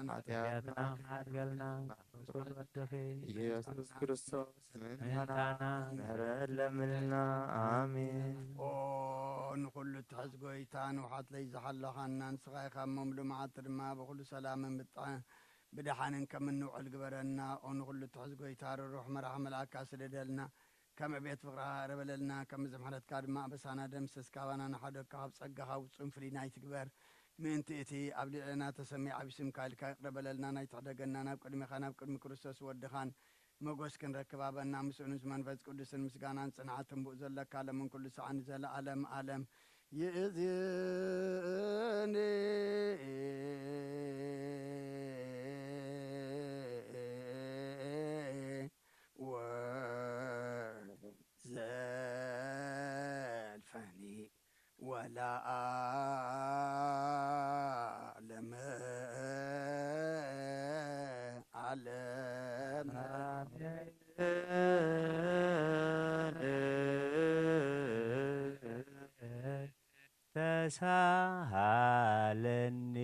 ኃጢአትና ሓድገልና። ኢየሱስ ክርስቶስ ምእንታና ምሕረት ለምንልና። ኣሜን። ኦ ንኹሉ ትሕዝ ጎይታ፣ ንውሓት ለይ ዝሓለኻና፣ ንስኻ ኢኻ እሞ ምሉእ መዓልቲ ድማ ብኹሉ ሰላምን ብጥዕ-፣ ብደሓንን ከም እንውዕል ግበረና። ኦ ንኹሉ ትሕዝ ጎይታ፣ ርሩሕ መራሕ መልኣካ ስደደልና፣ ከም ዕቤት ፍቕርኻ ይቕረ በለልና፣ ከም ምሕረትካ ድማ ኣበሳና ደምስስ፣ ካባና ንሓደግካ፣ ካብ ጸጋኻ ውጹን ፍልይና ኣይትግበር። ምእንቲ እቲ ኣብ ልዕሌና ተሰሚዑ ዓቢ ስምካ ኢልካ ይቕረ በለልና፣ ናይ ትሕደገና፣ ናብ ቅድሜኻን ኣብ ቅድሚ ክርስቶስ ወድኻን መጎስ ክንረክብ ሃበና። ምስኡን ምስ መንፈስ ቅዱስን ምስጋናን ጽንዓትን ብኡ ዘለካ ሎምን ኩሉ ሰዓን ንዘለዓለም ዓለም ይእዝን። ወዘልፈኒ ወለዓለመ ዓለም። ተሳሃለኒ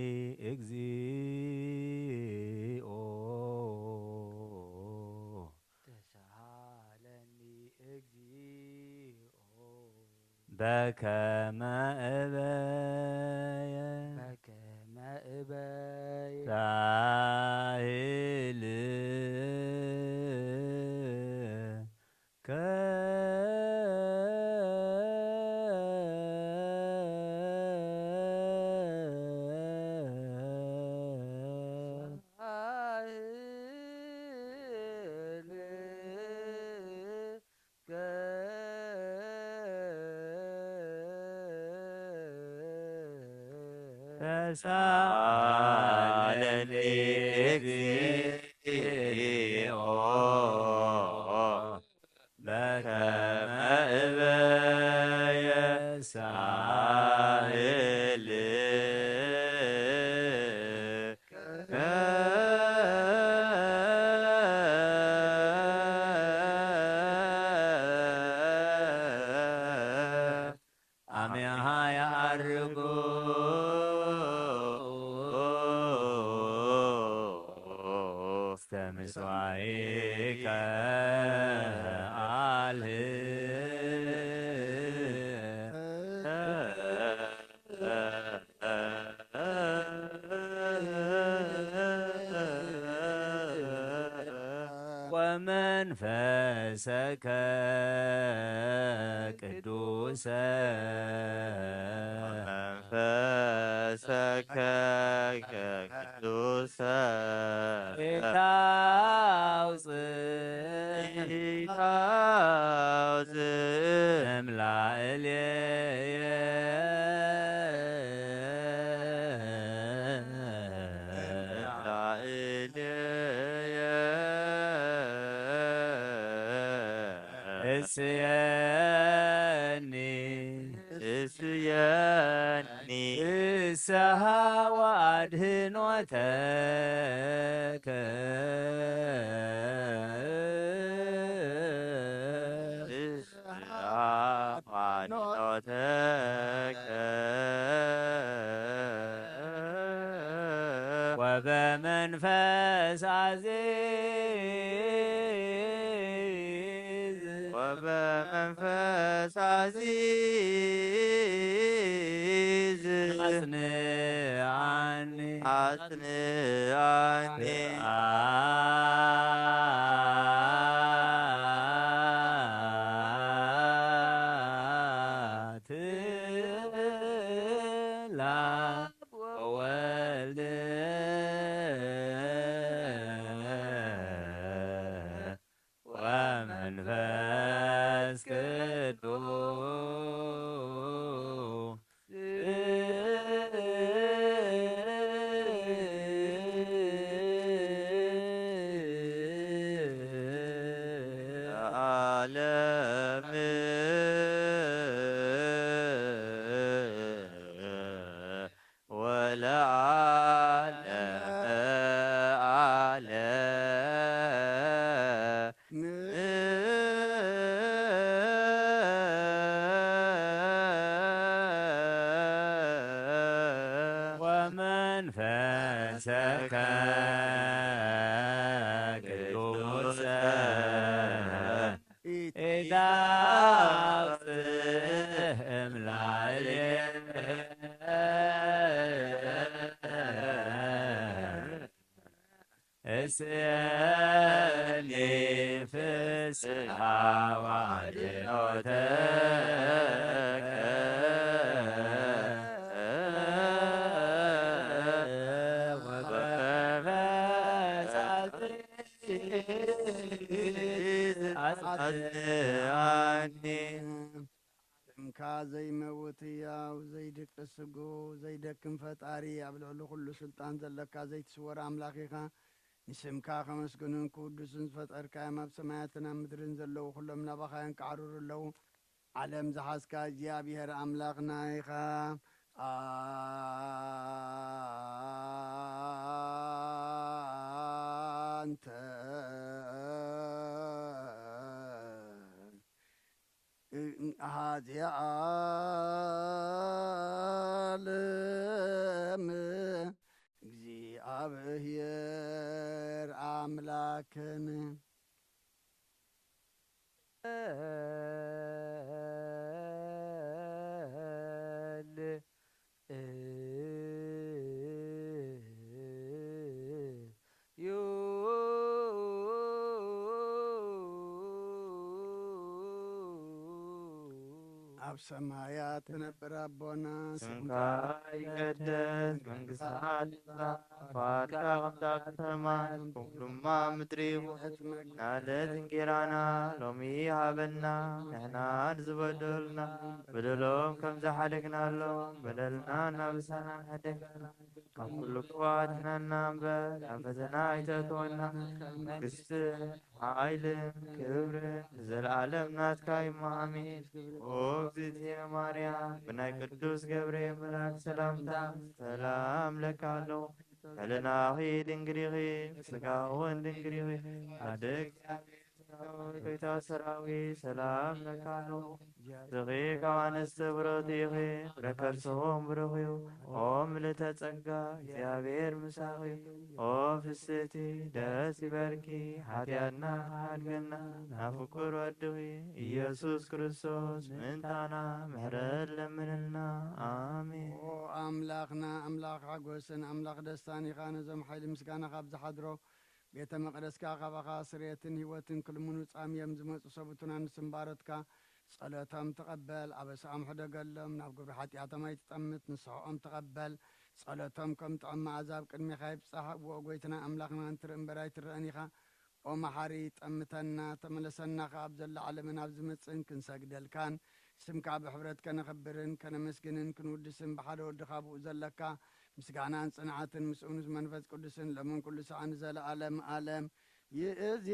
እግዚኦ። ተሳሃለኒ እግዚኦ። በከመ እበየ። በከመ እበየ። ሳህል ተሳለኒ እግዚኦ። በከመ እበየ ሳህል አሜሃ ያዐርጉ ውስተ ምጽዋዕከ አልህ። ወመንፈሰከ ቅዱሰ። ወመንፈሰከ ቅዱሰ። ኢታውፅእ። ኢታውፅእ። እምላእልየ። እምላእልየ። እስየኒ። እስየኒ። ፍስሃ ወአድህኖተከ። ፍስሃ ወአድህኖተከ። ወበመንፈስ አዚዝ። ወበመንፈስ አዚዝ። አጽንዓኒ። አጽንዓኒ። አትላ ወወልድ ወመንፈስ ቅዱስ። ለዓለም ወለዓለመ ዓለም። ወመንፈስ መንፈሰከ ቅዱሰ ኢታውፅእ እምላዕሌነ እስየኒ ፍስሓ ዋድኖተከ ወበመጻጽ ኣጽንዓኒ። ስምካ ዘይመውት ህያው፣ ዘይድቅስ ስጉ፣ ዘይደክም ፈጣሪ፣ ኣብ ልዕሊ ኩሉ ስልጣን ዘለካ ዘይትስወር ኣምላኽ ኢኻ። ንስምካ ከመስግኑን ክውድሱን ዝፈጠርካዮም ኣብ ሰማያትን ኣብ ምድርን ዘለዉ ኩሎም ናባኻ የንቃዕርሩ ኣለዉ። ዓለም ዝሓዝካ እግዚኣብሔር ኣምላኽና ኢኻ። ኣንተ ሃዚ ዓለም እግዚኣብሔር ኣምላክን ኣብ ሰማያት ትነብር ኣቦና፣ ስምካ ይቀደስ፣ መንግስትካ ትምጻእ፣ ፍቃድካ ከምታ ኣብ ሰማይ ከምኡ ድማ ኣብ ምድሪ ይኹን። ናለት እንጌራና ሎሚ ሃበና፣ ንሕና ንዝበደሉና በደሎም ከም ዝሓደግናሎም በደልና እናበሳና ንሕደገና፣ ካብ ኩሉ ክፉእ ኣድሕነና እምበር፣ ናብ ፈተና ኣይተእትወና፣ መንግስትን ሓይልን ክብርን ንዘለኣለም ናትካ እዩ፣ ኣሜን። ኦ እግዝእትየ ማርያም፣ ብናይ ቅዱስ ገብርኤል መልኣክ ሰላምታ ሰላም እለኪ ኣለኹ። ልዕልናኺ ድንግል ኢኺ፣ ስጋኺ እውን ድንግል ኢኺ። ኣደ እግዚኣብሔር፣ ጎይታ ሰራዊት፣ ሰላም እለኪ ኣለኹ። ንስኺ ካብ ኣንስቲ ብሩኽቲ ኢኺ፣ ፍረ ከርስኺ እውን ብሩኽ እዩ። ኦ ምልዕተ ጸጋ፣ እግዚኣብሔር ምሳኺ እዩ። ኦ ፍስሕቲ፣ ደስ ይበልኪ፣ ሓጢኣትና ሓድገና፣ ናብ ፍቁር ወድኺ ኢየሱስ ክርስቶስ ምእንታና ምሕረት ለምንልና። ኣሜን። ኦ ኣምላኽና፣ ኣምላኽ ሓጎስን ኣምላኽ ደስታን ኢኻ። ነዞም ሓይሊ ምስጋና ካብ ዝሓድሮ ቤተ መቕደስካ ካባኻ ስርየትን ህይወትን ክልምኑ ጻምዮም ዝመጹ ሰብኡትና ንስም ባሮትካ ጸሎቶም ተቐበል። ኣበሳኦም ሕደገሎም፣ ናብ ግብሪ ሓጢኣቶም ኣይትጠምት፣ ንስሕኦም ተቐበል። ጸሎቶም ከም ጥዑም መኣዛ ኣብ ቅድሜኻ ይብጻሕ። እወ ጎይትና ኣምላኽና፣ እንትርኢ እምበር ኣይትረእን ኢኻ። ኦ መሓሪ፣ ጠምተና፣ ተመለሰና ከኣ ኣብ ዘሎ ዓለምን ኣብ ዝመጽእን ክንሰግደልካን ስምካ ብሕብረት ከነኽብርን ከነመስግንን ክንውድስን ብሓደ ወድኻ ብኡ ዘለካ ምስጋናን ጽንዓትን ምስኡ ምስ መንፈስ ቅዱስን ሎምን ኩሉ ሰዓት ንዘለኣለም ኣለም ይእዜኒ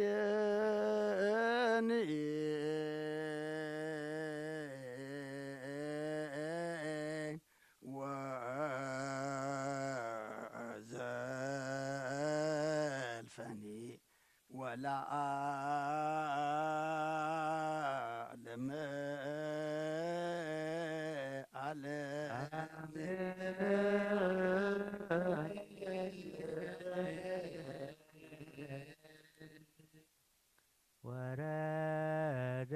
ወዘልፈኒ ወለዓለመ ዓለም። ወረደ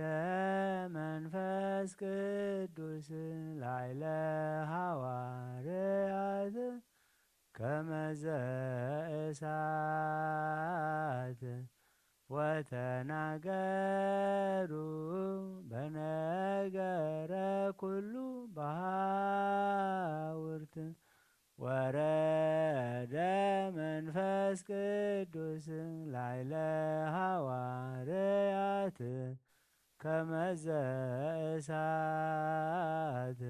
መንፈስ ቅዱስ ላዕለ ሃዋርያት ከመዘ እሳት ወተናገሩ በነገረ ኩሉ በሃውርት። ወረደ መንፈስ ቅዱስ ላዕለ ሃዋርያት ከመዘ እሳት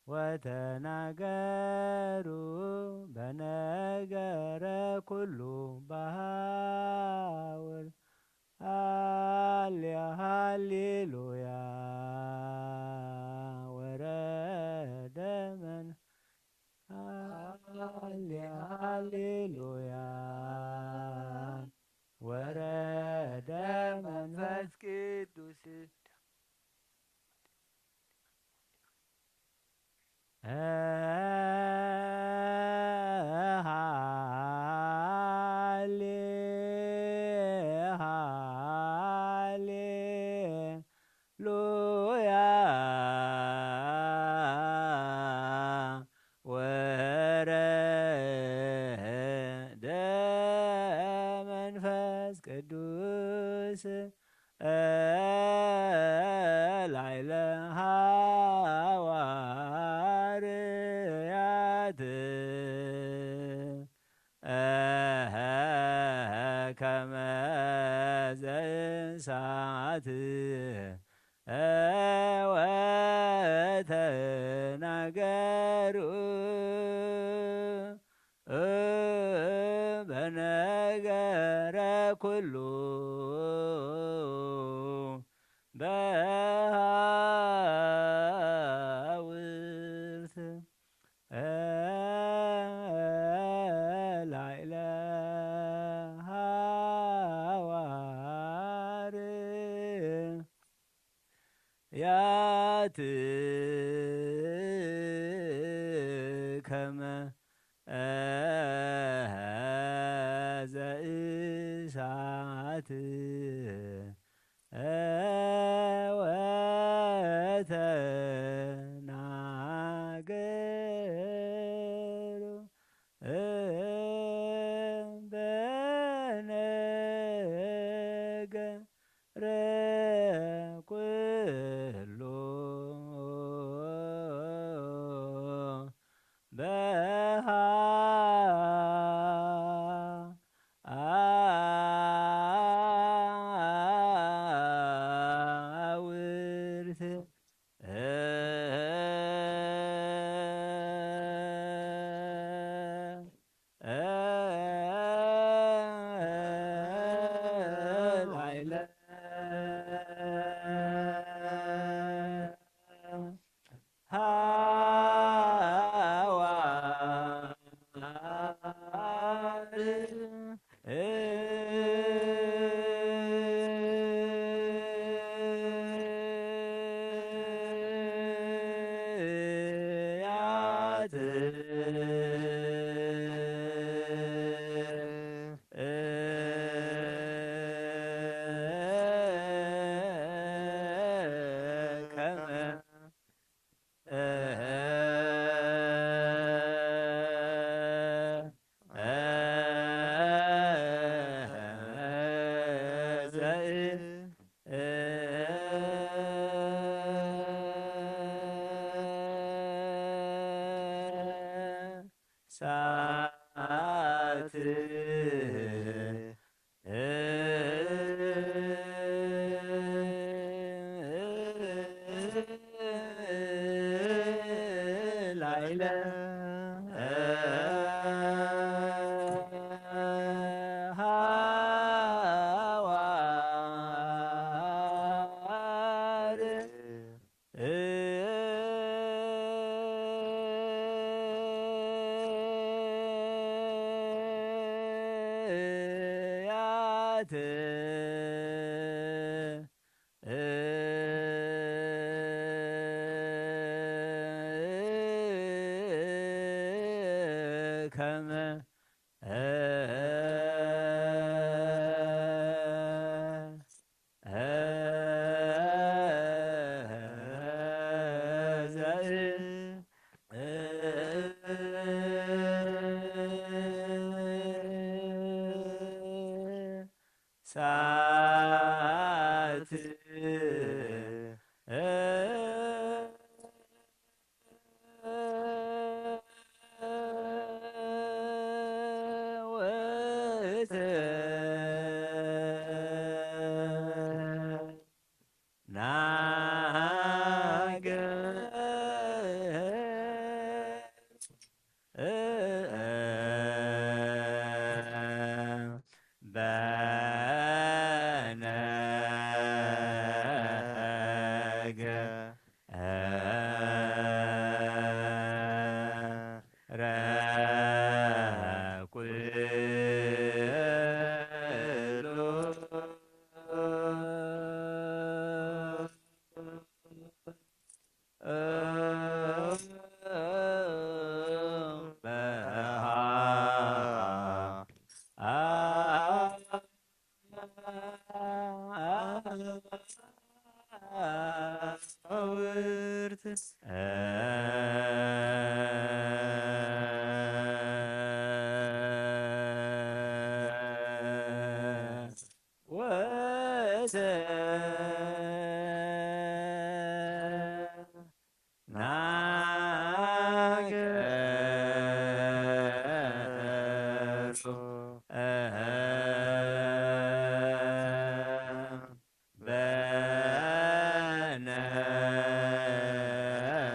ወተናገሩ በነገረ ኩሉ በሃውር። ሃሌ ሃሌሉያ ወረደ መን ሃሌ ሃሌሉያ ወረደ መንፈስ ቅዱስ። ላይለ ሃዋርያት ከመ ዘይሳት ወተናገሩ በነገረ ኩሉ በሃውርት ላይለ ሃዋር ያት ከመ ዘእሳት ወተናገሩ በነገረ ኩሉ በሃ አውርት ላይለ ሃዋር ያት ከመ ሳት ላይለ ሃዋር ያት ከመ ሳት ወተናገር በነገ ረኩ ተናገሩ።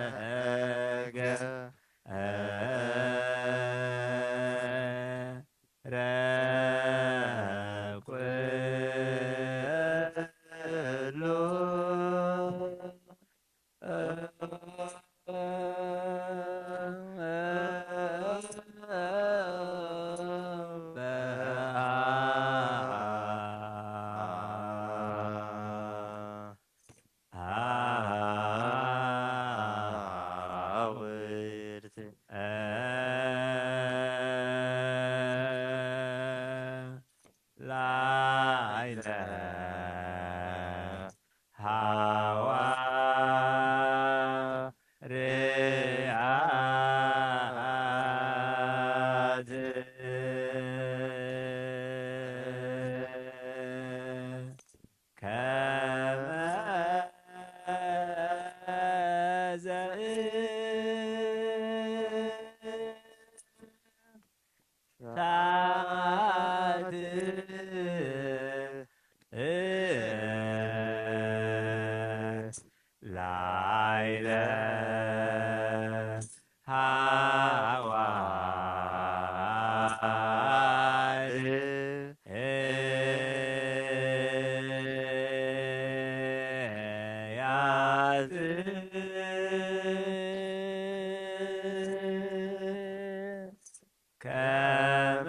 በነገ ረኩሎ አውርድ ላይለ ሃዋ ርያት ከመ ዘእሳት ላይለ ሃዋርያት ከመ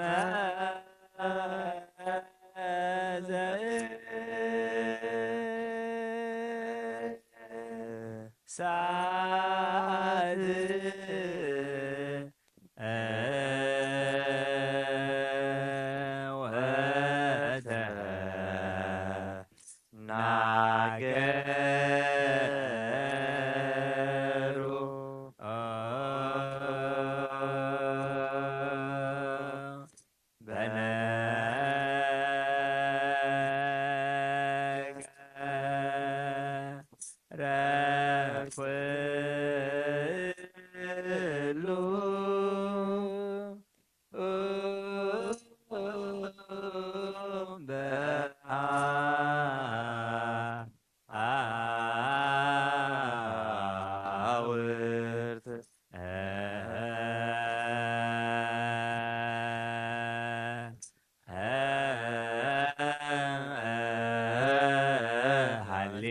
ዘእሳት ወተናገሩ። በነገረ ኩሉ በአውርት ሃሌ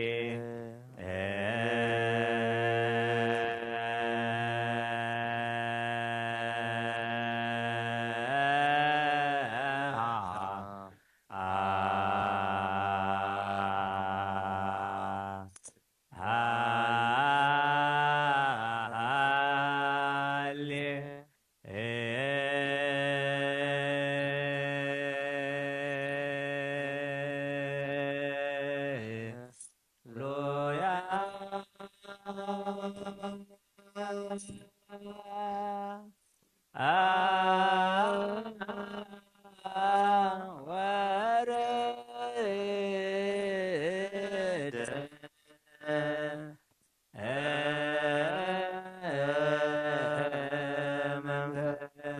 መንፈስ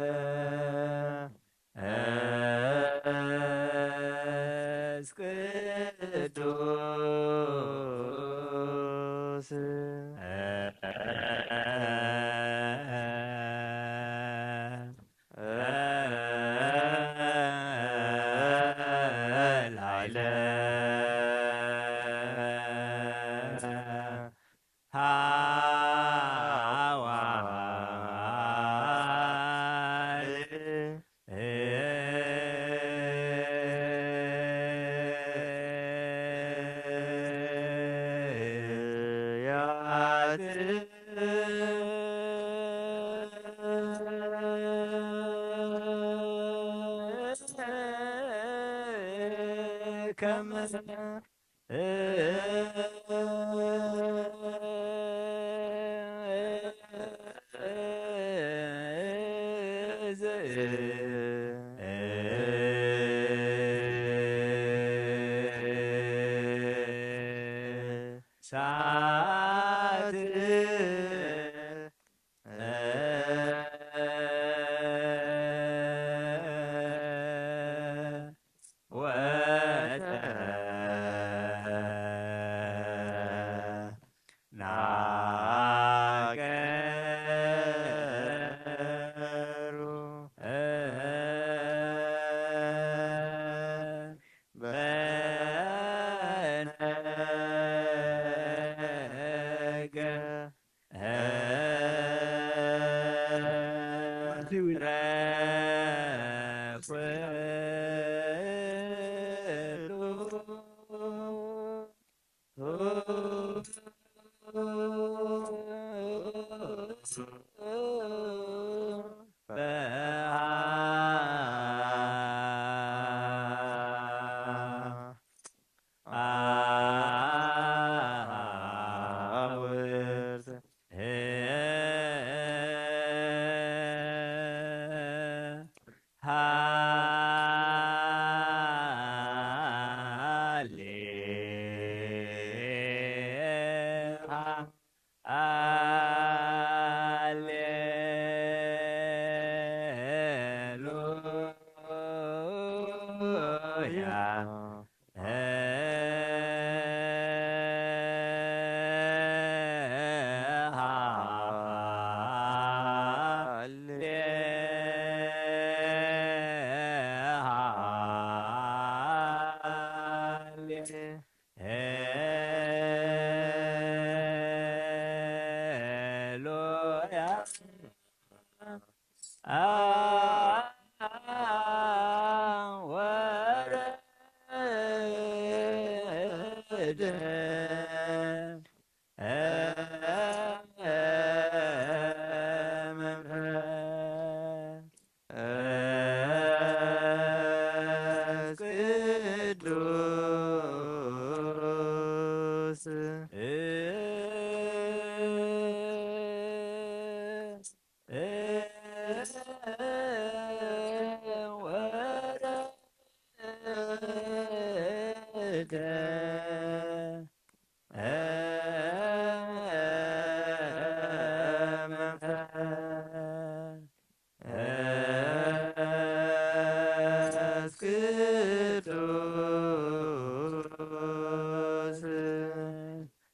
ቅዱስ ላይለ ከመ ወሉ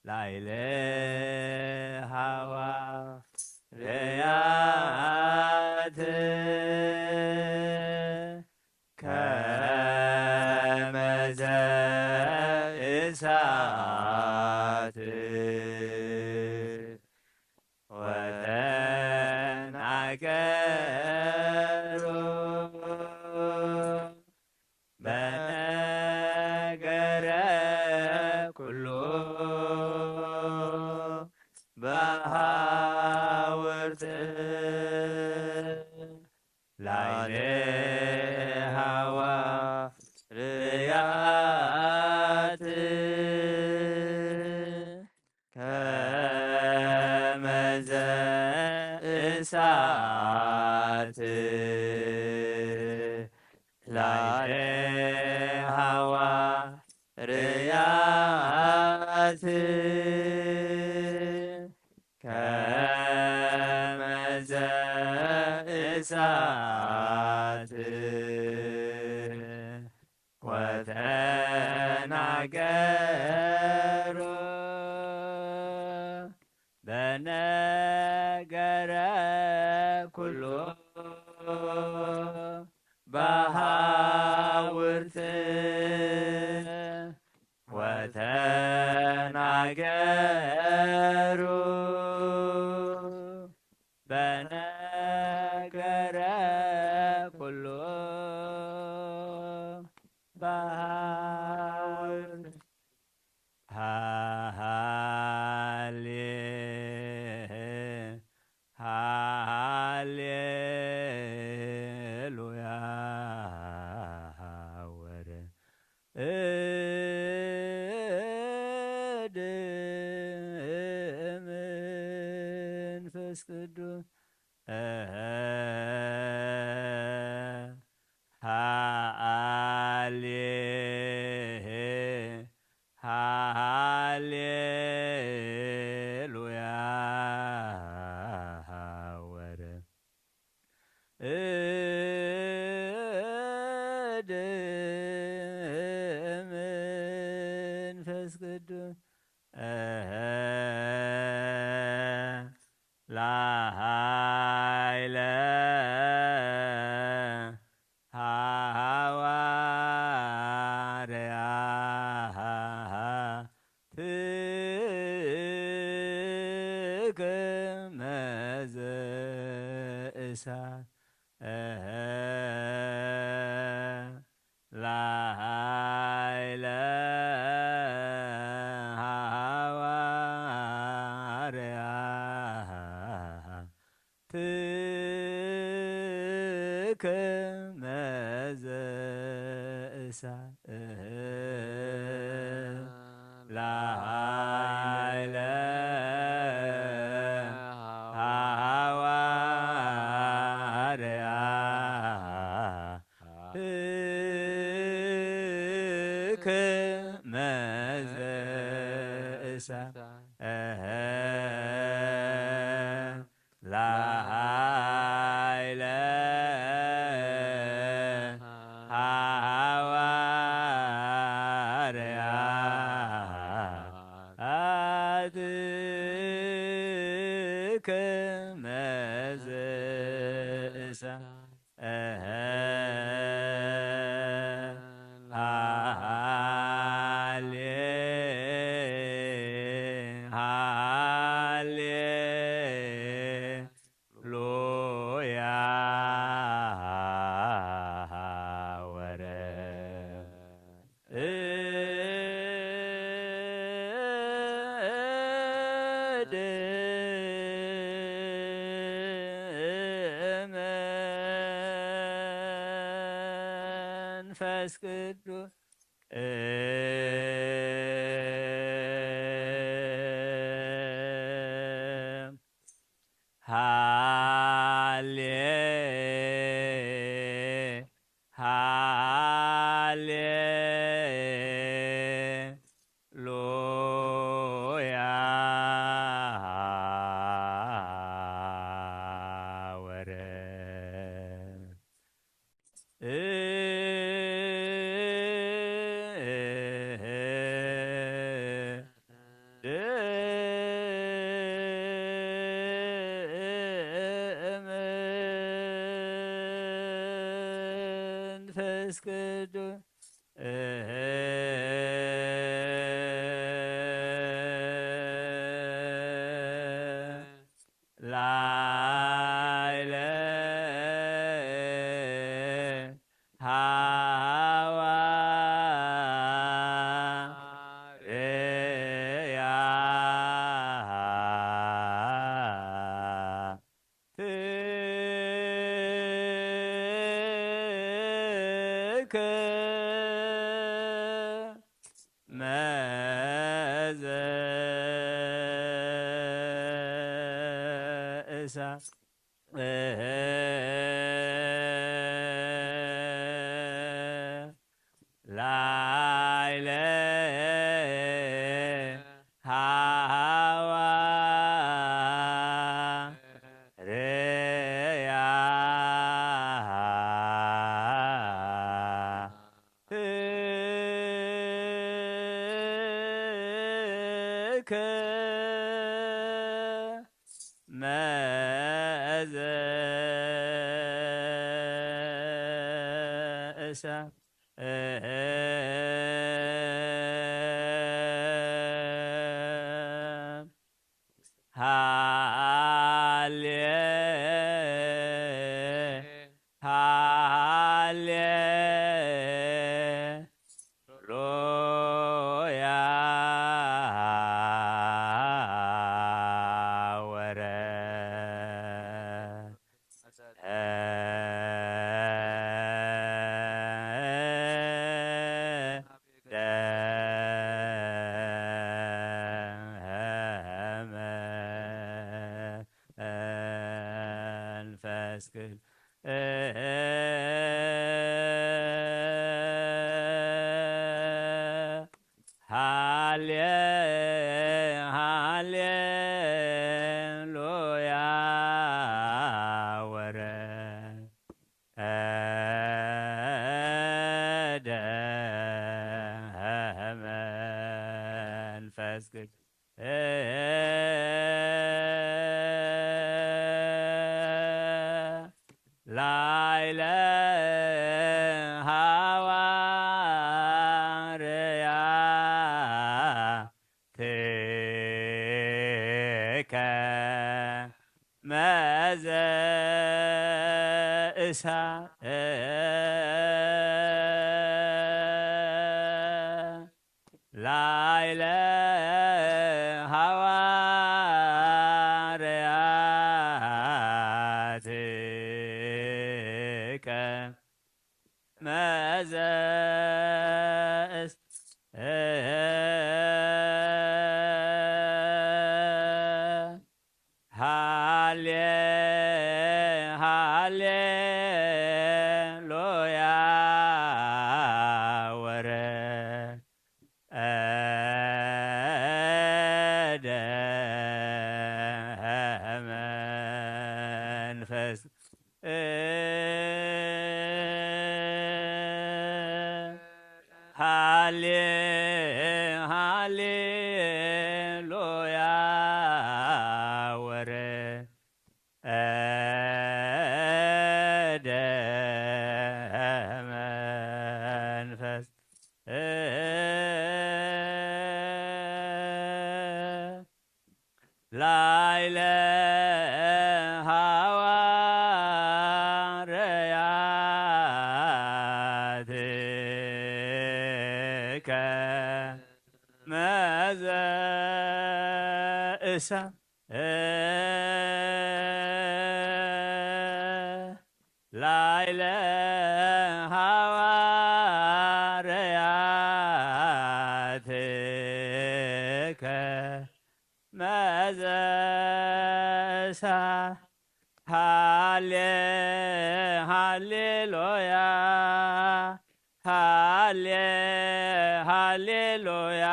ላይለ ሃዋርያት ከመዘ እሳት ወተናገሩ በነገረ ኩሉ በሃውርት ላይሌ ሃዋርያት ከመዘ እሳት ላይሌ ሃዋርያት ከመዘ እሳት ወተናገሩ በነገረ ኩሉ በሃውርት ወተናገሩ በነገረ ኩሉ በሃውርት ሃሌ ሃሌሉያ ወረ እድ መንፈስ ቅዱስ ሃሌ ሃሌሉያ ወረ እድ መንፈስ ቅዱስ ላሃይለ ሃዋርያትከ መዘ እሳት ከመ ዘእሳት ላዕለ ሃዋርያ ከመ ዘእሳት ላዕለ ሃዋርያ ከመ ዘእሳት ሃሌ ሃሌ ሉያ ወረ እደ መንፈስ ቅዱስ ሃሌ ሃሌ ሉያ ወረ መንፈስ ቅዱስ ላይለ ሃዋርያ ትከ መዘ እሳ ላይለ ሃዋ ርያ ትከ መዘ እሳ ሃሌ ሃሌ ሉያ ወረ መንፈስ ቅዱስ ሃሌ ሃሌ ሉያ ወረ እደ መንፈስ ቅዱስ ላይለ ሃዋርያ ትከ መዘ እሳ ላይለ ሃዋርያትከ ከመዘ እስ- ሃሌ ሃሌ ሉያ ወረ እደ መንፈስ ሃሌ ሃሌ ሉያ ወረ እደ መንፈስ ላይለ ሃዋርያትከ መዘ እሳ ላይለ ሃዋርያትከ መዘሳ ሃሌ ሃሌሉያ ሃሌ ሃሌሉያ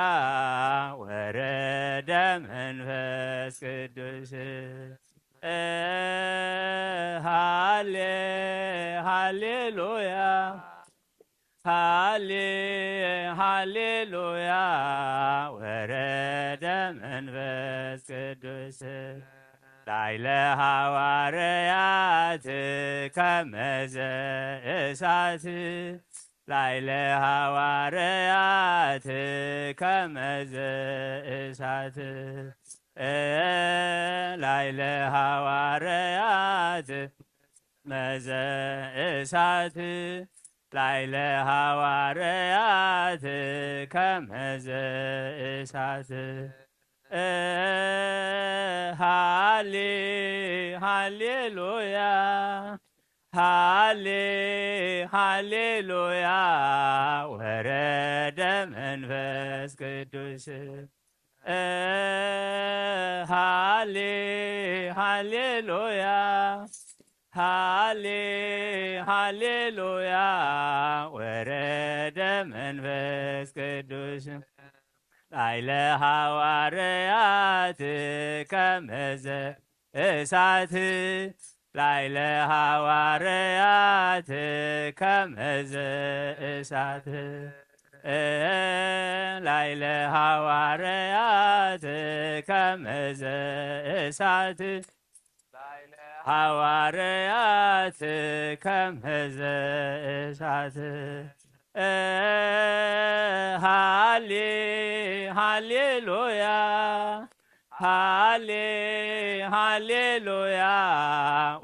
ወረደ መንፈስ ቅዱስ ሃሌ ሃሌሉያ ሃሌ ሃሌሉያ ወረደ መንፈስ ቅዱስ ላይለ ሃዋርያት ከመዘ እሳት ላይለ ሃዋርያት ከመዘ እሳት ላይለ ሃዋርያት መዘ እሳት ላይለ ሃዋርያት ከመዘ እሳት ሃሌ ሃሌሉያ ሃሌ ሃሌሉያ ወረደ መንፈስ ቅዱስ ሃሌ ሃሌሉያ ሃሌ ሃሌሉያ ወረደ መንፈስ ቅዱስ ላይለ ሃዋርያት ከመዘ እሳት ላይለ ሃዋርያት ከመዘ እሳት ላይለ ሃዋርያት ከመዘ እሳት ሃዋርያት ከመዘ እሳት ሃሌ ሃሌሉያ ሃሌ ሃሌሉያ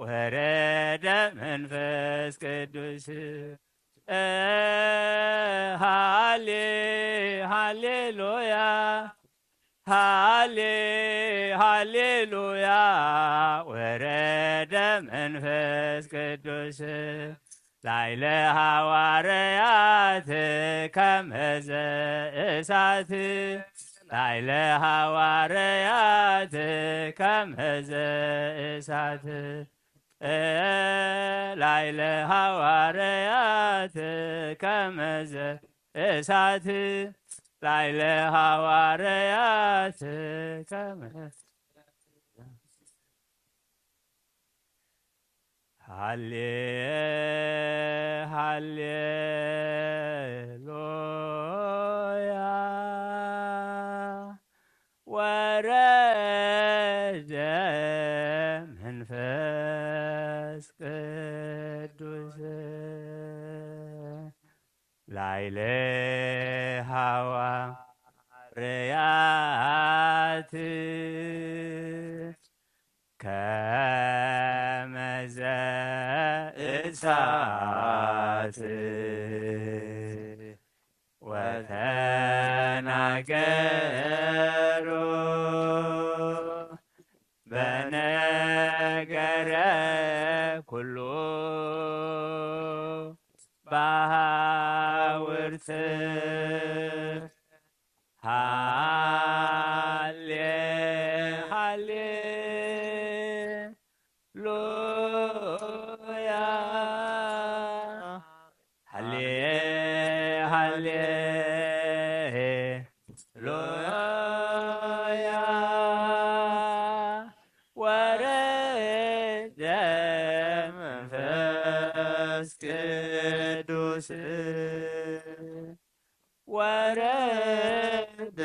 ወረደ መንፈስ ቅዱስ ሃሌ ሃሌሉያ ሃሌ ሃሌሉያ ወረደ መንፈስ ቅዱስ ላይለ ሃዋርያት ከመዘ እሳት ላይለ ሃዋርያት ከመዘ እሳት ላይለ ሃዋርያት ከመዘ እሳት ላይለ ሃዋርያት ከመ ሃሌ ሃሌሉያ ወረደ መንፈስ ቅዱስ ላይለ ሃዋርያት ከመዘ እሳት ወተናገሩ በነገረ ኩሉ ባሃውርት ሃሌ ሃሌ ሉያ ሃሌ ሃሌ ሉያ ወረደ መንፈስ ቅዱስ ወረደ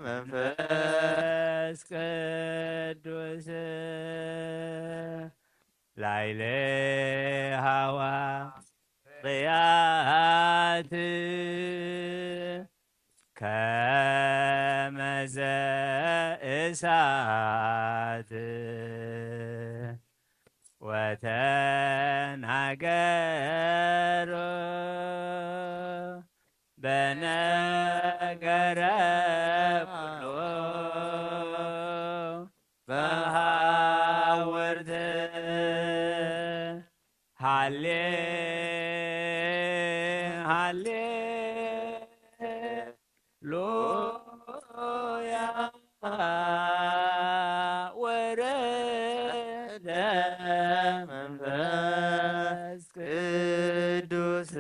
መንፈስ ቅዱስ ላይለ ሃዋርያት ከመዘ እሳት ወተናገሮ በነገረ ኩሎ በሃውርት ሃሌ ሃሌ ሉያ ወረደ መንፈስ ቅዱስ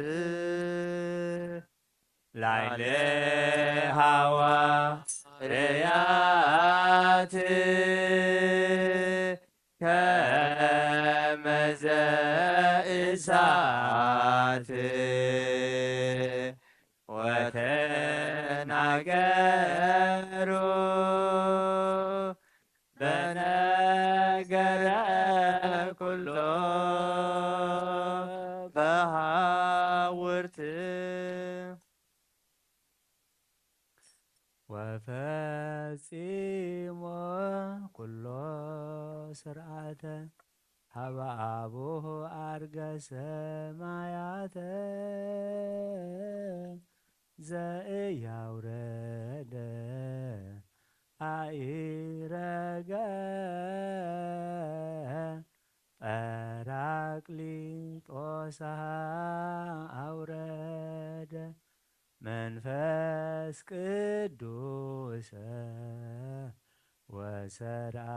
ላይለ ሃዋርያት ከመዘ እሳት ወተናገሩ በነገረ ኩሎ በሃውርት ወፈጺሞ ኩሎ ስርዓተ ሀበ አቡሁ አርገ ሰማያተ ዘእያውረደ አኢረገ ጳራቅሊጦስ አውረደ መንፈስ ቅዱስ ወሰርዐ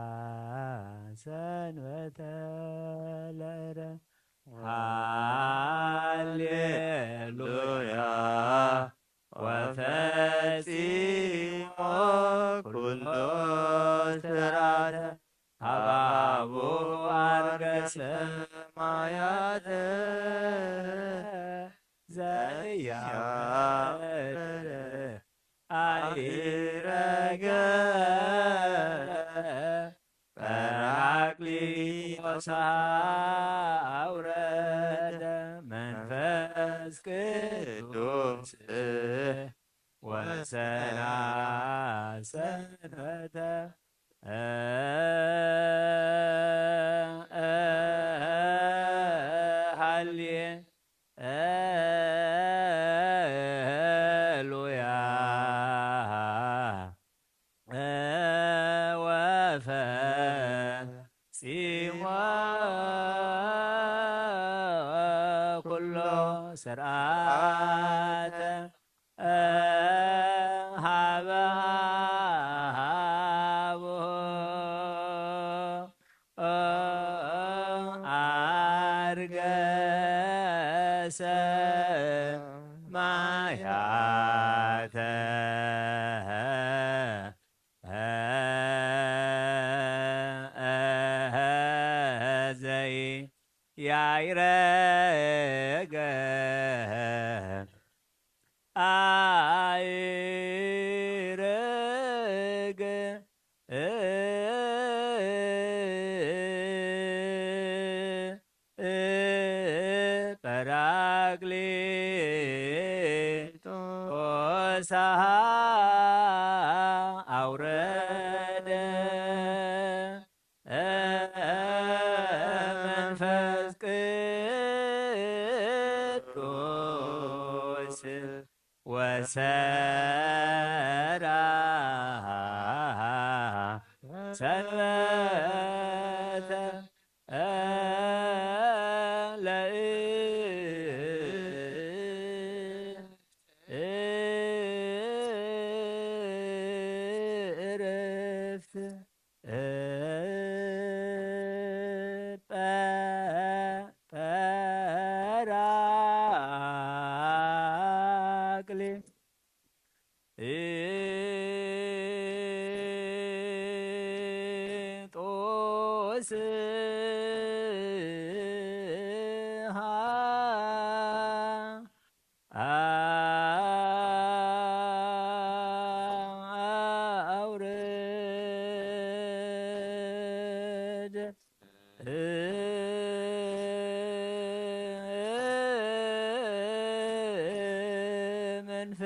ሰንበተ ለእረ ሃሌሉያ ወፈጺሞ ኩሎ ስርዓተ ሀባቡ አርገ ሰማያተ ዘያበረ አይረገ ጳራቅሊጦስ አውረደ መንፈስ ቅዱስ ወሰና ሰንበተ ሃሌ ሉያ ወፈጺሞ ኩሎ ስርዓተ ሀበ አቡሁ አርገ ሰማያተ ዘይ ያይረገ አይረገ ጳራቅሊጦስ አውረደ መንፈስ ቅዱስ ወሰራ ሰንበተ ለእለ ፍስሃ አውርድ። መንፈስ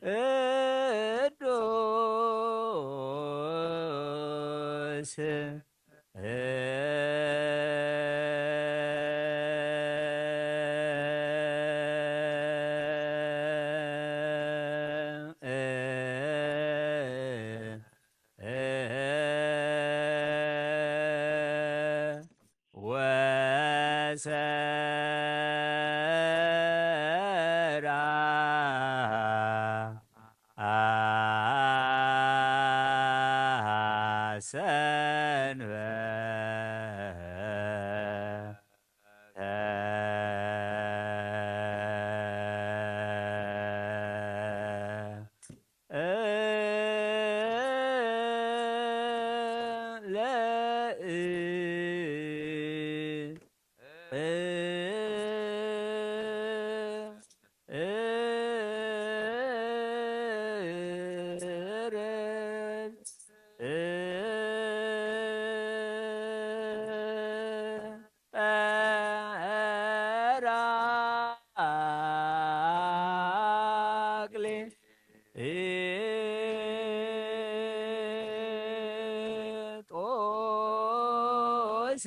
ቅዱስ ወሰራ ሰንበተ ጳራቅሊጦስ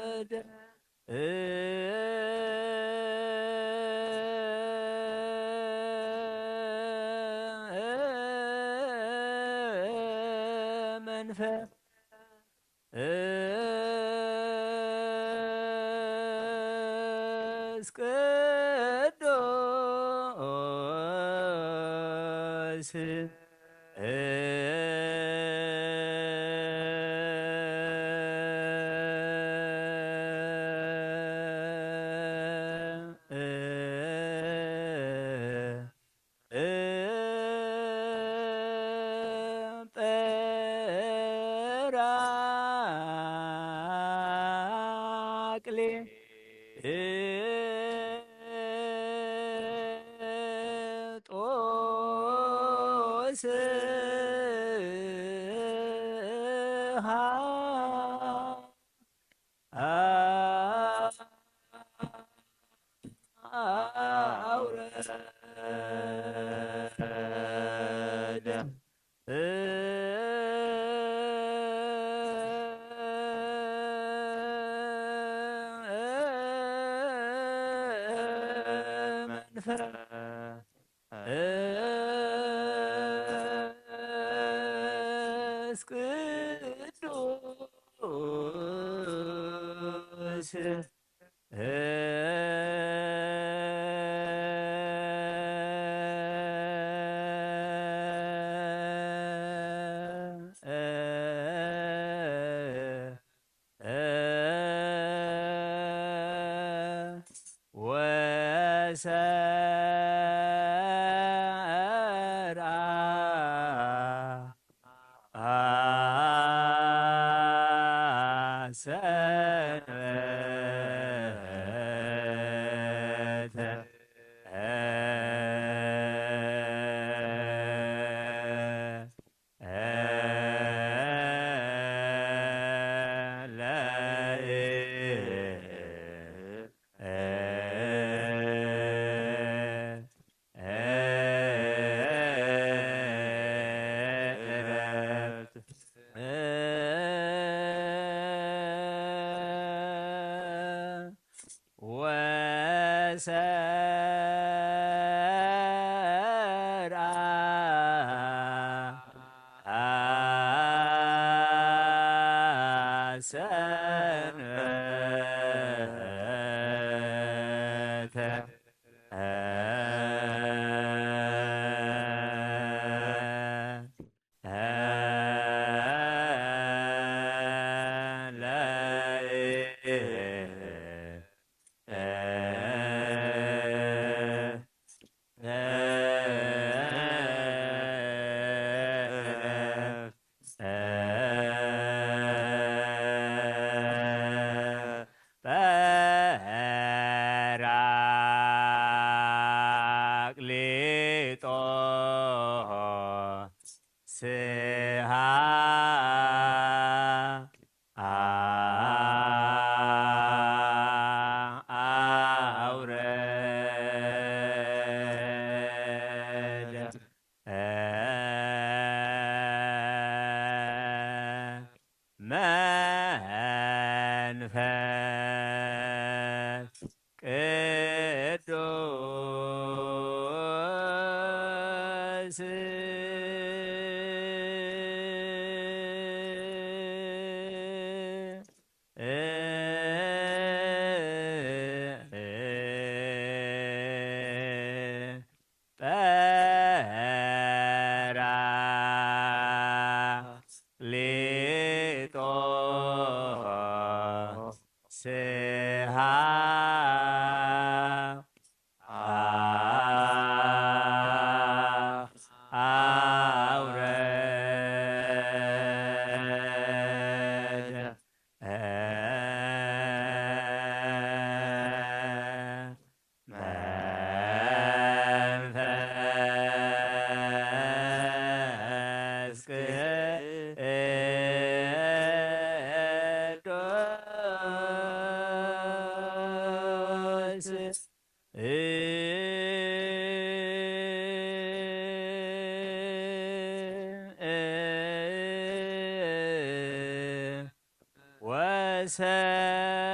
አውረደ። መንፈስ ጳራቅሊጦስ አውረደ። መንፈስ ቅዱስ ወሰራ ሰንበተ ወሰራ ሰንበተ መንፈስ ቅዱስ ጳራቅሊጦስ ስሃ አውረድ መንፈስ ቅዱስ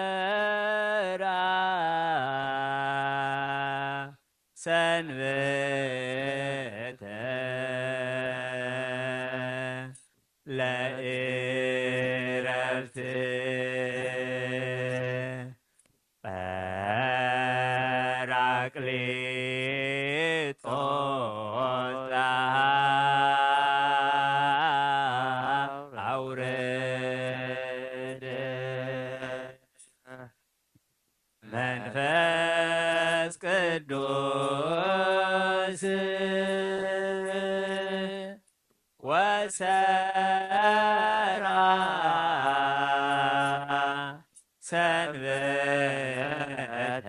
ወሰራ ሰንበተ ለእረፍት ጳራቅሊጦስ አውረደ መንፈስ ቅዱስ ወሰራ ሰንበተ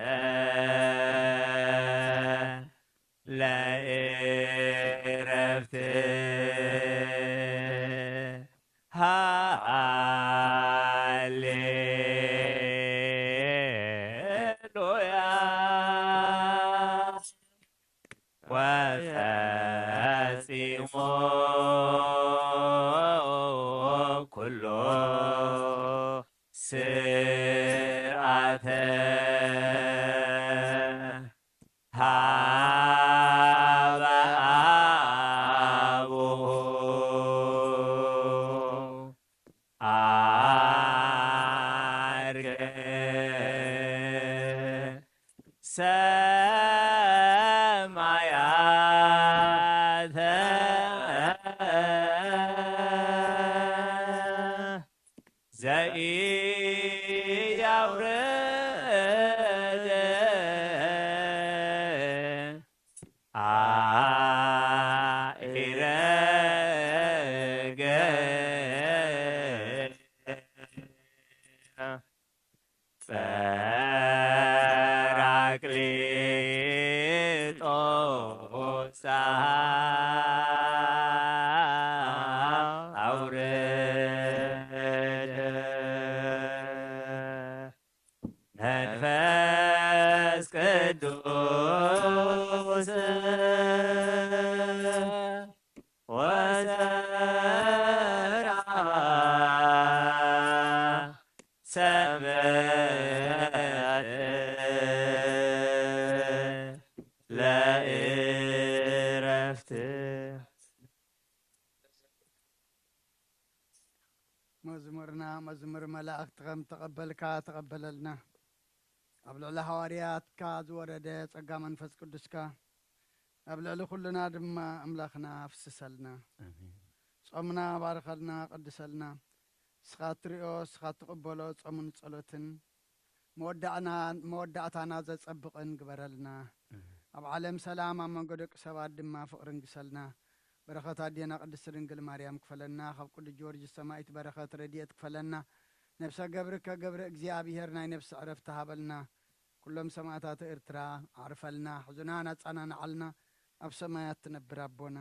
ለእረፍት ሃሌሉያ ወፈጺሞ ኩሎ ስርዓተ ሀበ አቡሁ አርገ ሰማያተ ዘኢያውረደ አኢረገ ጳራቅሊጦስ አውረደ መንፈስ ቅዱስ ወሰራ ሰንበት ለእረፍት። መዝሙርና መዝሙር መላእክቲ ከም ተቐበልካ ተቐበለልና። ኣብ ልዕሊ ሃዋርያትካ ዝወረደ ጸጋ መንፈስ ቅዱስካ ኣብ ልዕሊ ኩልና ድማ ኣምላኽና ኣፍስሰልና። ኣሜን። ጾምና ባርኸልና፣ ቀድሰልና። ንስኻ እትሪኦ፣ ንስኻ እትቕበሎ ጾምን ጸሎትን መወዳእና-፣ መወዳእታና ዘጸብቕን ግበረልና። ኣሜን። ኣብ ዓለም ሰላም፣ ኣብ መንጎ ደቂ ሰባት ድማ ፍቕሪ ንግሰልና። በረኸት ኣዴና ቅድስቲ ድንግል ማርያም ክፈለና፣ ካብ ቅዱስ ጊዮርጊስ ሰማዒት በረኸት ረድኤት ክፈለና። ነፍሰ ገብርከ ገብረ እግዚኣብሔር ናይ ነፍሲ ዕረፍቲ ሃበልና። ኩሎም ሰማእታት ኤርትራ ኣዕርፈልና፣ ሕዙናን ኣጻናንዓልና። ኣብ ሰማያት ትነብር ኣቦና፣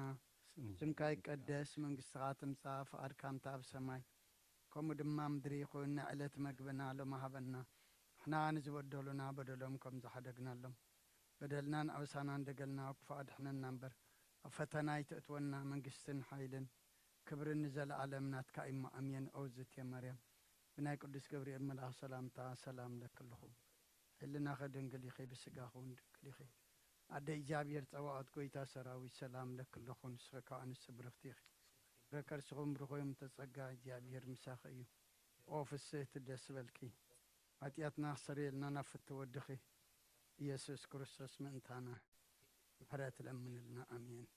ስምካ ይቀደስ፣ መንግስትኻ ትምጻእ፣ ፍቓድካ ከምቲ ኣብ ሰማይ ከምኡ ድማ ምድሪ ይኹን። ናይ ዕለት መግብና ሎሚ ሃበና። ንሕና ንዝበደሉና በደሎም ከም ዝሓደግናሎም፣ በደልናን ኣበሳናን ደገልና ኣብ ክፉእ ኣድሕነና እምበር፣ ኣብ ፈተና ኣይተእትወና። መንግስትን ሓይልን ክብርን ንዘለኣለም ናትካ እዩ እሞ፣ ኣሜን። ኦዝቴ ማርያም ብናይ ቅዱስ ገብርኤል መልኣኽ ሰላምታ ሰላም ለክልኹ። ሕልናኸ ድንግል ኢኺ፣ ብስጋኹ እውን ድንግል ኢኺ። ኣደ እግዚኣብሔር ጸባኦት፣ ጎይታ ሰራዊት፣ ሰላም ለክልኹ። ንስኺ ከኣ ኣንስቲ ብርኽቲ ኢኺ። ፍረ ከርስኹም ብሩኽ እዩ፣ እምተ ጸጋ እግዚኣብሔር ምሳኺ እዩ። ኦ ፍስህቲ ደስ በልኪ፣ ሓጢኣትና ክሰርየልና ናብ ፍትው ወድኺ ኢየሱስ ክርስቶስ ምእንታና ምሕረት ለምንልና። ኣሜን።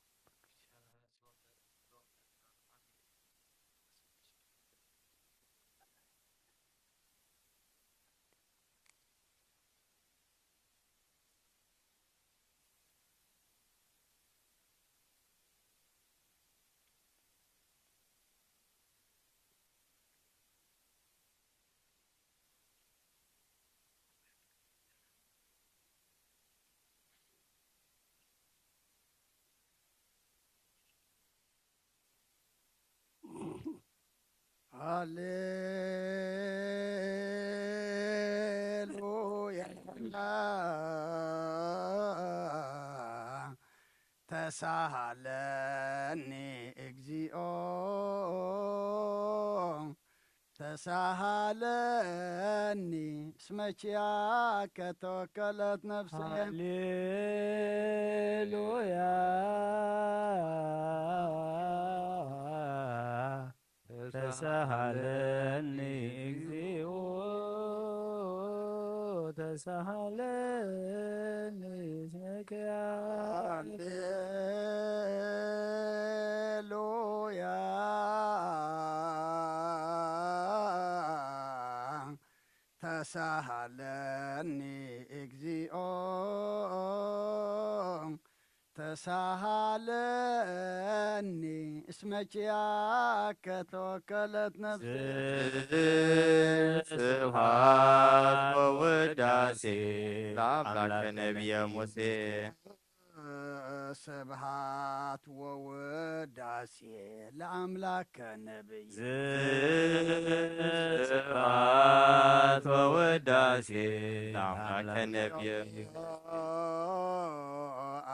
ሃሌሉያ። ተሳሃለኒ እግዚኦ፣ ተሳሃለኒ እስመ ኪያከ ተወከለት ነፍሰየ። ሃሌሉያ። ተሳሃለኒ እግዚኦ፣ ተሳሃለኒ እስመ ኪያከ። ሃሌሉያ። ተሳሃለኒ እግዚኦ፣ ተሳሃለኒ እስመ ኪያከ ተወከለት ነፍሰየ። ስብሐት ወውዳሴ ለአምላከ ነቢየ ሙሴ። ስብሐት ወውዳሴ ለአምላከ ነቢይ። ስብሐት ወውዳሴ ለአምላከ ነቢይ።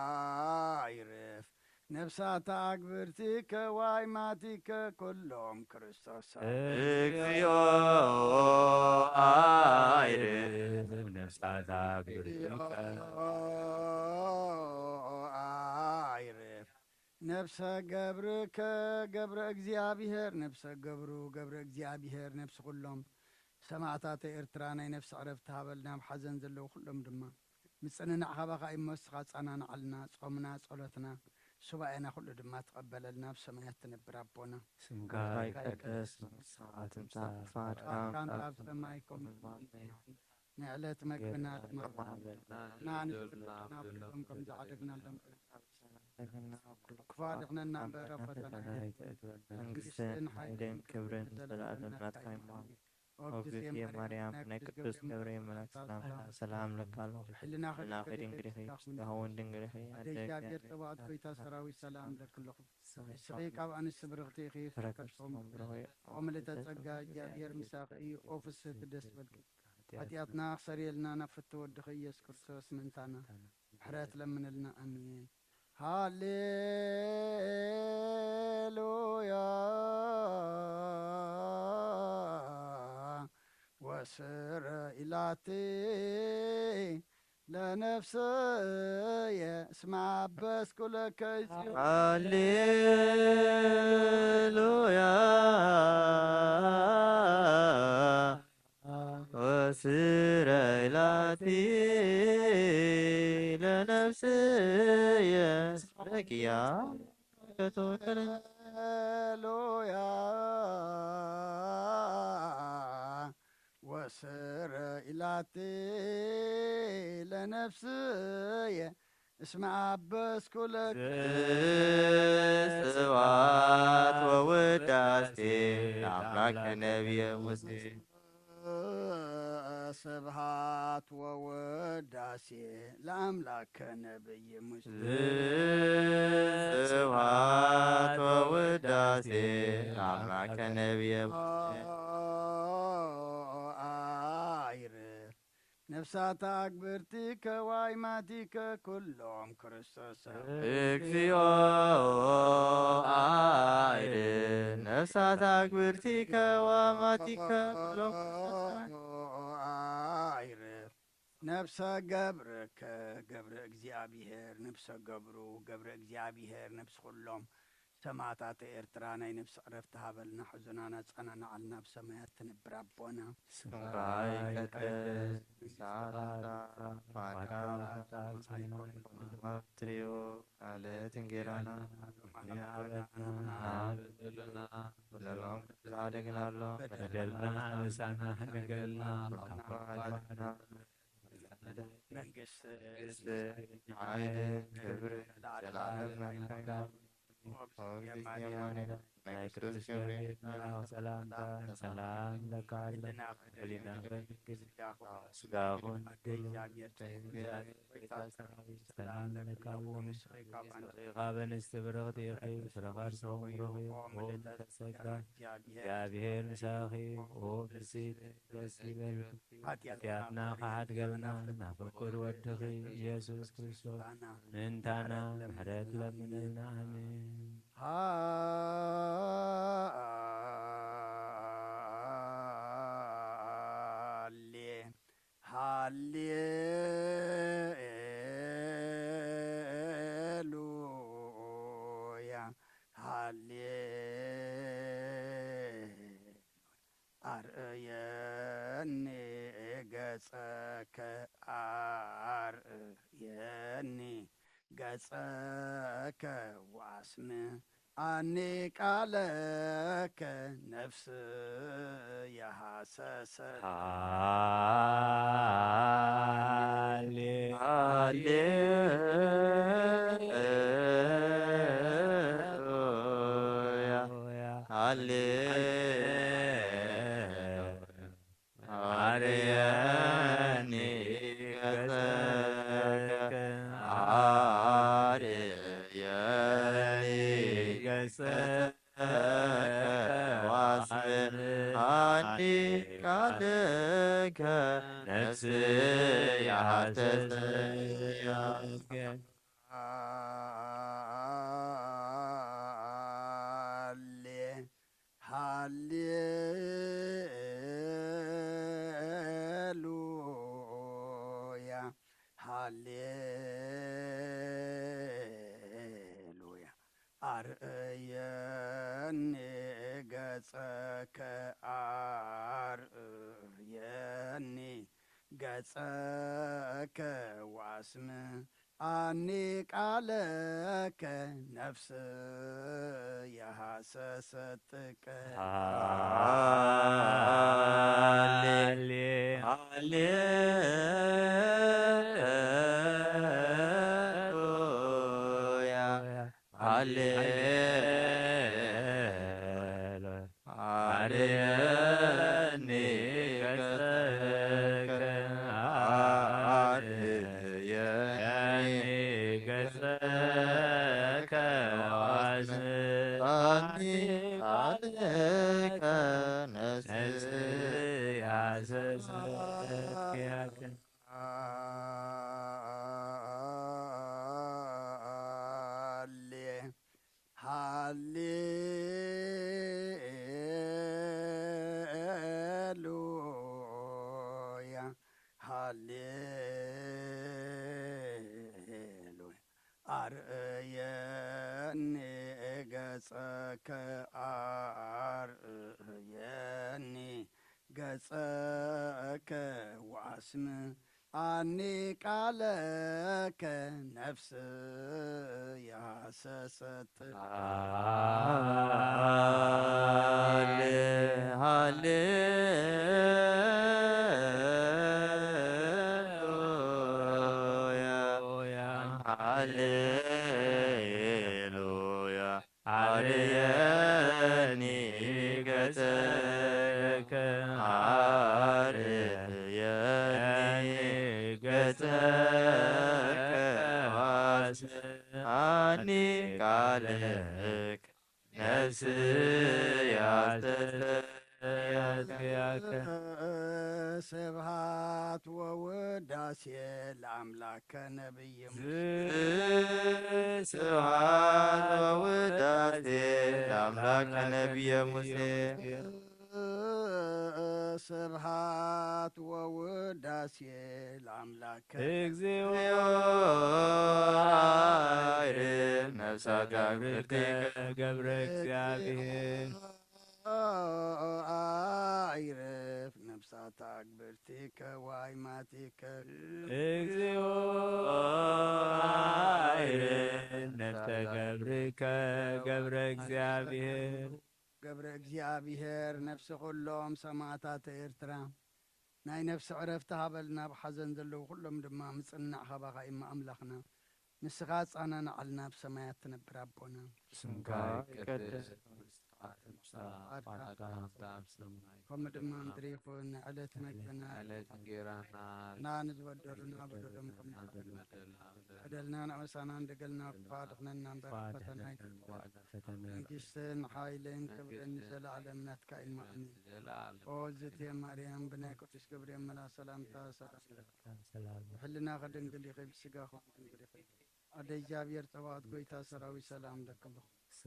አይርፍ ነፍሳተ አግብርቲከ ወአይማቲከ ኩሎም ክርስቶስ። እግዚኦ አይርፍ ነፍሳተ አግብርቲከ። አይርፍ ነፍሰ ገብርከ ገብረ እግዚኣብሔር፣ ነፍሰ ገብሩ ገብረ እግዚኣብሔር፣ ነፍሲ ኩሎም ሰማዕታተ ኤርትራ ናይ ነፍሲ ዕረፍቲ ሃበልና፣ ኣብ ሓዘን ዘለዉ ኩሎም ድማ ምጽንናዕ ካባኻ እዩ እሞ፣ ንስኻ ኣጸናንዓልና። ጾምና፣ ጸሎትና፣ ሱባኤና ኩሉ ድማ ተቐበለልና፣ ኣብ ሰማያት ትነብር ኣቦና። ስምካ ይትቀደስ፣ መንግስትኻ ትምጻእ፣ ፍቓድካ ፍቓድካ ኣብ ሰማይ ከም ንዕለት መግብና ድማ ንህበና፣ ንስና ብሎም ከም ዝዓደግናሎም፣ ክፉእ ኣድሕነና እምበር፣ ኣብ ፈተና ኣይተእትወና። መንግስትን ሓይልን ክብርን ዘለኣለም ናትካ እዩ። ኦ እግዝእትየ ማርያም፣ ናይ ቅዱስ ገብርኤል መልኣክ ሰላምታ ሰላም እለካ ኣለኹ። ሕልናኺ ድንግል ኢኺ፣ ስጋኺ እውን ድንግል ኢኺ። ኣደ እግዚኣብሔር ጸባኦት፣ ጎይታ ሰራዊት፣ ሰላም እለኪ ኣለኹ። ንስኺ ካብ ኣንስቲ ብርኽቲ ኢኺ፣ ፍረ ከርስኹም ብሩኽ እዩ። ኦ ምልእተ ጸጋ፣ እግዚኣብሔር ምሳኺ እዩ። ኦ ፍስህቲ ደስ በልኪ። ሓጢኣትና ክሰርየልና ናብ ፍትው ወድኺ ኢየሱስ ክርስቶስ ምእንታና ምሕረት ለምንልና። ኣሜን። ሃሌሉያ። ወስረ ኢላቲ ለነፍስየ እስመ አበስኩ ለከ እግዚኦ። ሃሌሉያ። ወስረ ኢላቲ ለነፍስየ እስመ ኪያከ ተወከለ። ሃሌሉያ። ወስረ ኢላቲ ለነፍስየ እስመ አበስኩ ለከ። ስብሐት ወውዳሴ ለአምላከ ነቢየ ሙሴ። ስብሐት ወውዳሴ ለአምላከ ነቢይ ሙሴ። ስብሐት ወውዳሴ ለአምላከ ነቢየ ሙሴ። አይርፍ ነፍሳት ኣግብርቲከ ዋይማቲከ ኩሎም ክርስቶስ እግዚኦ ኣይር ነፍሳት ኣግብርቲከ ዋማቲከ ኩሎም ኣይር ነፍሰ ገብርከ ገብረ እግዚኣብሔር ነፍሰ ገብሩ ገብረ እግዚኣብሔር ነፍሲ ኩሎም ሰማዕታት ኤርትራ ናይ ነፍሲ ዕረፍቲ ሃበልና፣ ሕዙናና ጸናናዓልና፣ ኣብ ሰማያት ትነብር ኣቦና። ስምካ ይቀደስ፣ ምጻእካ ትምጻእ፣ ፍቓድካ ኣብ ሰማይ ከምቲ ትሪኡ ማለት እንጌራና ሃበና፣ ዘለኦም ዝዓደግና ኣሎ፣ በደልና ኣበሳና ንገልና፣ መንግስት፣ ሓይል፣ ክብሪ ዘለዓለም ናይካ እዩ። ናይ ቅዱስ ገብርኤል መልኣኽ ሰላምታ ሰላም እለካ ኣለኹ። ሕሊናኽን ስጋኹን ሰላም እለካ ኣለኹ። ካብ ኣንስቲ ብርኽቲ ኢኺ፣ ፍረ ከርስኺ እውን ብሩኽ እዩ። ኦ ምልዕተ ጸጋ፣ እግዚኣብሔር ምሳኺ እዩ። ኦ ፍስሕቲ ደስ ይበልኪ። ሓጢኣትና ክሓድገልና ናብ ፍቁር ወድኺ ኢየሱስ ክርስቶስ ምእንታና ምሕረት ለምንልና። ኣሜን። ሃሌ ሃሌሉያ ሃሌ ኣርእየኒ ገጸከ ኣርእየኒ ገጸከ ወኣስምዓኒ ቃለከ ነፍስየ ሃሰሰት። ሃሌ ሃሌሉያ ሃሌ ኣርየኒ ገጸከ ኣርየኒ ገጸከ ዋስዓኒ ቃልከ ነፍስየ ሃሰሰት። ሃሌ ሃሌሉያ ሃሌሉያ ኣርእየኒ ገጸከ ኣርእየኒ ገጸከ ወኣስምዓኒ ቃለከ ነፍስየ ሃሰሰት ጥቀ። ሃሌ ሃሌሉያ ሃሌሉያ ኣርየኒ ገጸከ ኣርየኒ ገጸከ ወኣስምዓኒ ቃልከ ነፍስየ ሃሰሰት። ሃሌ ሃሌሉያ ሃሌሉያ ኣርእየኒ ገጸከ ኣርእየኒ ገጸከ ወኣስምዓኒ ቃለከ ነፍስየ ሃሰሰት። ሃሌ ሃሌሉያ ሃሌሉያ ኣርየኒ ገጸከ ኣርየኒ ገጸከ ወኣስምዓኒ ቃለከ ነፍስየ ሃሰሰት። ስብሐት ስብሐት ወውዳሴ ለአምላከ ነቢይ ሙሴ። ስብሐት ወውዳሴ ለአምላከ ነቢየ ሙሴ። ስብሐት ወውዳሴ ለአምላከ እግዚኦ አይርፍ ነፍሳት አግብርቲከ ገብረ እግዚአብሔር። አይርፍ ነፍሳት አግብርቲከ ወአይማቲከ። እግዚኦ አይርፍ ነፍሰ ገብርከ ገብረ እግዚአብሔር። ገብረ እግዚኣብሔር ነፍሲ ኩሎም ሰማእታት ኤርትራ ናይ ነፍሲ ዕረፍቲ ሃበልና፣ ኣብ ሓዘን ዘለዉ ኩሎም ድማ ምጽንናዕ ካባኻ እዩ እሞ ኣምላኽና። ንስኻ ኣጻናንዓልና፣ ኣብ ሰማያት ትነብር ኣቦና። ስምካ ይቀደስ፣ መንግስትኻ ትምጻእ፣ ፍቓድካ ፍቓድካ ከምታ ኣብ ሰማይ ከምኡ ድማ ከምኡ ምድሪ ይኹን። ዕለት መግብና ዕለት እንጌራና ንና ንዝበደሉና በደሎም ከም ንበደል ንበደል በደልና ንኣበሳና እንደገልና ክፋ ድሕነና እምበር ፈተና ኣይትግበር። ፈተና መንግስትን ሓይልን ክብርን ንዘለዓለም ናትካ እዩ። እማኒ ዘለዓለም ኦ ዝቴ ማርያም ብናይ ቅዱስ ገብርኤል መልኣኽ ሰላምታ ሰላም ይብለኪ። ሰላም። ብሕልናኺ ድንግል ኢኺ፣ ብስጋኺ እውን ድንግል ኢኺ። ኣደ እግዚኣብሔር ጸባኦት ጎይታ ሰራዊት ሰላም ለኪ።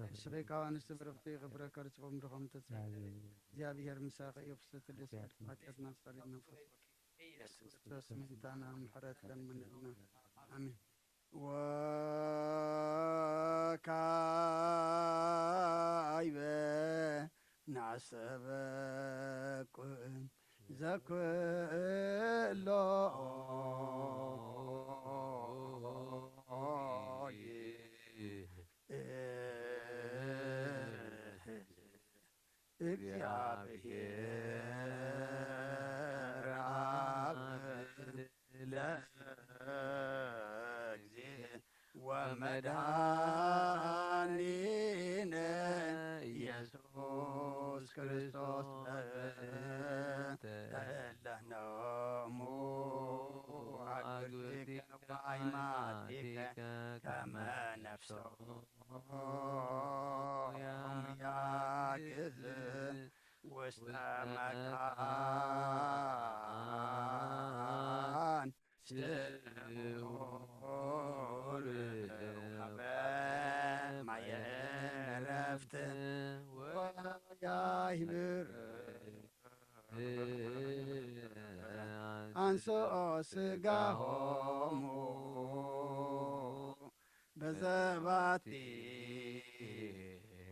ንስኺ ካብ ኣንስቲ ብርኽቲ ክብረ ከርጽፎም ድኾም ተጽ እግዚኣብሔር ምሳኺ እዩ። ፍስሕቲ ደስ ይበልኪ፣ ሓጢኣትና ኣስተሰርየልና መንፈስ ቅዱስ። ኢየሱስ ክርስቶስ ምእንታና ምሕረት ለምንልና። ኣሜን። ወካይበ ናሰበኩ ዘኩሎ እግዚአብሔር አብ ለእግዚእ ወመድኃኒነ ኢየሱስ ክርስቶስ በእንተ እለ ኖሙ አግብርቲከ ወአይማቲከ ከመ ነፍሶሙ ያግዝ ውስተ መካን ስዑር ወሀበ ማየ ዕረፍት ወያይብር አንስኦ ስጋሆሙ በዘባቲ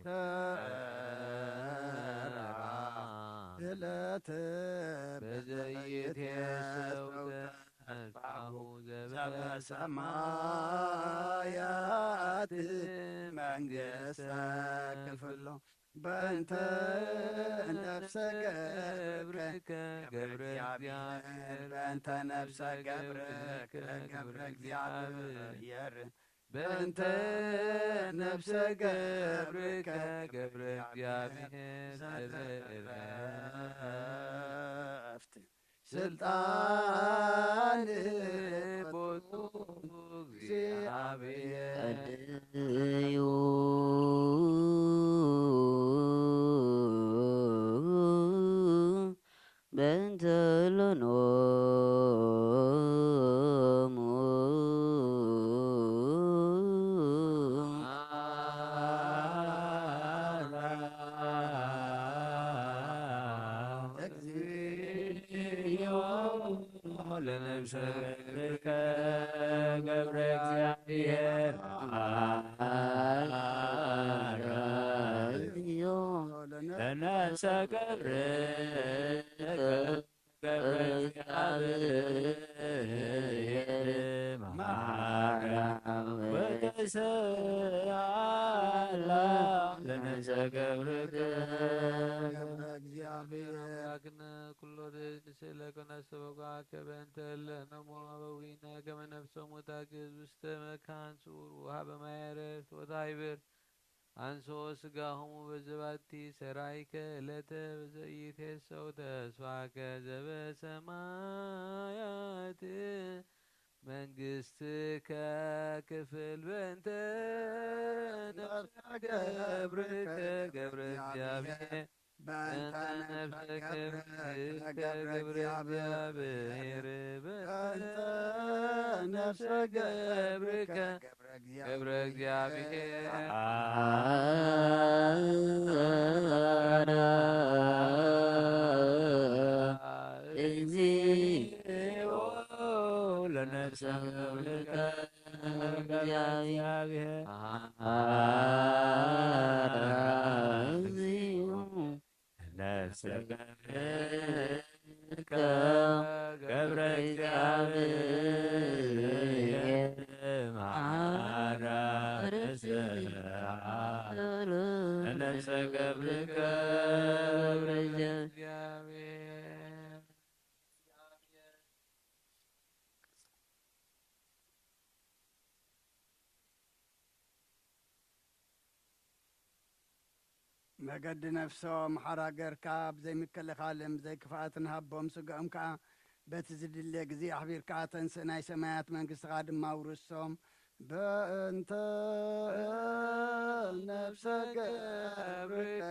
ተራ ዕለት በዘይት የሰው ተስፋሁ ዘበሰማያት መንግስተ ክፍሎ በእንተ ነፍሰ ገብርከ ገብረ እግዚአብሔር በእንተ ነፍሰ ገብርከ ገብረ እግዚአብሔር በእንተ ነፍሰ ገብርከ ገብረ እግዚአብሔር ዘበእረፍት ስልጣን ቦቱ እግዚአብሔር። በእንተ ሎኖሙ እግዚኦ ለነፍሰ ገብርከ ገብረ እግዚአብሔር ለነፍሰ ገብርከ ገብረ እግዚአብሔር ማርያም ወተሰአላ ለነፍሰ ገብርከ ገብረ እግዚአብሔር። አምላክነ ኩሎ ንስእለከ ወነስተበቅዓከ ከበ እንተ እለ ኖሙ አበዊነ ከመ ነፍሶሙ ታግዝ ውስተ መካን ስዑር ወሀበ ማየ ዕረፍት ወታይብር አንሶ ስጋሆሙ በዘባቲ ሰራይከ ዕለተ በዘኢትሴሰው ተስፋከ ዘበሰማያት መንግስትከ ክፍል በእንተ ነፍሰ ገብርከ ገብረ እግዚአብሔር በእንተ ነፍሰ ገብርከ ገብረ እግዚኣብሔር፣ በእንተ ነፍሰ ገብርከ ገብረ እግዚኣብሔር። እግዚኦ ለነፍሰ ገብርከ ገብረ እግዚኣብሔር። ነፍሰ ገብርከ ገብረ እግዚኣብሔር መዓራ ተስብሐ። ነፍሰ ገብርከ ገብረ እግዚኣብሔር። መገዲ ነፍሶም ሓራ ገርካ፣ ብዘይ ምክልኻልን ብዘይ ክፍኣትን ሃቦም። ስግኦም ከኣ በቲ ዝድለ ግዜ ኣሕቢርካ ተንስእ፣ ናይ ሰማያት መንግስትኻ ድማ ኣውርሶም። በእንተ ነፍሰ ገብርከ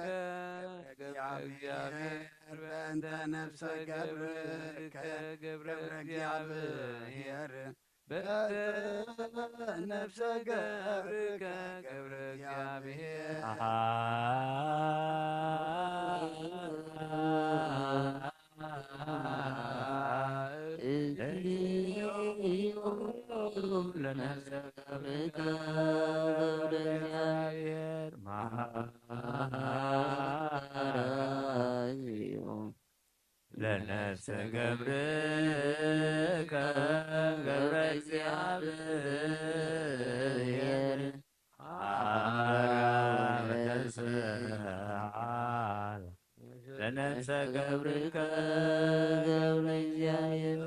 ገብረ እግዚኣብሔር፣ በእንተ ነፍሰ ገብርከ ገብረ እግዚኣብሔር። በእንተ ነፍሰ ገብርከ ገብረ እግዚኣብሔር። እግዚኦ ለነፍሰ ገብርከ ገብረ እግዚኣብሔር መዓራ። ለነፍሰ ገብርከ ገብረ እግዚኣብሔር መዓራ ተስብሐ። ለነፍሰ ገብርከ ገብረ እግዚኣብሔር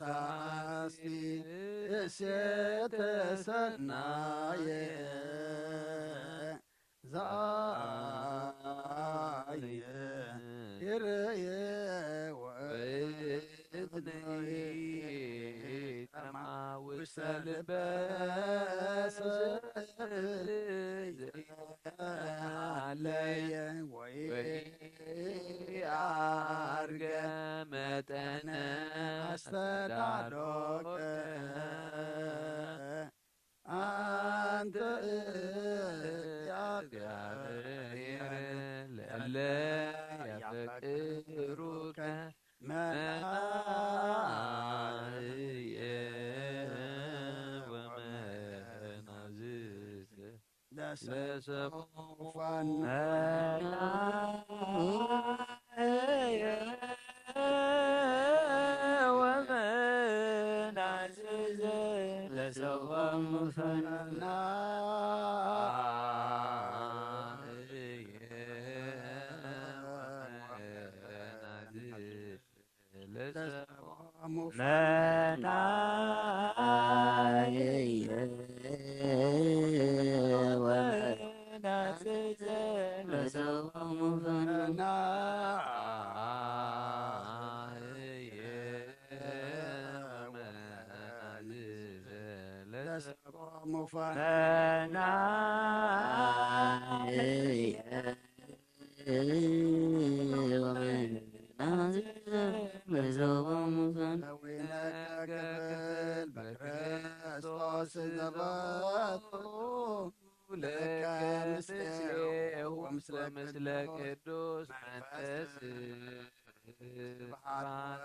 ተአስቲ እሴተ ሰናየ። ዛየ ይርየ ወይትኒ ጠማ ውስተ ልበ ዘለየ ወይ አርገ መጠነ አስተዳሎከ። አንተ እግዚአብሔር ለእለ ያፈቅሩከ መናየ ወመናዝዝ ለሰሙፋን ወመናዝዝ ለሰቦሙ ፈናየ ወመናዝዝ ለሰቦሙ መናየ ወመናዝዝ ለሰቦሙ ፈናየ ወመናዝዝ ለሰቦሙ ፈናየ። ክብል በክርስቶስ ዘበቱ ለከ ምስሌሁ ወምስለ ቅዱስ መንፈስ ስብሐት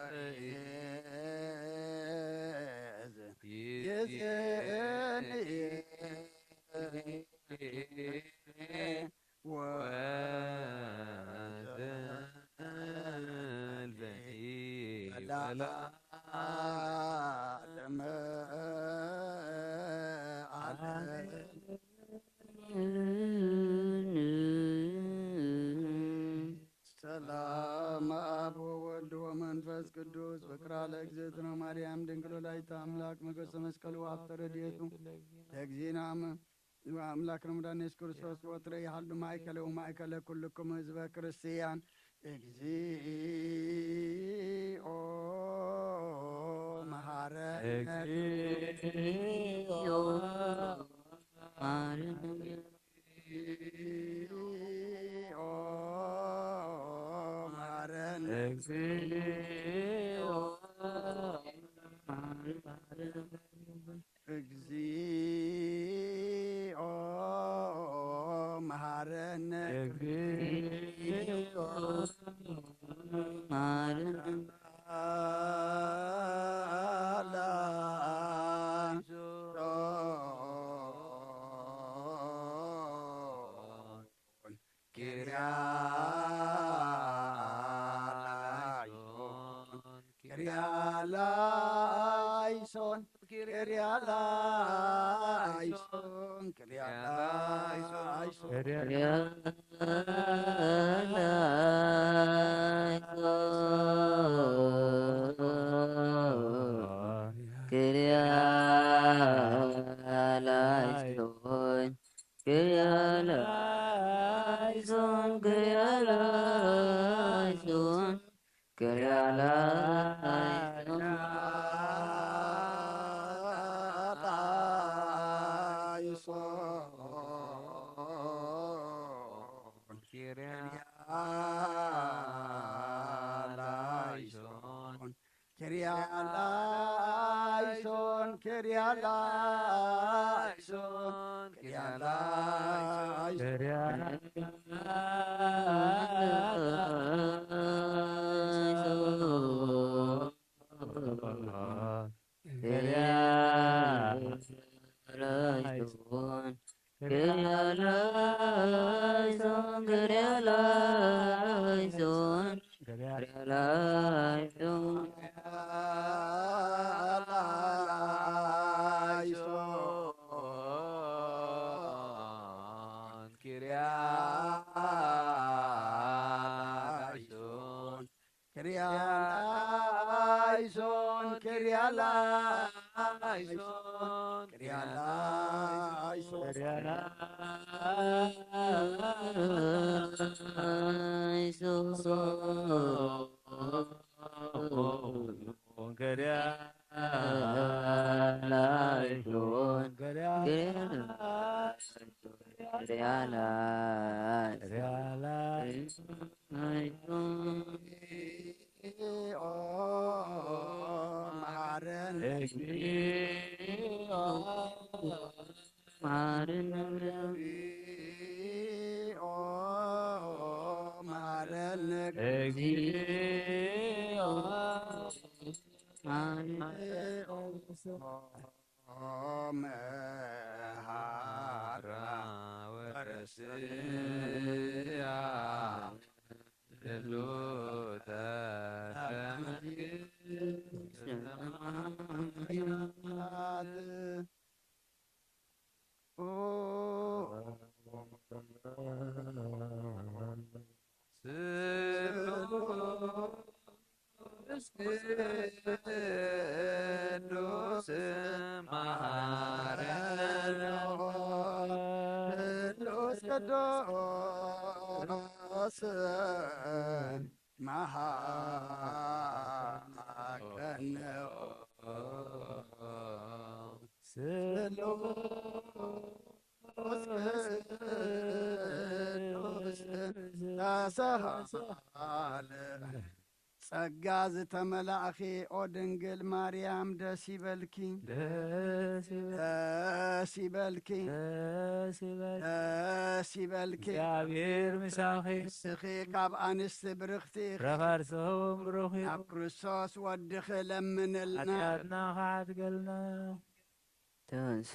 ወይእዜኒ ወዘልፈኒ ወለዓለመ ዓለም። ሰላም አብ ወወልድ ወመንፈስ ቅዱስ። ፍቅራ ለእግዝእትነ ማርያም ድንግል ወላዲተ አምላክ መገሰ መስቀሉ ሀብተ ረድኤቱ ለእግዚእነ አብ ወአምላክነ መድኃኒነ ኢየሱስ ክርስቶስ ወትረ ይሃሉ ማእከለ ወማእከለ ኩልክሙ ህዝበ ክርስቲያን። እግዚኦ መሐረነ። እግዚኦ መሐረነ። እግዚኦ እግዚኦ መሐረነ። እግዚኦ መሐረነ። ኪርያላይሶን፣ ኪርያላይሶን፣ ኪርያላይሶን፣ ኪርያላይሶን። ኪርያላይሶን፣ ኪርያላይሶን፣ ኪርያላይሶን፣ ኪርያላይሶን። ኪርያላይሶን፣ ኪርያላይሶን፣ ኪርያላይሶን፣ ኪርያላይሶን። ኪርያላይሶን፣ ኪርያላይሶን፣ ኪርያላይሶን፣ ኪርያላይሶን። ኪርያላይሶን፣ ኪርያላይሶን፣ ኪርያላይሶን። እግዚኦ መሐረነ። እግዚኦ መሐረነ። እግዚኦ መሐረነ። እግዚኦ መሐረነ። መሐራ ወረስያ ልሉተ መንግስተ ሰማያት። ስሉስ ቅዱስ መሐረነ። ስሉስ ቅዱስ መሐረነ። ስሉስ ቅዱስ ተሳሃለ። ጸጋ ዝተመላእኺ ኦ ድንግል ማርያም ደስ ይበልኪ። ደስ ይበል-፣ ደስ ይበልኪ። ደስ ይበል-፣ ደስ ይበልኪ። እግዚኣብሔር ምሳኺ። ንስኺ ካብ ኣንስቲ ብርኽቲ ኢኺ። ፍረ ከርስኺ እውን ብሩኽ እዩ። ኣብ ክርስቶስ ወድኺ ለምንልና። ሓጢኣትና ኸሓድገልና። ተንስ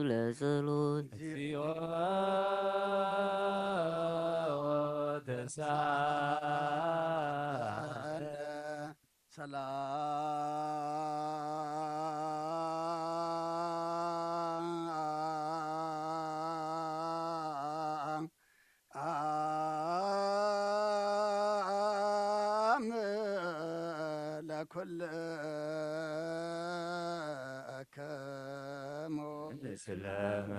ለጸሎት። እግዚኦ ተሳለ። ሰላም ለኩልክሙ። ስለመ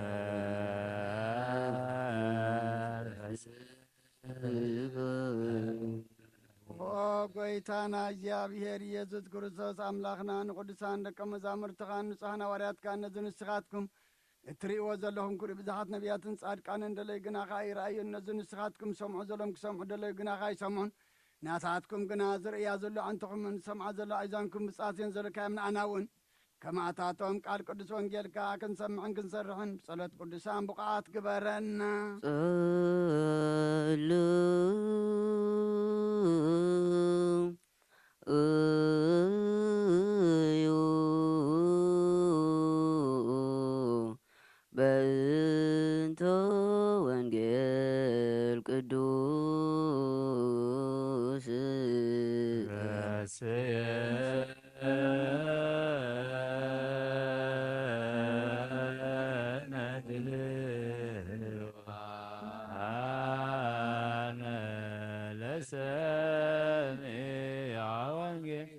ጎይታና እግዚኣብሔር ኢየሱስ ክርስቶስ ኣምላኽና ንቅዱሳን ደቀ መዛሙርትኻን ንጹሓን ሃዋርያትካን ነዚ ንስኻትኩም እትርእይዎ ዘለኹም ኩሉ ብዙሓት ነቢያትን ጻድቃንን ደለዩ ግናኻ ኣይረኣዩን። ነዚ ንስኻትኩም ሰምዑ ዘሎም ክሰምዑ ደለዩ ግናኻ ኣይሰምዑን። ናታትኩም ግና ዝርእያ ዘሎ ኣዕንትኹምን ዝሰምዓ ዘሎ ኣእዛንኩም ብጻት እየን ዘለካዮም ንኣና እውን ከማእታቶም ቃል ቅዱስ ወንጌልካ ክንሰምዕን ክንሰርሕን ብጸሎት ቅዱሳን ብቑዓት ግበረና። ጸሉ እዩ በእንተ ወንጌል ቅዱስ ለሰሚዐ ወንጌል።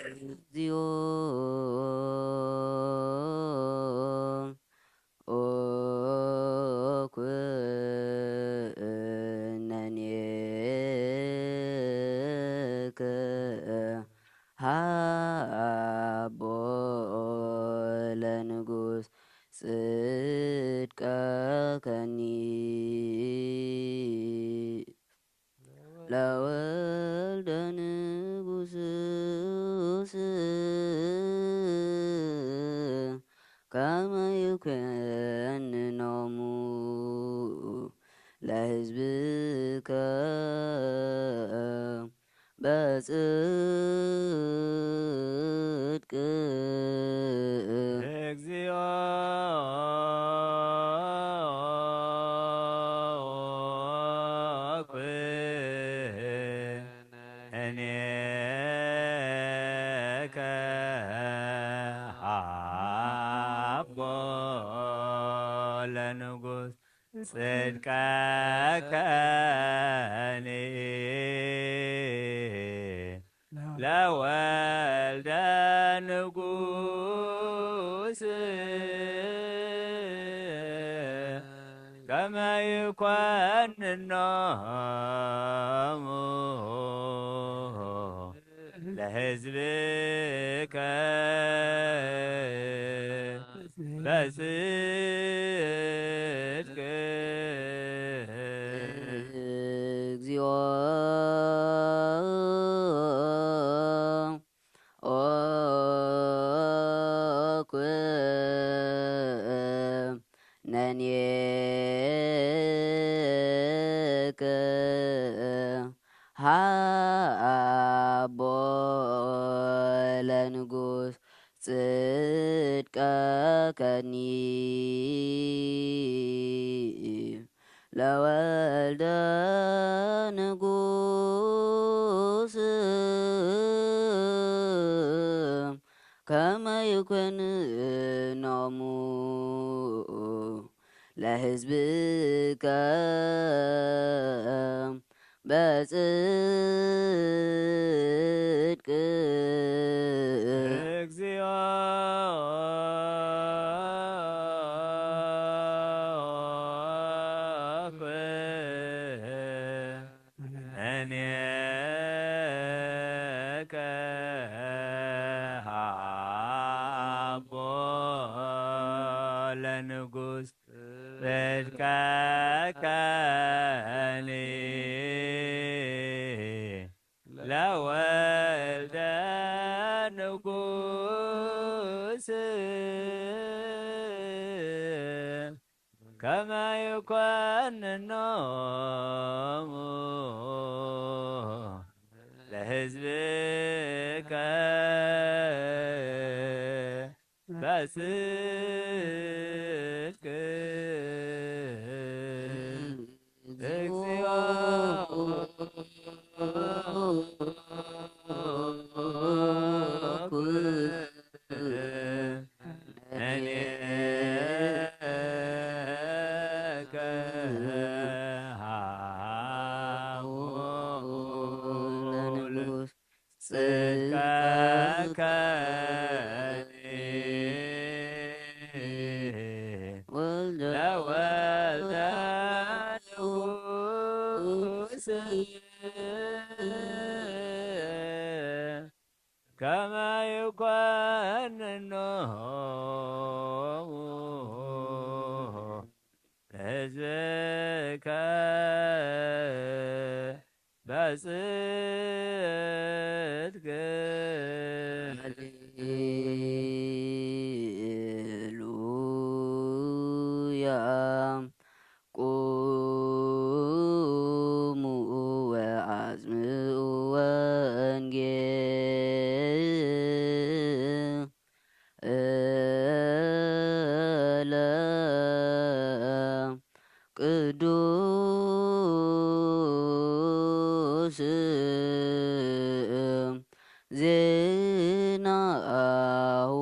እግዚኦ ኦ ኩነኔከ ሃቦ ለንጉስ ጽድቀከኒ ለወልደ ንጉስስ ከመ ይኮንኖሙ ለሕዝብከ በጽድቅ። እግዚኦ ኩነኔከ ሃቦ ለንጉስ ጽድቀከኒ ለወልደ ንጉስ ከመ ይኮንኖሙ ለሕዝብከ በጽድቅ። እግዚኦ ኦ ኩነኔከ ሃቦ ለንጉስ ጽድቀከኒ ለወልደ ንጉስ ከመ ይኮንኖሙ ለሕዝብከ በጽድቅ። እግዚኦ ኩነኔከ ሃቦ ለንጉስ ጽድቀከኒ ለወልደ ንጉስ ከመ ይኮንኖሙ ለሕዝብከ በጽድቅ። እግዚኦ ኩነኔከ ሃቦ ለንጉስ ጽድቀከኒ ወልደ ለወልደ ንጉስ ከመ ይኮንኖ ለሕዝብከ በጽድቅ። ሃሌሉያ። ቁሙ ወአጽምዑ ወንጌል እለ ቅዱስ ዜናሁ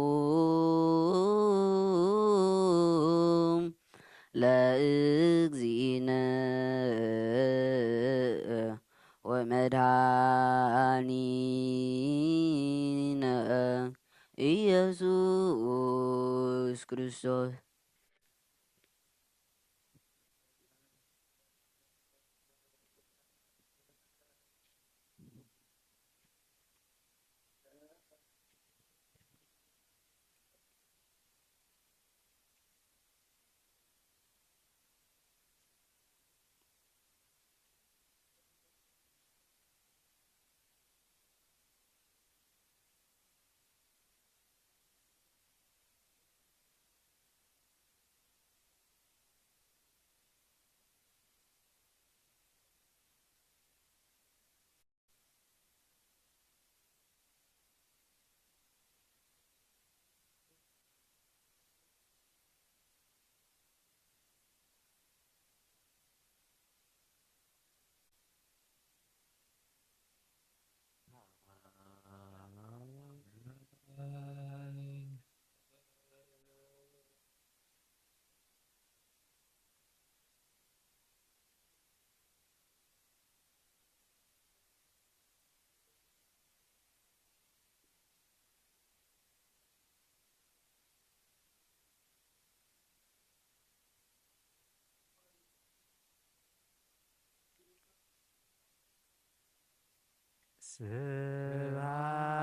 ለእግዚእነ ወመድኃኒነ ኢየሱስ ክርስቶስ።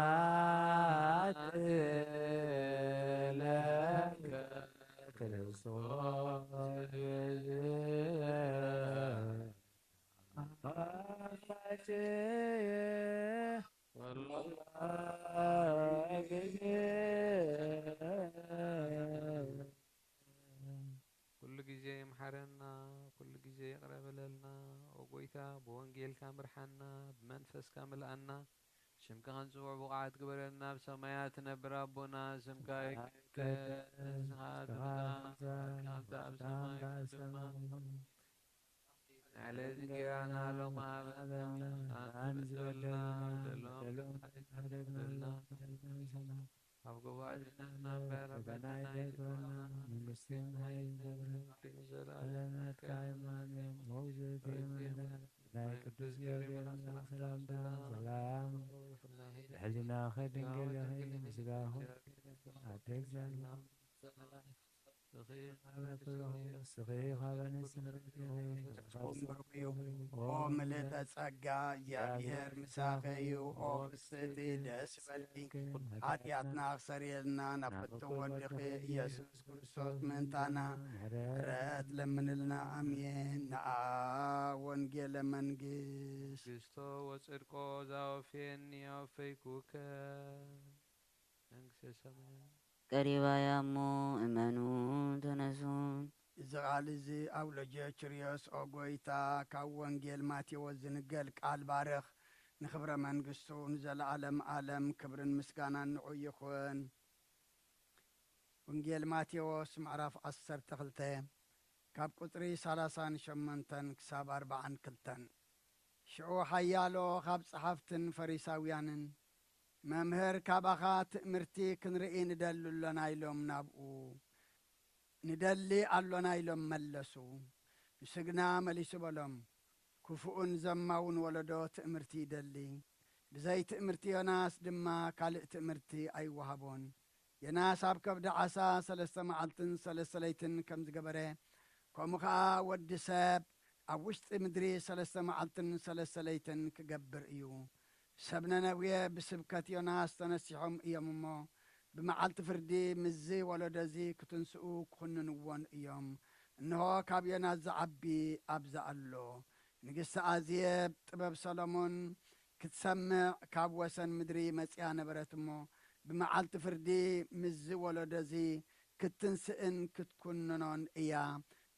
ስብሐት ለከ ክርስቶስ አምላኬ። ኩሉ ግዜ ይምሓረና፣ ኩሉ ግዜ ይቕረ በለልና። ኦ ጎይታ፣ ብወንጌልካ ምርሓና፣ ብመንፈስካ ምልኣና፣ ሽምካ ክንጽውዕ ብቑዓት ግበረና። ኣብ ሰማያት ትነብር ኣቦና፣ ስምካ ይትቀደስ፣ መንግስትኻ ትምጻእ፣ ፍቓድካ ከምቲ ኣብ ሰማይ ከምኡ ድማ ንዕለትን እንጌራና ሎሚ ሃበና፣ ንኣና ዝበደልና ንበድለሎም፣ ንበድለሎም፣ ንበድለና፣ ኣብ ገባእ ኣትእተና እምበር፣ ኣብ ፈተና ኣይግበረና፣ መንግስትን ሓይልን ክብርን ዘለዓለም ናትካ እዩ። ኣሜን። ሞግዚት ናይ ቅዱስ ገብርኤል ሰላምታ ሰላም ልዕሊናኺ ድንግል ኢኺ፣ ምስጋኹ ኣደግዛና ንስኺ ካብ ኣንስቲ ተፈጢርኪ ኢኺ። ኦም ብሩክ እዩ። ኦ ምልእተ ጸጋ፣ እግዚኣብሔር ምሳኺ እዩ። ኦ ፍስሕቲ ደስ ይበልኪ፣ ኃጢኣትና ክሰርየልና ናብ ፍቱው ወድኺ ኢየሱስ ክርስቶስ ምእንታና ምሕረት ለምንልና። ኣሜን። ነአ ወንጌለ መንግስት። መንግስቶ ወጽድቆ ዛወፌኒ ኣወፈይኩከ። መንግስተ ሰማያት ቀሪባ እያ እሞ እመኑ ተነሱን። እዚ ቃል እዚ ኣውሎጆ ችርዮስ ኦ ጎይታ፣ ካብ ወንጌል ማቴዎስ ዝንገል ቃል ባርኽ፣ ንኽብረ መንግስቱ ንዘለዓለም ዓለም ክብርን ምስጋናን ንዑ ይኹን። ወንጌል ማቴዎስ ምዕራፍ ዓሰርተ ክልተ ካብ ቁጽሪ ሰላሳን ሸሞንተን ክሳብ ኣርባዓን ክልተን። ሽዑ ሓያሎ ካብ ጸሓፍትን ፈሪሳውያንን፣ "መምህር፣ ካባኻ ትእምርቲ ክንርኢ ንደሊ ኣሎና" ኢሎም ናብኡ፣ "ንደሊ ኣሎና" ኢሎም መለሱ። ንሱ ግና መሊሱ በሎም፣ "ክፉእን ዘማውን ወለዶ ትእምርቲ ይደሊ። ብዘይ ትእምርቲ ዮናስ ድማ ካልእ ትእምርቲ ኣይወሃቦን። ዮናስ ኣብ ከብዲ ዓሳ ሰለስተ መዓልትን ሰለስተ ለይትን ከም ዝገበረ፣ ከምኡ ኸኣ ወዲ ሰብ ኣብ ውሽጢ ምድሪ ሰለስተ መዓልትን ሰለስተ ለይትን ክገብር እዩ። ሰብ ነነዌ ብስብከት ዮናስ ተነሲሖም እዮም እሞ፣ ብመዓልቲ ፍርዲ ምስዚ ወለዶ እዚ ክትንስኡ ክኹንንዎን እዮም። እንሆ፣ ካብ ዮናስ ዝዓቢ ኣብዚ ኣሎ። ንግስቲ ኣዜብ ጥበብ ሰሎሞን ክትሰምዕ ካብ ወሰን ምድሪ መጺኣ ነበረት እሞ፣ ብመዓልቲ ፍርዲ ምስዚ ወለዶ እዚ ክትንስእን ክትኩንኖን እያ።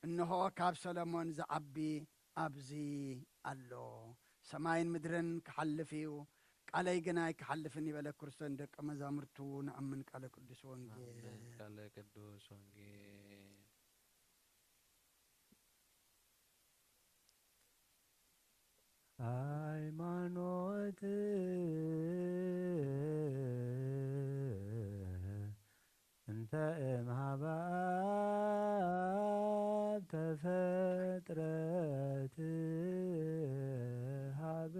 እንሆ፣ ካብ ሰሎሞን ዝዓቢ ኣብዚ ኣሎ። ሰማይን ምድርን ክሓልፍ እዩ፣ ቃለይ ግን ኣይክሓልፍን እዩ በለ ክርስቶስ ንደቀ መዛሙርቱ። ንኣምን ቃለ ቅዱስ ወንጌል። ኣሜን። ቃለ ቅዱስ ወንጌል። ሃይማኖት እንተ እምሃበ ኣብ ተፈጥረት፣ ሃበ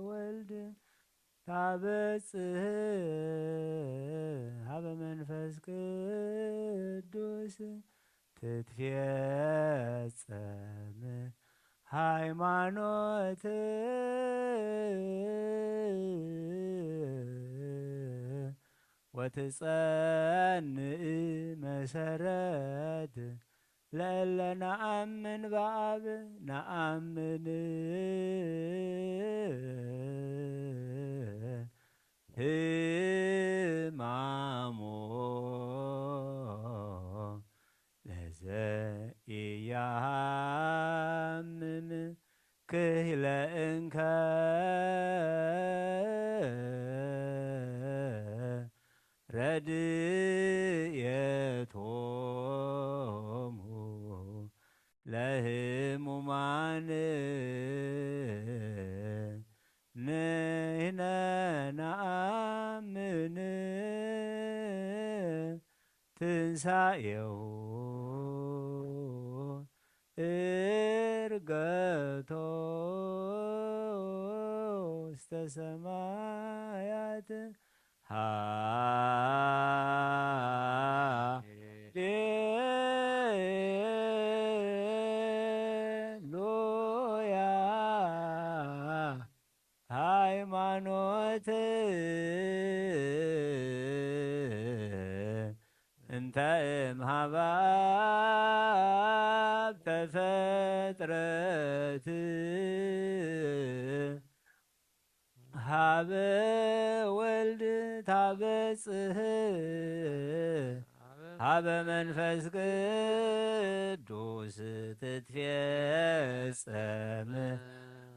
ወልድ ታበጽህ፣ ሃበ መንፈስ ቅዱስ ትትፌጸም ሃይማኖት፣ ወትጸንእ መሰረት፣ ለእለ ነኣምን በኣብ ነኣምን። ህማሞ ለዘ ኢያሃምም ክህለ እንከ ረድኤቶሙ ለህሙማን። ንሕነ ነኣምን ትንሳኤሁ እርገቶ ውስተ ሰማያት። ሃሌሉያ። ሃይማኖት እንተ እምሃበ ኣብ ተፈጥረት፣ ሃበ ወልድ ታበጽህ፣ ሃበ መንፈስ ቅዱስ ትትፌጸም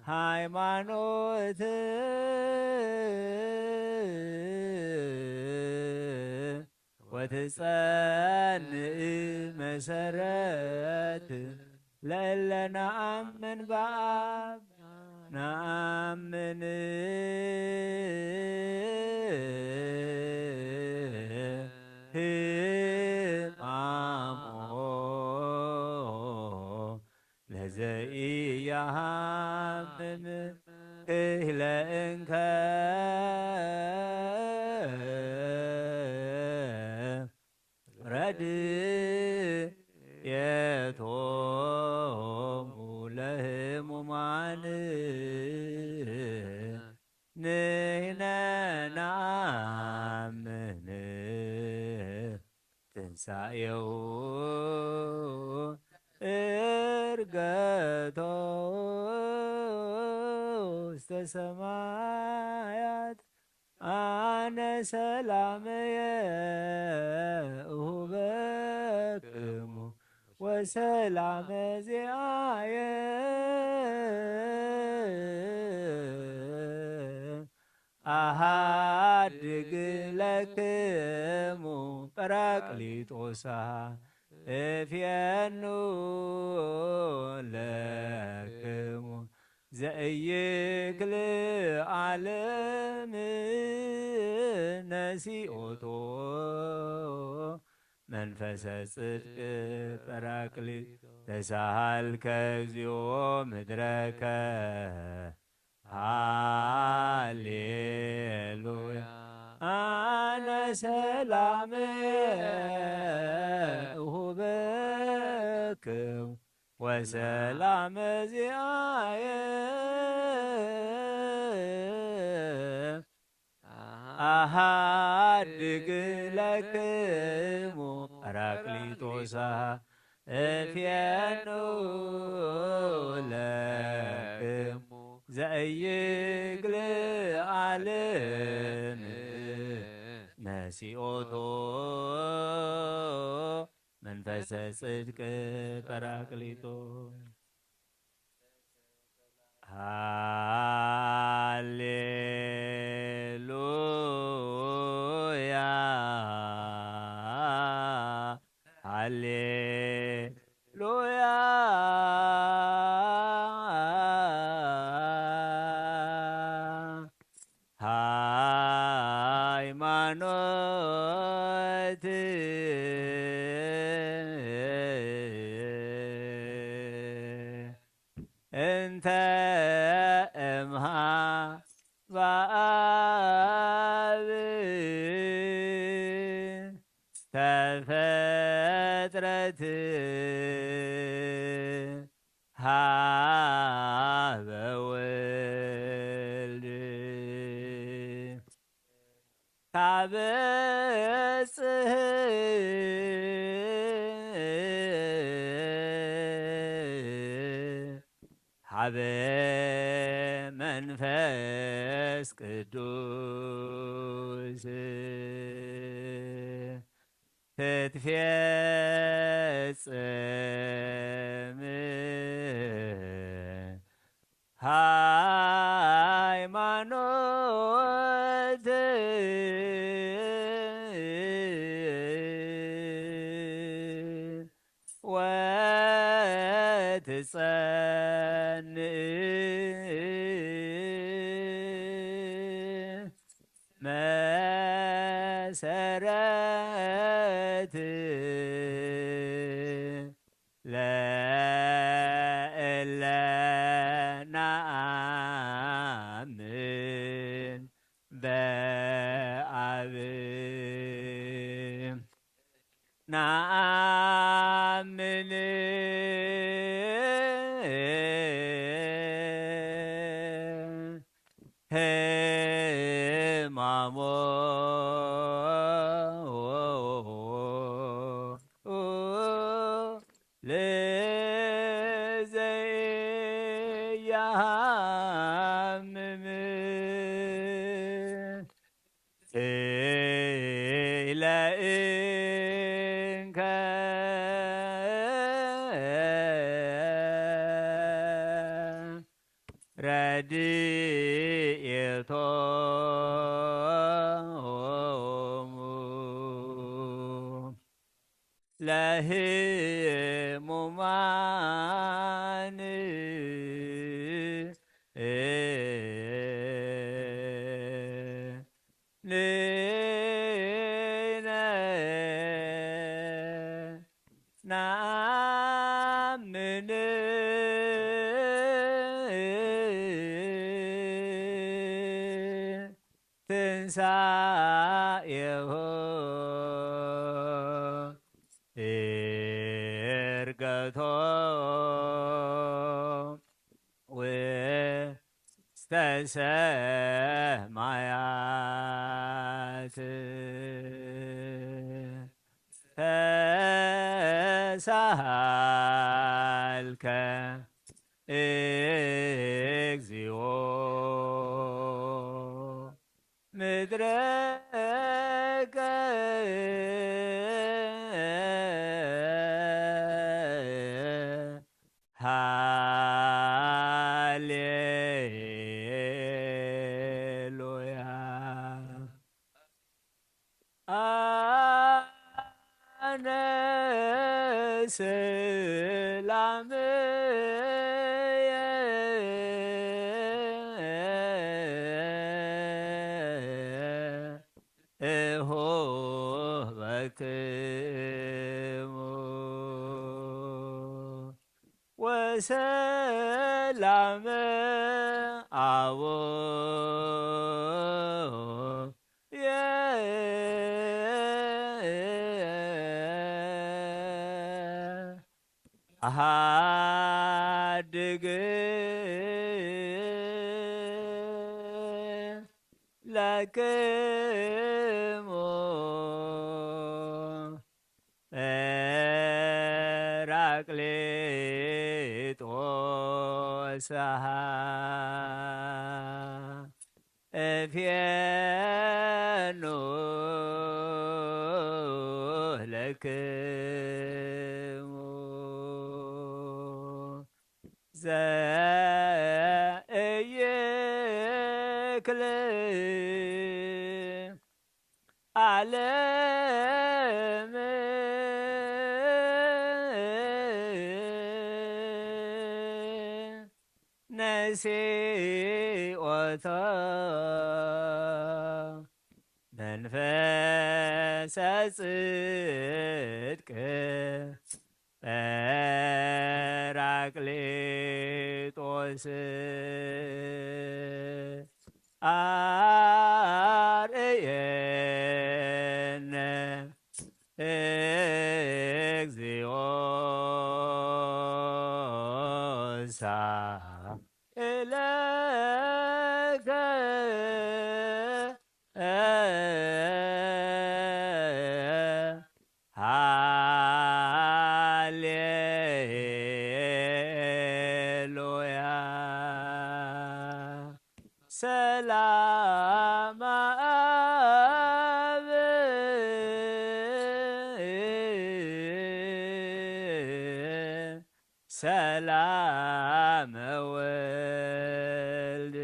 ሃይማኖት። ወትጸንእ መሰረት ለእለ ነኣምን በኣብ ነኣምን። ህማሞ ለዘኢያሃምም ክህለ እንከ ረድኤቶሙ ለህሙማን። ንሕነ ነኣምን ትንሳኤሁ እርገቶ ውስተ ሰማያት። ኣነ ሰላምየ እሁበክሙ ወሰላመ ዚኣየ ኣሃድግ ለክሙ ጳራቅሊጦሳ እፌኑ ለክሙ ዘኢይክል ዓለም ነሲኦቶ መንፈሰ ጽድቅ ጳራቅሊጥ ተሳሃልከ እግዚኦ ምድረከ። ሃሌሉያ። ኣነ ሰላም እሁበክሙ ወሰላም ዚኣየ ኣሃድግ ለክሙ ጳራቅሊጦሳ እፌኑ ለክሙ ዘእይግል ዓለም መሲኦቶ መንፈሰ ጽድቅ ጳራቅሊጦ። ሃሌሉያ ሃሌሉያ። ሃይማኖት እንተ እምሃ በአብ ተፈጥረት ሃበ ወልድ ታበጽህ ሀበ መንፈስ ቅዱስ ትትፌጸም ሃይማኖት ወትጸንዕ መሰረት ለእለ ነአምን በአብ ነአምን ህማሞ ለዘያሃምም ኢለ እንከ ረድኤቶሙ ለህሙማን ንነ ነአምን ትንሳኤሁ እርገቶ ውስተ ሰማያት ተሳሃልከ እግዚኦ ምድረከ ሃሌሉያ። አነ ሰላምየ እሆበክሙ ወሰላመ አቡየ አሃድግ ክሙ ጰራቅሊጦስ እፌኑ ለክሙ ዘእይክል ዓለም ነሲኦቶ መንፈሰ ጽድቅ ጰራቅሊጦስ አርእየነ እግዚኦ ሳእለከ ሃሌሉያ። ሰላም አብ ሰላም ወልድ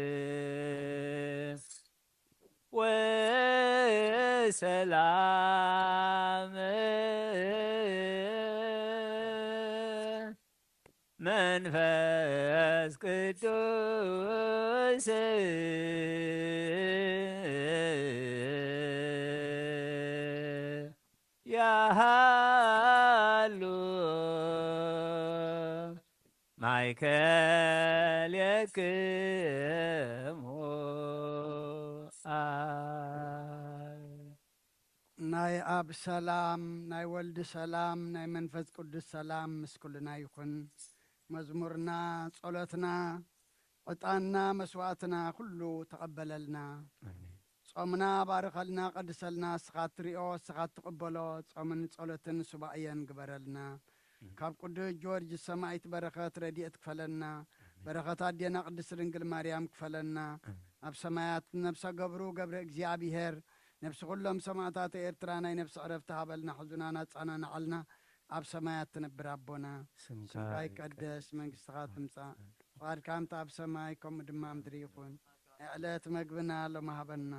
ወሰላም መንፈስ ቅዱስ ያሃሉ ማእከሌክሙ። ናይ ኣብ ሰላም፣ ናይ ወልድ ሰላም፣ ናይ መንፈስ ቅዱስ ሰላም ምስ ኩልና ይኹን። መዝሙርና፣ ጸሎትና፣ ዕጣንና፣ መስዋእትና ኩሉ ተቐበለልና። ኣሜን። ጾምና ባርኸልና፣ ቀድሰልና፣ እስኻ ትሪኦ፣ እስኻ ትቕበሎ ጾምን ጸሎትን ሱባኤን ግበረልና። ካብ ቅዱስ ጊዮርጊስ ሰማዕት በረኸት ረድኤት ክፈለና። በረኸት ኣዴና ቅድስት ድንግል ማርያም ክፈለና። ኣብ ሰማያት ነብሰ ገብሩ ገብረ እግዚኣብሔር፣ ነብሲ ኩሎም ሰማዕታት ኤርትራ ናይ ነብሲ ዕረፍቲ ሃበልና፣ ሕዙናን ኣጻናንዓልና። ኣብ ሰማያት ትነብር ኣቦና፣ ስምካ ስምካ ይቀደስ፣ መንግስትኻ ትምጻእ፣ ፍቓድካ ከምቲ ኣብ ሰማይ ከምኡ ድማ ኣብ ምድሪ ይኹን። ናይ ዕለት መግብና ሎሚ ሃበና።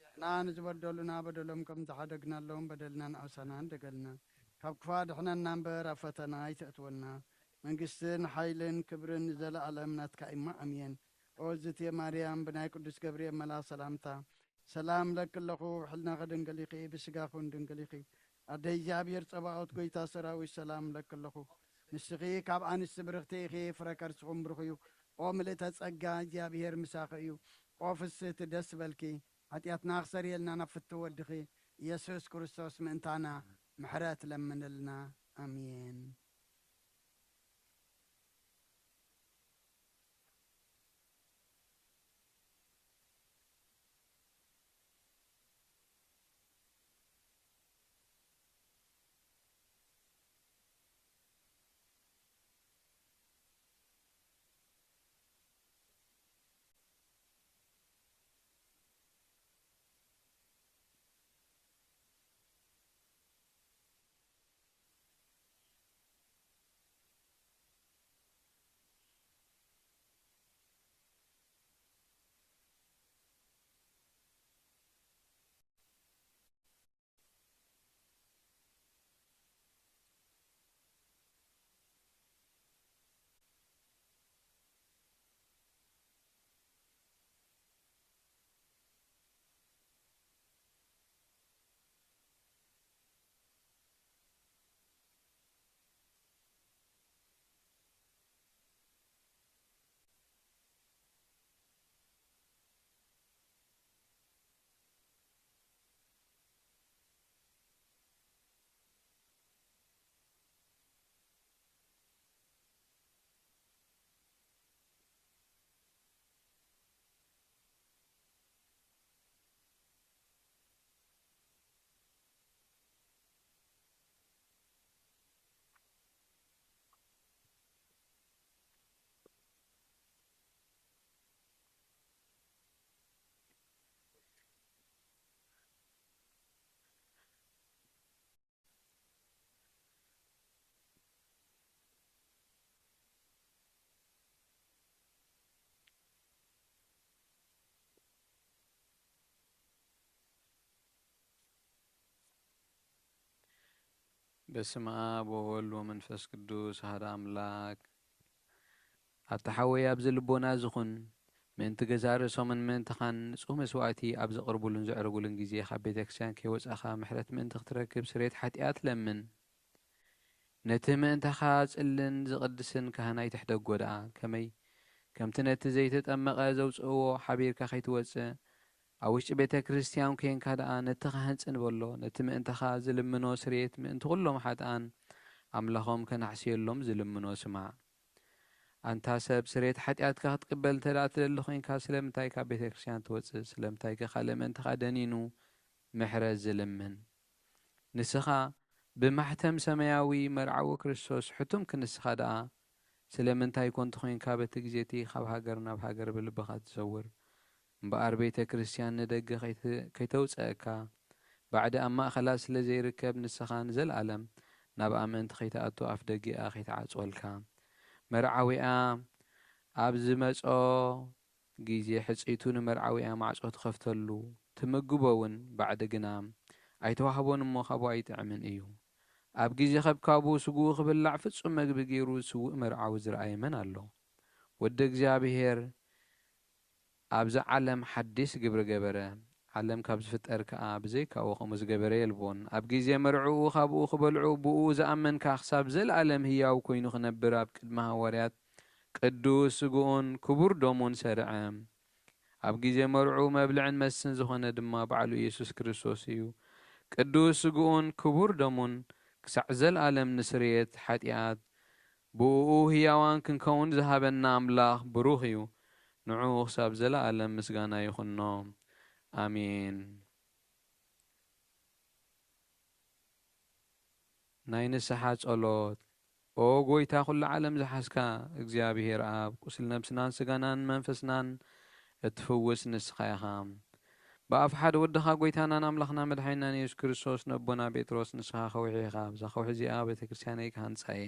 ንሕና ንዝበደሉና በደሎም ከም ዝሓደግናሎም በደልና ንኣውሳና እንደገልና። ካብ ክፋ ድሕነና እምበር ኣብ ፈተና ኣይተእትወና። መንግስትን ሓይልን ክብርን ንዘለኣለም ናትካ እማ ኣሜን። ኦ ዝቴ ማርያም ብናይ ቅዱስ ገብርኤል መልኣኽ ሰላምታ ሰላም ለኪ ኣለኹ፣ ብሕልናኺ ድንግል ኢኺ፣ ብስጋኹን ድንግል ኢኺ። ኣደ እግዚኣብሔር ጸባኦት ጎይታ ሰራዊት ሰላም ለኪ ኣለኹ። ንስኺ ካብ ኣንስቲ ብርኽቲ ኢኺ፣ ፍረ ከርስኹም ብሩኽ እዩ። ኦ ምልእተ ጸጋ እግዚኣብሔር ምሳኺ እዩ። ኦ ፍስህቲ ደስ በልኪ። ሓጢኣትና ክሰርየልና ናብ ፍትው ወድኺ ኢየሱስ ክርስቶስ ምእንታና ምሕረት ለምንልና። ኣሜን። በስመ ኣብ ወወልድ ወመንፈስ ቅዱስ ኣሐደ ኣምላክ። ኣታ ሓወይ ኣብዚ ልቦና ዝኹን ምእንቲ ገዛእ ርእሶምን ምእንትኻን ንጹህ መስዋእቲ ኣብ ዘቕርቡሉን ዘዕርጉሉን ግዜ ካብ ቤተ ክርስቲያን ከይወጻኻ ምሕረት ምእንቲ ክትረክብ ስርየት ሓጢኣት ለምን። ነቲ ምእንታኻ ጽልን ዝቕድስን ካህን ኣይትሕደጎ ደኣ። ከመይ? ከምቲ ነቲ ዘይተጠመቐ ዘውጽእዎ ሓቢርካ ከይትወጽእ ኣብ ውሽጢ ቤተ ክርስቲያን ኬንካ ደኣ ነቲ ካህን ጽን በሎ። ነቲ ምእንታኻ ዝልምኖ ስርየት ምእንቲ ኩሎም ሓጥኣን ኣምላኾም ከናሕስየሎም ዝልምኖ ስማዕ። ኣንታ ሰብ ስርየት ሓጢኣትካ ክትቅበል እንተ ደኣ ትደሊ ኾይንካ ስለምንታይ ካብ ቤተ ክርስቲያን ትወጽእ? ስለምንታይ ከ ካልእ ምእንታኻ ደኒኑ ምሕረት ዝልምን? ንስኻ ብማሕተም ሰማያዊ መርዓዊ ክርስቶስ ሕቱም ክንስኻ ደኣ ስለምንታይ ኮን ተኾይንካ በቲ ግዜቲ ካብ ሃገር ናብ ሃገር ብልብኻ ትዘውር? እምበኣር ቤተ ክርስቲያን ንደገ ከይተ- ከይተውጸአካ ባዕዲ ኣብ ማእኸላ ስለ ዘይርከብ ንስኻ ንዘለኣለም ናብኣ ምእንቲ ከይትኣቱ ኣፍ ደጊኣ ከይትዓጽወልካ። መርዓዊኣ ኣብ ዝመጾ ግዜ ሕጽይቱ ንመርዓዊኣ ማዕጾ ትኸፍተሉ፣ ትምግቦ እውን፣ ባዕዲ ግና ኣይተዋህቦን እሞ ካብኡ ኣይጥዕምን እዩ። ኣብ ግዜ ከብካቡ ስግኡ ክብላዕ ፍጹም መግቢ ገይሩ ዝስውእ መርዓዊ ዝረኣየ መን ኣሎ? ወዲ እግዚኣብሔር ኣብዚ ዓለም ሓዲስ ግብሪ ገበረ። ዓለም ካብ ዝፍጠር ከኣ ብዘይካኡ ከምኡ ዝገበረ የልቦን። ኣብ ግዜ መርዕኡ ካብኡ ክበልዑ ብኡ ዝኣመንካ ክሳብ ዘለኣለም ህያው ኮይኑ ክነብር ኣብ ቅድሚ ሃዋርያት ቅዱስ ስግኡን ክቡር ደሙን ሰርዐ። ኣብ ግዜ መርዑ መብልዕን መስተን ዝኾነ ድማ ባዕሉ ኢየሱስ ክርስቶስ እዩ። ቅዱስ ስግኡን ክቡር ደሙን ክሳዕ ዘለኣለም ንስርየት ሓጢኣት ብእኡ ህያዋን ክንከውን ዝሃበና ኣምላኽ ብሩኽ እዩ። ንዕኡ ክሳብ ዘለኣለም ምስጋና ይኹኖ። ኣሜን። ናይ ንስሓ ጸሎት። ኦ ጎይታ፣ ኩሉ ዓለም ዝሓዝካ እግዚኣብሄር ኣብ፣ ቁስሊ ነብስናን ስጋናን መንፈስናን እትፍውስ ንስኻ ኢኻ። ብኣፍ ሓደ ወድኻ ጎይታናን ኣምላኽና መድሓኒናን የሱስ ክርስቶስ ነቦና ጴጥሮስ ንስኻ ከውሒ ኢኻ። ብዛ ከውሒ እዚኣ ቤተ ክርስቲያነይ ክሃንጻ እየ።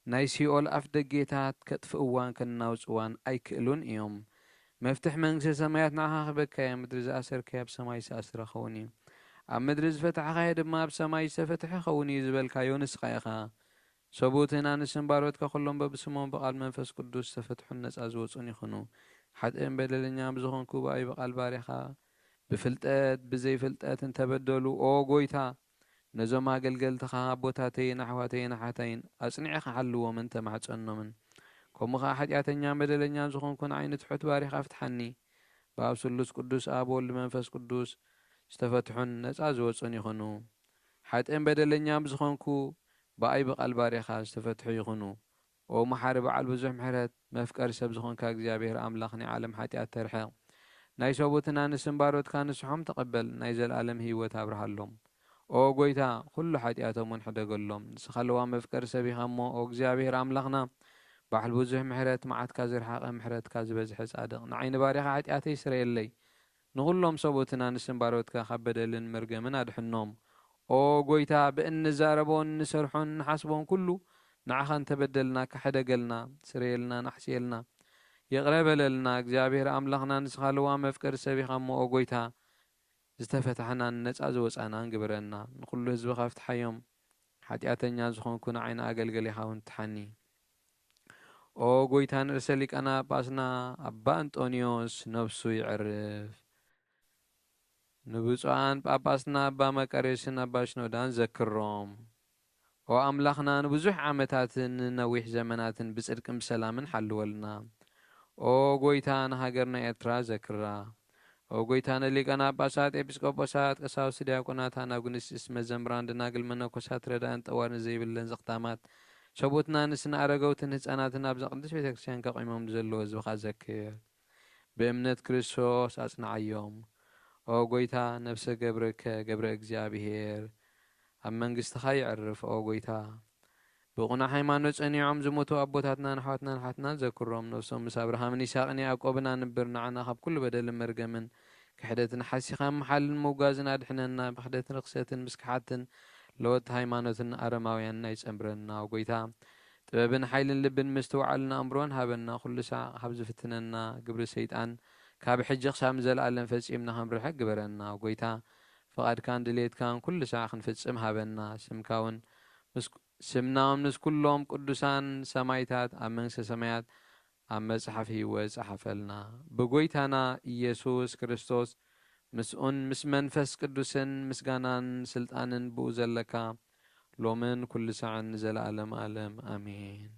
ናይ ሲኦል ኣፍ ደጌታት ከጥፍእዋን ከናውጽዋን ኣይክእሉን እዮም። መፍትሕ መንግስተ ሰማያት ንዓኻ ክህበካ እየ። ኣብ ምድሪ ዝኣሰርካዮ ኣብ ሰማይ ዝተኣስረ ክኸውን እዩ። ኣብ ምድሪ ዝፈታሕኻዮ ድማ ኣብ ሰማይ ዝተፈትሐ ክኸውን እዩ ዝበልካዮ ንስኻ ኢኻ። ሰብኡትን ኣንስትን ባሮትካ ኩሎም በብስሞም ብቓል መንፈስ ቅዱስ ዝተፈትሑን ነጻ ዝወጹን ይኹኑ። ሓጥእን በደለኛን ብዝኾንኩ ብኣይ ብቓል ባሪኻ ብፍልጠት ብዘይፍልጠት እንተበደሉ፣ ኦ ጎይታ፣ ነዞም ኣገልገልትኻ ኣቦታተይን ኣሕዋተይን ኣሓተይን ኣጽኒዕኻ ሓልዎምን ተማሕጸኖምን። ከምኡ ኸኣ ሓጢኣተኛን በደለኛን ዝኾንኩ ንዓይ ንትሑት ባሪኻ ፍትሓኒ። ብኣብ ስሉስ ቅዱስ ኣብ ወልድ መንፈስ ቅዱስ ዝተፈትሑን ነጻ ዝወጹን ይኹኑ። ሓጥእን በደለኛን ብዝኾንኩ ብኣይ ብቓል ባሪኻ ዝተፈትሑ ይኹኑ። ኦ መሓሪ በዓል ብዙሕ ምሕረት፣ መፍቀሪ ሰብ ዝኾንካ እግዚኣብሔር ኣምላኽ ናይ ዓለም ሓጢኣት ተርሕቕ። ናይ ሰቡትን ኣንስትን ባሮትካ ንስሖም ተቐበል፣ ናይ ዘለኣለም ህይወት ኣብርሃሎም። ኦ ጎይታ፣ ኩሉ ሓጢኣቶም እውን ሕደገሎም። ንስኻ ለዋም መፍቀሪ ሰብ ኢኻ እሞ፣ ኦ እግዚኣብሔር ኣምላኽና፣ በዓል ብዙሕ ምሕረት፣ መዓትካ ዝረሓቐ፣ ምሕረትካ ዝበዝሐ ጻድቕ፣ ንዓይ ንባሪኻ ሓጢኣተይ ስረየለይ። ንኹሎም ሰብኡትን ኣንስትን ባሮትካ ካብ በደልን መርገምን ኣድሕኖም። ኦ ጎይታ፣ ብእንዛረቦን እንሰርሖን እንሓስቦን ኩሉ ንዓኻ እንተበደልና፣ ክሕደገልና፣ ስረየልና፣ ናሕስየልና፣ ይቕረ በለልና። እግዚኣብሔር ኣምላኽና፣ ንስኻ ለዋም መፍቀሪ ሰብ ኢኻ እሞ፣ ኦ ጎይታ፣ ዝተፈታሕናን ነጻ ዝወጻናን ግበረና። ንኹሉ ህዝብኻ ፍትሓዮም። ሓጢኣተኛ ዝኾንኩ ንዓይ ንኣገልገሊኻ እውን ፍትሓኒ። ኦ ጎይታ፣ ንርእሰ ሊቃነ ጳጳስና ኣባ እንጦንዮስ ነፍሱ ይዕርፍ። ንብፁዓን ጳጳስና ኣባ መቃርዮስን ኣባ ሽኖዳን ዘክሮም። ኦ ኣምላኽና፣ ንብዙሕ ዓመታትን ንነዊሕ ዘመናትን ብጽድቅን ብሰላምን ሓልወልና። ኦ ጎይታ፣ ንሃገርና ኤርትራ ዘክራ። ኦ ጎይታ፣ ንሊቃነ ጳጳሳት፣ ኤጲስቆጶሳት፣ ቀሳውስቲ፣ ዲያቆናት፣ ኣናጉንስጢስ፣ መዘምራን፣ ደናግል፣ መነኮሳት፣ ረዳእን ጠዋርን ዘይብለን ዘኽታማት፣ ሰብኡትና፣ ኣንስትን ኣረገውትን ህጻናትን ኣብዛ ቅድስት ቤተ ክርስቲያን ከቒሞም ንዘለዉ ህዝብኻ ዘክር። ብእምነት ክርስቶስ ኣጽንዓዮም። ኦ ጎይታ፣ ነፍሰ ገብርከ ገብረ እግዚኣብሔር ኣብ መንግስትኻ ይዕርፍ። ኦ ጎይታ፣ ብቕኑዕ ሃይማኖት ጸኒዖም ዝሞቱ ኣቦታትናን ኣሕዋትናን ሓትናን ዘክሮም። ነፍሶም ምስ ኣብርሃምን ይስሐቅን ያዕቆብን ኣንብር። ንዓና ካብ ኩሉ በደልን መርገምን ክሕደትን ሓሲኻ ምሓልን ምውጋዝን ኣድሕነና። ብኽሕደትን ርኽሰትን ምስክሓትን ለወጥቲ ሃይማኖትን ኣረማውያንን ኣይጸምብረና። ኦ ጎይታ፣ ጥበብን ሓይልን ልብን ምስትውዓልን ኣእምሮን ሃበና። ኩሉ ሳዕ ካብ ዝፍትነና ግብሪ ሰይጣን ካብ ሕጂ ክሳብ ንዘለኣለም ፈጺምና ክንርሕቅ ግበረና። ኦ ጎይታ፣ ፍቓድካን ድሌትካን ኩሉ ሳዕ ክንፍጽም ሃበና። ስምካ እውን ምስ፣ ስምና ምስ ኩሎም ቅዱሳን ሰማይታት ኣብ መንግስተ ሰማያት ኣብ መጽሓፍ ህይወት ጸሓፈልና። ብጎይታና ኢየሱስ ክርስቶስ ምስኡን ምስ መንፈስ ቅዱስን ምስጋናን ስልጣንን ብኡ ዘለካ ሎምን ኩሉ ሳዕን ንዘለዓለም ዓለም ኣሜን።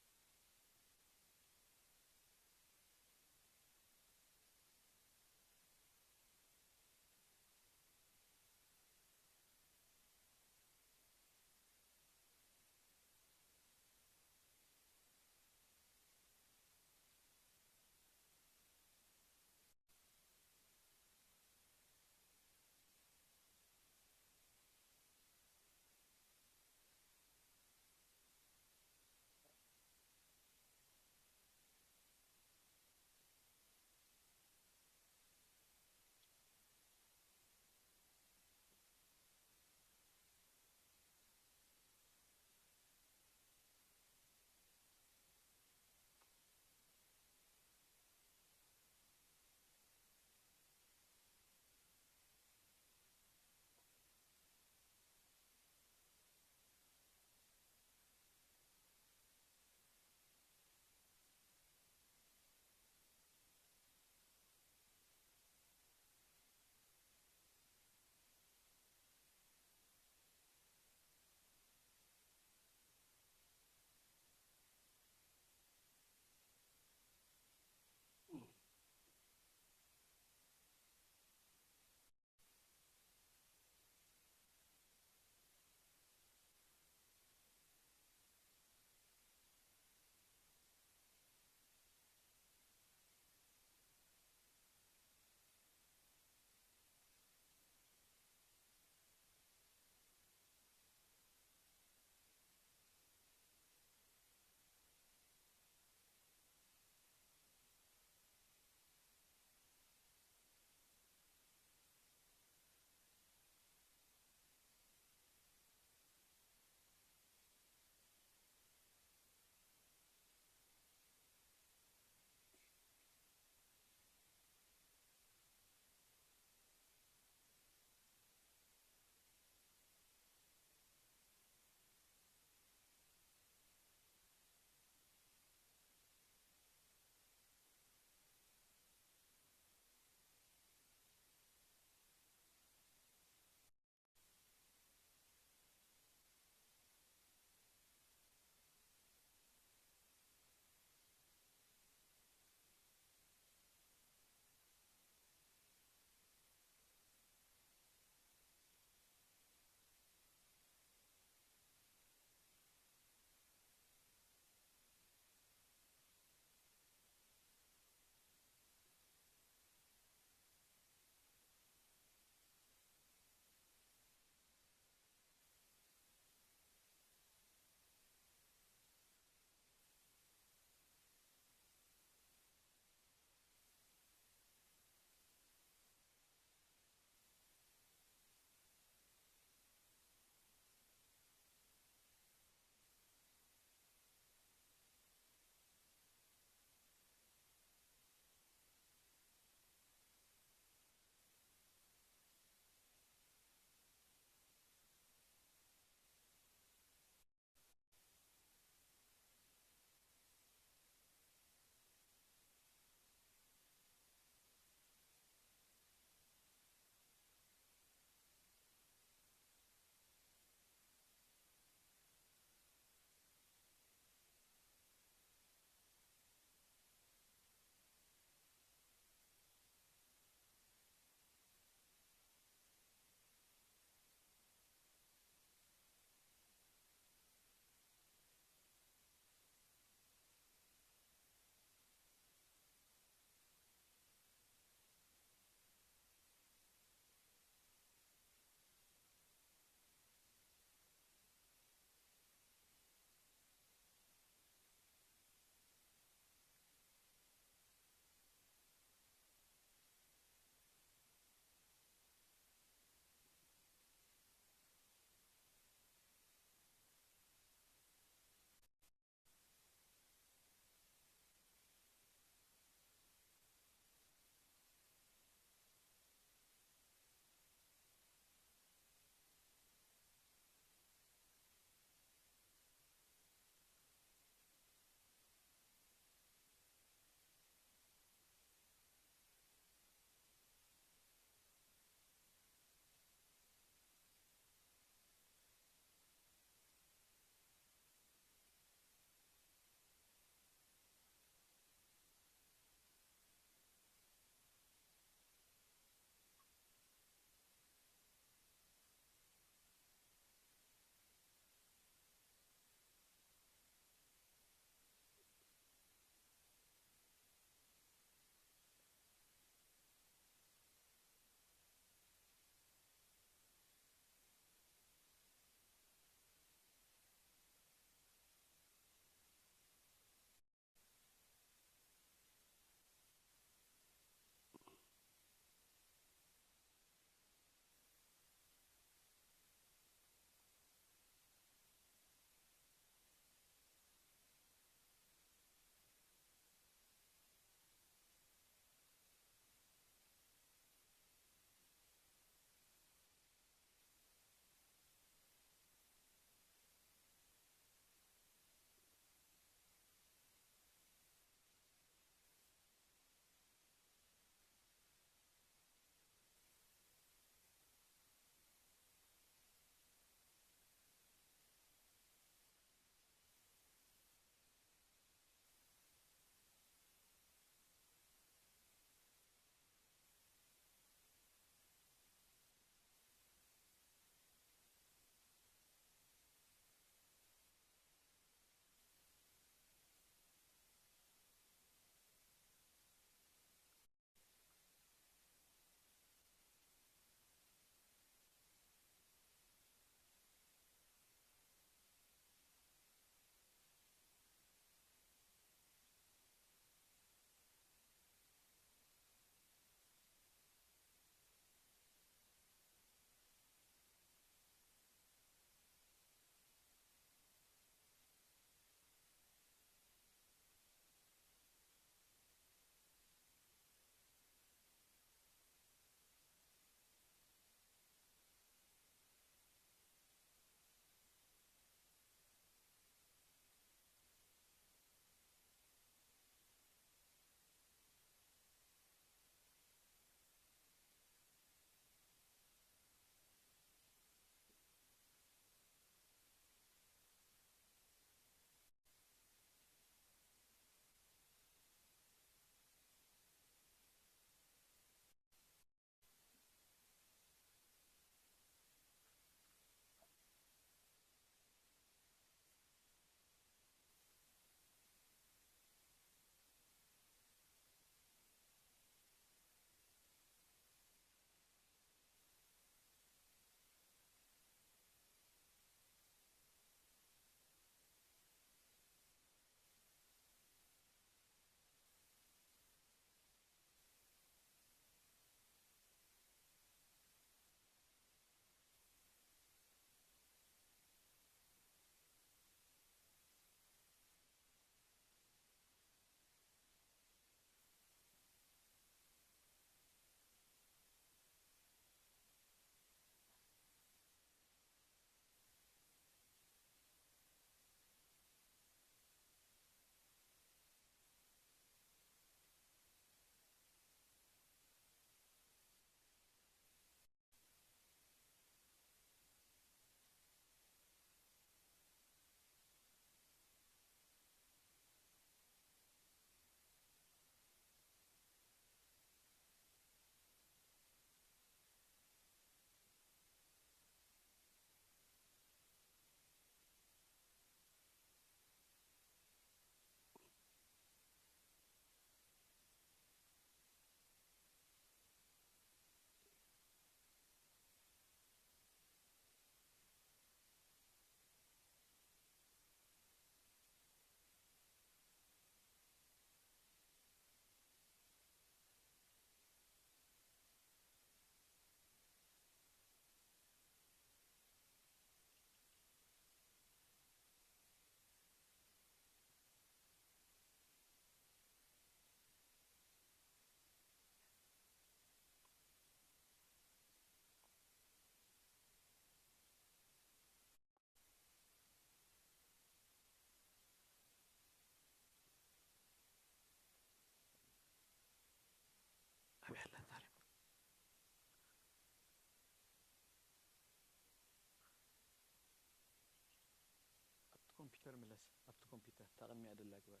ኮምፒውተር ምለስ፣ ኣብቲ ኮምፒውተር እታ ቅድሚኣ ደላ ግበር።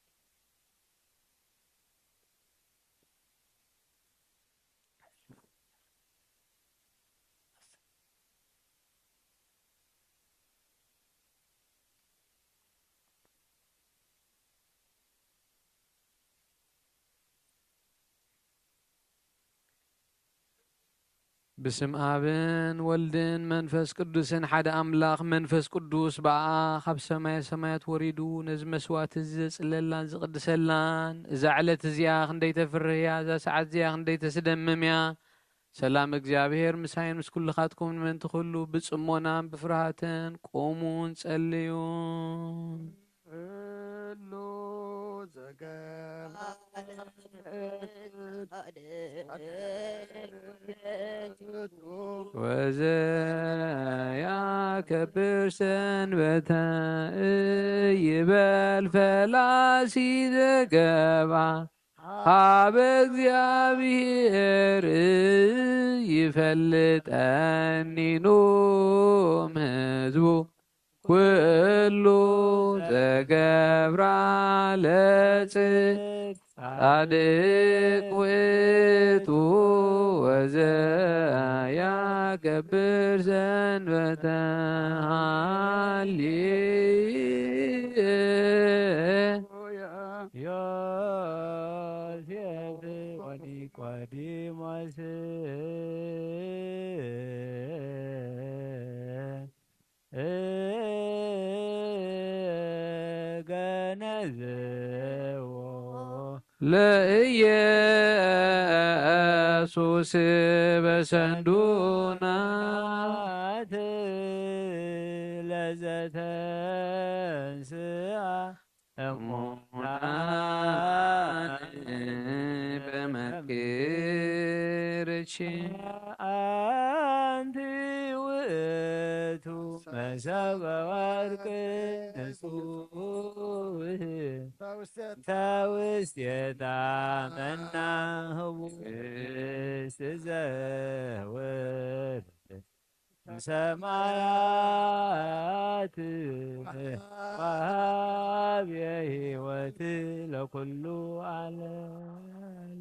ብስም ኣብን ወልድን መንፈስ ቅዱስን ሓደ ኣምላኽ። መንፈስ ቅዱስ ብኣኣ ካብ ሰማየ ሰማያት ወሪዱ ነዚ መስዋዕቲ እዚ ዘጽለላን ዝቕድሰላን፣ እዛ ዕለት እዚኣ ክንደይ ተፍርህ እያ፣ እዛ ሰዓት እዚኣ ክንደይ ተስደምም እያ። ሰላም እግዚኣብሔር ምሳይን ምስ ኩልኻትኩም፣ ምእንቲ ኩሉ ብጽሞናን ብፍርሃትን ቁሙን ጸልዩን። ኩሉ ዘገባእቱ ወዘያከብር ሰንበተ ይበል ፈላሲ ዘገባ ሀበ እግዚኣብሔር ይፈልጠኒኑ ህዝቡ ኩሉ ዘገብራ ለጽድቅ ጻድቅ ውእቱ ወዘያገብር ሰንበተ ሃሌ ዮሴፍ ወኒቆዲሞስ ገነዝዎ ለኢየሱስ በሰንዱናት ለዘተንስአ እሙናን በመንክርች አንቲ ውእቱ መሰበ ወርቅ ንጹህ ተውስቴታ መና ህቡብ ዘወርድ ሰማያት ወሃብ የህይወት ለኩሉ ዓለም።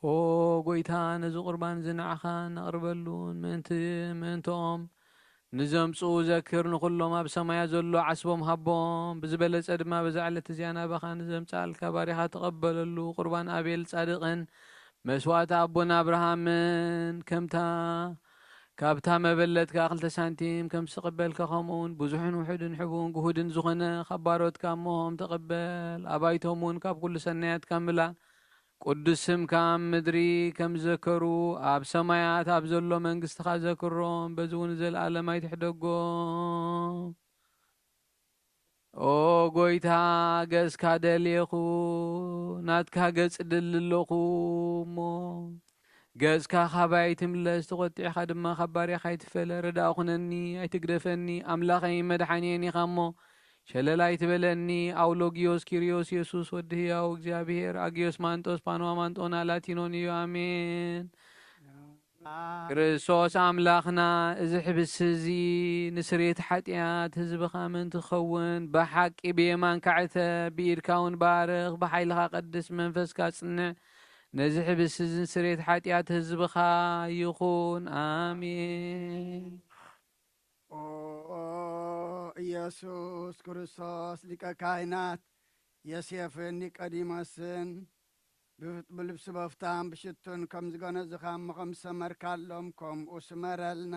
ኦ ጎይታ፣ ነዚ ቁርባን እዚ ንዓኻ ነቕርበሉን ምእንቲ ምእንትኦም ንዘምጽኡ ዘክር፣ ንኹሎም ኣብ ሰማያ ዘሎ ዓስቦም ሃቦም። ብዝበለጸ ድማ በዛ ዕለት እዚኣ ናባኻ ንዘምጽኣልካ ባሪኻ ተቐበለሉ። ቁርባን ኣቤል ጻድቕን መስዋእቲ ኣቦና ኣብርሃምን ከምታ ካብታ መበለትካ ክልተ ሳንቲም ከም ዝተቐበልካ፣ ከምኡውን ብዙሕን ውሑድን ሕቡን ግሁድን ዝኾነ ካብ ባሮትካ እሞሆም ተቐበል። ኣባይቶም እውን ካብ ኩሉ ሰናያትካ ምላእ። ቅዱስ ስምካ ኣብ ምድሪ ከም ዝዘከሩ፣ ኣብ ሰማያት ኣብ ዘሎ መንግስትኻ ዘክሮም፣ በዚ እውን ንዘለኣለም ኣይትሕደጎም። ኦ ጎይታ፣ ገጽካ ደልየኹ፣ ናትካ ገጽ እደሊ ኣለኹ እሞ፣ ገጽካ ካባይ ኣይትምለስ፣ ተቖጢዕካ ድማ ካብ ባርያኻ ኣይትፈለ። ረዳእ ኩነኒ፣ ኣይትግደፈኒ፣ ኣምላኸይን መድሓኒየን ኢኻ እሞ፣ ሸለል ኣይትበለኒ። ኣውሎጊዮስ ኪርዮስ፣ የሱስ ወዲ ህያው እግዚኣብሄር፣ ኣጊዮስ ማንጦስ፣ ፓንዋ ማንጦና ላቲኖን እዩ። ኣሜን። ክርስቶስ ኣምላኽና፣ እዚ ሕብስቲ እዚ ንስርየት ሓጢኣት ህዝብኻ ምእንቲ ክኸውን፣ ብሓቂ ብየማንካ ዕተብ፣ ብኢድካ እውን ባርኽ፣ ብሓይልኻ ቀድስ፣ መንፈስካ ጽንዕ። ነዚ ሕብስቲ እዚ ንስርየት ሓጢኣት ህዝብኻ ይኹን። ኣሜን። ኦ ኢየሱስ ክርስቶስ፣ ሊቀ ካህናት ዮሴፍን ኒቆዲሞስን፣ ብ-፣ ብልብሲ በፍታን ብሽቱን ከም ዝገነዝኻ እሞ ከም ዝሰመርካሎም፣ ከምኡ ስመረልና።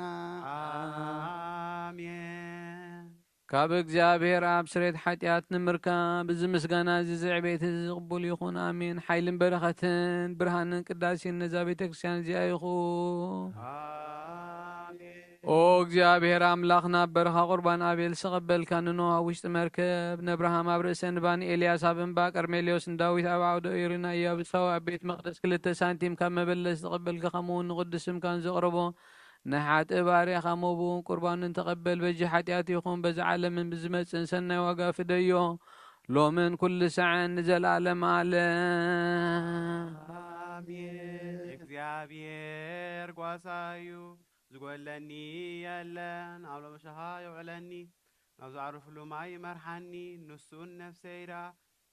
ኣሜን። ካብ እግዚኣብሔር ኣብ ስርየት ሓጢኣት ንምርካብ፣ እዚ ምስጋና እዚ፣ እዚ ዕቤት እዚ ቅቡል ይኹን። ኣሜን። ሓይልን በረኸትን ብርሃንን ቅዳሴን ነዛ ቤተ ክርስቲያን እዚኣ ይኹን። ኣሜን። ኦ እግዚኣብሔር ኣምላኽና፣ ኣብ በረኻ ቁርባን ኣቤል ዝተቐበልካ፣ ንኖህ ኣብ ውሽጢ መርከብ፣ ነብርሃም ኣብ ርእሰ እንባ፣ ንኤልያስ ኣብ እምባ ቀርሜሌዎስ፣ ንዳዊት ኣብ ዓውደ ኡሪን፣ ንኢያቡሳዊ ኣብ ቤት መቕደስ ክልተ ሳንቲም ካብ መበለት ዝተቐበልካ፣ ከምኡ እውን ንቕዱስ ስምካ ንዘቕረቦ ንሓጥእ ባርያኻ መቡእን ቁርባኑን ተቐበል። በጂ ሓጢኣት ይኹን በዚ ዓለምን ብዝመጽእን ሰናይ ዋጋ ፍደዮ፣ ሎምን ኩሉ ሳዕን ንዘለዓለም ዓለም። ኣሜን። እግዚኣብሔር ጓሳ እዩ፣ ዝጎድለኒ የለን። ኣብ ሎምሻኻ የውዕለኒ፣ ናብ ዝዓርፍሉ ማይ ይመርሓኒ። ንሱን ነፍሰይ ደኣ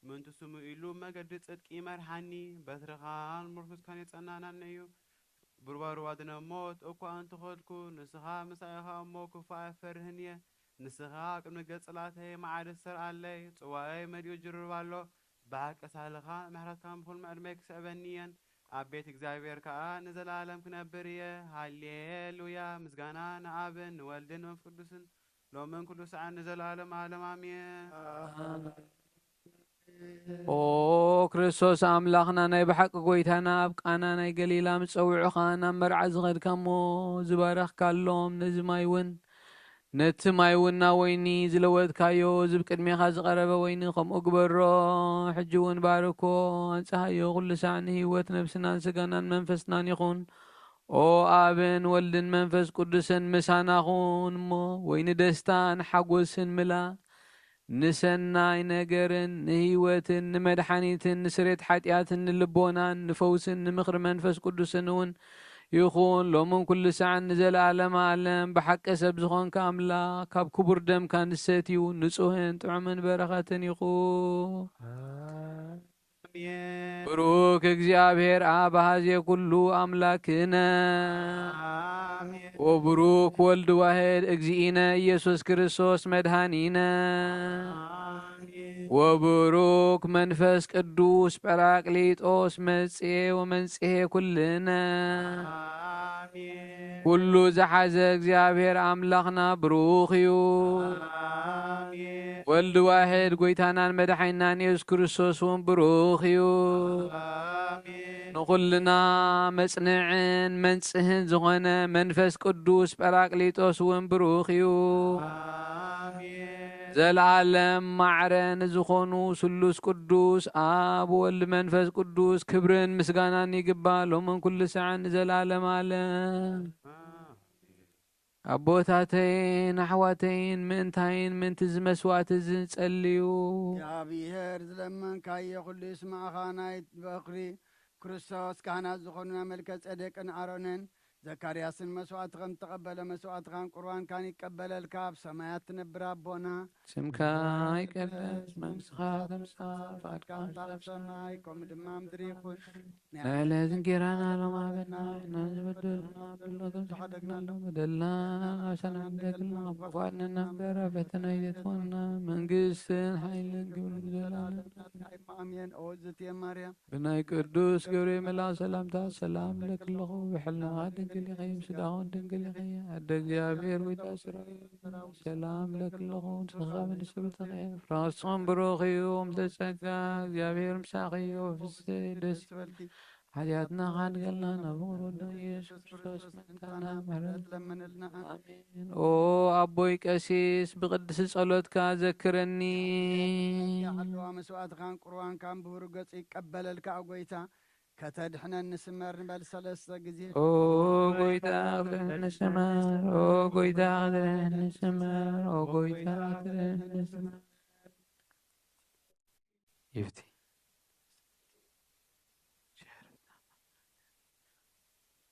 ምእንቲ ስሙ ኢሉ መገዲ ጽድቂ ይመርሓኒ። በትርኻን ምርኩስካን የጸናናኒ እዩ። ብሩባሩባ ድነ ሞት እኳ እንተኸድኩ፣ ንስኻ ምሳይ ኢኻ እሞ ክፉእ ኣይፈርህን እየ። ንስኻ ኣብ ቅድሚ ገጽ ጽላተይ መዓዲ ትሰርዓለይ። ጽዋኤይ መሊኡ ጅርብ ኣሎ። ብሓቂ ሳልኻን ምሕረትካን ብኹሉ ዕድመይ ክስዕበኒ እየን። ኣብ ቤት እግዚኣብሔር ከኣ ንዘለኣለም ክነብር እየ። ሃሌሉያ! ምስጋና ንኣብን ንወልድን ንመንፈስ ቅዱስን፣ ሎምን ኩሉ ሰዓን ንዘለኣለም ዓለም ኣሜን። ኦ ክርስቶስ ኣምላኽና፣ ናይ ብሓቂ ጎይታና፣ ኣብ ቃና ናይ ገሊላ ምስ ጸውዑኻ ናብ መርዓ ዝኸድካ እሞ ዝባረኽካሎም፣ ነዚ ማይ እውን፣ ነቲ ማይ እውን ናብ ወይኒ ዝለወጥካዮ፣ እዚ ብቅድሜኻ ዝቐረበ ወይኒ ከምኡ ግበሮ። ሕጂ እውን ባርኮ፣ ኣንጽሃዮ፣ ኩሉ ሳዕ ንህይወት ነብስናን ስጋናን መንፈስናን ይኹን። ኦ ኣብን ወልድን መንፈስ ቅዱስን ምሳና ኹን እሞ፣ ወይኒ ደስታን ሓጎስን ምላ። ንሰናይ ነገርን ንህይወትን ንመድሓኒትን ንስሬት ሓጢኣትን ንልቦናን ንፈውስን ንምኽሪ መንፈስ ቅዱስን እውን ይኹን፣ ሎምን ኩሉ ሰዓን ንዘለኣለም ዓለም። ብሓቂ ሰብ ዝኾንካ ኣምላኽ፣ ካብ ክቡር ደምካ ንሰትዩ ንጹህን ጥዑምን በረኸትን ይኹን። ኣሜን። ብሩክ እግዚኣብሔር ኣብ ኣሃዜ ኩሉ ኣምላክነ። ኣሜን። ወብሩክ ወልድ ዋሕድ እግዚእነ ኢየሱስ ክርስቶስ መድኃኒነ። ኣሜን። ወብሩክ መንፈስ ቅዱስ ጳራቅሊጦስ መጽሔ ወመንጽሔ ኩልነ። ኣሜን። ኩሉ ዝሓዘ እግዚኣብሔር ኣምላኽና ብሩኽ እዩ። ኣሜን። ወልድ ዋሕድ ጎይታናን መድሓኒናን የሱስ ክርስቶስ እውን ብሩኽ እዩ። ኣሜን። ንኹልና መጽንዕን መንጽህን ዝኾነ መንፈስ ቅዱስ ጳራቅሊጦስ እውን ብሩኽ እዩ። ኣሜን። ዘለዓለም ማዕረ ንዝኾኑ ስሉስ ቅዱስ ኣብ ወልድ መንፈስ ቅዱስ ክብርን ምስጋናን ይግባእ፣ ሎምን ኩሉ ሰዓን ንዘለዓለም ዓለም። ኣቦታተይን ኣሕዋተይን፣ ምእንታይን ምእንቲ እዚ መስዋዕቲ እዚ ጸልዩ። እግዚኣብሔር ዝለመንካዮ ኩሉ ይስማዕኻ። ናይ በኽሪ ክርስቶስ ካህናት ዝኾኑና መልከ ጼዴቅን ኣሮንን ዘካርያስን መስዋዕቲ ከም እተቐበለ መስዋዕትኻን ቁርባንካን ይቀበለልካ። ኣብ ሰማያት ትነብር ኣቦና፣ ስምካ ይቀደስ፣ መንግስትኻ ትምጻእ፣ ፈቃድካ ከም ኣብ ሰማይ ከምኡ ድማ ምድሪ ይኹን። ንዕለት እንጌራና ሎም ሃበና፣ ንሕና ዝበደልና በደልና፣ በደልና ኣብ ሰላም ደግልና፣ ክፉእ ኣድነና እምበር፣ ኣብ ፈተና ኣይተእትወና፣ መንግስትን ሓይልን ክብርን ዘለዓለም። ኣሜን። ኦ እግዝእትየ ማርያም፣ ብናይ ቅዱስ ገብርኤል መልኣክ ሰላምታ ሰላም እብለኪ ኣለኹ፣ ብሕልናኻ ድንግል ኢኺ፣ ብስጋኹን ድንግል ኢኺ። ኣደ እግዚኣብሔር ጎይታ ሰራዊት ሰላም እብለኪ ኣለኹ፣ ንስኺ ካብ ኣንስቲ ብሩኽቲ ኢኺ፣ ፍረ ከርሥኺ ብሩኽ እዩ። እምተ ጸጋ እግዚኣብሔር ምሳኺ እዩ፣ ፍስሒ ደስ ይበልኪ። ሓጢኣትና ካድገልና፣ ናብ ፍቕሪ ወድኻ ኢየሱስ ክርስቶስ ምእንታና ምሕረት ለምንልና። ኣሜን። ኦ ኣቦይ ቀሲስ፣ ብቅድስቲ ጸሎትካ ዘክረኒ። ኣለዋ መስዋዕትኻን ቁርባንካን ብብሩህ ገጹ ይቀበለልካ፣ ኦ ጎይታ፣ ከተድሕነኒ ስመር ንበል ሰለስተ ግዜ። ኦ ጎይታ፣ ክትድሕነኒ ስመር፣ ኦ ጎይታ፣ ክትድሕነኒ ስመር፣ ኦ ጎይታ፣ ክትድሕነኒ ስመር። ይፍቲ።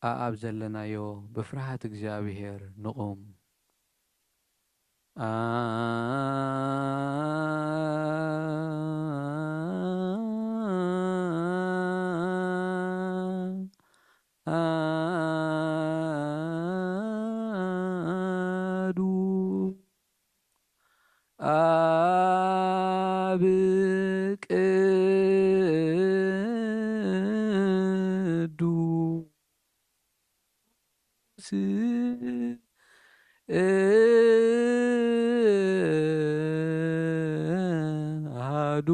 ኣኣብ ዘለናዮ ብፍርሃት እግዚኣብሔር ንቑም። ኣዱ ኣብ ቅዱስ ኣሃዱ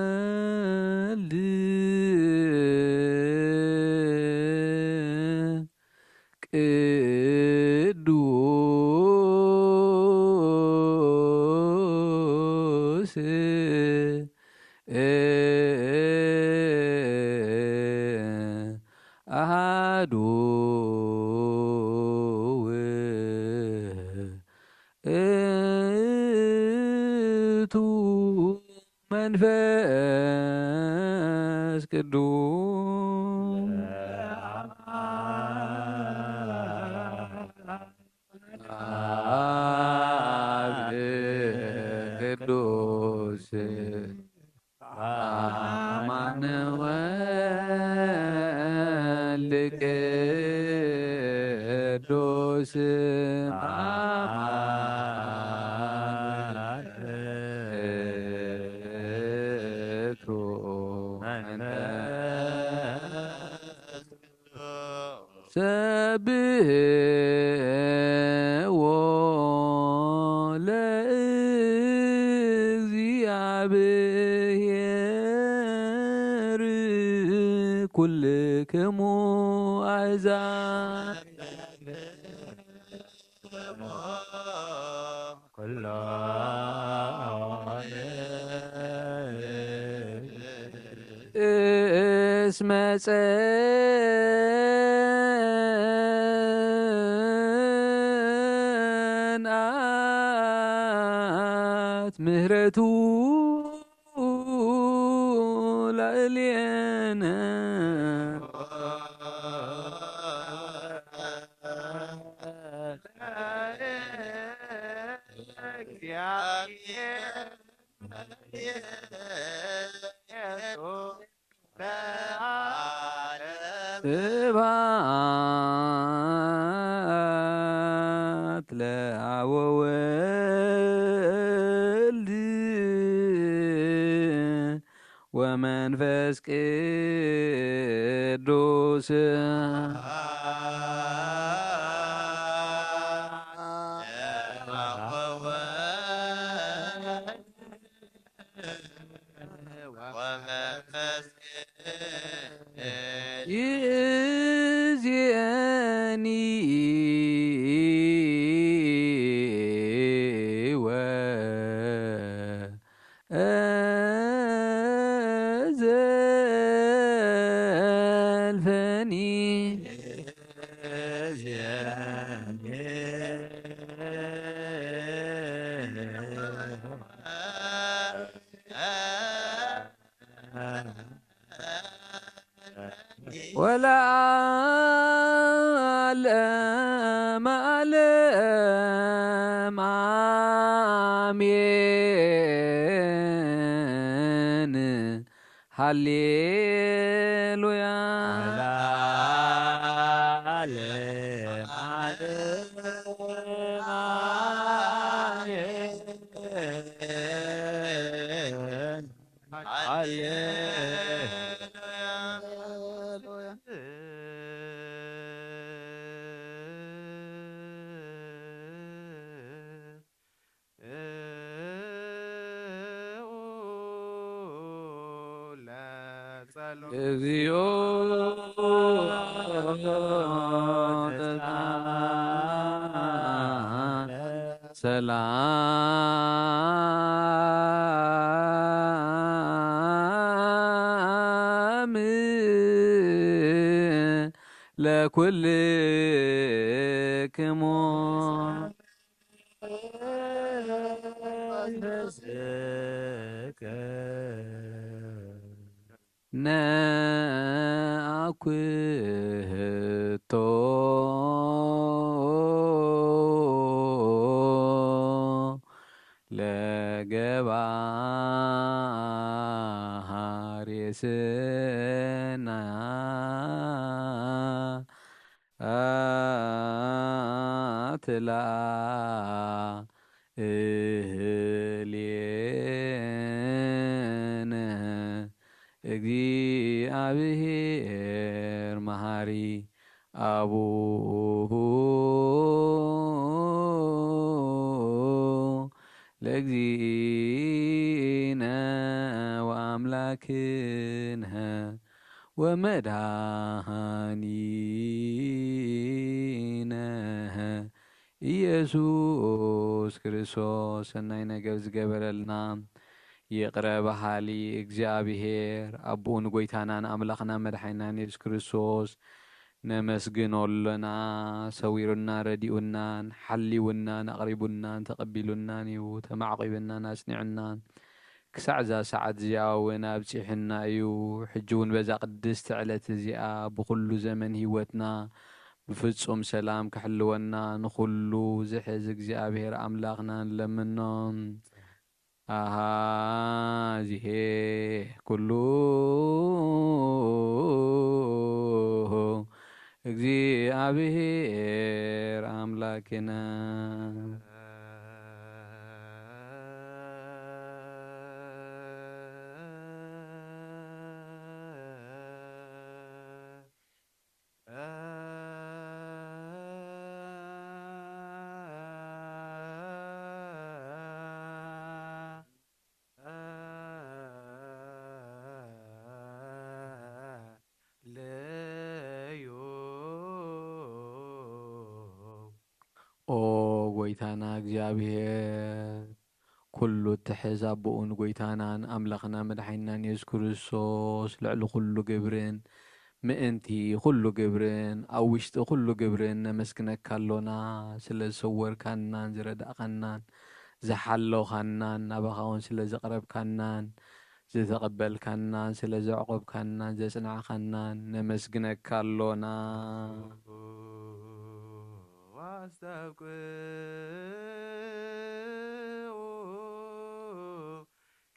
ወልድ እ-፣ እ-፣ ኣሃዱ ውእቱ መንፈስ ቅዱስ። አብ ቅዱስ አማን ወልድ ቅዱስ አማን ውእቱ መንፈስ ሰብሕዎ ለእግዚኣብሔር ኩልክሙ ኣሕዛብ። ኩሎ እስመ ጸንዓት ምህረቱ ላዕሌነ። ስብሐት ለአብ ወወልድ ወመንፈስ ቅዱስ። ይእዜኒ ወዘልፈኒ። ወለዓለመ ዓለም አሜን። ሃሌሉያ። ወለዓለመ ዓለም አሜን። ሃሌሉያ። እግዚኦ ተሳሃለ ሰላም ለኩልክሙ። ነአኩቶ ለገባሬ ስና አትላ እህሌነ። እግዚአብሔር መሐሪ አቡሁ ለእግዚእነ ወአምላክነ ወመድኃኒነ ኢየሱስ ክርስቶስ ሰናይ ነገር ዝገበረልና ይቕረ በሃሊ እግዚኣብሔር ኣቦኡ ንጎይታናን ኣምላኽና መድሓኒናን የሱስ ክርስቶስ ነመስግኖ ኣሎና። ሰዊሩና፣ ረዲኡናን፣ ሓልዩናን፣ ኣቕሪቡናን፣ ተቐቢሉናን እዩ። ተማዕቂቡናን፣ ኣጽኒዑናን፣ ክሳዕ እዛ ሰዓት እዚኣ እውን ኣብጺሑና እዩ። ሕጂ እውን በዛ ቅድስቲ ዕለት እዚኣ ብኹሉ ዘመን ህይወትና ብፍጹም ሰላም ክሕልወና ንኹሉ ዝሕዝ እግዚኣብሔር ኣምላኽና ንለምኖ። ኣሃ ዚሄ ኩሉ እግዚኣብሔር ኣምላክና። ለዮ። ኦ ጎይታና እግዚኣብሔር፣ ኩሉ እትሕዝ ኣቦኡ ንጎይታናን ኣምላኽና መድሓኒናን የሱስ ክርስቶስ፣ ልዕሊ ኩሉ ግብርን ምእንቲ ኩሉ ግብርን ኣብ ውሽጢ ኩሉ ግብርን ነመስግነካ ኣሎና፣ ስለ ዝሰወርካናን ዝረዳእካናን ዝሓለውካናን፣ ናባኻ እውን ስለ ዘቕረብካናን ዝተቐበልካናን ስለ ዘዕቆብካናን ዘጽናዕካናን ነመስግነካ ኣሎና። ዋስተብቅዑ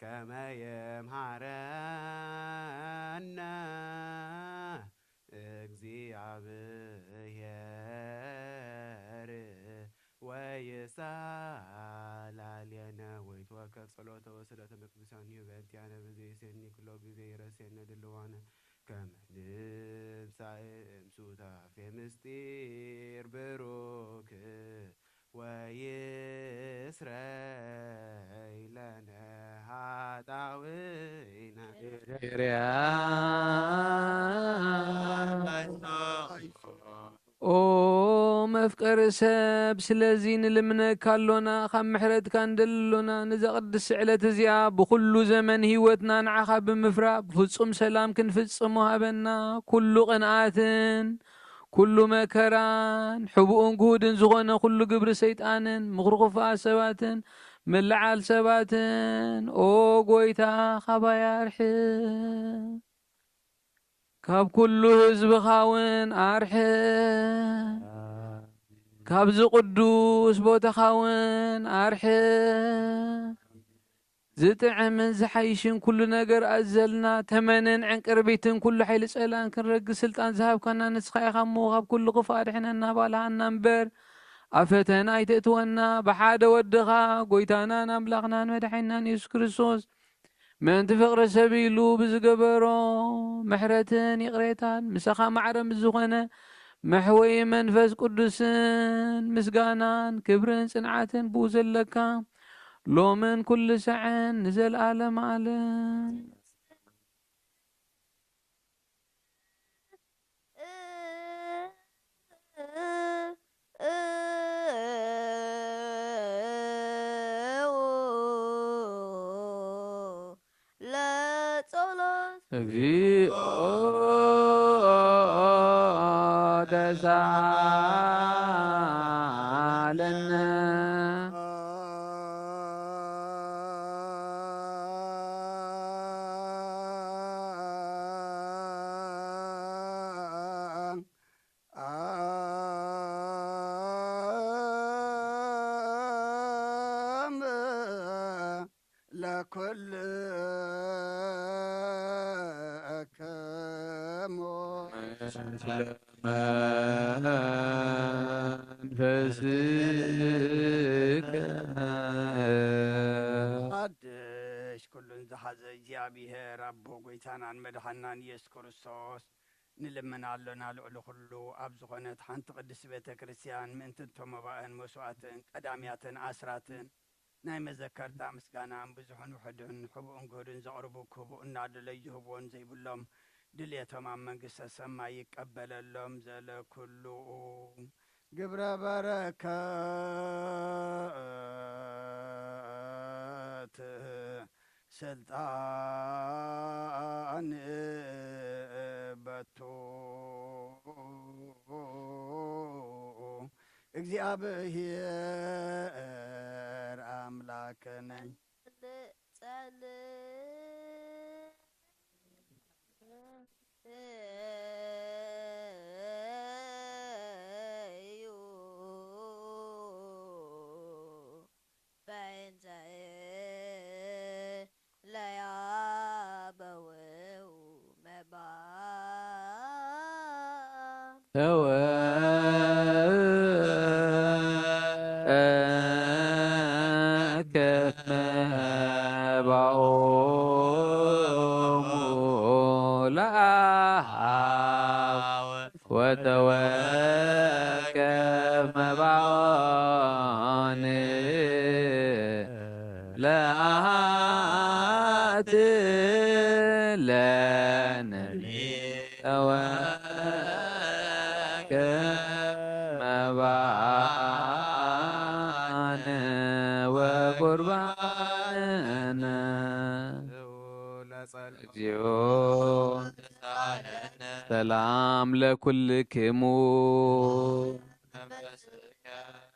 ከመ የምሃረነ እግዚኣብሔር ወይሳላልየነ ወይትወከል ጸሎተ ወስለተ ለቅዱሳን ይበልቲያነ በዘይሴኒ ኩሎ ጊዜ ይረሴነ ድልዋነ ከመ ንንሳኤ እምሱታፌ ምስጢር ብሩክ ወይስረይ ለነ ኃጣውኢነ። ኦ መፍቀሪ ሰብ፣ ስለዚ ንልምነካ ኣሎና፣ ካብ ምሕረትካ ንደሊ ኣሎና። ነዛ ቅድስቲ ዕለት እዚኣ ብኹሉ ዘመን ህይወትና ንዓኻ ብምፍራህ ብፍጹም ሰላም ክንፍጽሞ ሃበና። ኩሉ ቅንኣትን ኩሉ መከራን ሕቡኡን ግሁድን ዝኾነ ኩሉ ግብሪ ሰይጣንን ምኽሪ ክፉኣት ሰባትን ምልዓል ሰባትን፣ ኦ ጎይታ፣ ካባይ ኣርሕቕ። ካብ ኩሉ ህዝብኻ እውን ኣርሕቕ። ካብዚ ቅዱስ ቦታኻ እውን ኣርሕቕ። ዝጥዕምን ዝሓይሽን ኩሉ ነገር ኣዘልና፣ ተመንን ዕንቅርቢትን ኩሉ ሓይሊ ጸላእን ክንረግጽ ስልጣን ዝሃብካና ንስኻ ኢኻ እሞ፣ ካብ ኩሉ ክፉእ ኣድሕነና ባልሃና እምበር፣ ኣብ ፈተና ኣይተእትወና፣ ብሓደ ወድኻ ጎይታናን ኣምላኽናን መድሓኒናን የሱስ ክርስቶስ ምእንቲ ፍቕሪ ሰብ ኢሉ ብዝገበሮ ምሕረትን ይቕሬታን ምሳኻ ማዕረ ምስ ዝኾነ መሕወዪ መንፈስ ቅዱስን ምስጋናን ክብርን ጽንዓትን ብኡ ዘለካ ሎምን ኩሉ ሳዕን ንዘለኣለም ዓለም። ለጸሎት። እግዚኦ ተሳሃለነ። ለኩልክሙ ሓድሽ ኩሉን ዝሓዘ እግዚኣብሔር ኣቦ ጎይታናን መድሓናን ኢየሱስ ክርስቶስ ንልምን ኣሎና። ልዕሊ ኩሉ ኣብ ዝኾነት ሓንቲ ቅድስቲ ቤተ ክርስቲያን ምእንቲ እቶም መባእን መስዋእትን ቀዳምያትን ኣስራትን ናይ መዘከርታ ምስጋና ብዙሕን ውሑድን ሕቡእን ግሁድን ዘቕርቡ ክህቡ እናደለዩ ዝህብዎን ዘይብሎም ድልየቶም ኣብ መንግስተ ሰማይ ይቀበለሎም። ዘለኩሉ ግብረ በረከት ስልጣን በቱ እግዚኣብሔር ኣምላክነ። ወተወከፍ መባኦን ለአት ለነኒ ተወከፍ መባን ወቁርባን። እግዚኦ። ሰላም ለኩልክሙ።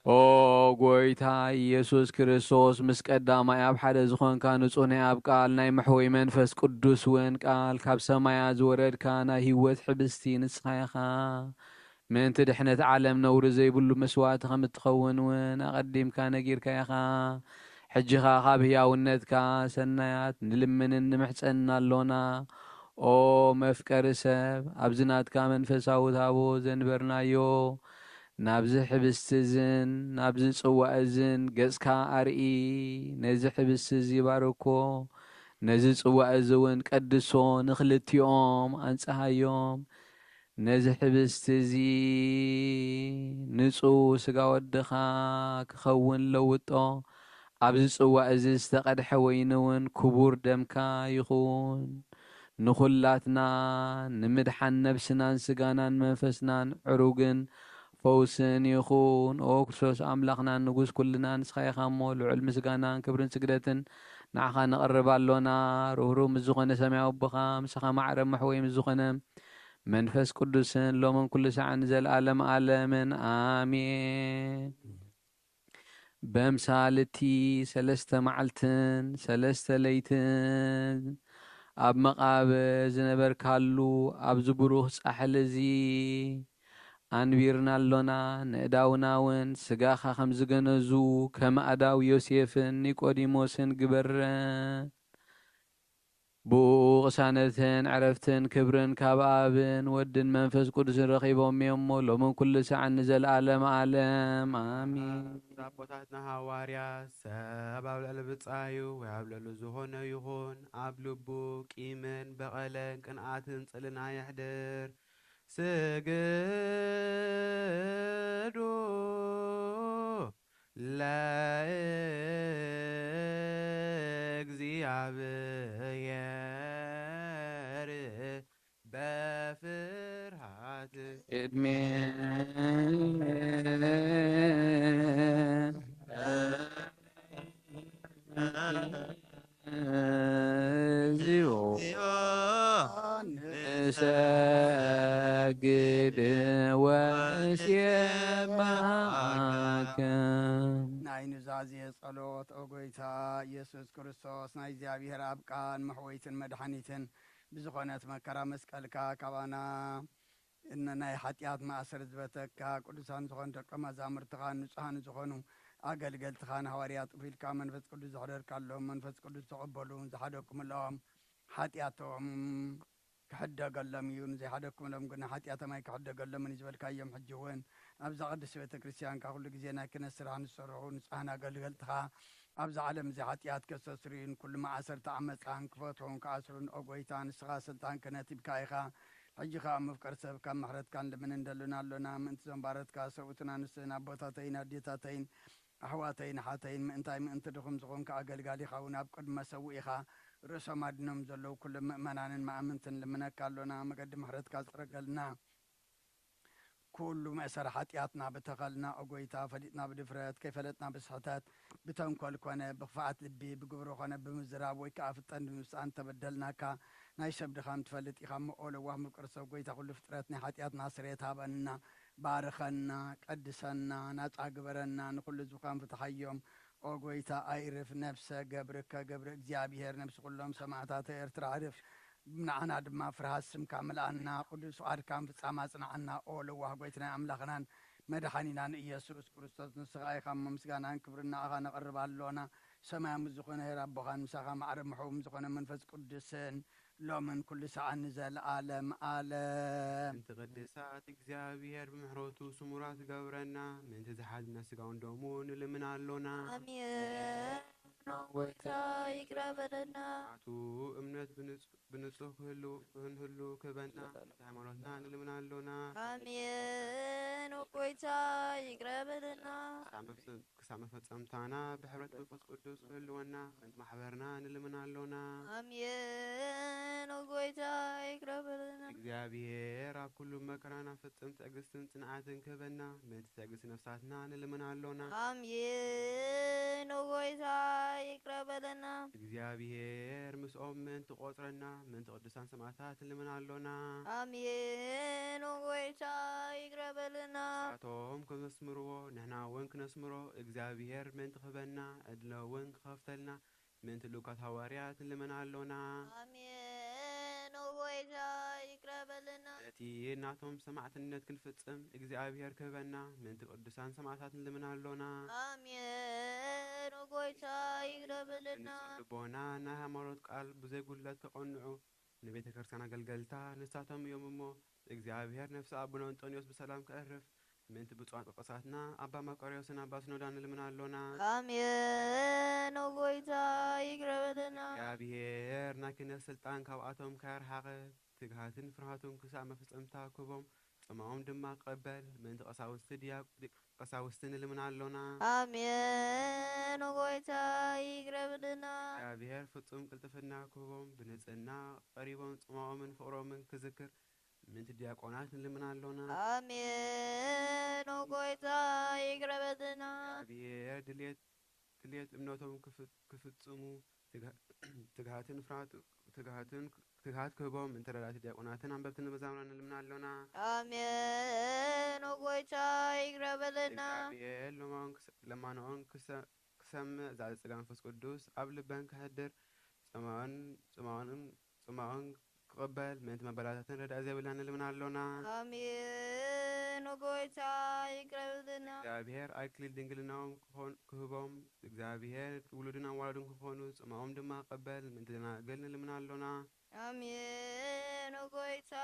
ኦ ጎይታ ኢየሱስ ክርስቶስ፣ ምስ ቀዳማይ ኣብ ሓደ ዝኾንካ ንጹህ ናይ ኣብ ቃል ናይ መሕወይ መንፈስ ቅዱስ እውን ቃል ካብ ሰማያት ዝወረድካ ናይ ህይወት ሕብስቲ ንስኻ ኢኻ። ምእንቲ ድሕነት ዓለም ነውሪ ዘይብሉ መስዋእቲ ከም እትኸውን እውን ኣቐዲምካ ነጊርካ ኢኻ። ሕጂ ኸኣ ካብ ህያውነትካ ሰናያት ንልምንን ንምሕጸንን ኣሎና። ኦ መፍቀሪ ሰብ፣ ኣብዚ ናትካ መንፈሳዊ ታቦት ዘንበርናዮ፣ ናብዚ ሕብስቲ እዝን ናብዚ ጽዋእ እዝን ገጽካ ኣርኢ። ነዚ ሕብስቲ እዚ ባርኮ፣ ነዚ ጽዋእ እዚ እውን ቀድሶ፣ ንኽልቲኦም ኣንጽሃዮም። ነዚ ሕብስቲ እዚ ንጹህ ስጋ ወድኻ ክኸውን ለውጦ። ኣብዚ ጽዋእ እዚ ዝተቐድሐ ወይኒ እውን ክቡር ደምካ ይኹን። ንኹላትና ንምድሓን ነብስናን ስጋናን መንፈስናን ዕሩግን ፈውስን ይኹን። ኦ ክርስቶስ ኣምላኽናን ንጉስ ኩልና ንስኻ ኢኻ እሞ፣ ልዑል ምስጋናን ክብርን ስግደትን ንዓኻ ነቕርብ ኣሎና። ርህሩህ ምስ ዝኾነ ሰማያዊ ኣቦኻ፣ ምሳኻ ማዕረ መሕወይ ምስ ዝኾነ መንፈስ ቅዱስን ሎምን ኩሉ ሳዕን ንዘለኣለም ኣለምን ኣሜን። በምሳል እቲ ሰለስተ መዓልትን ሰለስተ ለይትን ኣብ መቓብር ዝነበርካሉ ኣብዚ ብሩኽ ጻሕሊ እዚ ኣንቢርና ኣሎና። ንእዳውና እውን ስጋኻ ከም ዝገነዙ ከም ኣእዳው ዮሴፍን ኒቆዲሞስን ግበረ። ብኡ ቅሳነትን ዕረፍትን ክብርን ካብ ኣብን ወድን መንፈስ ቅዱስን ረኺቦም እዮም እሞ፣ ሎምን ኩሉ ሰዓን ንዘለኣለም ኣለም ኣሚን። ኣቦታትና ሃዋርያት፣ ሰብ ኣብ ልዕሊ ብጻዩ ወይ ኣብ ልዕሊ ዝኾነ ይኹን፣ ኣብ ልቡ ቂምን በቐለን ቅንኣትን ጽልን ኣየሕድር። ስግዱ ለእግዚኣብሔር በፍርሃት። ቅድሜ እግዚኦ ንሰግድ ወንሴብሐከ። ናይ ኑዛዜ ጸሎት። ኦ ጎይታ ኢየሱስ ክርስቶስ፣ ናይ እግዚኣብሔር ኣብ ቃል መሕወይትን መድሓኒትን ብዝኾነት መከራ መስቀልካ ካባና እነ ናይ ሓጢኣት ማእሰር ዝበተካ ቅዱሳን ዝኾኑ ደቀ መዛሙርትኻ ንጹሃን ዝኾኑ ኣገልገልትኻ ንሃዋርያት ጥፊልካ መንፈስ ቅዱስ ዘሕደርካሎም መንፈስ ቅዱስ ተቐበሉ። ዝሓደኩምሎም ሓጢኣቶም ክሕደገሎም እዩ፣ ንዘይሓደኩምሎም ግን ሓጢኣቶም ኣይክሕደገሎምን እዩ ዝበልካዮም። ሕጂ እውን ኣብዛ ቅድስቲ ቤተ ክርስቲያንካ ኩሉ ግዜ ናይ ክህነት ስራሕ ንዝሰርሑ ንጹሃን ኣገልገልትኻ ኣብዛ ዓለም እዚ ሓጢኣት ከስተስርዩን ኩሉ መኣሰርቲ ዓመፃን ክፈትሑን ክኣስሩን፣ ኦ ጎይታ፣ ንስኻ ስልጣን ክህነት ሂብካ ኢኻ። ሕጂ ኸኣ ምፍቀር ሰብ ካብ ምሕረትካ ንልምን እንደልን ኣሎና። ምእንቲ እዞም ባረትካ ሰብኡትን ኣንስትን ኣቦታተይን ኣዴታተይን ኣሕዋተይን ኣሓተይን ምእንታይ ምእንቲ ድኹም ዝኾንካ ኣገልጋሊኻ እውን ኣብ ቅድሚ መሰውኢኻ ርእሶም ኣድኖም ዘለዉ ኩሎም ምእመናንን መኣምንትን ልምነካ ኣሎና። መገዲ ምሕረትካ ጽረገልና። ኩሉ መእሰር ሓጢኣትና ብተኸልና፣ ኦ ጎይታ፣ ፈሊጥና ብድፍረት፣ ከይፈለጥና ብስሕተት፣ ብተንኮል ኮነ ብኽፍኣት ልቢ፣ ብግብሪ ኮነ ብምዝራብ ወይ ከኣ ፍጠን ብምስኣን ተበደልናካ፣ ናይ ሰብ ድኻም ትፈልጥ ኢኻ እሞ፣ ኦ ለዋህ ምቁር ሰብ፣ ጎይታ ኩሉ ፍጥረት፣ ናይ ሓጢኣትና ስርየት ሃበና፣ ባርኸና፣ ቀድሰና፣ ናጻ ግበረና፣ ንኹሉ ህዝብኻን ፍትሓዮም። ኦ ጎይታ፣ ኣይርፍ ነፍሰ ገብርከ ገብረ እግዚኣብሔር፣ ነፍሲ ኩሎም ሰማዕታተ ኤርትራ ዕርፍ። ንዓና ድማ ፍርሃት ስምካ ምልኣና፣ ቅዱስ ፍቓድካን ፍጻመ ኣጽንዓና። ኦ ለዋህ ጎይትናን ኣምላኽናን መድሓኒናን ኢየሱስ ክርስቶስ፣ ንስኻ ኢኻ እሞ ምስጋናን ክብርን ንኣኻ ነቕርብ ኣሎና። ሰማያዊ ዝኾነ ኄር ኣቦኻን ምሳኻ ማዕረ ምሕው ዝኾነ መንፈስ ቅዱስን ሎምን ኩሉ ሰዓን ንዘለኣለም ኣለም። ምእንቲ ቅድሳት እግዚኣብሔር ብምሕረቱ ስሙራት ገብረና፣ ምእንቲ ዝሓዝና ስጋውን ደሙ ንልምን ኣሎና። ኣሜን። ኦ ጎይታ ይቅረ በለና። ናቱ እምነት ብንጹ-፣ ብንጹህ ክህሉ፣ ክንህሉ ክህበና፣ ምእንቲ ሃይማኖትና ንልምን ኣሎና። ኣሜን። ኦ ጎይታ ይቅረ በለና። ክሳብ መፍጽ-፣ ክሳብ መፈጸምታና ብሕብረት መንፈስ ቅዱስ ክህልወና፣ ምእንቲ ማሕበርና ንልምን ኣሎና። ኣሜን። ኦ ጎይታ ይቅረ በለና። እግዚኣብሔር ኣብ ኩሉ መከራና ፍጽም ትዕግስትን ጽንዓትን ክህበና፣ ምእንቲ ትዕግስቲ ነፍሳትና ንልምን ኣሎና። ኣሜን። ኦ ጎይታ ይቅረ በለና። እግዚኣብሔር ምስኦም ምእንቲ ቆጽረና፣ ምእንቲ ቅዱሳን ሰማዕታት ንልምን ኣሎና። ኣሜን። ኦ ጎይታ ይቅረ በለና። ንሳቶም ከም ዘስምርዎ ንሕና እውን ክነስምሮ እግዚኣብሔር ምእንቲ ክህበና፣ ዕድለ እውን ክኸፍተልና፣ ምእንቲ ልኡካት ሃዋርያት ንልምን ኣሎና። ኣሜን። ኦ ጎይታ ይቅረ በለና። ነቲ ናቶም ሰማዕትነት ክንፍጽም እግዚኣብሔር ክህበና፣ ምእንቲ ቅዱሳን ሰማዕታት ንልምን ኣሎና። ኣሜን። ኦ ጎይታ ይቅረ በለና። ብንጹህ ልቦና ናይ ሃይማኖት ቃል ብዘይ ጉድለት ከቐንዑ፣ ንቤተ ክርስቲያን ኣገልገልታ ንሳቶም እዮም እሞ፣ እግዚኣብሔር ነፍሲ ኣቡነ እንጦንዮስ ብሰላም ከዕርፍ፣ ምእንቲ ብፁዓን ጳጳሳትና ኣባ መቃርዮስን ኣባ ሲኖዳን ንልምን ኣሎና። ኣሜን። ኦ ጎይታ ይቅረ በለና። እግዚኣብሔር ናይ ክህነት ስልጣን ካብኣቶም ከያርሓቐ፣ ትግሃትን ፍርሃቱን ክሳብ መፈጸምታ ክህቦም፣ ጽምኦም ድማ ክቐበል፣ ምእንቲ ቀሳውስቲ ድያ-፣ ዲ-፣ ቀሳውስቲ ንልምን ኣሎና። ኣሜን። ኦ ጎይታ ይቅረ በለና። እግዚኣብሔር ፍጹም ቅልጥፍና ክህቦም፣ ብንጽህና ቀሪቦም ጽምኦምን ፍቕሮምን ክዝክር፣ ምእንቲ ዲያቆናት ንልምን ኣሎና። ኣሜን። ኦ ጎይታ ይቅረ በለና። እግዚኣብሔር ድልየት፣ ድልየት እምነቶም ክፍ-፣ ክፍጽሙ ትግሃ-፣ ትግሃትን ፍርሃት-፣ ትግሃትን፣ ትግሃት ክህቦም፣ ምእንቲ ረዳእቲ ዲያቆናትን ኣንበብትን መዛሙራን ንልምን ኣሎና። ኣሜን። ኦ ጎይታ ይቅረ በለና። እግዚኣብሔር ለማውን ክሰ-፣ ለማንኦም ክሰ-፣ ክሰምዕ፣ ዛዚ ጸጋ መንፈስ ቅዱስ ኣብ ልበን ክሕድር፣ ጽምኦን፣ ጽምኦን፣ ጽምኦን ክቕበል፣ ምእንቲ መበላታትን ረዳኢ ዘይብላን ንልምን ኣሎና። ኣሜን። ኦ ጎይታ ይቅረ በለና። እግዚኣብሔር ኣክሊል ድንግልናኦም ክኾን-፣ ክህቦም፣ እግዚኣብሔር ውሉድን ኣዋላዱን ክኾኑ፣ ጽምኦም ድማ ክቐበል፣ ምእንቲ ደናግል ንልምን ኣሎና። ኣሜን። ኦ ጎይታ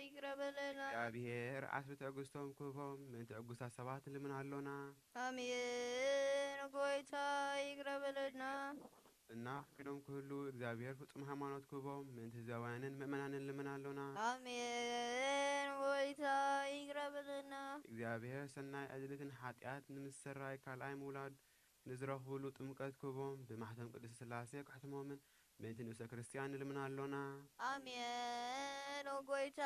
ይቅረ በለና። እግዚኣብሔር ዓስቢ ትዕግስቶም ክህቦም፣ ምእንቲ ዕጉሳት ሰባት ንልምን ኣሎና። ኣሜን። ኦ ጎይታ ይቅረ በለና። እና ፍቅዶም ክህሉ እግዚኣብሔር ፍጹም ሃይማኖት ክህቦም፣ ምእንቲ ህዝባውያንን ምእመናንን ንልምን ኣሎና። ኣሜን። ኦ ጎይታ ይቅረ በለና። እግዚኣብሔር ሰናይ ዕድልትን ሓጢኣት ንምስራይ ካልኣይ ምውላድ ንዝረኽብሉ ጥምቀት ክህቦም፣ ብማሕተም ቅድስት ስላሴ ከሕትሞምን፣ ምእንቲ ንእሰ ክርስቲያን ንልምን ኣሎና። ኣሜን። ኦ ጎይታ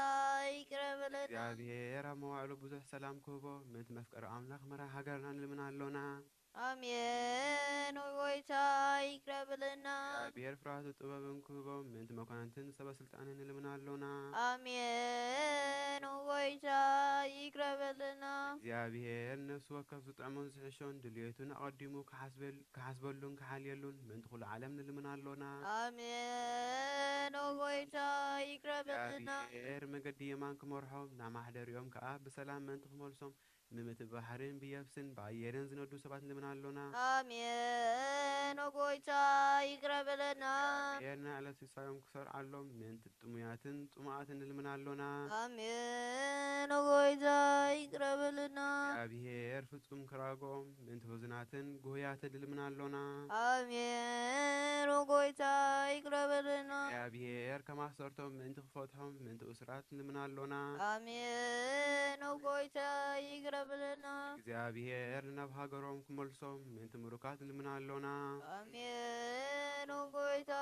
ይቅረ በለና። እግዚኣብሔር ኣብ መዋዕሉ ብዙሕ ሰላም ክህቦ፣ ምእንቲ መፍቀሪ ኣምላኽ መራሒ ሃገርና ንልምን ኣሎና። ኣሜን። ኦ ጎይታ ይቅረ በለና። እግዚኣብሔር ፍርሃቱ ጥበብን ክህቦም፣ ምእንቲ መኳንንትን ሰበ ስልጣንን ንልምን ኣሎና። ኣሜን። ኦ ጎይታ ይቅረ በለና። እግዚኣብሔር ነፍሲ ወከፍ ዝጥዕሞን ዝሕሾን ድልየቱን ኣቐዲሙ ክሓስበል-፣ ክሓስበሉን ክሓልየሉን ምእንቲ ኩሉ ዓለም ንልምን ኣሎና። ኣሜን። ኦ ጎይታ ይቅረ በለና። እግዚኣብሔር መገዲ የማን ክመርሖም፣ ናብ ማሕደሪኦም ከኣ ብሰላም ምእንቲ ክመልሶም፣ ምእንቲ ብባሕርን ብየብስን ብኣየርን ዝነዱ ሰባት ንልምን ኣሎና። ኣሜን። ኦ ጎይታ ይቅረ በለና። እግዚኣብሔር ናይ ዕለት ሲሳዮም ክሰርዓሎም፣ ምእንቲ ጥሙያትን ጽሙኣትን ንልምን ኣሎና። ኣሜን። ኦ ጎይታ ይቅረ በለና። እግዚኣብሔር ፍጹም ክራጎም፣ ምእንቲ ሕዙናትን ጉህያትን ንልምን ኣሎና። ኣሜን። ኦ ጎይታ ይቅረ በለና። እግዚኣብሔር ከማሰርቶም ምእንቲ ክፈትሖም፣ ምእንቲ እሱራት ንልምን ኣሎና። ኣሜን። ኦ ጎይታ ይቅረ በለና። እግዚኣብሔር ናብ ሃገሮም ክመልሶም፣ ምእንቲ ምሩካት ንልምን ኣሎና። ኣሜን። ኦ ጎይታ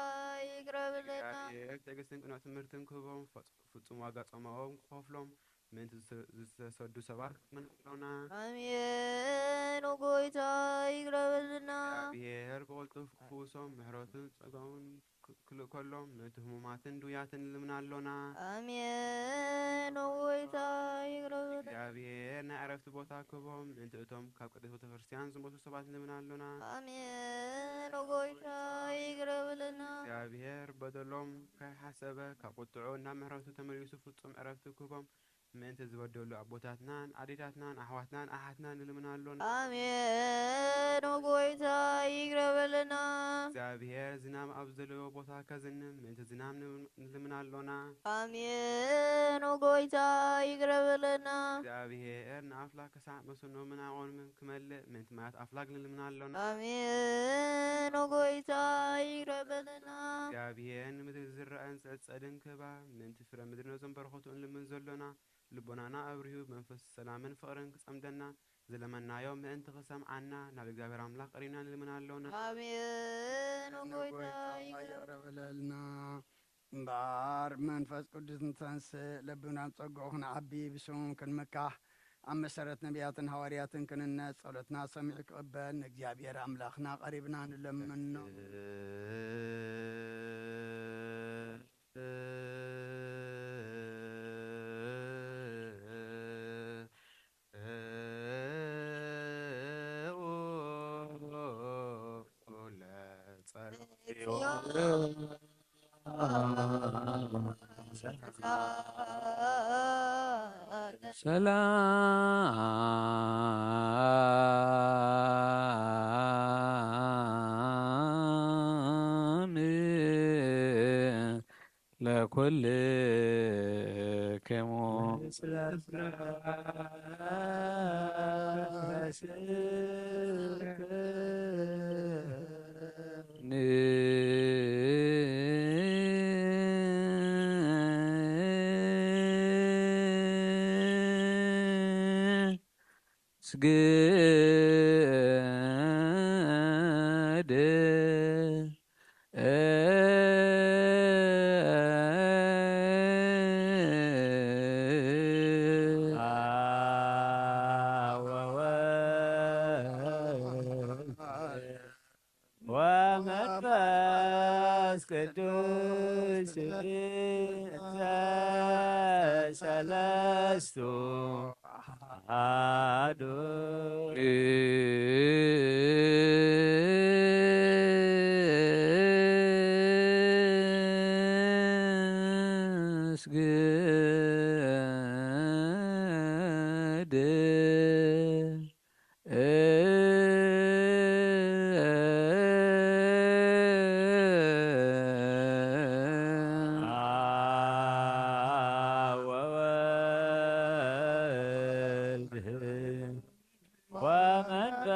ይቅረ በለና። እግዚኣብሔር ትዕግስትን ቅኑዕ ትምህርትን ክህቦም፣ ፈጽ-፣ ፍጹም ዋጋ ጾማኦም ክኸፍሎም፣ ምእንቲ ዝተ-፣ ዝተሰዱ ሰባት ንልምን ኣሎና። ኣሜን። ኦ ጎይታ ይግረብልና። እግዚኣብሔር ብቕልጡፍ ክፍውሶም ምሕረቱን ጸጋኡን ክ-፣ ክልእከሎም ምእንቲ ህሙማትን ድውያትን ንልምን ኣሎና። ኣሜን። ኦ ጎይታ ይግረብልና። እግዚኣብሔር ናይ ዕረፍቲ ቦታ ክህቦም ምእንቲ እቶም ካብ ቅድስት ቤተ ክርስቲያን ዝሞቱ ሰባት ንልምን ኣሎና። ኣሜን። ኦ ጎይታ ይግረብልና። እግዚኣብሔር በደሎም ከይሓሰበ ካብ ቁጥዑ ናብ ምሕረቱ ተመሊሱ ፍጹም ዕረፍቲ ክህቦም ምእንቲ ዝበደሉ ኣቦታትናን ኣዴታትናን ኣሕዋትናን ኣሓትናን ንልምን ኣሎና። ኣሜን። ኦ ጎይታ ይግረብልና። እግዚኣብሔር ዝናም ኣብ ዘለዎ ቦታ ከዝንም ምእንቲ ዝናም ንልምን ኣሎና። ኣሜን። ኦ ጎይታ ይግረብልና። እግዚኣብሔር ንኣፍላክ ክሳዕ መስኖምን ኣቖምን ክመልእ ምእንቲ ማያት ኣፍላክ ንልምን ኣሎና። ኣሜን። ኦ ጎይታ ይግረብልና። እግዚኣብሔር ንምድሪ ዝረአን ዝዕጸድን ክህባ ምእንቲ ፍረ ምድሪ ነዞም በረኸቱ ንልምን ዘሎና። ልቦናና ኣብሪሁ መንፈስ ሰላምን ፍቕርን ክጸምደና ዝለመናዮ ምእንቲ ክሰምዓና ናብ እግዚኣብሔር ኣምላኽ ቀሪብና ንልምን ኣሎና። ኣሜን። ኦ ጎይታ ጎይታ ይግረብ ይቕረ በለልና። እምበኣር መንፈስ ቅዱስ ንተንስእ ለብናን ጸግኡ ክንዓቢ ብስሙም ክንምካሕ ኣብ መሰረት ነቢያትን ሃዋርያትን ክንነጽ ጸሎትና ሰሚዑ ክቕበል ንእግዚኣብሔር ኣምላኽና ቀሪብና ንለምኖ። ሰላም ለኩልክሙ። ስግድ ወወልድ ወመንፈስ ቅዱስ ሰለስቱ አሐዱ። ስግድ አብ ወወልድ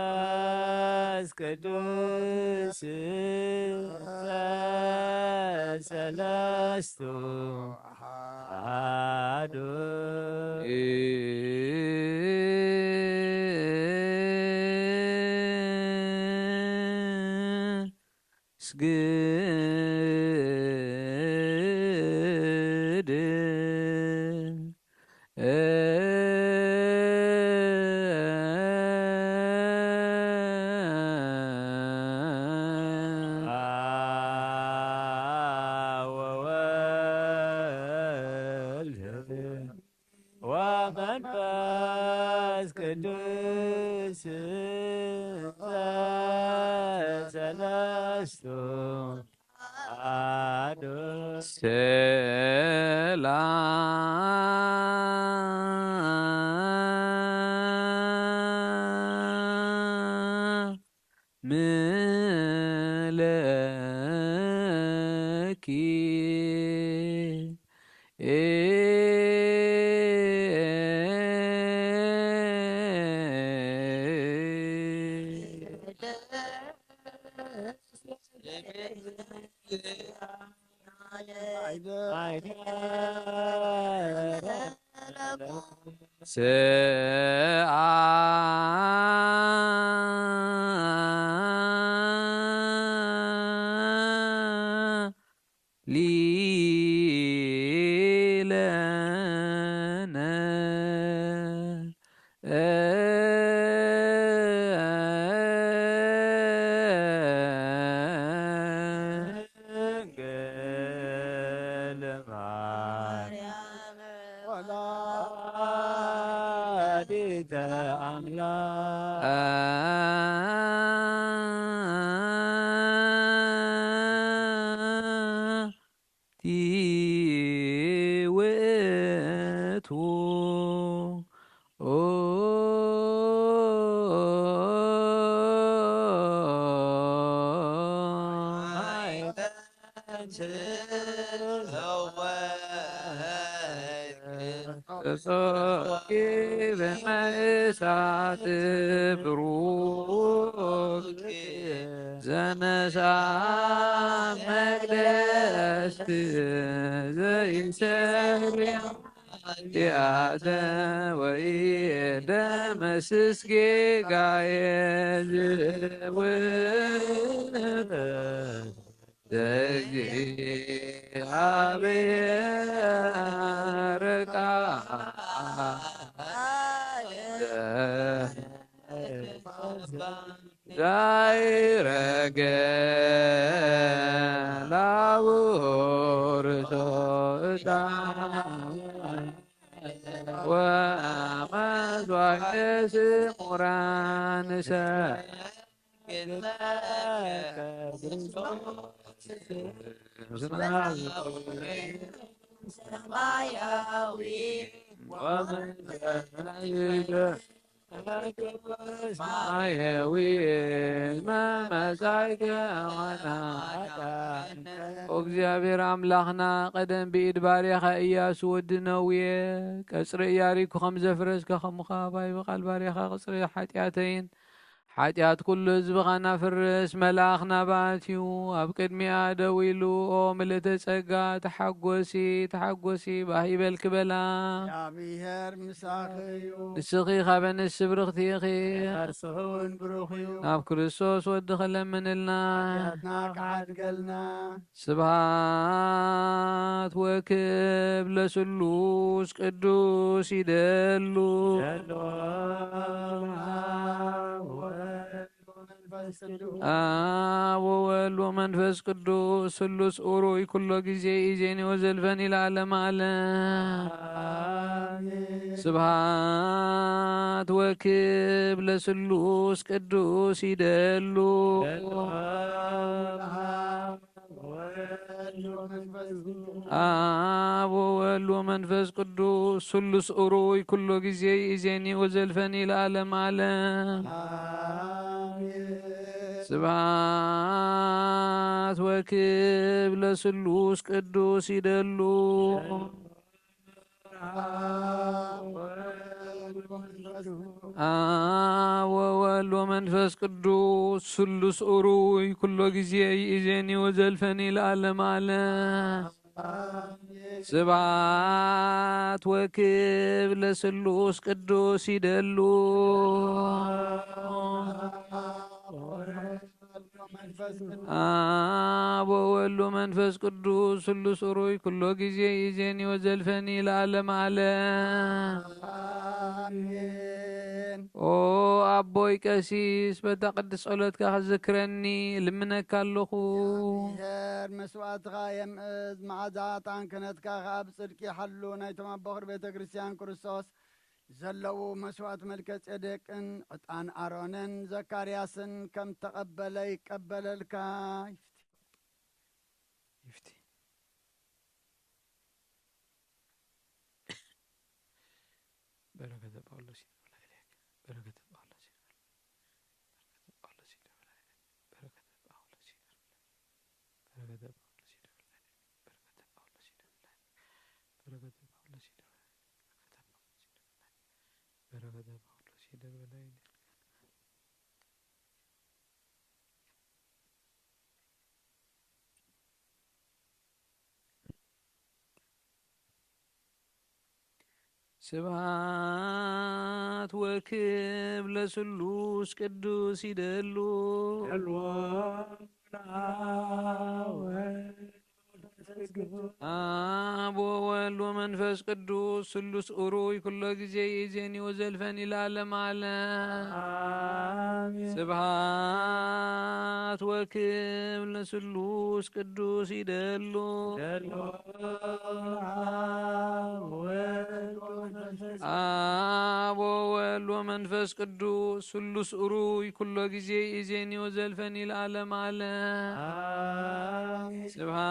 ወመንፈስ ቅዱስ ሰለስቱ አሐዱ። ስግድ አብ ወወልድ ወመንፈስ ቅዱስ ሰለስቱ አሐዱ። ሰላም ለኪ ሰአሊ ለነ ወላዲተ ኣምላክ። ውእቱ ብመእሳት ብሩክ ዘነሳ መቅደስት ዘይሰሪ ኃጢአተ ወኢደመስስ ጌጋየ ዝውር ዘእግዚአብሔር ቃል ዛይረገ ላውርሶ እጣን ወመስዋዕተ ስሙራን ሰ ሰማያዊ ሰማያዊ መመጻእከ ወናዳነ። ኦ እግዚኣብሔር ኣምላኽና፣ ቀደም ብኢድ ባርያኻ ኢያሱ ወዲ ነውየ ቀጽሪ ኢያሪኮ ከም ዘፍረስከ፣ ከምኡ ኸኣ ባይ ብቓል ባርያኻ ቅጽሪ ሓጢኣተይን ሓጢኣት ኩሉ ህዝብኻ ናፍርስ መልኣኽ ናባትዩ ኣብ ቅድሚኣ ደው ኢሉ፣ ኦ ምልእተ ጸጋ፣ ተሓጎሲ፣ ተሓጎሲ፣ ባህ ይበልኪ በላ። እግዚኣብሔር ምሳኺ እዩ። ንስኺ ካብ ኣንስቲ ብርኽቲ ኢኺ። ከርስኺ እውን ብሩኽ እዩ። ናብ ክርስቶስ ወድኺ ለምንልና። ሓጢኣትና ክሓድገልና። ስብሐት ወክብር ለስሉስ ቅዱስ ይደሉ። አብ ወወልድ ወመንፈስ ቅዱስ ስሉስ ኡሩይ ኩሎ ጊዜ ኢዜኒ ወዘልፈኒ ለዓለመ ዓለም። ስብሐት ወክብር ለስሉስ ቅዱስ ይደሉ። አብ ወወልድ ወመንፈስ ቅዱስ ስሉስ ኡሩይ ኩሎ ጊዜ ኢዜኒ ወዘልፈኒ ለዓለም ዓለም። ስብሐት ወክብር ለስሉስ ቅዱስ ይደሉ። አብ ወወልድ ወመንፈስ ቅዱስ ስሉስ ኡሩይ ኩሎ ጊዜ ይእዜኒ ወዘልፈኒ ለዓለም ዓለም። ስብሐት ወክብር ለስሉስ ቅዱስ ይደሉ። አብ ወወልድ ወመንፈስ ቅዱስ ስሉስ ኡሩይ ኩሎ ጊዜ ይዜኒ ወዘልፈኒ ለዓለም ዓለም። ኦ ኣቦይ ቀሲስ፣ በታ ቅድስ ጸሎትካ ክዝክረኒ እልምነካ ኣለኹ። እግዚኣብሔር መስዋዕትኻ የምእዝ፣ መዓዛ ዕጣን ክህነትካ ኸኣ ብጽድቂ ይሓሉ። ናይቶም ኣቦኽር ቤተ ክርስቲያን ክርስቶስ ዘለዉ መስዋዕት መልከ ጼዴቅን ዕጣን ኣሮንን ዘካርያስን ከም ተቐበለ ይቀበለልካ። ይፍቲ። ይፍቲ። በረከተ ጳውሎስ ይደርብላይሌክ። በረከተ ጳውሎስ ይደርብላይሌክ። በረከተ ጳውሎስ ይደርብላይሌክ። በረከተ ጳውሎስ ይደርብላይሌክ። በረከተ ጳውሎስ ይደርብላይሌክ። በረከተ ጳውሎስ ይደርብላይሌክ። በረከተ ጳውሎስ ይደርብላይሌክ። በረከተ ጳውሎስ ይደርብላይሌክ። ስብሐት ወክብር ለስሉስ ቅዱስ ይደሉ። አብ ወወልድ ወመንፈስ ቅዱስ ስሉስ ኡሩይ ኩሎ ጊዜ ይእዜኒ ወዘልፈኒ ለዓለም ዓለም። አሜን። ስብሐት ወክብር ለስሉስ ቅዱስ ይደሉ። ይደሉ። አብ ወወልድ ወመንፈስ አብ ወወልድ መንፈስ ቅዱስ ስሉስ እሩይ ኩሎ ግዜ ኢዜኒ ወዘልፈኒ ለዓለም ዓለም። ኣሜን። ስብሃት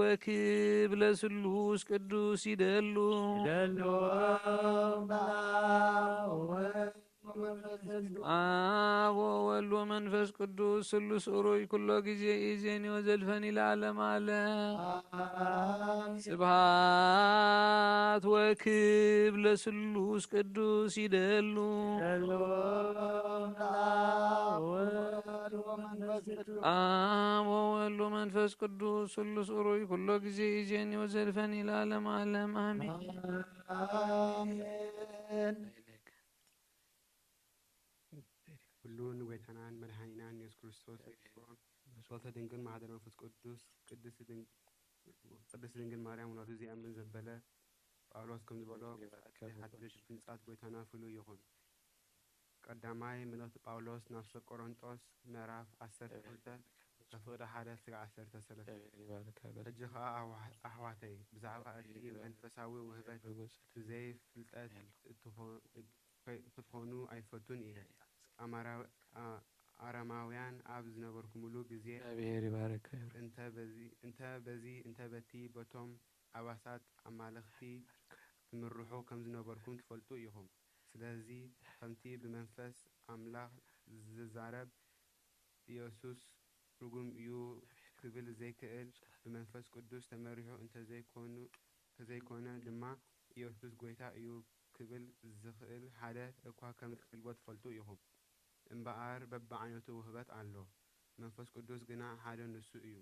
ወክብ ለስሉስ ቅዱስ ይደሉ ደሎ አብ ወወልድ ወመንፈስ ቅዱስ ስሉስ እሩይ ኩሎ ግዜ ኢዜኒ ወዘልፈኒ ለዓለም ዓለም። ስብሃት ወክብ ለስሉስ ቅዱስ ይደሉ ደሎ አብ ወወልድ ወመንፈስ ቅዱስ ስሉስ እሩይ ኩሎ ግዜ ኢዜኒ ወዘልፈኒ ለዓለም ዓለም። ኣሜን። ኣሜን። ኩሉ ንጎይታናን መድሓኒናን የሱስ ክርስቶስ ንፍቅሮን ብጸሎተ ድንግል ማሕደር መንፈስ ቅዱስ ቅድስቲ ድንግ- ቅድስቲ ድንግል ማርያም ወላዲቱ ዚኣምን ዘበለ ጳውሎስ ከም ዝበሎ ሓድሽ ህንጻት ጎይታና ፍሉይ ይኹን። ቀዳማይ መልእኽቲ ጳውሎስ ናብ ሰብ ቆሮንጦስ ምዕራፍ ዓሰርተ ክልተ ከፍቕዲ ሓደ ስጋዕ ዓሰርተ ሰለስተ። ሕጂ ኸኣ ኣሕዋ- ኣሕዋተይ ብዛዕባ እቲ መንፈሳዊ ውህበት ብዘይ ፍልጠት እትኾ- ከይ- ክትኾኑ ኣይፈቱን እየ። ኣማራ- ኣ- ኣረማውያን ኣብ ዝነበርኩምሉ ግዜ እግዚኣብሔር ይባረክ። እንተ በዚ እንተ በቲ በቶም ኣባሳት ኣማልኽቲ ትምርሑ ከም ዝነበርኩም ትፈልጡ ኢኹም። ስለዚ ከምቲ ብመንፈስ ኣምላኽ ዝዛረብ ኢየሱስ ርጉም እዩ ክብል ዘይክእል ብመንፈስ ቅዱስ ተመሪሑ እንተዘይኮኑ እንተዘይኮነ ድማ ኢየሱስ ጎይታ እዩ ክብል ዝኽእል ሓደ እኳ ከም ዘየልዎ ትፈልጡ ኢኹም። እምበኣር በብዓይነቱ ውህበት ኣሎ፣ መንፈስ ቅዱስ ግና ሓደ ንሱ እዩ።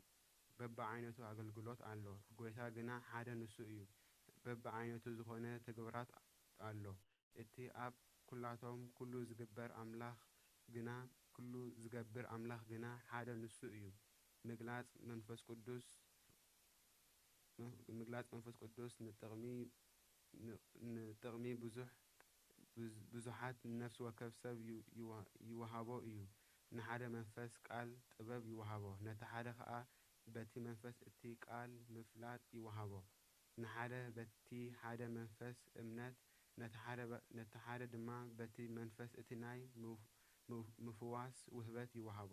በብዓይነቱ ኣገልግሎት ኣሎ፣ ጎይታ ግና ሓደ ንሱ እዩ። በብዓይነቱ ዝኾነ ተግባራት ኣሎ፣ እቲ ኣብ ኩላቶም ኩሉ ዝግበር ኣምላኽ ግና ኩሉ ዝገብር ኣምላኽ ግና ሓደ ንሱ እዩ። ምግላጽ መንፈስ ቅዱስ ምግላጽ መንፈስ ቅዱስ ንጥቕሚ ንጥቕሚ ብዙሕ ብዙሓት ንነፍሲ ወከፍ ሰብ ይወሃቦ እዩ። ንሓደ መንፈስ ቃል ጥበብ ይወሃቦ፣ ነቲ ሓደ ኸኣ በቲ መንፈስ እቲ ቃል ምፍላጥ ይወሃቦ። ንሓደ በቲ ሓደ መንፈስ እምነት፣ ነቲ ሓደ ድማ በቲ መንፈስ እቲ ናይ ምፍዋስ ውህበት ይወሃቦ።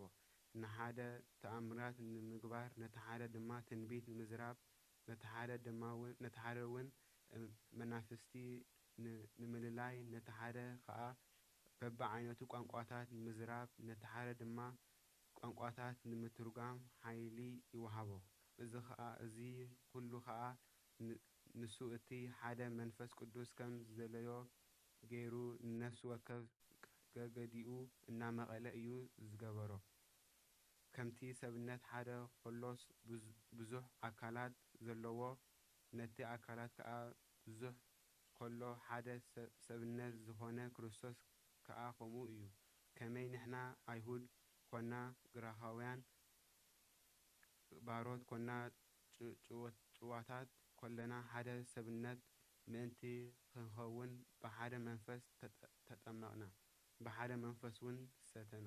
ንሓደ ተኣምራት ንምግባር፣ ነቲ ሓደ ድማ ትንቢት ንምዝራብ፣ ነቲ ሓደ እውን መናፍስቲ ንምልላይ፣ ነቲ ሓደ ኸኣ በብዓይነቱ ቋንቋታት ንምዝራብ፣ ነቲ ሓደ ድማ ቋንቋታት ንምትርጓም ሓይሊ ይወሃቦ። እዚ ኸኣ እዚ ኹሉ ኸኣ ንሱ እቲ ሓደ መንፈስ ቅዱስ ከም ዝደለዮ ገይሩ ንነፍሲ ወከፍ ገገዲኡ እናመቐለ እዩ ዝገበሮ። ከምቲ ሰብነት ሓደ ኸሎስ ብዙሕ ኣካላት ዘለዎ፣ ነቲ ኣካላት ከኣ ብዙሕ ከሎ ሓደ ሰብነት ዝኾነ ክርስቶስ ከኣ ከምኡ እዩ። ከመይ ንሕና ኣይሁድ ኮና ግሪኻውያን ባሮት ኮና ጭዋታት ኮለና ሓደ ሰብነት ምእንቲ ክንኸውን ብሓደ መንፈስ ተጠመቕና፣ ብሓደ መንፈስውን ሰተና።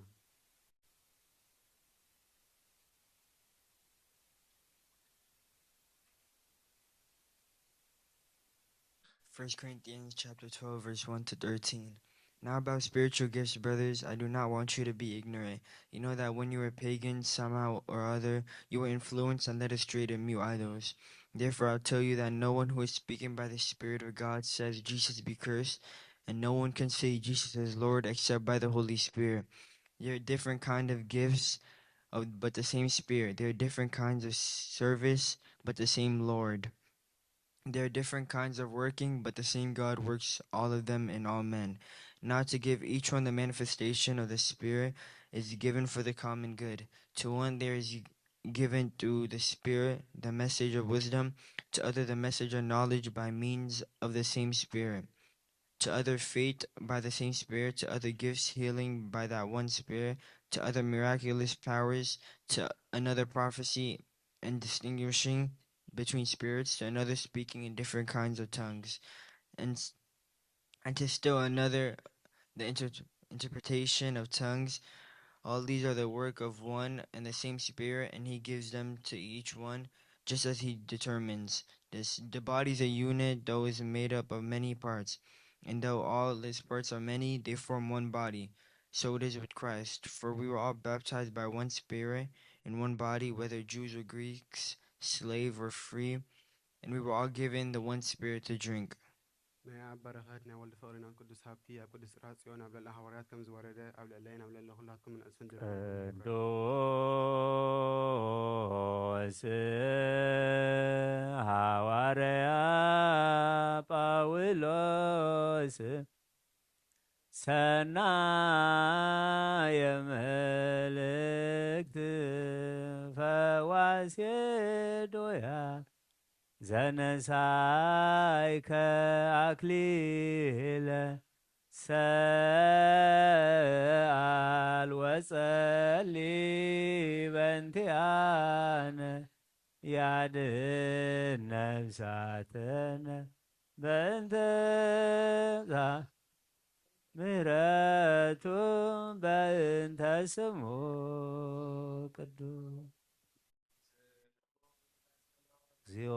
First Corinthians chapter twelve, verse one to thirteen. Now about spiritual gifts, brothers, I do not want you to be ignorant. You know that when you were pagans, somehow or other, you were influenced and led astray to mute idols. Therefore, I tell you that no one who is speaking by the Spirit of God says Jesus be cursed, and no one can say Jesus is Lord except by the Holy Spirit. There are different kind of gifts, of, but the same Spirit. There are different kinds of service, but the same Lord. There are different kinds of working, but the same God works all of them in all men. Now to give each one the manifestation of the Spirit is given for the common good. To one there is given through the Spirit the message of wisdom, to other the message of knowledge by means of the same Spirit, to other faith by the same Spirit, to other gifts healing by that one Spirit, to other miraculous powers, to another prophecy and distinguishing between spirits, to another speaking in different kinds of tongues, and and to still another the inter- interpretation of tongues. All these are the work of one and the same Spirit, and He gives them to each one just as He determines. This the body is a unit, though is made up of many parts. And though all its parts are many, they form one body. So it is with Christ. For we were all baptized by one Spirit in one body, whether Jews or Greeks, slave or free, and we were all given the one Spirit to drink. ናይ ኣብ በረኸት ናይ ወልድ ፍቕሪ ናይ ቅዱስ ሃብቲ ኣብ ቅዱስ ጽርሐ ጽዮን ኣብ ልዕሊ ሃዋርያት ከም ዝወረደ ኣብ ልዕለይን ኣብ ልዕሊ ኩላትኩም ንእስን ድሮ ቅዱስ ሃዋርያ ጳውሎስ ሰናየ መልእክት ፈዋሴ ዶያ ዘነሳይከ ኣክሊለ ሰኣል ወጸሊ በንቲኣነ ያድን ነፍሳተነ በእንተ ምህረቱ በእንተ ስሙ ቅዱስ እግዚኦ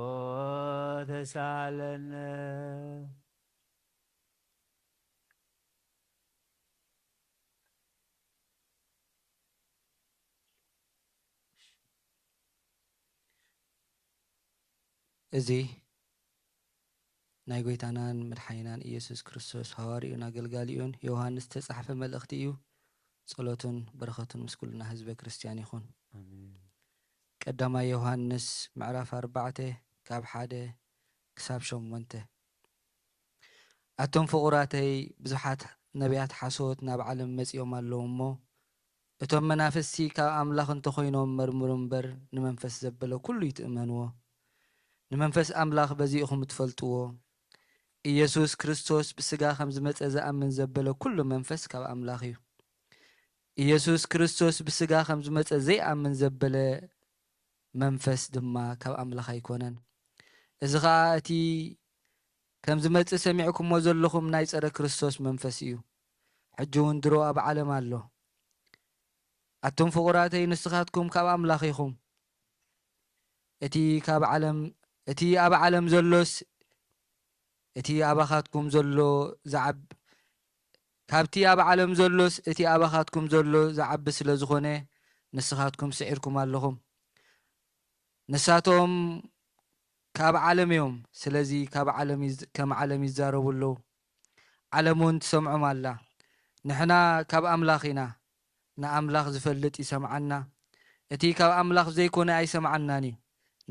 ተሳለነ። እዚ ናይ ጎይታናን መድሓኒናን ኢየሱስ ክርስቶስ ሃዋርዩን ኣገልጋሊኡን ዮሃንስ ዝተጻሕፈ መልእኽቲ እዩ። ጸሎቱን በረኸቱን ምስ ኩልና ህዝበ ክርስትያን ይኹን። ኣሜን። ቀዳማይ ዮሃንስ ምዕራፍ ኣርባዕተ ካብ ሓደ ክሳብ ሸሞንተ። ኣቶም ፍቑራተይ፣ ብዙሓት ነቢያት ሓሶት ናብ ዓለም መጺኦም ኣለዉ እሞ፣ እቶም መናፍስቲ ካብ ኣምላኽ እንተኾይኖም መርምሩ እምበር፣ ንመንፈስ ዘበለ ኩሉ ይትእመንዎ። ንመንፈስ ኣምላኽ በዚ ኢኹም እትፈልጥዎ። ኢየሱስ ክርስቶስ ብስጋ ከም ዝመጸ ዝኣምን ዘበለ ኩሉ መንፈስ ካብ ኣምላኽ እዩ። ኢየሱስ ክርስቶስ ብስጋ ከም ዝመጸ ዘይኣምን ዘበለ መንፈስ ድማ ካብ ኣምላኽ ኣይኮነን። እዚ ኸኣ እቲ ከም ዝመጽእ ሰሚዕኩሞ ዘለኹም ናይ ጸረ ክርስቶስ መንፈስ እዩ። ሕጂ እውን ድሮ ኣብ ዓለም ኣሎ። ኣቱም ፍቑራተይ፣ ንስኻትኩም ካብ ኣምላኽ ኢኹም። እቲ ካብ ዓለም፣ እቲ ኣብ ዓለም ዘሎስ እቲ ኣባኻትኩም ዘሎ ዝዓብ-፣ ካብቲ ኣብ ዓለም ዘሎስ እቲ ኣባኻትኩም ዘሎ ዝዓቢ ስለ ዝኾነ፣ ንስኻትኩም ስዒርኩም ኣለኹም። ንሳቶም ካብ ዓለም እዮም፣ ስለዚ ካብ ዓለም ይዝ-፣ ከም ዓለም ይዛረቡ ኣለዉ። ዓለም እውን ትሰምዖም ኣላ። ንሕና ካብ ኣምላኽ ኢና፣ ንኣምላኽ ዝፈልጥ ይሰምዓና፣ እቲ ካብ ኣምላኽ ዘይኮነ ኣይሰምዓናን እዩ።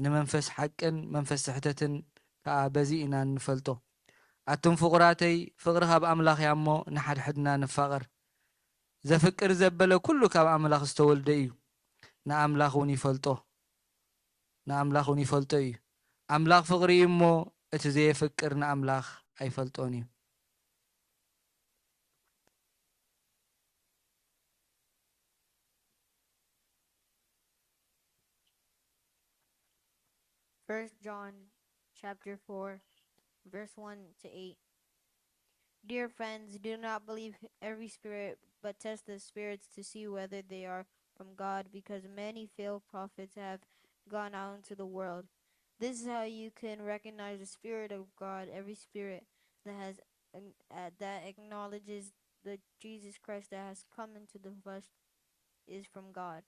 ንመንፈስ ሓቅን መንፈስ ስሕተትን ከኣ በዚ ኢና እንፈልጦ። ኣቱም ፍቑራተይ፣ ፍቕሪ ካብ ኣምላኽ እያ እሞ፣ ንሓድሕድና ንፋቐር። ዘፍቅር ዘበለ ኩሉ ካብ ኣምላኽ ዝተወልደ እዩ፣ ንኣምላኽ እውን ይፈልጦ። ንኣምላኽ እውን ይፈልጦ እዩ። ኣምላኽ ፍቕሪ እዩ እሞ፣ እቲ ዘየፍቅር ንኣምላኽ ኣይፈልጦን እዩ። First John chapter four, verse one to eight. Dear friends, do not believe every spirit, but test the spirits to see whether they are from God, because many false prophets have gone out into the world. This is how you can recognize the spirit of God. Every spirit that has uh, that acknowledges the Jesus Christ that has come into the flesh is from God.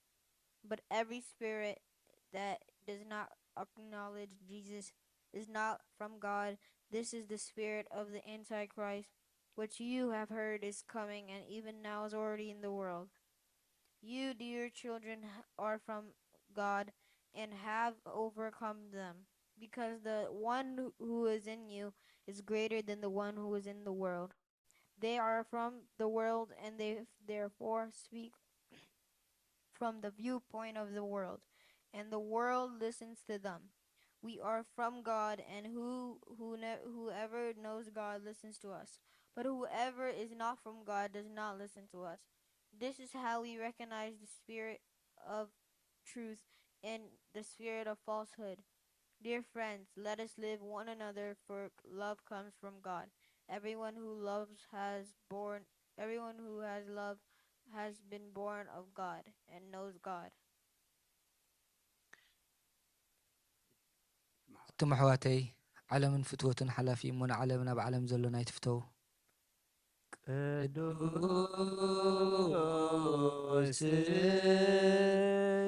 But every spirit that does not acknowledge Jesus is not from God. This is the spirit of the Antichrist, which you have heard is coming and even now is already in the world. You, dear children, are from God and have overcome them, because the one who is in you is greater than the one who is in the world. They are from the world and they therefore speak from the viewpoint of the world, and the world listens to them. We are from God, and who, who ne- whoever knows God listens to us. But whoever is not from God does not listen to us. This is how we recognize the spirit of truth and the spirit of falsehood. Dear friends, let us live one another, for love comes from God. Everyone who loves has born everyone who has love has been born of God and knows God. ኣቱም ኣሕዋተይ፣ ዓለምን ፍትወቱን ሓላፊ እሞ፣ ንዓለምን ኣብ ዓለም ዘሎን ኣይትፍተዉ። ቅዱስ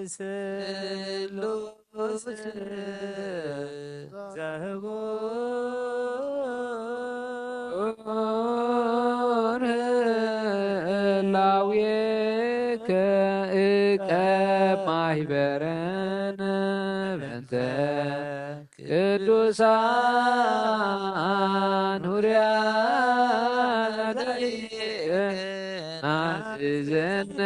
ስሉስ ዘህቡር ህላዌከ እቀብ ማህበረነ በንተ ቅዱሳን ሁርያት ናዝዘነ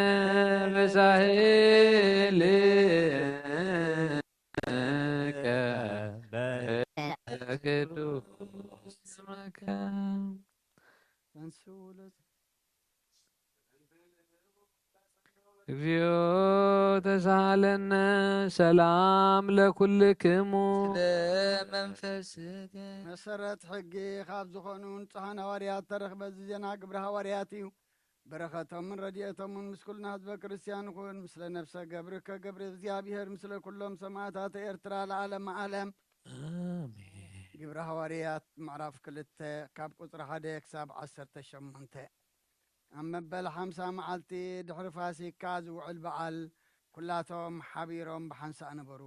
መሳህልከ ቅዱስ ስምከ። እግዚኦ ተሳሃለነ ሰላም ለኩልክሙ። ስለ መንፈስከ። መሰረት ሕጊ ካብ ዝኾኑ ንጹሓን ሃዋርያት ተረኽበ። እዚ ዜና ግብረ ሃዋርያት እዩ። በረኸቶምን ረድኤቶምን ምስ ኩልና ህዝበ ክርስቲያን ይኹን። ምስለ ነፍሰ ገብርከ ገብረ እግዚኣብሔር፣ ምስለ ኩሎም ሰማዕታት ኤርትራ ለዓለመ ዓለም። ኣሜን። ግብረ ሃዋርያት ምዕራፍ ክልተ ካብ ቁጽሪ ሓደ ክሳብ ዓሰርተ ሸሞንተ። ኣብ መበል ሓምሳ መዓልቲ ድሕሪ ፋሲካ ዝውዕል በዓል፣ ኩላቶም ሓቢሮም ብሓንሳእ ነበሩ።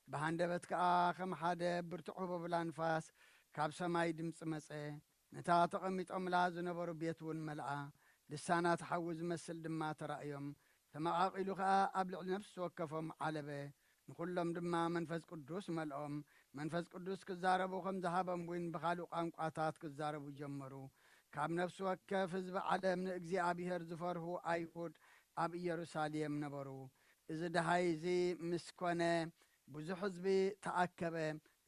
ብሃንደበት ከኣ ከም ሓደ ብርቱዕ ህቦብላ ንፋስ ካብ ሰማይ ድምጺ መጸ። ነታ ተቐሚጦምላ ዝነበሩ ቤት እውን መልኣ። ልሳናት ሓዊ ዝመስል ድማ ተራእዮም። ተመቓቒሉ ኸኣ ኣብ ልዕሊ ነፍሲ ወከፎም ዓለበ። ንኹሎም ድማ መንፈስ ቅዱስ መልኦም። መንፈስ ቅዱስ ክዛረቡ ከም ዝሃቦም እውን ብኻልእ ቋንቋታት ክዛረቡ ጀመሩ። ካብ ነፍሲ ወከፍ ህዝቢ ዓለም ንእግዚኣብሔር ዝፈርሁ ኣይሁድ ኣብ ኢየሩሳሌም ነበሩ። እዚ ደሃይ እዚ ምስ ኮነ ብዙሕ ህዝቢ ተኣከበ።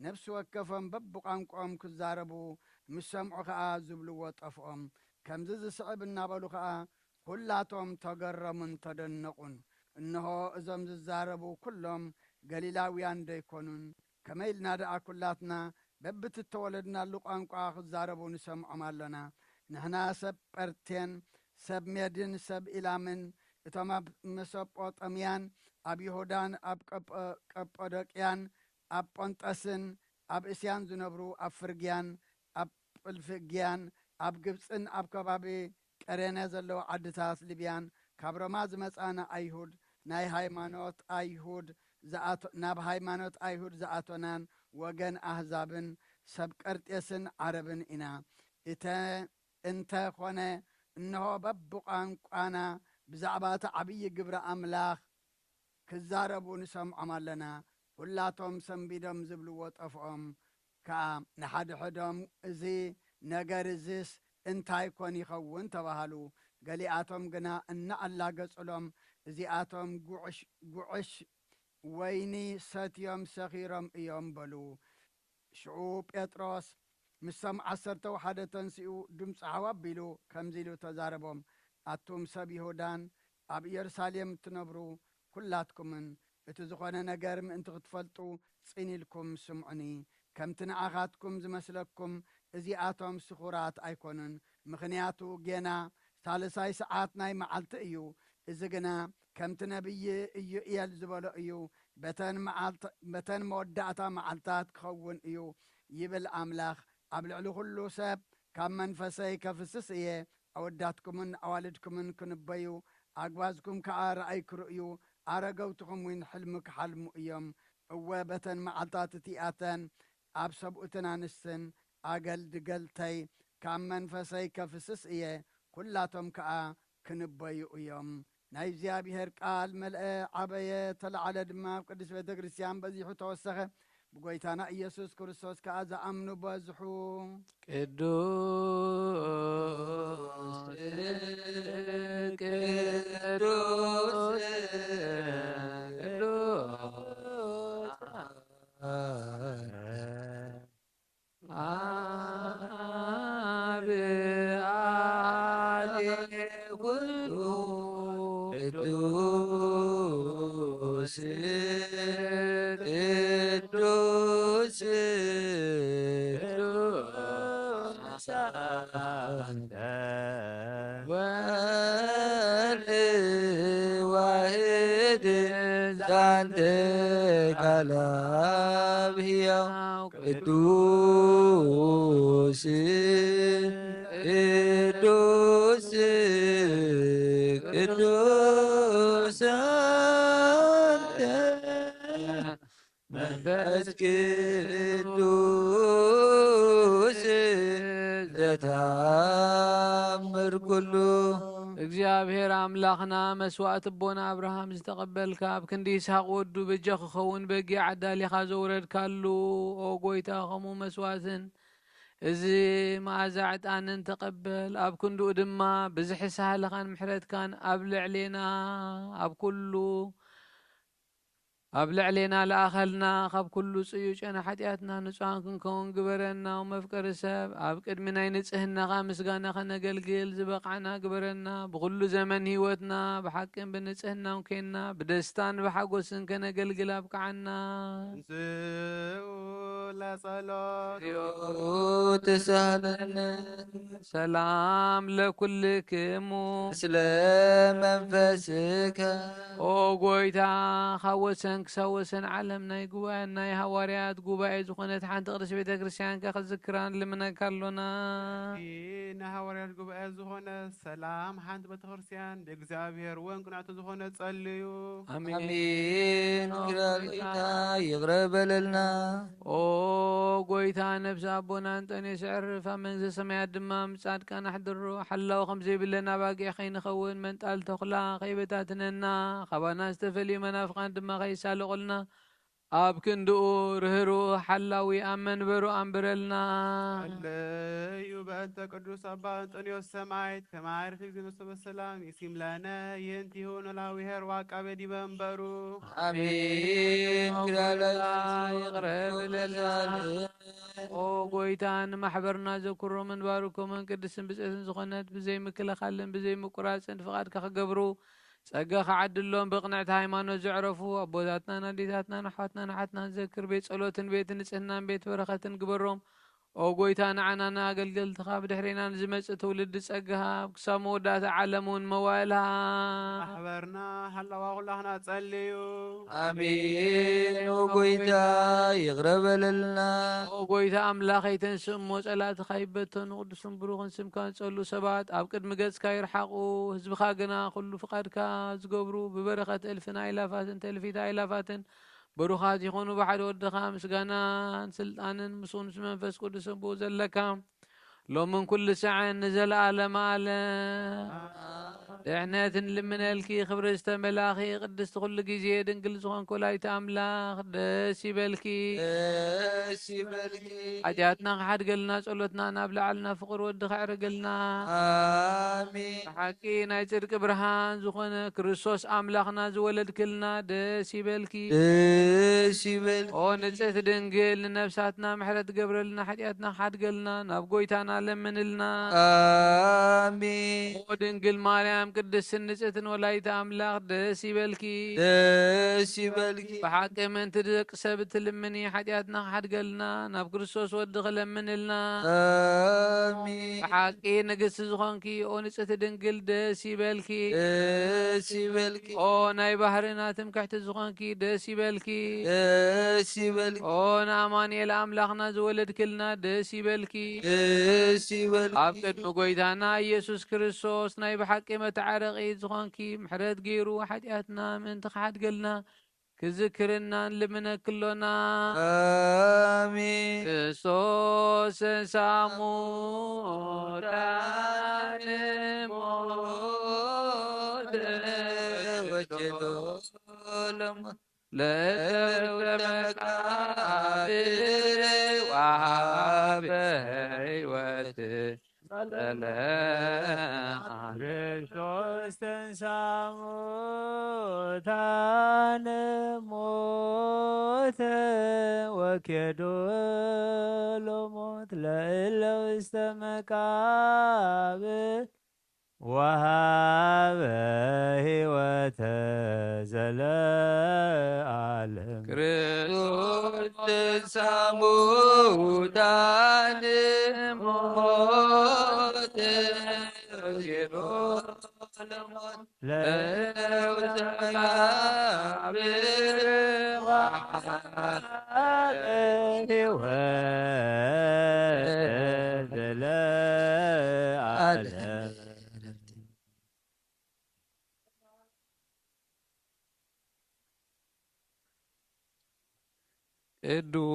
ነፍሲ ወከፎም በብቋንቋኦም ክዛረቡ ምስ ሰምዑ ኸኣ ዝብልዎ ጠፍኦም። ከምዚ ዝስዕብ እናበሉ ኸኣ ኩላቶም ተገረሙን ተደነቑን። እንሆ እዞም ዝዛረቡ ኩሎም ገሊላውያን ዶ ኣይኮኑን? ከመይ ኢልና ደኣ ኩላትና በብትተወለድናሉ ቋንቋ ክዛረቡ ንሰምዖም ኣሎና? ንሕና ሰብ ጳርቴን፣ ሰብ ሜድን፣ ሰብ ኢላምን፣ እቶም ኣብ መሶጶጣምያን፣ ኣብ ይሁዳን፣ ኣብ ቀጶ-፣ ቀጶዶቅያን፣ ኣብ ጶንጠስን፣ ኣብ እስያን ዝነብሩ፣ ኣብ ፍርግያን፣ ኣብ ጵልፍግያን፣ ኣብ ግብጽን ኣብ ከባቢ ቀሬነ ዘለዉ ዓድታት ሊብያን፣ ካብ ሮማ ዝመጻና ኣይሁድ፣ ናይ ሃይማኖት ኣይሁድ ዝኣቶ-፣ ናብ ሃይማኖት ኣይሁድ ዝኣቶናን ወገን ኣህዛብን ሰብ ቀርጤስን ዓረብን ኢና። እተ-፣ እንተ ኾነ፣ እንሆ በብቋንቋና ብዛዕባ እቲ ዓብዪ ግብሪ ኣምላኽ ክዛረቡ ንሰምዖም ኣለና። ኩላቶም ሰንቢዶም ዝብልዎ ጠፍኦም ከኣ፣ ንሓድሕዶም፣ "እዚ ነገር እዝስ እንታይ ኮን ይኸውን?" ተባሃሉ። ገሊኣቶም ግና እናኣላገጹሎም፣ "እዚኣቶም ጉዕሽ-፣ ጉዕሽ ወይኒ ሰትዮም ሰኺሮም እዮም" በሉ። ሽዑ ጴጥሮስ ምስቶም ዓሰርተ ወሓደ ተንሲኡ፣ ድምፁ ሓው ኣቢሉ ከምዚ ኢሉ ተዛረቦም፣ "ኣቱም ሰብ ይሁዳን ኣብ ኢየሩሳሌም እትነብሩ ኩላትኩምን፣ እቲ ዝኾነ ነገር ምእንቲ ክትፈልጡ ጽን ኢልኩም ስምዑኒ። ከምቲ ንኣኻትኩም ዝመስለኩም እዚኣቶም ስኹራት ኣይኮኑን፣ ምኽንያቱ ጌና ሳልሳይ ሰዓት ናይ መዓልቲ እዩ። እዚ ግና ከምቲ ነቢይ ኢዩኤል ዝበሎ እዩ፣ በተን መዓልት-፣ በተን መወዳእታ መዓልታት ክኸውን እዩ፣ ይብል ኣምላኽ። ኣብ ልዕሊ ኩሉ ሰብ ካብ መንፈሰይ ከፍስስ እየ። ኣወዳትኩምን ኣዋልድኩምን ክንበዩ፣ ኣግባዝኩም ከኣ ራእይ ክርእዩ፣ ኣረገውትኹም እውን ሕልሚ ክሓልሙ እዮም። እወ፣ በተን መዓልታት እቲኣተን ኣብ ሰብኡትን ኣንስትን ኣገልድገልተይ ካብ መንፈሰይ ከፍስስ እየ፣ ኩላቶም ከኣ ክንበዩ እዮም። ናይ እግዚኣብሔር ቃል መልአ፣ ዓበየ፣ ተለዓለ ድማ ኣብ ቅድስት ቤተ ክርስቲያን በዚሑ ተወሰኸ። ብጎይታና ኢየሱስ ክርስቶስ ከኣ ዝኣምኑ በዝሑ። ቅዱስ፣ ቅዱስ፣ ቅዱስ። ኣብ ኣሌ ኩሉ ቅዱስ፣ ቅዱስ፣ ቅዱስ ወልድ ዋሕድ ዛንተ ቃል ኣብ ሕያው ቅዱስ፣ ቅዱስ። መንፈስ ቅዱስ ዘተአምር ኩሉ። እግዚኣብሔር ኣምላኽና፣ መስዋእቲ ኣቦና ኣብርሃም ዝተቐበልካ፣ ኣብ ክንዲ ይስሐቅ ወዱ በጃ ክኸውን በጊዕ ኣዳሊኻ ዘውረድካሉ፣ ኦ ጎይታ፣ ከምኡ መስዋእትን እዚ መኣዛ ዕጣንን ተቐበል። ኣብ ክንድኡ ድማ ብዝሒ ሳህልኻን ምሕረትካን ኣብ ልዕሌና፣ ኣብ ኩሉ ኣብ ልዕሌና ለኣኸልና። ካብ ኩሉ ጽዩጨና ሓጢኣትና ንጹሃን ክንከውን ግበረና። መፍቀሪ ሰብ፣ ኣብ ቅድሚ ናይ ንጽህናኻ ምስጋና ከነገልግል ዝበቕዓና ግበረና። ብኹሉ ዘመን ህይወትና ብሓቅን ብንጽህናን ኬንና ብደስታን ብሓጎስን ከነገልግል ኣብቅዓና። እንስኡ ለጸሎት። ተሳለነ። ሰላም ለኩልክሙ። ምስለ መንፈስከ። ኦ ጎይታ፣ ካብ ወሰን ክሳብ ወሰን ዓለም ናይ ጉባኤ፣ ናይ ሃዋርያት ጉባኤ ዝኾነት ሓንቲ ቅድስት ቤተ ክርስቲያንከ ክዝክራ ንልምነካ ኣሎና። ንሃዋርያት ጉባኤ ዝኾነ ሰላም ሓንቲ ቤተ ክርስቲያን ብእግዚኣብሔር ወን ቅንዕቲ ዝኾነ ጸልዩ። ኣሜን። ኣሜን። ኦ ጎይታ፣ ይቕረ በለልና። ኦ ጎይታ፣ ነብሲ ኣቦና እንጠንዮስ ዕርፍ ኣብ መንግስተ ሰማያት ድማ ምስ ጻድቃን ኣሕድሮ። ሓላው ከም ዘይብለን ኣባጊዕ ከይንኸውን፣ መንጣል ተኹላ ከይበታትነና፣ ካባና ዝተፈልዩ መናፍቃን ድማ ከይሳለቑልና፣ ኣብ ክንድኡ ርህሩህ ሓላዊ ኣብ መንበሩ ኣንብረልና። ጸለዩ በእንተ ቅዱስ ኣባ እንጠንዮስ ሰማዕት፣ ከመ ዐርፍ እግዚእነ ሰላም ይሲም ለነ ይእንቲሁ ኖላዊ ኄር ወዐቃቤ ዲበ መንበሩ። ኣሜን። ኦ ጎይታ፣ ይቕረ በለልና። ኦ ጎይታ፣ ንማሕበርና ዘኩሮ ምንባሩ፣ ከምኡን ቅድስትን ብጽዕትን ዝኾነት ብዘይ ምክልኻልን ብዘይ ምቁራጽን ፍቓድካ ክገብሩ ጸጋኻ ዓድሎም። ብቕንዕቲ ሃይማኖት ዘዕረፉ ኣቦታትናን ኣዴታትናን ኣሕዋትናን ኣሓትናን ዘክር። ቤት ጸሎትን ቤት ንጽህናን ቤት በረኸትን ግበሮም። ኦ ጎይታ፣ ንዓና ንኣገልገልትኻ ብድሕሬና ንዝመጽእ ትውልዲ ጸጋ ሃብ። ክሳብ መወዳእታ ዓለም እውን መዋእልሃ። ማሕበርና ሃለዋ ኩላህና ጸልዩ። ኣሜን። ኦ ጎይታ፣ ይቕረ በለልና። ኦ ጎይታ ኣምላኸይ፣ ተንስእ እሞ ጸላእትኻ ይበተኑ፣ ቅዱስን ብሩኽን ስምካ ዝጸልኡ ሰባት ኣብ ቅድሚ ገጽካ ይርሓቑ። ህዝብኻ ግና ኩሉ ፍቓድካ ዝገብሩ ብበረኸት እልፍን ኣእላፋትን ተልፊት ኣእላፋትን ብሩኻት ይኹኑ። ብሓደ ወድኻ ምስጋናን ስልጣንን ምስኡ ምስ መንፈስ ቅዱስን ብኡ ዘለካ ሎምን ኩሉ ሳዕን ንዘለኣለመ ኣለም። ድሕነት ንልምነልኪ፣ ክብሪ ዝተመላኺ ቅድስቲ ኩሉ ግዜ ድንግል ዝኾንክ ወላዲተ ኣምላኽ ደስ ይበልኪ። ደስ ይበልኪ። ሓጢኣትና ክሓድገልና ጸሎትና ናብ ላዕልና ፍቕሪ ወዲ ከዕርግልና። ኣሜን። ብሓቂ ናይ ጽድቂ ብርሃን ዝኾነ ክርስቶስ ኣምላኽና ዝወለድክልና ደስ ይበልኪ። ደስ ይበልኪ። ኦ ንጽሕቲ ድንግል፣ ንነብሳትና ምሕረት ገብረልና፣ ሓጢኣትና ክሓድገልና ናብ ጎይታና ለምንልና። ኣሜን። ኦ ድንግል ማርያም ቅድስትን ንጽሕትን ወላዲተ ኣምላኽ ደስ ይበልኪ። ደስ ይበልኪ። ብሓቂ ምእንቲ ደቂ ሰብ እትልምኒ፣ ሓጢኣትና ክሓድገልና ናብ ክርስቶስ ወድኺ ለምንልና። ኣሜን። ብሓቂ ንግስቲ ዝኾንኪ ኦ ንጽሕቲ ድንግል ደስ ይበልኪ። ደስ ይበልኪ። ኦ ናይ ባህርና ትምክሕቲ ዝኾንኪ ደስ ይበልኪ። ደስ ይበልኪ። ኦ ንኣማኑኤል ኣምላኽና ዝወለድክልና ደስ ይበልኪ። ደስ ይበልኪ። ኣብ ቅድሚ ጎይታና ኢየሱስ ክርስቶስ ናይ ብሓቂ መተዓረቒ ዝኾንኪ ምሕረት ገይሩ ሓጢኣትና ምእንቲ ክሓድገልና ክዝክርና ንልምነኪ ኣሎና። ኣሜን። ክርስቶስ ተንሥአ እሙታን ሞተ ወኬዶ ለሞት ለእለ ውስተ መቃብር ወሀበ ሕይወት ጸለለ። ክርስቶስ ተንሥአ እሙታን ሞተ ወኬዶ ለሞት ለእለ ውስተ መቃብር ወሀበ ሕይወተ ዘለዓለም። ክርስቶስ ተንሥአ እሙታን ሞተ ወኬዶ ለሞት ለእለ ውስተ መቃብር ወሀበ ሕይወተ ዘለዓለም። ቅዱስ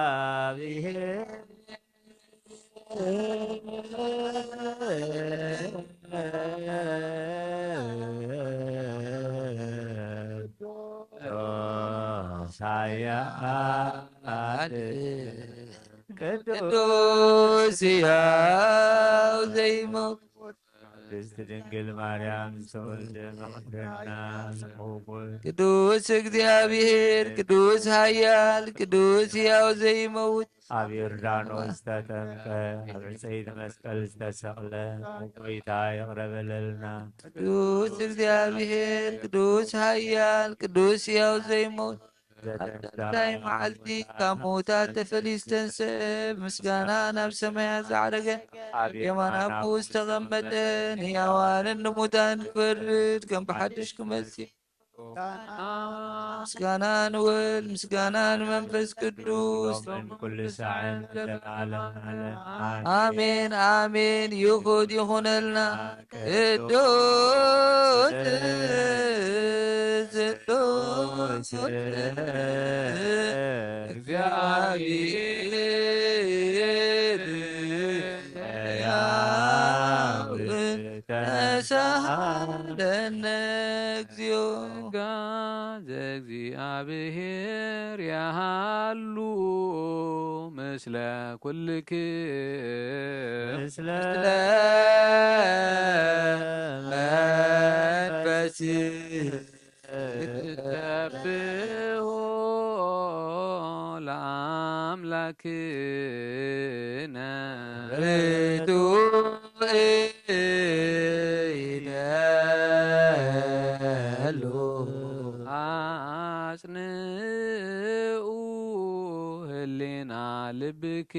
እግዚአብሔር ቅዱስ ኃያል ቅዱስ ሕያው ዘይመውት ቅድስት ድንግል ማርያም ተወልደ መቅደና ጽሑፉ ቅዱስ እግዚኣብሔር ቅዱስ ኃያል ቅዱስ ሕያው ዘይመውት ኣብ ዮርዳኖስ ተጠምቀ፣ ኣብ ዕንጸይቲ መስቀል ዝተሰቕለ፣ ጎይታ ይቕረ በለልና። ቅዱስ እግዚኣብሔር፣ ቅዱስ ኃያል፣ ቅዱስ ሕያው ዘይሞት፣ ኣብ ሳልሳይ መዓልቲ ካብ ምዉታት ተፈልዩ ዝተንስአ፣ ብምስጋና ናብ ሰማያት ዝዓረገ፣ ኣብ የማን ኣቦኡ ዝተቐመጠ፣ ንሕያዋንን ንሙታን ክፈርድ ከም ብሓድሽ ክመጽእ ምስጋና ንወልድ ምስጋና ንመንፈስ ቅዱስ ሎምን ኩሉ ሳዕን ዘለዓለም ዓለም። ኣሜን ኣሜን። ይኹን ይኹነልና። ቅዱስ ቅዱስ እግዚአብሔር ሕያው ተሳሃለነ። እግዚኦ። ጸጋ ዘእግዚኣብሔር ያሃሉ ምስለ ኩልክ ምስለ መንፈስ ሰብሖ ለአምላክነ ርቱዕ ይደሉ አጽንኡ ህሊና ልብክሙ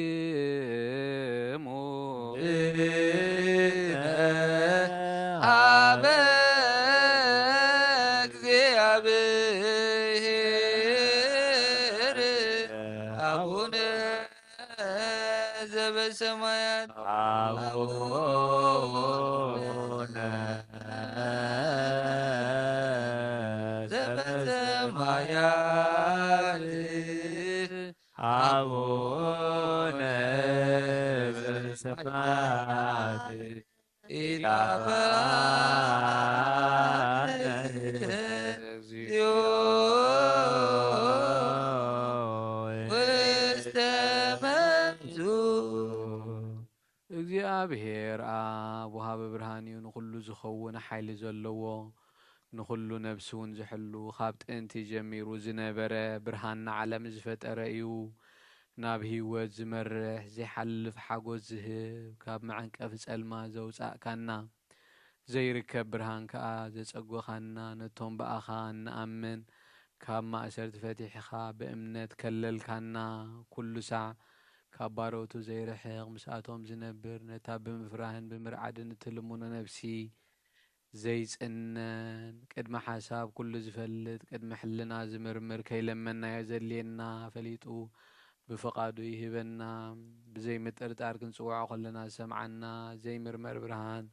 አበ እግዚአብሔር አቡነ ዘበሰማያት አቡነ ዘበሰማያት አቡነ ዘበሰማያት ኢታባነ እግዚኦ ውስተ መንሱ። እግዚኣብሔር ኣብ ወሃቢ ብርሃን እዩ፣ ንኹሉ ዝኸውን ሓይሊ ዘለዎ፣ ንኹሉ ነብሲ እውን ዝሕሉ፣ ካብ ጥንቲ ጀሚሩ ዝነበረ፣ ብርሃን ንዓለም ዝፈጠረ እዩ። ናብ ህይወት ዝመርሕ፣ ዘይሓልፍ ሓጎስ ዝህብ፣ ካብ መዐንቀፊ ጸልማ ዘውጻእካና፣ ዘይርከብ ብርሃን ከኣ ዘጸጎኻና፣ ነቶም ብኣኻ እንኣምን ካብ ማእሰርቲ ፈቲሕኻ ብእምነት ከለልካና፣ ኩሉ ሳዕ ካብ ባሮቱ ዘይርሕቕ፣ ምስኣቶም ዝነብር፣ ነታ ብምፍራህን ብምርዓድን እትልምኖ ነፍሲ ዘይጽነን፣ ቅድሚ ሓሳብ ኩሉ ዝፈልጥ፣ ቅድሚ ሕልና ዝምርምር፣ ከይለመንናዮ ዘድልየና ፈሊጡ ብፍቓዱ ይህበና። ብዘይ ምጥርጣር ክንጽውዖ ከለና ዝሰምዓና ዘይምርመር ብርሃን፣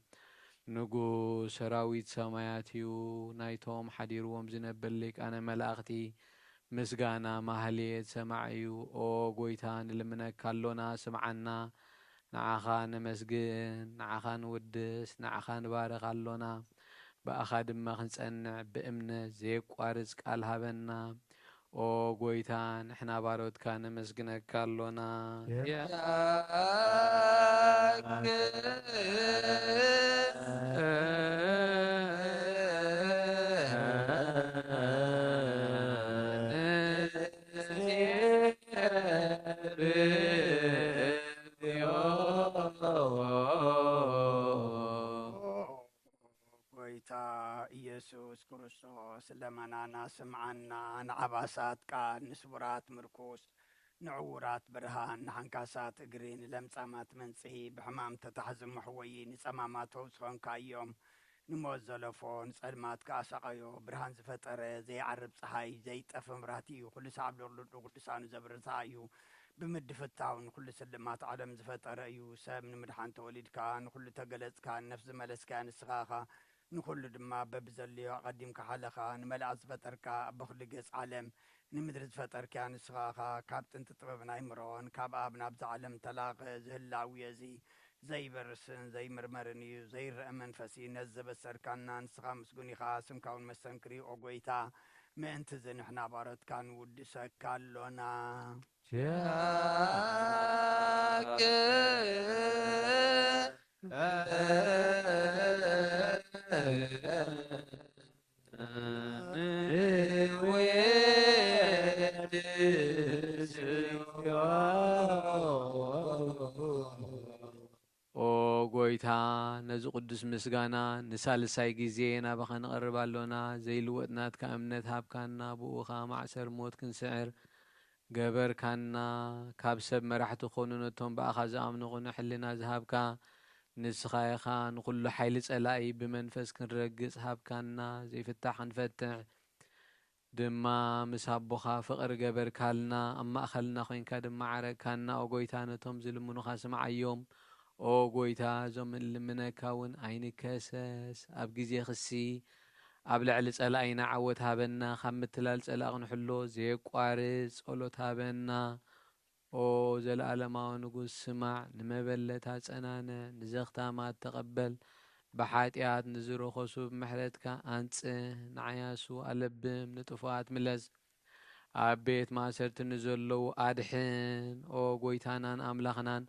ንጉስ ሰራዊት ሰማያት እዩ። ናይቶም ሓዲርዎም ዝነብር ሊቃነ መላእኽቲ ምስጋና ማህሌት ሰማዕ እዩ። ኦ ጎይታ፣ ንልምነካ ኣሎና፣ ስምዓና። ንዓኻ ነመስግን፣ ንዓኻ ንውድስ፣ ንዓኻ ንባርኽ ኣሎና። ብኣኻ ድማ ክንጸንዕ ብእምነት ዘየቋርጽ ቃል ሃበና። ኦ ጎይታ፣ ንሕና ባሮትካ ነመስግነካ ኣሎና። ጎይታ ኢየሱስ ክርስቶስ ለመናና ስምዓና፣ ንዓባሳት ቃል፣ ንስቡራት ምርኩስ፣ ንዕዉራት ብርሃን፣ ንሓንካሳት እግሪ፣ ንለምጻማት መንጽሂ፣ ብሕማም ተታሕዚ መሕወዪ፣ ንጸማማት ፈውሲ ኾንካዮም፣ ንሞት ዘለፎ፣ ንጸልማት ከኣ ሰቐዮ። ብርሃን ዝፈጠረ፣ ዘይዓርብ ጸሓይ፣ ዘይጠፍእ መብራህቲ እዩ። ኩሉ ሳዕ ኣብ ልዕሊ ቅዱሳኑ ዘብርህ እዩ። ብምድፍታው ንኹሉ ስልማት ዓለም ዝፈጠረ እዩ። ሰብ ንምድሓን ተወሊድካ፣ ንኹሉ ተገለጽካ፣ ንነፍሲ ዝመለስካያ ንስኻ ኢኻ። ንኹሉ ድማ በብዘድልዮ ኣቐዲምካ ሓለኻ። ንመላእኽቲ ዝፈጠርካ፣ ኣቦ ኩሉ ገጽ ዓለም ንምድሪ ዝፈጠርካያ ንስኻ ኢኻ። ካብ ጥንቲ ጥበብን ኣይምሮን ካብ ኣብ ናብዛ ዓለም ተላእኸ። እዚ ህላዌ እዚ ዘይበርስን ዘይምርመርን እዩ። ዘይረአ መንፈስ እዩ። ነዚ ዘበሰርካና ንስኻ ምስጉን ኢኻ። ስምካ እውን መስተንክር እዩ። ኦ ጐይታ፣ ምእንቲ እዚ ንሕና ባሮትካ ንውድሰካ ኣሎና። ኦ ጐይታ፣ ነዚ ቅዱስ ምስጋና ንሳልሳይ ግዜ ናባኻ ንቐርብ ኣሎና። ዘይልወጥ ናትካ እምነት ሃብካና፣ ብኡ ኸኣ ማዕሰር ሞት ክንስዕር ገበርካና። ካብ ሰብ መራሕቲ ክኾኑ ነቶም ብኣኻ ዝኣምኑ ቅኑዕ ሕልና ዝሃብካ ንስኻ ኢኻ። ንኹሉ ሓይሊ ጸላኢ ብመንፈስ ክንረግጽ ሃብካና። ዘይፍታሕ ክንፈትሕ ድማ ምስ ኣቦኻ ፍቕሪ ገበርካልና። ኣብ ማእከልና ኮይንካ ድማ ዓረቅካና። ኦ ጐይታ፣ ነቶም ዝልምኑኻ ስምዓዮም። ኦ ጐይታ፣ እዞም እንልምነካ እውን ኣይንከሰስ። ኣብ ግዜ ክሲ ኣብ ልዕሊ ጸላኢና ዓወት ሃበና። ካብ ምትላል ጸላኢ ክንሕሎ ዘየቋርጽ ጸሎት ሃበና። ኦ ዘለኣለማዊ ንጉስ፣ ስማዕ። ንመበለት ኣጸናንዕ፣ ንዘኽታማት ተቐበል። ብሓጢኣት ንዝረኸሱ ብምሕረትካ ኣንጽህ። ንዓያሱ ኣለብም፣ ንጥፉኣት ምለስ። ኣብ ቤት ማእሰርቲ ንዘለዉ ኣድሕን። ኦ ጐይታናን ኣምላኽናን፣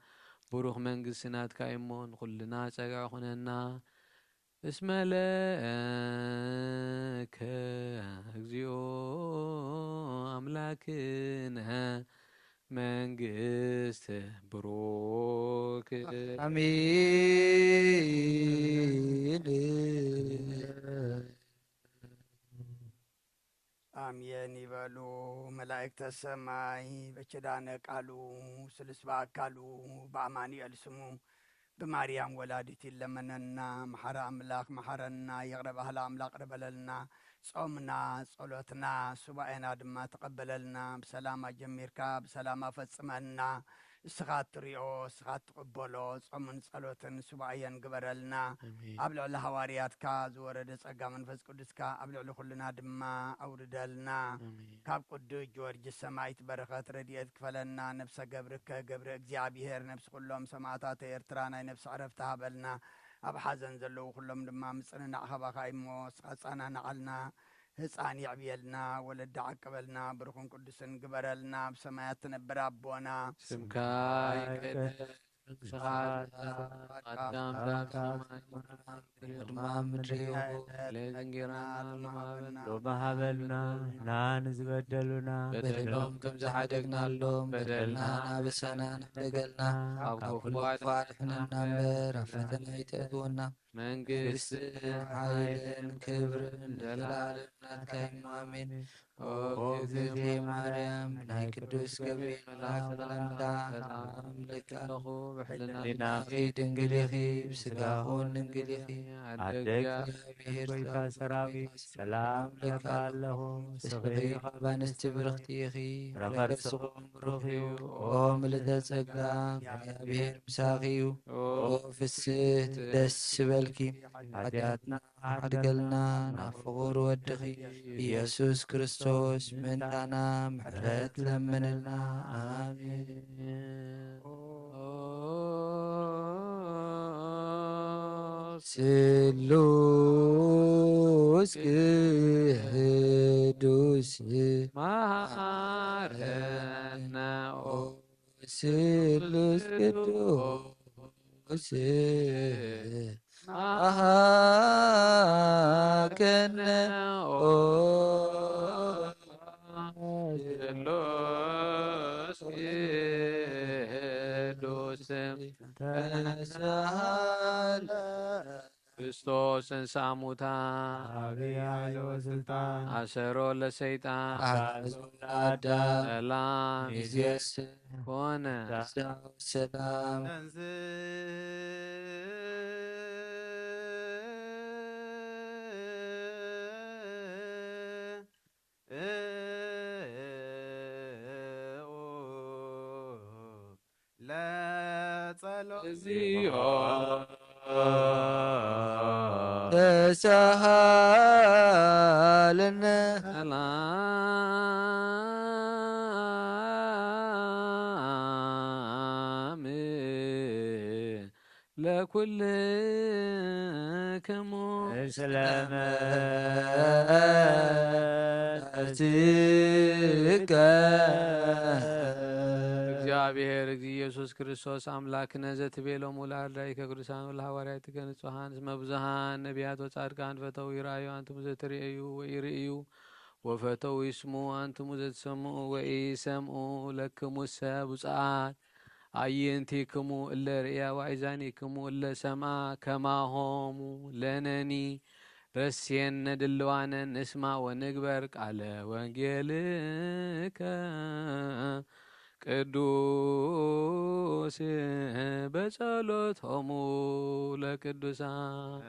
ብሩኽ መንግስቲ ናትካ እዩ'ሞ፣ ንኹልና ጸግዒ ኩነና። እስመ ለከ እግዚኦ ኣምላክነ መንግስት ብሩክ። ኣሜን። ኣሜን ይበሉ መላእክተ ሰማይ። በኪዳነ ቃሉ ስሉስ በአካሉ በአማኑኤል ስሙ ብማርያም ወላዲት ይለመነና። መሓሪ ኣምላኽ መሓረና፣ ይቕረ በሃሊ ኣምላኽ ይቕረ በለልና። ጾምና፣ ጸሎትና፣ ሱባኤና ድማ ተቐበለልና። ብሰላም ኣጀሚርካ ብሰላም ኣፈጽመና። እስኻ እትሪኦ፣ እስኻ እትቕበሎ ጾምን ጸሎትን ሱባኤን ግበረልና። ኣሜን። ኣብ ልዕሊ ሃዋርያትካ ዝወረደ ጸጋ መንፈስ ቅዱስካ ኣብ ልዕሊ ኩልና ድማ ኣውርደልና። ኣሜን። ካብ ቅዱስ ጊዮርጊስ ሰማዕት በረኸት ረድኤት ክፈለና። ነብሰ ገብርከ ገብረ እግዚኣብሔር፣ ነብሲ ኩሎም ሰማዕታት ኤርትራ ናይ ነብሲ ዕረፍቲ ሃበልና። ኣብ ሓዘን ዘለዉ ኩሎም ድማ ምጽንናዕ ካባኻ እሞ፣ እስኻ ኣጸናንዓልና። ህጻን የዕብየልና፣ ወለዲ ዓቅበልና፣ ብሩኽን ቅዱስን ግበረልና። ኣብ ሰማያት ትነብር ኣቦና፣ ስምካ ይቀደስ፣ መንግስትኻ ትምጻእ፣ ፈቃድካ ኣብ ሰማይ ከም ኣብ ምድሪ ትኹን። ዕለታና እንጌራና ሎሚ ሃበና። ሎሚ ሃበና፣ ንዝበደሉና በደሎም ከም ዝሓደግናሎም በደልና ኣበሳና ንሕደገልና፣ ካብ ክፉእ ኣድሕነና እምበር፣ ኣብ ፈተና ኣይተእትወና። መንግስትን ሓይልን ክብርን ለዘለዓለም ናትካ እዩ። ኣሜን። ኦ እግዝእትየ ማርያም፣ ናይ ቅዱስ ገብርኤል መልኣክ ሰላምታ ሰላም እብለኪ ኣለኹ። ብሕልናኺ ድንግል ኢኺ፣ ብስጋኺ እውን ድንግል ኢኺ። ኣደ ኣደ እግዚኣብሔር፣ እግዚኣብሔር፣ ጐይታ ሰራዊት፣ ሰላም እብለኪ ኣለኹ። ንስኺ ካብ ኣንስቲ ብርኽቲ ኢኺ፣ ፍረ ከርስኺ እውን ብሩኽ እዩ። ኦ ምልዕተ ጸጋ፣ እግዚኣብሔር ምሳኺ እዩ። ኦ ፍስሕቲ ደስ ይበልኪ፣ ሓጢኣትና ሓድገልና፣ ናብ ፍቑር ወድኺ ኢየሱስ ክርስቶስ ምእንታና ምሕረት ለምንልና። ኣሜን። ስሉስ ቅዱስ መሃረነ ኦ ስሉስ ቅዱስ መሃረነ ኦ ስሉስ ቅዱስ ተሳሃለ ክርስቶስ ተንሥአ እሙታን። አብይ ኃይል ወስልጣን። አሰሮ ለሰይጣን። አግዓዞ ለአዳም። ሰላም። ሚዜስ። ኮነ። ሰላም። ጸሎት እግዚኦ ተሳሃለነ ሰላም ለኩልክሙ ስለመትከ እግዚአብሔር እግዚእ ኢየሱስ ክርስቶስ አምላክነ ዘትቤሎም ውላድ ላይከ ቅዱሳን ወለሐዋርያትከ ንጹሐን እስመ ብዙሃን ነቢያት ወጻድቃን ፈተው ይርአዩ አንትሙ ዘትርእዩ ወኢርእዩ ወፈተው ይስሙ አንትሙ ዘትሰምዑ ወኢሰምዑ ለክሙሰ ብፁዓት አዕይንቲክሙ እለ ርእያ ወአእዛኒክሙ እለ ሰምዓ ከማሆሙ ለነኒ ረስየነ ድልዋነ ንስማ ወንግበር ቃለ ወንጌልከ ቅዱስ በጸሎቶሙ ለቅዱሳን።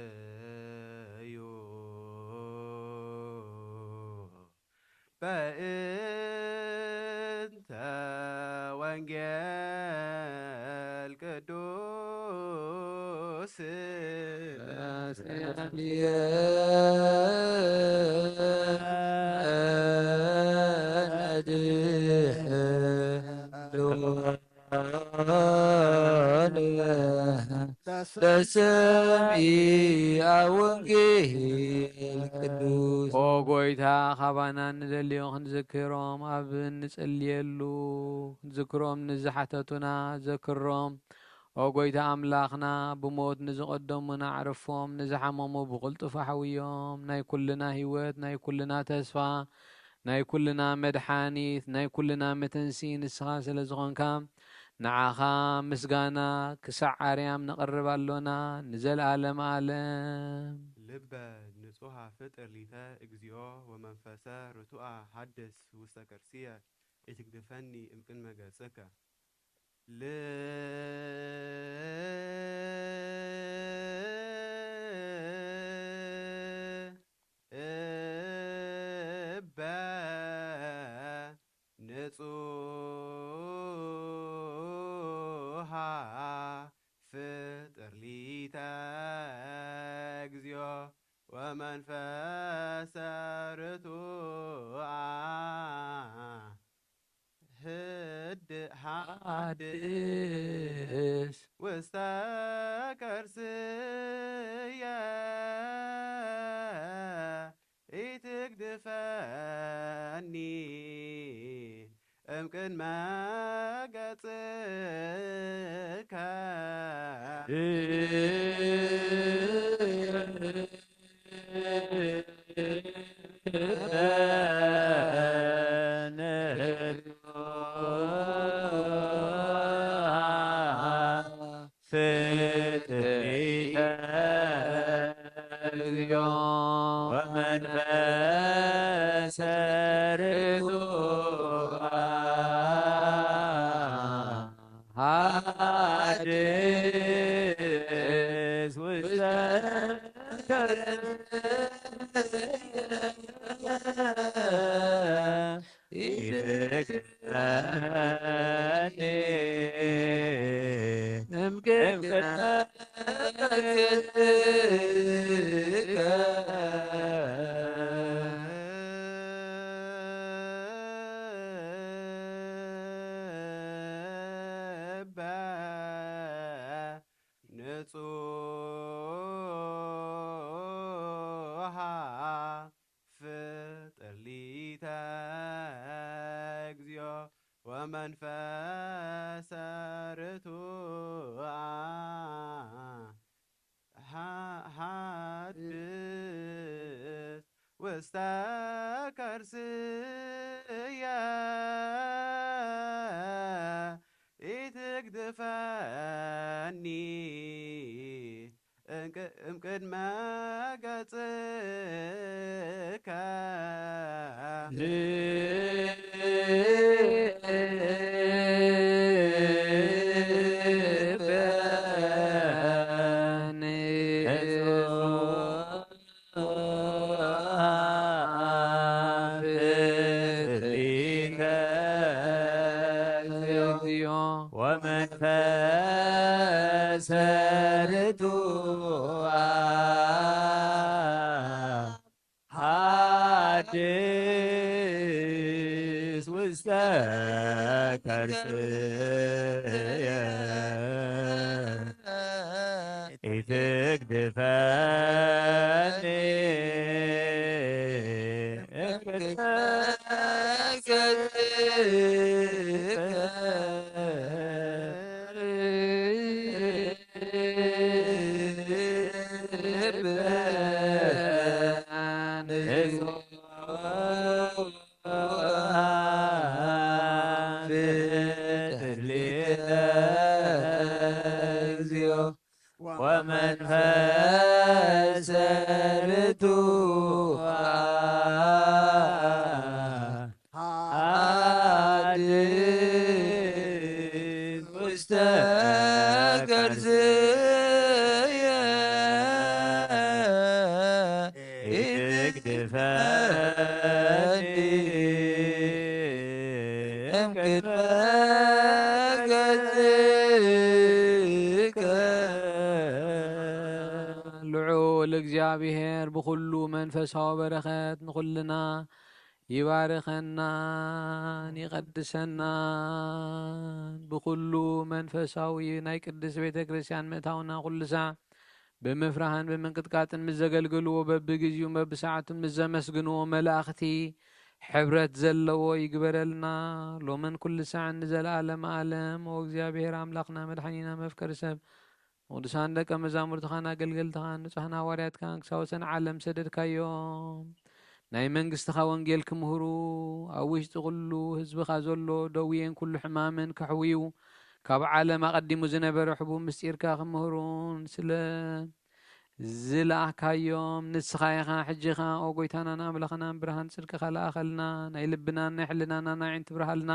ጸልዩ በእንተ ወንጌል ቅዱስ ተሰሚዐ ወንጌል ቅዱስ ኦ ጎይታ፣ ካባና ንደልዮ ክንዝክሮም ኣብ እንጽልየሉ፣ ክንዝክሮም ንዝሓተቱና ዘክሮም። ኦ ጎይታ ኣምላኽና፣ ብሞት ንዝቐደሙና ኣዕርፎም፣ ንዝሓመሙ ብቕልጡፍ ኣሕውዮም። ናይ ኩልና ህይወት፣ ናይ ኩልና ተስፋ፣ ናይ ኩልና መድሓኒት፣ ናይ ኩልና መተንሲ ንስኻ ስለ ዝኾንካ፣ ንዓኻ ምስጋና ክሳዕ ኣርያም ነቕርብ ኣሎና፣ ንዘለዓለም ዓለም። ልበ ንጹሃ ፍጥር ሊተ እግዚኦ ወመንፈሰ ርቱዓ ሃድስ ውስተ ከርስየ ኢትግድፈኒ እምቅድመ ገጽከ። ልበ ንጹሃ ፍጥር ሊተ እግዚኦ ወመንፈሰ ርቱዓ ህድእ ሓድስ ሓድስ ውስተ ከርስየ ኢትግድፈኒ እምቅድመ ገጽከ። ፍጥሪተ እግዚኦ ወመንፈሰ ርቱዐ ሓድስ ውስተ ይትግበኒ እምቅድመ እበ ንጹሃ ፍጥር ሊተ እግዚኦ ወመንፈሰ ርቱዐ ሓ- ሓድስ ውስተ ከርስየ ኢትግድፈኒ እምቅ- እምቅድመ ገጽከ። ከርስየ ኢትግድፈኒ። ወመንፈሰ ርቱዐ ሀድስ ውስተ ከርስየ ኢትግድፈኒ እምቅድመ ገጽከ። ልዑል እግዚኣብሔር ብኹሉ መንፈሳዊ በረኸት ንኹልና ይባርኸናን ይቐድሰናን። ብኹሉ መንፈሳዊ ናይ ቅድስት ቤተ ክርስቲያን ምእታውና ኩሉ ሳዕ ብምፍራህን ብምንቅጥቃጥን ምስ ዘገልግልዎ፣ በብግዚኡ በብሰዓቱን ምስ ዘመስግንዎ መላእኽቲ ሕብረት ዘለዎ ይግበረልና፣ ሎምን ኩሉ ሳዕን ንዘለዓለመ ዓለም። ኦ እግዚኣብሔር ኣምላኽና መድሓኒና መፍቀሪ ሰብ፣ ንቅዱሳን ደቀ መዛሙርትኻን ኣገልገልትኻን ንጹሓን ሃዋርያትካን ክሳብ ወሰን ዓለም ሰደድካዮም። ናይ መንግስትኻ ወንጌል ክምህሩ፣ ኣብ ውሽጢ ኩሉ ህዝብኻ ዘሎ ደዌን ኩሉ ሕማምን ከሕውዩ፣ ካብ ዓለም ኣቐዲሙ ዝነበረ ሕቡእ ምስጢርካ ክምህሩን ስለ ዝለኣኽካዮም፣ ንስኻ ኢኻ። ሕጂ ኸኣ ኦ ጐይታናን ኣምላኽናን ብርሃን ጽድቅኻ ለኣኸልና። ናይ ልብናን ናይ ሕልናናን ኣዒንቲ ብርሃልና።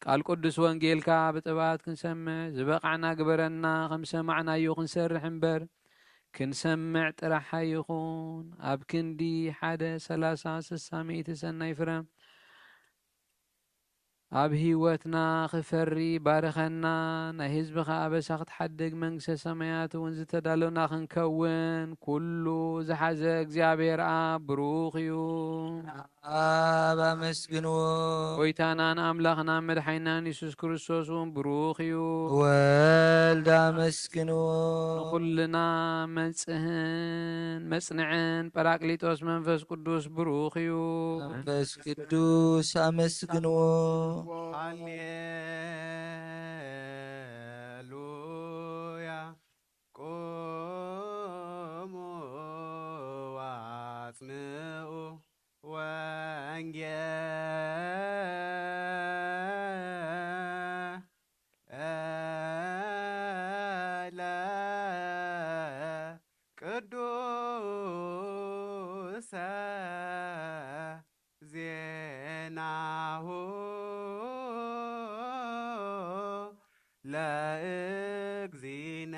ቃል ቅዱስ ወንጌልካ ብጥባት ክንሰምዕ ዝበቓዕና ግበረና። ከም ሰማዕናዮ ክንሰርሕ እምበር፣ ክንሰምዕ ጥራሕ ኣይኹን። ኣብ ክንዲ ሓደ ሠላሳ፣ ስሳ፣ ሚእቲ ሰናይ ፍረ ኣብ ህይወትና ክፈሪ ባርኸና። ናይ ህዝብኻ ኣበሳ ክትሓድግ፣ መንግስተ ሰማያት እውን ዝተዳለወና ክንከውን፣ ኩሉ ዝሓዘ እግዚኣብሔር ኣብ ብሩኽ እዩ። ኣብ ኣመስግንዎ። ጐይታናን ኣምላኽናን መድሓኒናን የሱስ ክርስቶስ እውን ብሩኽ እዩ። ወልድ ኣመስግንዎ። ንኹልና መንጽህን መጽንዕን ጳራቅሊጦስ መንፈስ ቅዱስ ብሩኽ እዩ። መንፈስ ቅዱስ ኣመስግንዎ። ሃሌሉያ። ቁሙ ወአጽምዑ ወንጌለ ቅዱሰ ዜናሁ ለእግዚእነ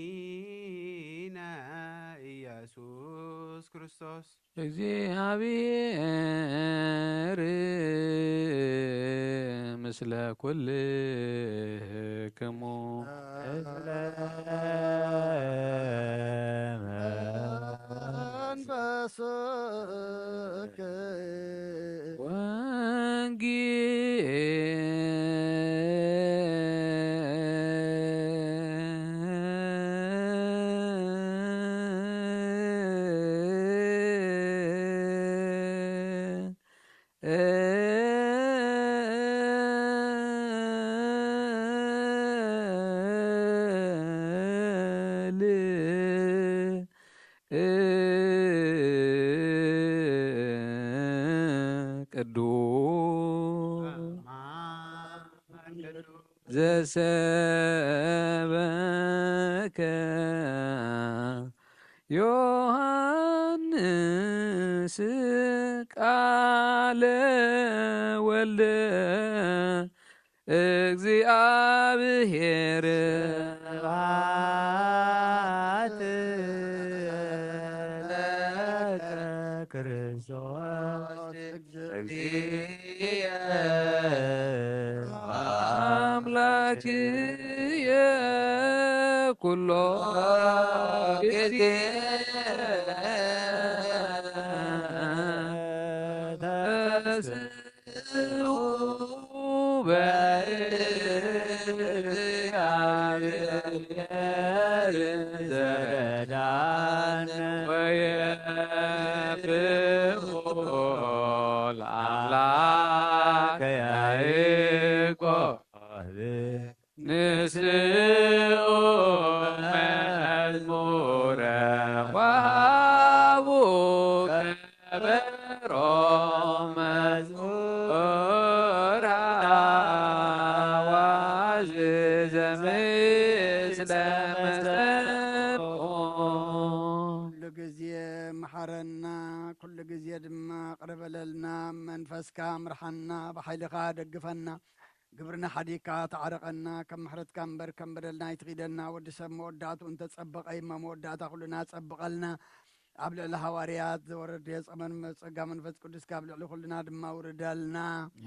ወመድኃኒነ ኢየሱስ ክርስቶስ። እግዚአብሔር ምስለ ኩልክሙ። ቅዱስ ዘሰበከ ዮሐንስ ቃለ ወልደ እግዚአብሔር። ስብሐት ለከ ክርስቶስ እግዚእ አምላክየ ኩሎ ጊዜ። እግዚኣብሔር ዘረዳን ወየፍርሁ ለአምላከ ያዕቆብ። ንስኡ መዝሙረ ወሃቡ ከበሮ መዝሙር አዋዝ ዘምስለ መሰንቆ። ኩሉ ግዜ መሓረና፣ ኩሉ ግዜ ድማ ቅርበለልና። መንፈስካ ምርሓና፣ ብሓይልኻ ደግፈና። ግብርና ሓዲግካ ተዓረቐና፣ ከም ምሕረትካ እምበር ከም በደልና ኣይትኺደና። ወዲ ሰብ መወዳእትኡ እንተጸበቐ እሞ መወዳእታ ኩልና ጸብቐልና። ኣብ ልዕሊ ሃዋርያት ዝወረደ ጸመን ጸጋ መንፈስ ቅዱስካ ኣብ ልዕሊ ኩልና ድማ ውርደልና።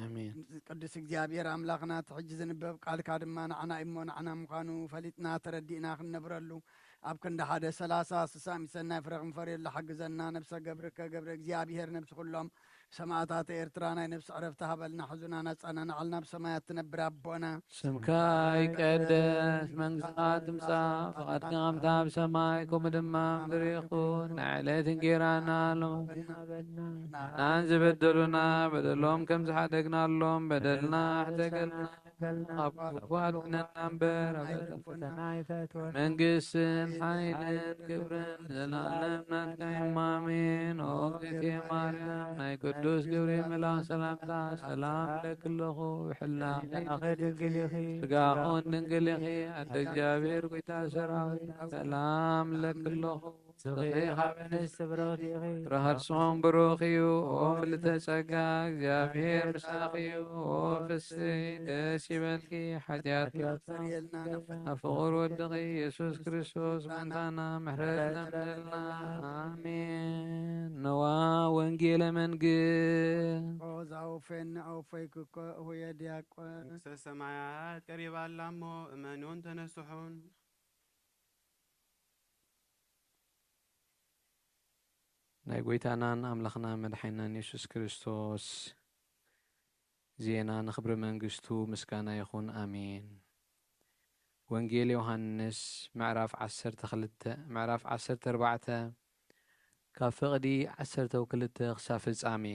ኣሜን። ቅዱስ እግዚኣብሔር ኣምላኽና፣ እቲ ሕጂ ዝንበብ ቃልካ ድማ ንዓና እዩ እሞ ንዓና ምዃኑ ፈሊጥና ተረዲእና ክንነብረሉ፣ ኣብ ክንዲ ሓደ ሰላሳ ስሳ ሚሰናይ ፍረ ክንፈርየሉ ሓግዘና። ነብሰ ገብርከ ገብረ እግዚኣብሔር ነብሲ ኩሎም ሰማእታት ኤርትራ ናይ ነብሲ ዕረፍቲ ሃበልና። ሕዙና ናጻና ንዓልና ብሰማያት ትነብር ኣቦና። ስምካ ይቀደስ፣ መንግስትኻ ትምጻእ፣ ፍቓድካ ከምታ ኣብ ሰማይ ከምኡ ድማ ኣብ ምድሪ ይኹን። ናይ ዕለት እንጌራና ሎሚ ናን ዝበደሉና በደሎም ከም ዝሓደግናሎም በደልና ሕደገልና፣ ካብ ክፉ ኣድሕነና እምበር፣ ኣብ ፈተና ኣይተእትወና። መንግስትን ሓይልን ክብርን ንዘለኣለም ናትካ እዩ። ኣሜን። ኦ እግዝእትየ ማርያም፣ ናይ ቅዱስ ገብርኤል መልኣክ ሰላምታ ሰላም እብለኪ ኣለኹ። ብሕልና ድንግል ኢኺ፣ ስጋኹን ድንግል ኢኺ። ኣደ እግዚኣብሔር፣ ጎይታ ሰራዊት፣ ሰላም እብለኪ ኣለኹ። ብሩኽ ኢኺ፣ ካብ ኣንስቲ ብሩኽቲ ኢኺ። ፍረ ከርስኹም ብሩኽ እዩ። ኦ ምልዕተ ጸጋ፣ እግዚኣብሔር ምሳኺ እዩ። ኦ ፍስሕቲ፣ ደስ ይበልኪ፣ ሓጢኣትና ኣስተሰርየልና። ኣብ ፍቑር ወድኺ ኢየሱስ ክርስቶስ ጎይታና ምሕረት ለምነልና። ኣሜን። ነዋ ወንጌለ መንግስት። ኦ ዛውፌን ኣውፈይኩኮ እሁየ ዲያቆን። መንግስተ ሰማያት ቀሪባ ኣላ እሞ እመኑን ተነስሑን። ናይ ጎይታናን ኣምላኽና መድሓኒናን የሱስ ክርስቶስ ዜና ንኽብሪ መንግስቱ ምስጋና ይኹን። ኣሜን። ወንጌል ዮሃንስ ምዕራፍ ዓሰርተ ክልተ፣ ምዕራፍ ዓሰርተ ኣርባዕተ ካብ ፍቕዲ ዓሰርተ ክልተ ክሳብ ፍጻሜ።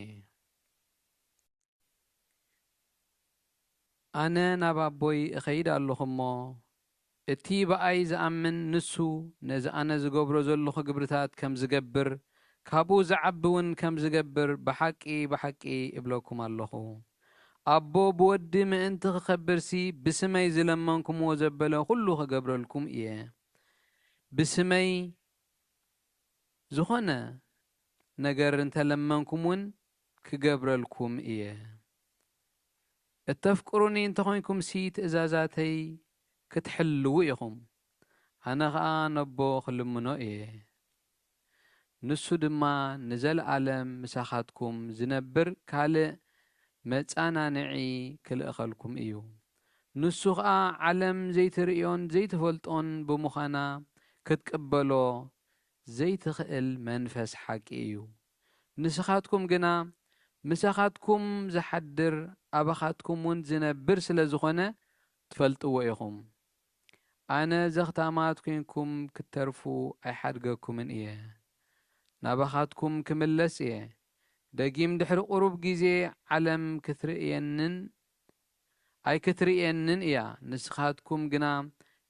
ኣነ ናብ ኣቦይ እኸይድ ኣለኹ እሞ፣ እቲ ብኣይ ዝኣምን ንሱ ነዚ ኣነ ዝገብሮ ዘለኹ ግብርታት ከም ዝገብር፣ ካብኡ ዝዓቢ እውን ከም ዝገብር ብሓቂ ብሓቂ እብለኩም ኣለኹ። ኣቦ ብወዲ ምእንቲ ክኸብርሲ ብስመይ ዝለመንኩምዎ ዘበለ ኩሉ ክገብረልኩም እየ። ብስመይ ዝኾነ ነገር እንተለመንኩም እውን ክገብረልኩም እየ። እተፍቅሩኒ እንተኾይንኩምሲ ትእዛዛተይ ክትሕልዉ ኢኹም። ኣነ ኸኣ ነቦ ክልምኖ እየ። ንሱ ድማ ንዘለኣለም ምሳኻትኩም ዝነብር ካልእ መጻናንዒ ክልእኸልኩም እዩ። ንሱ ኸኣ ዓለም ዘይትርእዮን ዘይትፈልጦን ብምዃና ክትቅበሎ ዘይትኽእል መንፈስ ሓቂ እዩ። ንስኻትኩም ግና ምሳኻትኩም ዝሓድር ኣባኻትኩም እውን ዝነብር ስለ ዝኾነ ትፈልጥዎ ኢኹም። ኣነ ዘኽታማት ኮይንኩም ክትተርፉ ኣይሓድገኩምን እየ። ናባኻትኩም ክምለስ እየ። ደጊም ድሕሪ ቁሩብ ግዜ ዓለም ክትርእየንን ኣይክትርእየንን እያ። ንስኻትኩም ግና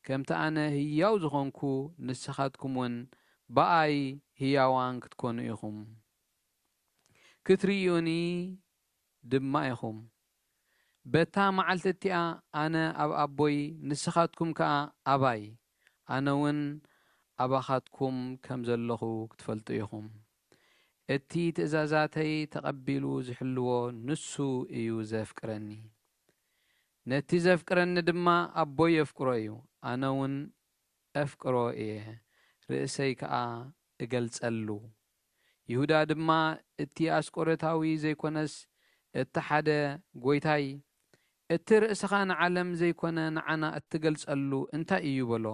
ከምቲ ኣነ ህያው ዝኾንኩ ንስኻትኩም እውን ብኣይ ህያዋን ክትኮኑ ኢኹም። ክትርእዩኒ ድማ ኢኹም። በታ መዓልቲ እቲኣ ኣነ ኣብ ኣቦይ፣ ንስኻትኩም ከኣ ኣባይ፣ ኣነ እውን ኣባኻትኩም ከም ዘለኹ ክትፈልጡ ኢኹም። እቲ ትእዛዛተይ ተቐቢሉ ዝሕልዎ ንሱ እዩ ዘፍቅረኒ። ነቲ ዘፍቅረኒ ድማ ኣቦይ የፍቅሮ እዩ። ኣነ እውን ኣፍቅሮ እየ፣ ርእሰይ ከኣ እገልጸሉ። ይሁዳ ድማ፣ እቲ ኣስቆሮታዊ ዘይኮነስ እቲ ሓደ፣ ጎይታይ፣ እቲ ርእስኻ ንዓለም ዘይኮነ ንዓና እትገልጸሉ እንታይ እዩ? በሎ።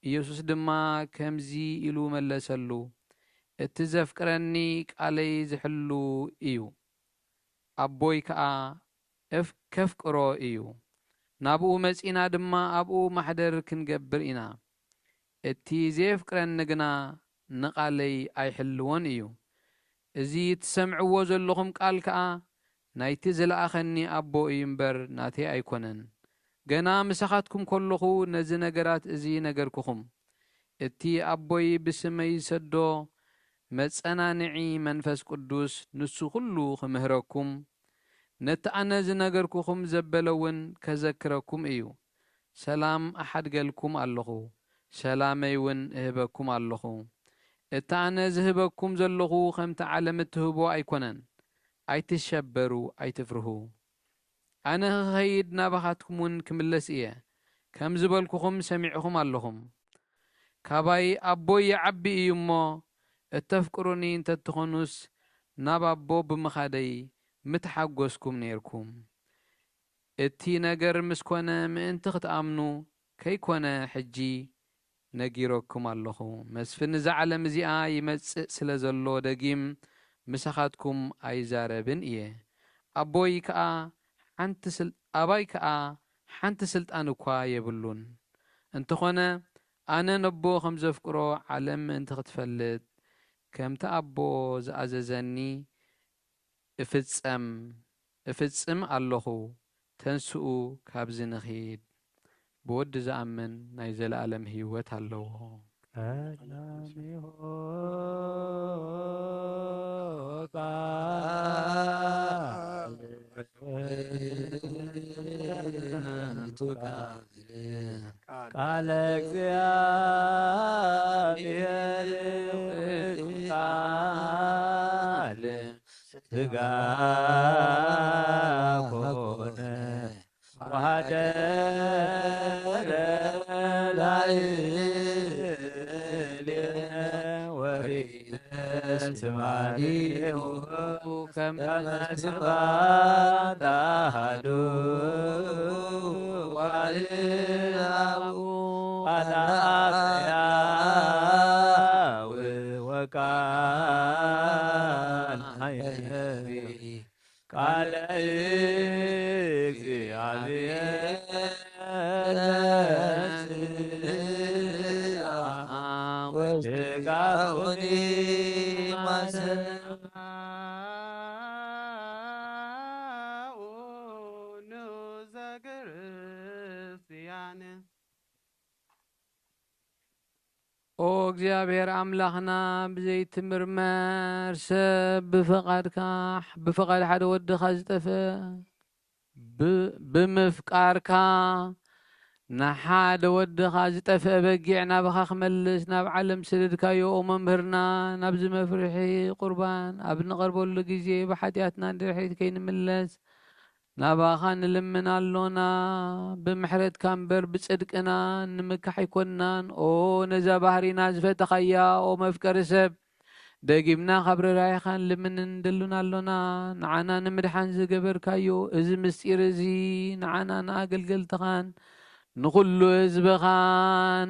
ኢየሱስ ድማ ከምዚ ኢሉ መለሰሉ፣ እቲ ዘፍቅረኒ ቃለይ ዝሕሉ እዩ። ኣቦይ ከኣ እፍ-፣ ከፍቅሮ እዩ። ናብኡ መጺእና ድማ ኣብኡ ማሕደር ክንገብር ኢና። እቲ ዘየፍቅረኒ ግና ንቓለይ ኣይሕልዎን እዩ። እዚ ትሰምዕዎ ዘለኹም ቃል ከኣ ናይቲ ዝለኣኸኒ ኣቦ እዩ እምበር ናተይ ኣይኮነን። ገና ምሳኻትኩም ከለኹ ነዚ ነገራት እዚ ነገርኩኹም። እቲ ኣቦይ ብስመይ ዝሰዶ መጸናንዒ መንፈስ ቅዱስ ንሱ ኩሉ ክምህረኩም፣ ነቲ ኣነ ዝነገርኩኹም ዘበለ እውን ከዘክረኩም እዩ። ሰላም እሓድገልኩም ኣለኹ፣ ሰላመይ እውን እህበኩም ኣለኹ። እቲ ኣነ ዝህበኩም ዘለኹ ከምቲ ዓለም እትህቦ ኣይኮነን። ኣይትሸበሩ፣ ኣይትፍርሁ። ኣነ ክኸይድ ናባኻትኩም እውን ክምለስ እየ። ከም ዝበልኩኹም ሰሚዕኹም ኣለኹም። ካባይ ኣቦይ ይዓቢ እዩ እሞ፣ እተፍቅሩኒ እንተትኾኑስ ናብ ኣቦ ብምኻደይ ምተሓጎስኩም ነይርኩም። እቲ ነገር ምስ ኮነ ምእንቲ ክትኣምኑ ከይኮነ ሕጂ ነጊረኩም ኣለኹ። መስፍን እዛ ዓለም እዚኣ ይመጽእ ስለ ዘሎ ደጊም ምሳኻትኩም ኣይዛረብን እየ። ኣቦይ ከኣ ሓንቲ ስል-፣ ኣባይ ከኣ ሓንቲ ስልጣን እኳ የብሉን። እንተኾነ ኣነ ነቦ ከም ዘፍቅሮ ዓለም ምእንቲ ክትፈልጥ፣ ከምቲ ኣቦ ዝኣዘዘኒ እፍጸም፣ እፍጽም ኣለኹ። ተንስኡ ካብዚ ንኺድ። ብወዲ ዝኣምን ናይ ዘለኣለም ህይወት ኣለዎ። ቀዳሚሆ ቃል ውእቱ ቃል፣ ቃለ እግዚአብሔር ውእቱ ቃል ሥጋ ኮነ ወሐደረ ላዕሌነ ወርኢነ ስባሪሁ ከመ ስብሐት አሐዱ ዋሕድ አብ ቃለ አብ ሕያው ወቃል ሐያዊ ቃለ እግዚአብሔር ተንሥአ ወሥጋሁኒ ማሰ ንዑሰ ክርስቲያን። ኦ እግዚኣብሔር ኣምላኽና፣ ብዘይትምርመር ሰብ ብፍቓድካ፣ ብፍቓድ ሓደ ወድኻ ዝጠፍአ፣ ብ-፣ ብምፍቃርካ ንሓደ ወድኻ ዝጠፍአ በጊዕ ናባኻ ክመልስ ናብ ዓለም ሰደድካዮ። ኦ መምህርና፣ ናብዚ መፍርሒ ቁርባን ኣብ እንቐርበሉ ግዜ ብሓጢኣትና ንድሕሪት ከይንምለስ ናባኻ ንልምን ኣሎና። ብምሕረትካ እምበር ብጽድቅና ንምካሕ ኣይኮንናን። ኦ ነዛ ባህሪና ዝፈተኻያ፣ ኦ መፍቀሪ ሰብ፣ ደጊምና ካብ ርህራሄኻ ንልምንን ንደሉን ኣሎና። ንዓና ንምድሓን ዝገበርካዮ እዚ ምስጢር እዚ ንዓና ንኣገልገልትኻን ንኹሉ ህዝብኻን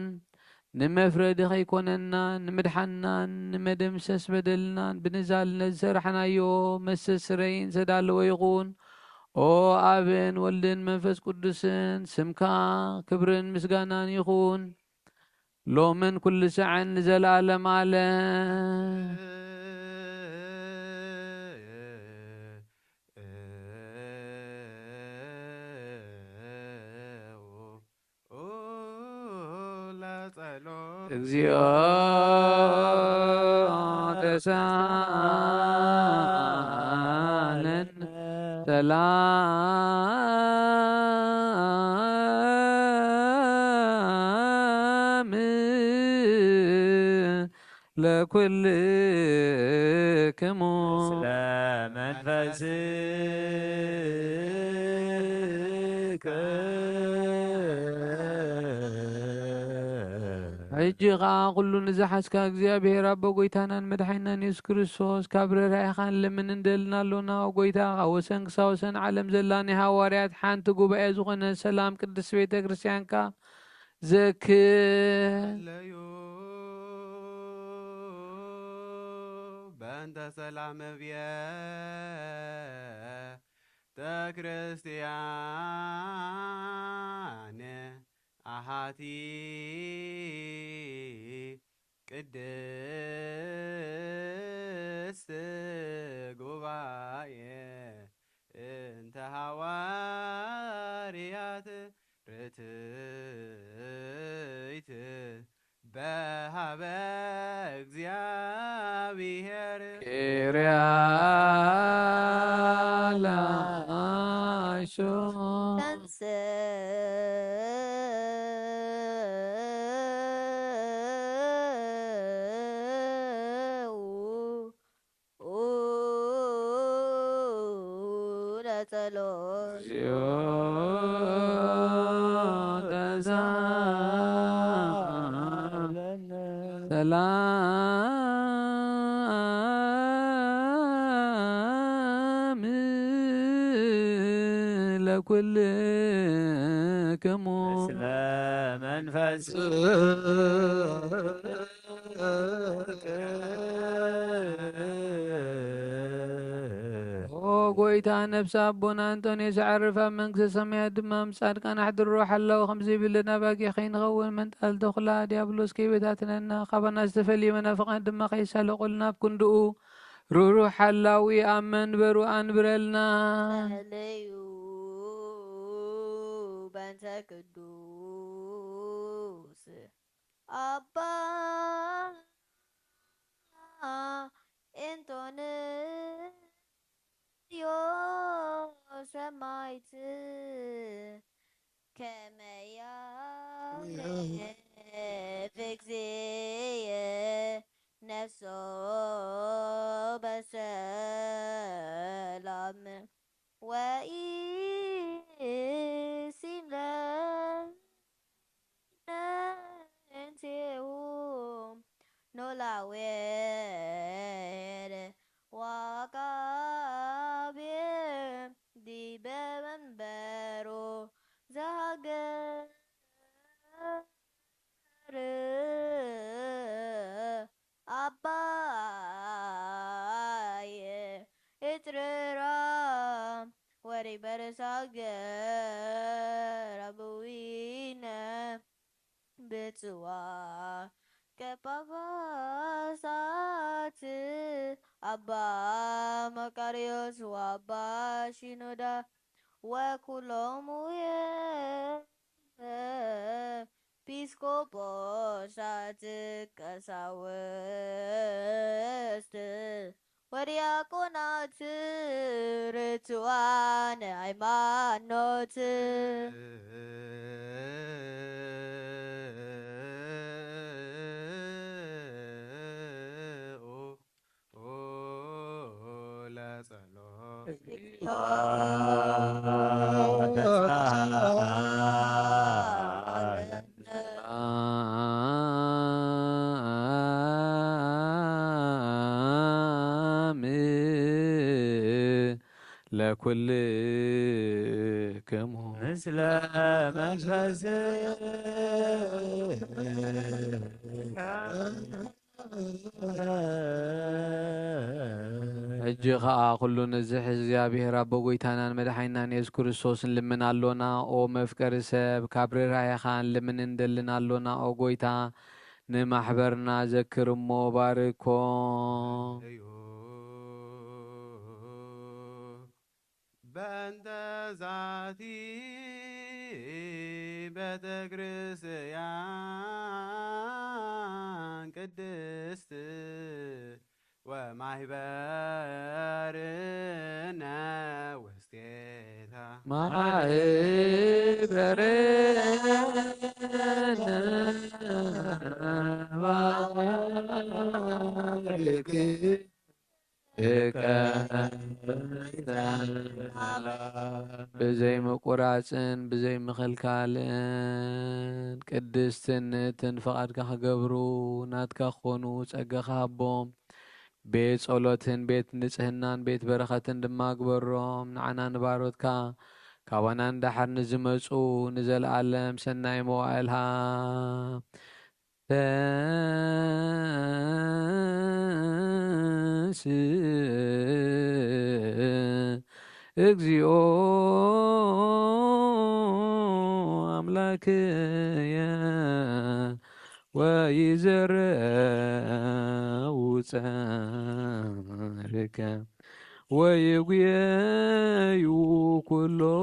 ንመፍረዲ ከይኮነና፣ ንምድሓንናን ንመደምሰስ በደልናን ብንዛል ነዝሰራሕናዮ መስተስረይን ዝተዳለወ ይኹን። ኦ ኣብን ወልድን መንፈስ ቅዱስን ስምካ ክብርን ምስጋናን ይኹን፣ ሎምን ኩሉ ሳዕን ንዘለኣለም ዓለም። እግዚኦ ተሳሃለነ ሰላም ለኩልክሙ። ስለ መንፈስከ ሕጂ ኸኣ ኩሉ ንዝሓዝካ እግዚኣብሔር ኣቦ፣ ጐይታናን መድሓኒናን የሱስ ክርስቶስ፣ ካብ ርህራሄኻ ንልምን እንደልን ኣሎና። ኦ ጐይታ፣ ካብ ወሰን ክሳብ ወሰን ዓለም ዘላ ናይ ሃዋርያት ሓንቲ ጉባኤ ዝኾነት ሰላም ቅድስት ቤተ ክርስቲያንካ ዘክር። ለዩ በእንተ ሰላም እብየ ቤተክርስቲያን ኣሃቲ ቅድስት ጉባኤ እንተ ሃዋርያት ርትይት በሃበ እግዚኣብሔር። ኪርያ ላይሶን። ተንሥኡ ለጸሎት። እግዚኦ ተሳሃለነ። ሰላም ለኩልክሙ። እስመ መንፈስ ኦ ጎይታ፣ ነፍሲ ኣቦና እንጦንዮስ ኣዕርፍ፣ ኣብ መንግስተ ሰማያት ድማ ምስ ጻድቃን ኣሕድሮ። ሓላው ከምዚ ይብል፣ ናብ ኣባጊዕ ከይንኸውን መንጣል ተኹላ ዲያብሎስ ከይበታትነና፣ ካባና ዝተፈልዩ መናፍቃን ድማ ከይሳለቑልና፣ ኣብ ክንድኡ ርህሩህ ሓላዊ ኣብ መንበሩ ኣንብረልና። ጸልዩ በእንተ ቅዱስ ኣባ እንጦንዮስ ሰማዕት ከመ ያዕርፍ እግዚእ ነፍሶ በሰላም ወኢሲምለነ እንቲሁ ኖላዌ ዋቃቤ ዲበ መንበሩ ዘሃገር ኣባይ እጥርራ ወሪበርስ ሃገር ኣበዊነ ብፅዋ ከጳጳሳት ኣባ መቃርዮስ ወኣባ ሺኖዳ ወኩሎሙ ኤጲስቆጶሳት ቀሳውስት ወዲያቆናት ርቱዓን ሃይማኖት። ኦ ለጸሎት። ሰላም ለኩልክሙ። ምስለ መንፈስ ሕጂ ኸኣ ኩሉ ንዝሕዝ እግዚኣብሔር ኣቦ ጐይታናን መድሓኒናን የሱስ ክርስቶስ ንልምን ኣሎና። ኦ መፍቀሪ ሰብ፣ ካብ ርህራሄኻ ንልምን እንደልን ኣሎና። ኦ ጐይታ፣ ንማሕበርና ዘክር እሞ ባርኮ። በእንተ ዛቲ ቤተ ክርስቲያን ቅድስት ወማሕበርነ ውስቴታ። ማሕበርነ ባርክ ብዘይ ምቁራጽን ብዘይ ምኽልካልን ቅድስትን ንእትን ፍቓድካ ክገብሩ ናትካ ክኾኑ ጸጋኻ ሃቦም። ቤት ጸሎትን ቤት ንጽህናን ቤት በረኸትን ድማ ግበሮም። ንዓና ንባሮትካ ካባና ንደሓር ንዝመጹ ንዘለኣለም ሰናይ መዋእል ሃብ። ተንስ እግዚኦ አምላክየ ወይዘርኡ ጸርከ ወይጉየዩ ኩሎሙ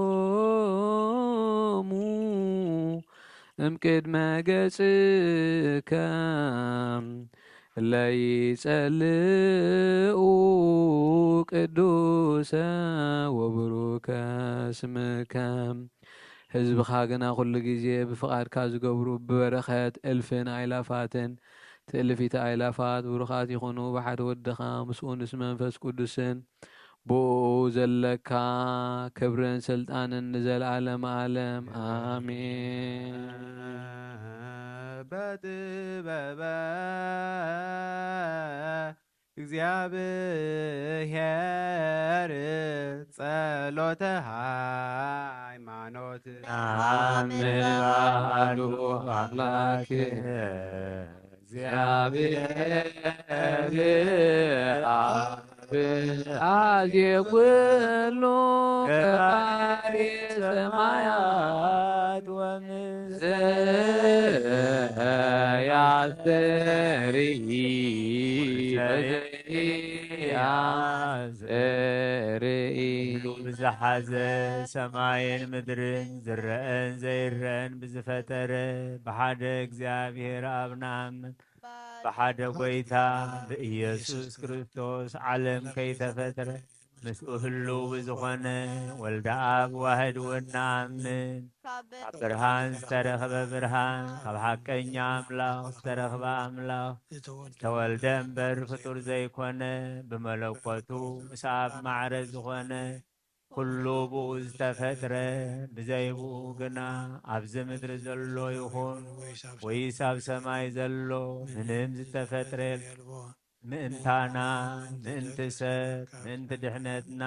እምቅድመ ገጽከ ለይጸልኡ ቅዱሰ ወብሩከ ስምከ። ህዝብኻ ግና ኩሉ ግዜ ብፍቓድካ ዝገብሩ ብበረኸት እልፍን ኣይላፋትን ትእልፊተ ኣይላፋት ብሩኻት ይኹኑ፣ ብሓደ ወድኻ ምስኡ ምስ መንፈስ ቅዱስን ብኡ ዘለካ ክብርን ስልጣንን ንዘለዓለም ዓለም ኣሜን። በጥበበ እግዚኣብሔር ጸሎተ ሃይማኖት። አምን በአሐዱ አምላክ እግዚአብሔር አብ አዜ ኩሉ ፈጣሪ ሰማያት ወምድር ዘያስተርኢ ዘያስተርኢ ኩሉ ብዝሓዘ ሰማይን ምድርን ዝረአን ዘይረአን ብዝፈጠረ ብሓደ እግዚኣብሔር ኣብ ንኣምን። ብሓደ ጐይታ ብኢየሱስ ክርስቶስ ዓለም ከይተፈጥረ ምስኡ ህልው ብዝኾነ ወልደ ኣብ ዋህድ እውን ንኣምን። ካብ ብርሃን ዝተረኽበ ብርሃን፣ ካብ ሓቀኛ ኣምላኽ ዝተረኽበ ኣምላኽ ዝተወልደ እምበር ፍጡር ዘይኮነ፣ ብመለኮቱ ምስ ኣብ ማዕረ ዝኾነ ኩሉ ብኡ ዝተፈጥረ፣ ብዘይ ብኡ ግና ኣብዚ ምድሪ ዘሎ ይኹን ወይስ ኣብ ሰማይ ዘሎ ምንም ዝተፈጥረ የልቦን። ምእንታና፣ ምእንቲ ሰብ፣ ምእንቲ ድሕነትና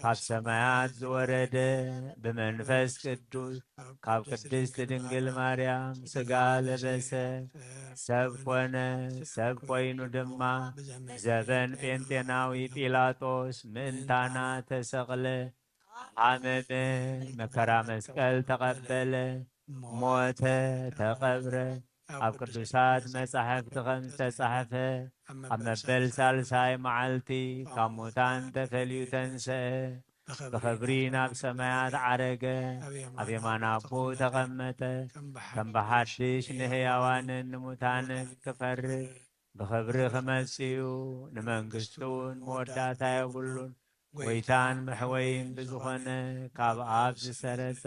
ካብ ሰማያት ዝወረደ ብመንፈስ ቅዱስ ካብ ቅድስት ድንግል ማርያም ሥጋ ለበሰ፣ ሰብ ኮነ። ሰብ ኮይኑ ድማ ዘበን ጴንጤናዊ ጲላጦስ ምእንታና ተሰቕለ፣ ሓመመ፣ መከራ መስቀል ተቐበለ፣ ሞተ፣ ተቐብረ። ኣብ ቅዱሳት መጻሕፍቲ ከም ዝተጻሕፈ ኣብ መበል ሳልሳይ መዓልቲ ካብ ሙታን ተፈልዩ ተንስአ፣ ብኽብሪ ናብ ሰማያት ዓረገ፣ ኣብ የማን ኣቦ ተቐመጠ። ከም ብሓድሽ ንህያዋንን ንሙታንን ክፈርድ ብኽብሪ ክመጽእ እዩ። ንመንግስቱ እውን መወዳእታ የብሉን። ጐይታን መሕወይን ብዝኾነ ካብ ኣብ ዝሰረጸ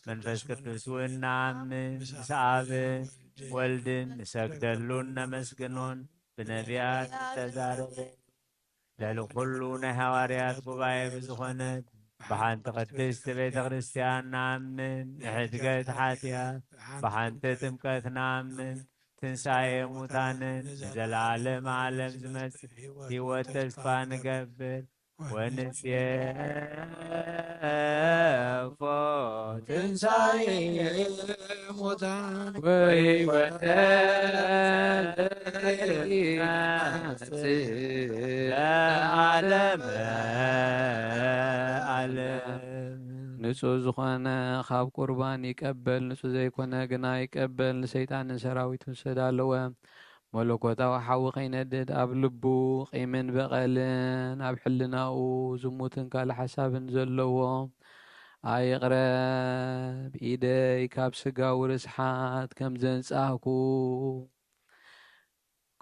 መንፈስ ቅዱስ እውን ንኣምን። ምስ ኣብን ወልድን ንሰግደሉን ነመስግኖን ብነቢያት ዝተዛረበ ልዕሊ ኩሉ ናይ ሃዋርያት ጉባኤ ብዝኾነት ብሓንቲ ቅድስቲ ቤተ ክርስቲያን ንኣምን። ንሕድገት ሓጢኣት ብሓንቲ ጥምቀት ንኣምን። ትንሳኤ ሙታንን ንዘለዓለም ዓለም ዝመጽእ ህይወት ተስፋ ንገብር። ወንጽየፎ ትንሳኤ ሙታን ወሕይወተ ለዓለመ ዓለም። ንጹህ ዝኾነ ካብ ቁርባን ይቀበል፣ ንጹህ ዘይኮነ ግና ይቀበል፣ ንሰይጣንን ሰራዊቱን ዝተዳለወ መለኮታዊ ሓዊ ከይነድድ ኣብ ልቡ ቂምን በቐልን ኣብ ሕልናኡ ዝሙትን ካልእ ሓሳብን ዘለዎ ኣይቕረብ። ኢደይ ካብ ስጋዊ ርስሓት ከም ዘንጻህኩ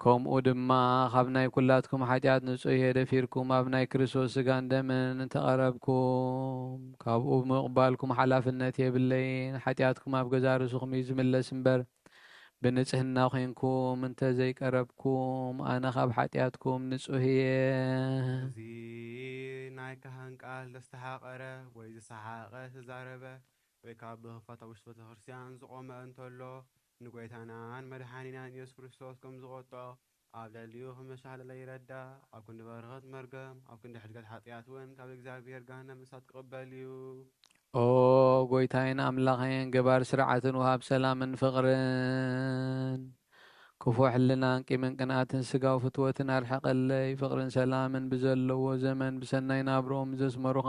ከምኡ ድማ ካብ ናይ ኩላትኩም ሓጢኣት ንጹህ እየ። ደፊርኩም ኣብ ናይ ክርስቶስ ስጋን ደምን እንተቐረብኩም ካብኡ ብምቕባልኩም ሓላፍነት የብለይን። ሓጢኣትኩም ኣብ ገዛእ ርእስኹም እዩ ዝምለስ እምበር ብንጽህና ኾይንኩም እንተ ዘይቀረብኩም፣ ኣነ ኻብ ሓጢኣትኩም ንጹህ እየ። እዚ ናይ ካህን ቃል ዘስተሓቐረ ወይ ዝሰሓቐ ዝተዛረበ፣ ወይ ካብ ብኽፋት ኣብ ውሽጢ ቤተ ክርስቲያን ዝቖመ እንተሎ፣ ንጐይታናን መድሓኒናን ኢየሱስ ክርስቶስ ከም ዝቖጥዖ፣ ኣብ ልዕሊኡ ክመሻህለለ ይረዳ። ኣብ ክንዲ በረኸት መርገም፣ ኣብ ክንዲ ሕድገት ሓጢኣት እውን ካብ እግዚኣብሔር ገሃነም እሳት ክቕበል እዩ። ኦ ጐይታይን ኣምላኸይን፣ ገባር ስርዓትን ወሃብ ሰላምን ፍቕርን፣ ክፉእ ሕልናን ቂምን ቅንኣትን ስጋዊ ፍትወትን ኣርሕቐለይ። ፍቕርን ሰላምን ብዘለዎ ዘመን ብሰናይ ናብርኦም ዘስመሩኻ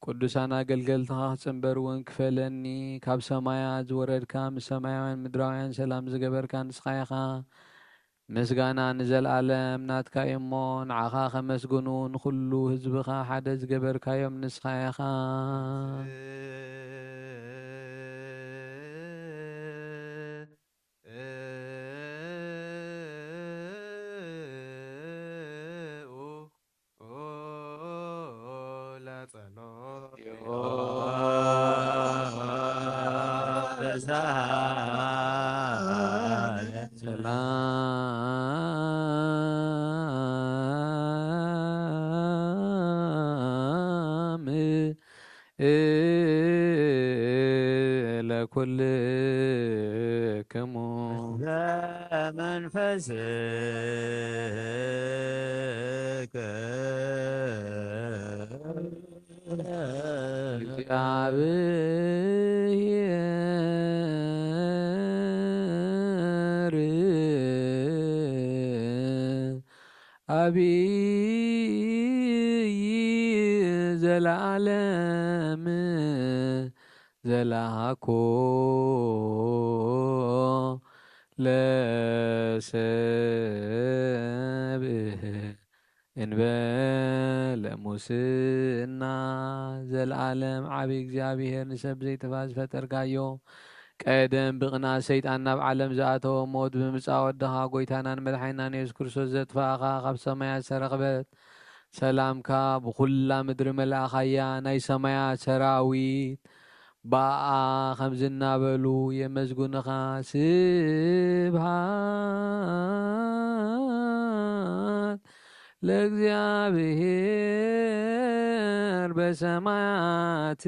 ቅዱሳን ኣገልገልትኻ ክጽንበር እውን ክፈለኒ። ካብ ሰማያት ዝወረድካ፣ ምስ ሰማያውያን ምድራውያን ሰላም ዝገበርካ ንስኻ ኢኻ። ምስጋና ንዘለኣለም ናትካ እዩ እሞ፣ ንዓኻ ከመስግኑ፣ ንኹሉ ህዝብኻ ሓደ ዝገበርካዮም ንስኻ ኢኻ። ሰላም ለኩልክሙ። ዓብይ ዘለዓለም ዘለኣኮ ለሰብ እንበለ ሙስና። ዘለዓለም ዓቢ እግዚኣብሔር፣ ንሰብ ዘይጠፋ ዝፈጠርካዮ፣ ቀደም ብቕንኣት ሰይጣን ናብ ዓለም ዝኣተወ፣ ሞት ብምምጻእ ወድኻ፣ ጎይታናን መድሓኒናን የሱስ ክርስቶስ ዘጥፋእኻ፣ ካብ ሰማያት ዝተረኽበት ሰላምካ ብኹላ ምድሪ መልኣኻያ። ናይ ሰማያት ሰራዊት ብኣኣ ከምዚ እናበሉ የመስግኑኻ። ስብሃት ለእግዚኣብሔር በሰማያት።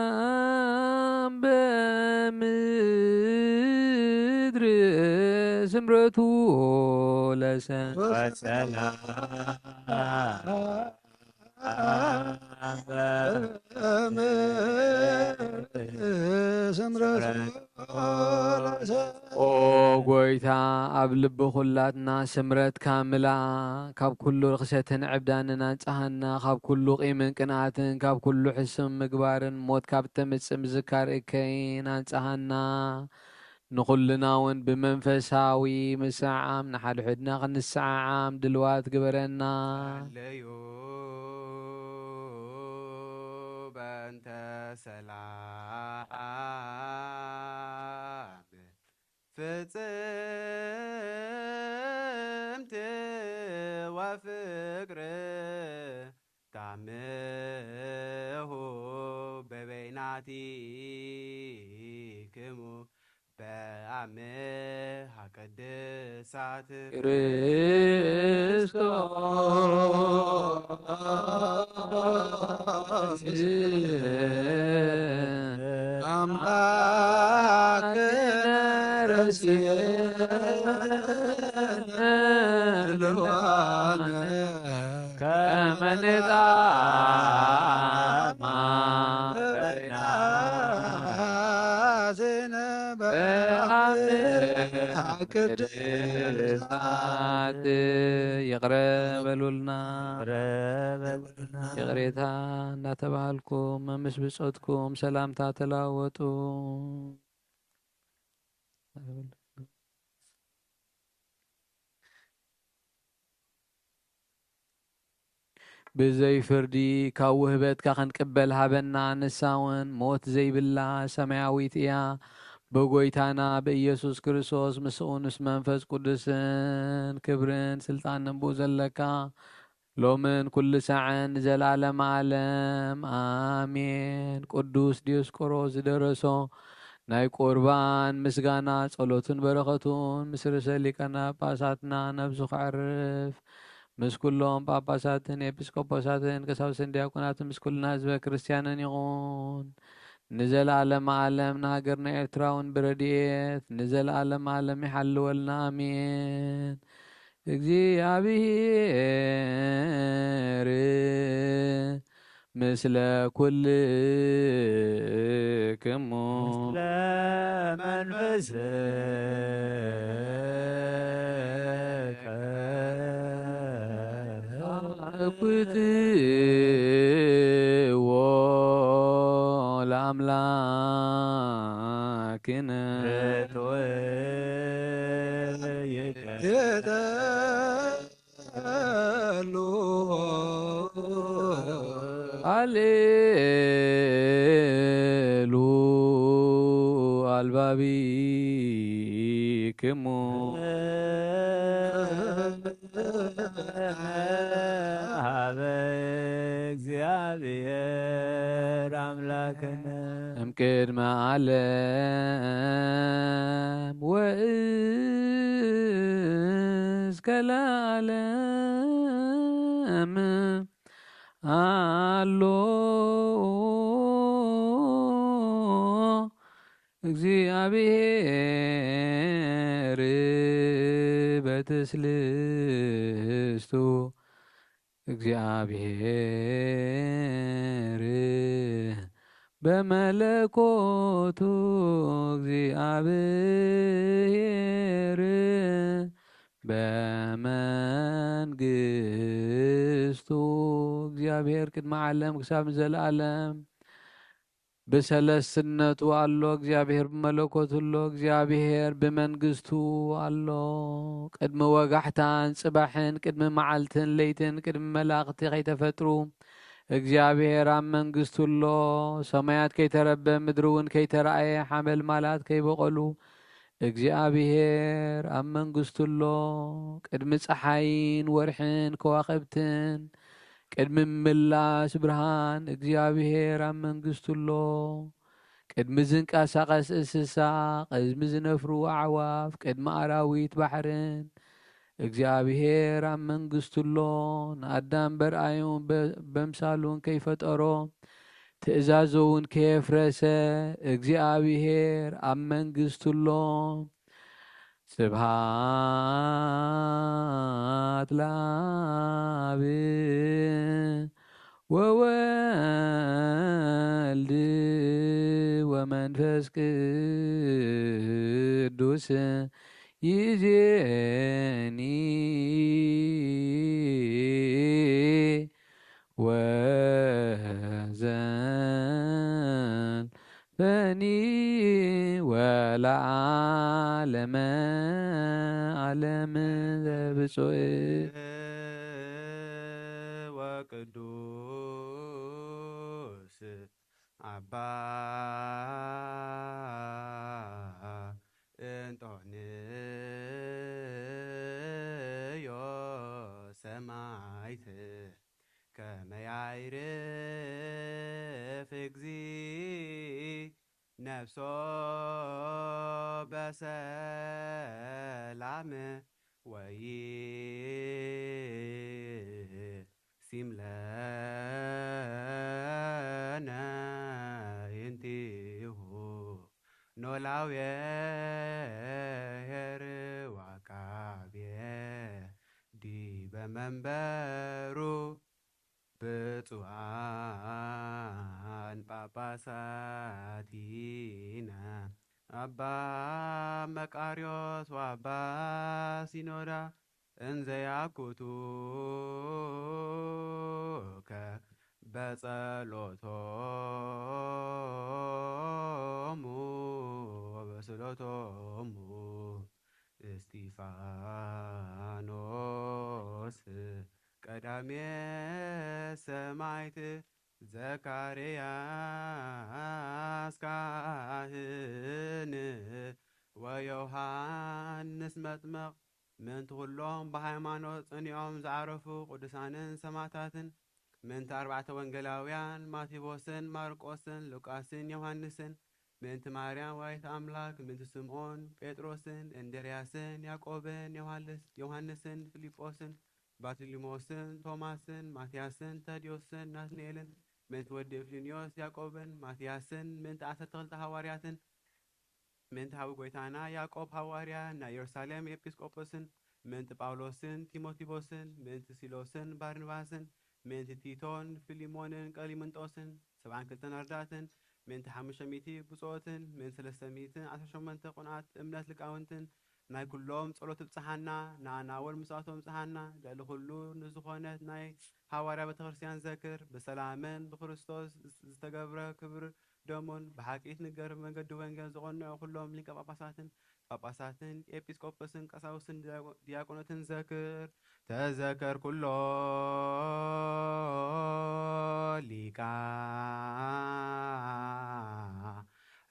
ወሰላም በምድር ስምረቱ ለሰ ኦ ጎይታ፣ ኣብ ልቢ ኩላትና ስምረትካ ምላ። ካብ ኩሉ ርኽሰትን ዕብዳንን ኣንጽሃና። ካብ ኩሉ ቂምን ቅንኣትን፣ ካብ ኩሉ ሕሱም ምግባርን፣ ሞት ካብ ተምጽእ ምዝካር እከይን ኣንጽሃና። ንኹልና እውን ብመንፈሳዊ ምስዓዓም ንሓድሕድና ክንሰዓዓም ድልዋት ግበረና። ሃለዩ በእንተ ሰላም ፍጽምቲ ወፍቅር ታምሁ በበይናቲክሙ በአምሃ ቅድሳት ክርስቶስ አምላክ ረስየነ ልዋነ ከመ ንጣማ በአምሃ ቅድሳት። ይቕረ በሉልና። ይቕሬታ እናተባሃልኩም መምስ ብጾትኩም ሰላምታ ተለዋወጡ። ብዘይ ፍርዲ ካብ ውህበትካ ክንቅበል ሃበና። ንሳ እውን ሞት ዘይብላ ሰማያዊት እያ። ብጎይታና ብኢየሱስ ክርስቶስ ምስኡ ምስ መንፈስ ቅዱስን ክብርን ስልጣንን ብኡ ዘለካ ሎምን ኩሉ ሳዕን ንዘለዓለመ ዓለም ኣሜን። ቅዱስ ዲዮስቆሮስ ዝደረሶ ናይ ቁርባን ምስጋና ጸሎቱን በረኸቱን ምስ ርእሰ ሊቃነ ጳጳሳትና ነብሱ ከዕርፍ ምስ ኩሎም ጳጳሳትን ኤጲስቆጶሳትን ቀሳውስትን ዲያቆናትን ምስ ኩልና ህዝበ ክርስቲያንን ይኹን። ንዘለዓለመ ዓለም ንሃገርና ኤርትራ እውን ብረድኤት ንዘለዓለመ ዓለም ይሓልወልና ኣሜን። እግዚኣብሔር ምስለ ኩልክሙ። ምስለ መንፈስከ። አኩትዎ ለአምላክነ። ርትው ይከ- የጠሉ አሌሉ አልባቢክሙ። ሀበ እግዚአብሔር አምላክነ። እምቅድመ ዓለም ወእስከ ለዓለም አሎ እግዚአብሔር በትስልስቱ እግዚአብሔር በመለኮቱ እግዚአብሔር በመንግስቱ። እግዚአብሔር ቅድሚ ዓለም ክሳብ ዘለዓለም ብሰለስትነቱ ኣሎ። እግዚኣብሔር ብመለኮቱ ኣሎ። እግዚኣብሔር ብመንግስቱ ኣሎ። ቅድሚ ወጋሕታን ጽባሕን፣ ቅድሚ መዓልትን ለይትን፣ ቅድሚ መላእኽቲ ከይተፈጥሩ እግዚኣብሔር ኣብ መንግስቱ ኣሎ። ሰማያት ከይተረበ፣ ምድሪ እውን ከይተራእየ፣ ሓመልማላት ከይበቐሉ እግዚኣብሔር ኣብ መንግስቱ ኣሎ። ቅድሚ ጸሓይን ወርሕን ከዋኽብትን፣ ቅድሚ ምላስ ብርሃን እግዚኣብሔር ኣብ መንግስቱ ኣሎ። ቅድሚ ዝንቀሳቐስ እንስሳ፣ ቅድሚ ዝነፍሩ ኣዕዋፍ፣ ቅድሚ ኣራዊት ባሕርን እግዚኣብሔር ኣብ መንግስቱ ኣሎ። ንኣዳም በርኣዩን በ-፣ በምሳሉን ከይፈጠሮ፣ ትእዛዙ እውን ከየፍረሰ እግዚኣብሔር ኣብ መንግስቱ ኣሎ። ስብሃት ለአብ ወወልድ ወመንፈስ ቅዱስ ይዜኒ ወዘልፈኒ ወለዓለመ ዓለም ዘብፁዕ። ወቅዱስ አባ እንጦንዮስ ሰማዕት ከመ ያዕርፍ እግዚእ ነፍሶ በሰላም ወይሲም ለነ ይንቲሁ ኖላውየ ኄር ወአቃቤ ዲበ መንበሩ ብፁዓን ጳጳሳቲነ አባ መቃርዮስ ወአባ ሲኖዳ እንዘ ያኩቱከ በጸሎቶሙ ወበስእለቶሙ እስጢፋኖስ ቀዳሜ ሰማዕት ዘካርያስ ካህን ወዮሃንስ መጥምቕ ምእንቲ ኩሎም ብሃይማኖት ጸኒዖም ዝዓረፉ ቅዱሳንን ሰማዕታትን ምእንቲ ኣርባዕተ ወንጌላውያን ማቴዎስን ማርቆስን ሉቃስን ዮሃንስን ምእንቲ ማርያም ወላዲተ ኣምላክ ምእንቲ ስምዖን ጴጥሮስን እንድርያስን ያዕቆብን ዮሃንስ ዮሃንስን ፊልጶስን ባርቲሊሞስን ቶማስን ማትያስን ታድዮስን ናትናኤልን ምእንቲ ወዲ እፍልንዮስ ያዕቆብን ማትያስን ምእንቲ ዓሰርተ ክልተ ሃዋርያትን ምእንቲ ሓው ጐይታና ያዕቆብ ሃዋርያ ናይ ኢየሩሳሌም ኤጲስቆጶስን ምእንቲ ጳውሎስን ቲሞቴዎስን፣ ምእንቲ ሲሎስን ባርንባስን፣ ምእንቲ ቲቶን ፊሊሞንን ቀሊምንጦስን፣ ሰብዓን ክልተን ኣርዳእትን፣ ምእንቲ ሓሙሽተ ሚእቲ ብፁዖትን፣ ምእንቲ ሰለስተ ሚእትን ዓሰርተ ሸሞንተ ቅኑዓት እምነት ሊቃውንትን፣ ናይ ኩሎም ጸሎት ትብጽሓና፣ ንኣና እውን ምስኣቶም ብጽሓና፣ ልዕሊ ኩሉ ንዝኾነት ናይ ሃዋርያ ቤተ ክርስቲያን ዘክር፣ ብሰላምን ብክርስቶስ ዝተገብረ ክብር ደሙን ብሓቂ ትንገር መገዲ ወንጌል ዝቐንዑ ኩሎም ሊቀ ጳጳሳትን ጳጳሳትን ኤጲስቆጶስን ቀሳውስትን ዲያቆ- ዲያቆኖትን ዘክር። ተዘከር ኩሎ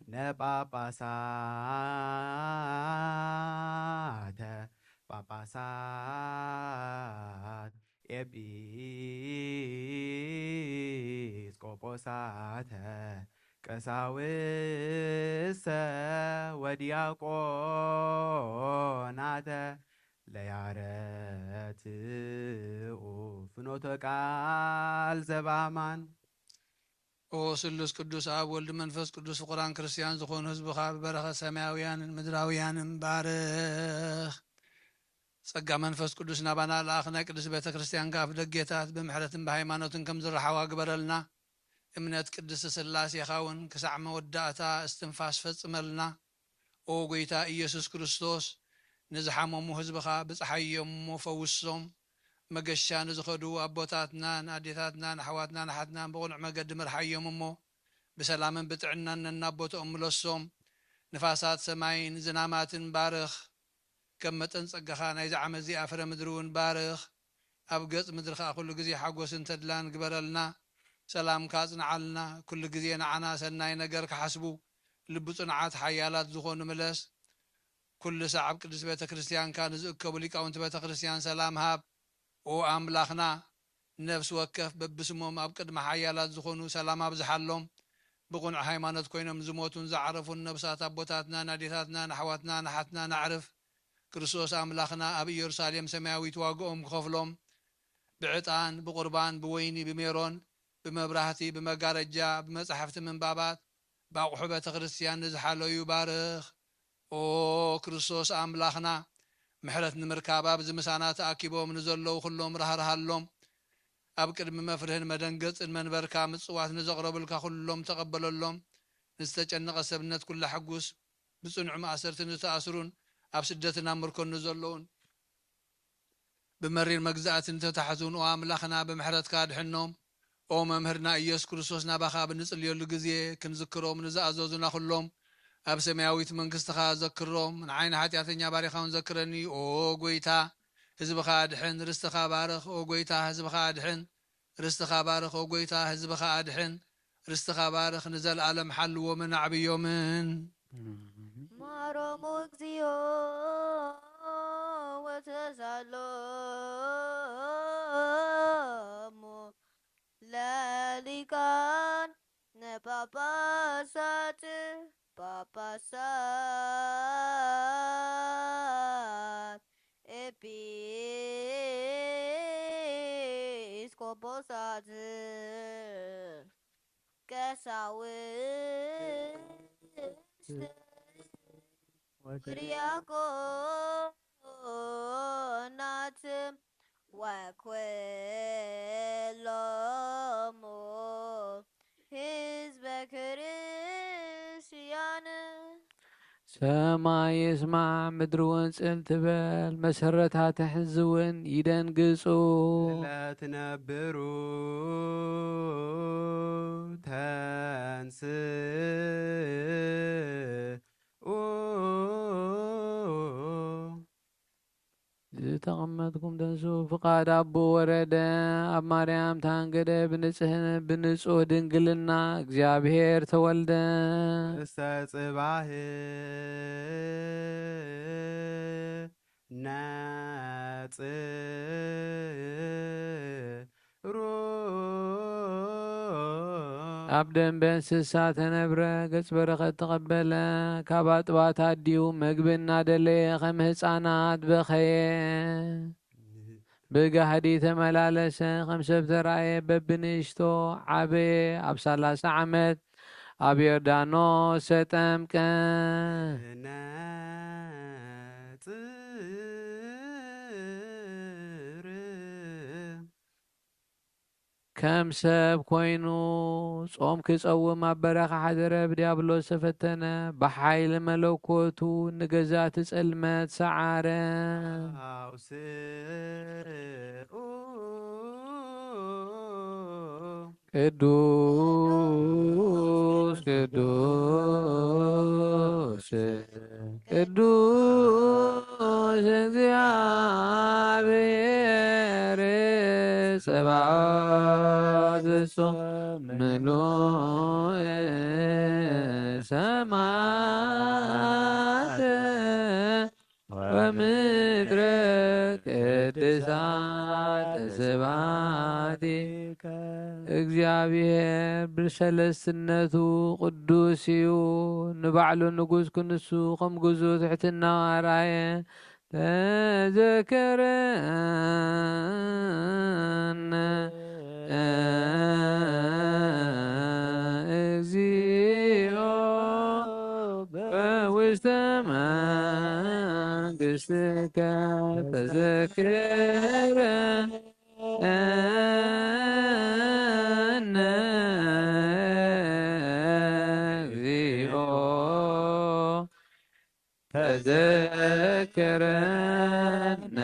ሊቃነ ጳጳሳተ ጳጳሳት ኤጲስቆጶሳተ ቀሳውስተ ወዲያቆናተ ለያረትኡ ፍኖተ ቃል ዘባማን። ኦ ስሉስ ቅዱስ ኣብ ወልድ መንፈስ ቅዱስ ፍቁራን ክርስቲያን ዝኾኑ ህዝብኻ ብበረኸት ሰማያውያንን ምድራውያንን ባርኽ። ጸጋ መንፈስ ቅዱስ ናባና ለኣኽ ናይ ቅድስት ቤተ ክርስቲያን ከኣፍ ደጌታት ብምሕረትን ብሃይማኖትን ከም ዝረሓዋ ግበረልና። እምነት ቅድስት ስላሴኻ እውን ክሳዕ መወዳእታ እስትንፋስ ፈጽመልና። ኦ ጎይታ ኢየሱስ ክርስቶስ፣ ንዝሓመሙ ህዝብኻ ብጽሓዮም እሞ ፈውሶም። መገሻ ንዝኸዱ ኣቦታትናን ኣዴታትናን ኣሕዋትናን ኣሓትናን ብቕኑዕ መገዲ ምርሓዮም እሞ፣ ብሰላምን ብጥዕናን ነናቦትኦም ምለሶም። ንፋሳት ሰማይን ዝናማትን ባርኽ። ከም መጠን ጸጋኻ ናይዚ ዓመት እዚኣ ፍረ ምድሪ እውን ባርኽ። ኣብ ገጽ ምድሪ ኸኣ ኩሉ ግዜ ሓጎስን ተድላን ግበረልና። ሰላምካ ኣጽንዓልና። ኩሉ ግዜ ንዓና ሰናይ ነገር ክሓስቡ፣ ልቢ ጽኑዓት ሓያላት ዝኾኑ ምለስ። ኩሉ ሳዕ ኣብ ቅድስት ቤተ ክርስቲያንካ ንዝእከቡ ሊቃውንቲ ቤተ ክርስቲያን ሰላም ሃብ። ኦ ኣምላኽና፣ ነፍሲ ወከፍ በብስሞም ኣብ ቅድሚ ሓያላት ዝኾኑ ሰላም ኣብዝሓሎም። ብቕኑዕ ሃይማኖት ኮይኖም ዝሞቱን ዝዓረፉን ነብሳት ኣቦታትናን ኣዴታትናን ኣሕዋትናን ኣሓትናን ኣዕርፍ። ክርስቶስ ኣምላኽና ኣብ ኢየሩሳሌም ሰማያዊት ዋግኦም ክኸፍሎም፣ ብዕጣን፣ ብቑርባን፣ ብወይኒ፣ ብሜሮን፣ ብመብራህቲ፣ ብመጋረጃ፣ ብመጻሕፍቲ ምንባባት፣ ብኣቑሑ ቤተ ክርስቲያን ንዝሓለዩ ባርኽ። ኦ ክርስቶስ ኣምላኽና፣ ምሕረት ንምርካብ ኣብዚ ምሳና ተኣኪቦም ንዘለዉ ኩሎም ራህርሃሎም። ኣብ ቅድሚ መፍርህን መደንገጽን መንበርካ ምጽዋት ንዘቕረቡልካ ኩሎም ተቐበለሎም። ንዝተጨነቐ ሰብነት ኩላ ሕጉስ። ብጽኑዕ ማእሰርቲ ንዝተኣስሩን ኣብ ስደትን ኣብ ምርኮን ንዘለዉን፣ ብመሪር መግዛእቲ ንተታሕዙን፣ ኦ ኣምላኽና፣ ብምሕረትካ ኣድሕኖም። ኦ መምህርና ኢየሱስ ክርስቶስ፣ ናባኻ ኣብ እንጽልየሉ ግዜ ክንዝክሮም ንዝኣዘዙና ኩሎም ኣብ ሰማያዊት መንግስትኻ ዘክሮም። ንዓይ ንሓጢኣተኛ ባሪኻ እውን ዘክረኒ። ኦ ጎይታ፣ ህዝብኻ ኣድሕን፣ ርስትኻ ባርኽ። ኦ ጎይታ፣ ህዝብኻ ኣድሕን፣ ርስትኻ ባርኽ። ኦ ጎይታ፣ ህዝብኻ ኣድሕን፣ ርስትኻ ባርኽ። ንዘለኣለም ሓልዎምን ኣዕብዮምን። ማሮሙ እግዚኦ ወተሳሎሙ ለሊቃነ ጳጳሳት ጳጳሳት ኤጲስቆጶሳት ቀሳውስት ወዲያቆናት ወኩሎሙ ህዝበ ክርስቲያን። ሰማይ ይስማዕ፣ ምድሪ እውን ጽል ትበል፣ መሰረታት ሕዚ እውን ይደንግጹ። ለትነብሩ ተንስኡ። ዝተቐመጥኩም ተንስኡ። ፍቓድ ኣቦ ወረደ፣ ኣብ ማርያም ታንገደ፣ ብንጽህ-፣ ብንጹህ ድንግልና እግዚኣብሔር ተወልደ። እስተ ጽባህ ነጽሩ። ኣብ ደንበ እንስሳ ተነብረ፣ ገጽ በረኸት ተቐበለ። ካብ ኣጥባት ኣዲኡ መግቢ እናደለየ ከም ህፃናት በኸየ። ብጋህዲ ተመላለሰ፣ ከም ሰብ ተራእየ፣ በብንእሽቶ ዓበየ። ኣብ ሰላሳ ዓመት ኣብ ዮርዳኖስ ተጠምቀ። ነጽ ከም ሰብ ኮይኑ ጾም ክጸውም ኣብ በረኻ ሓደረ፣ ብዲያብሎስ ተፈተነ፣ ብሓይሊ መለኮቱ ንገዛእቲ ጸልመት ሰዓረ። ኣውስኡ ቅዱስ ቅዱስ ቅዱስ እግዚኣብሔር ጸባኦት ፍጹም ምሉእ ሰማያት ወምድረ ቅድሳት ስብሐቲከ። እግዚኣብሔር ብሰለስትነቱ ቅዱስ እዩ። ንባዕሉ ንጉስ ክንሱ ከም ግዙእ ትሕትናኡ ኣርኣየ። ተዘከረነ እግዚኦ በውስተ መንግሥትከ። ተዘከረነ እግዚኦ ተዘከረነ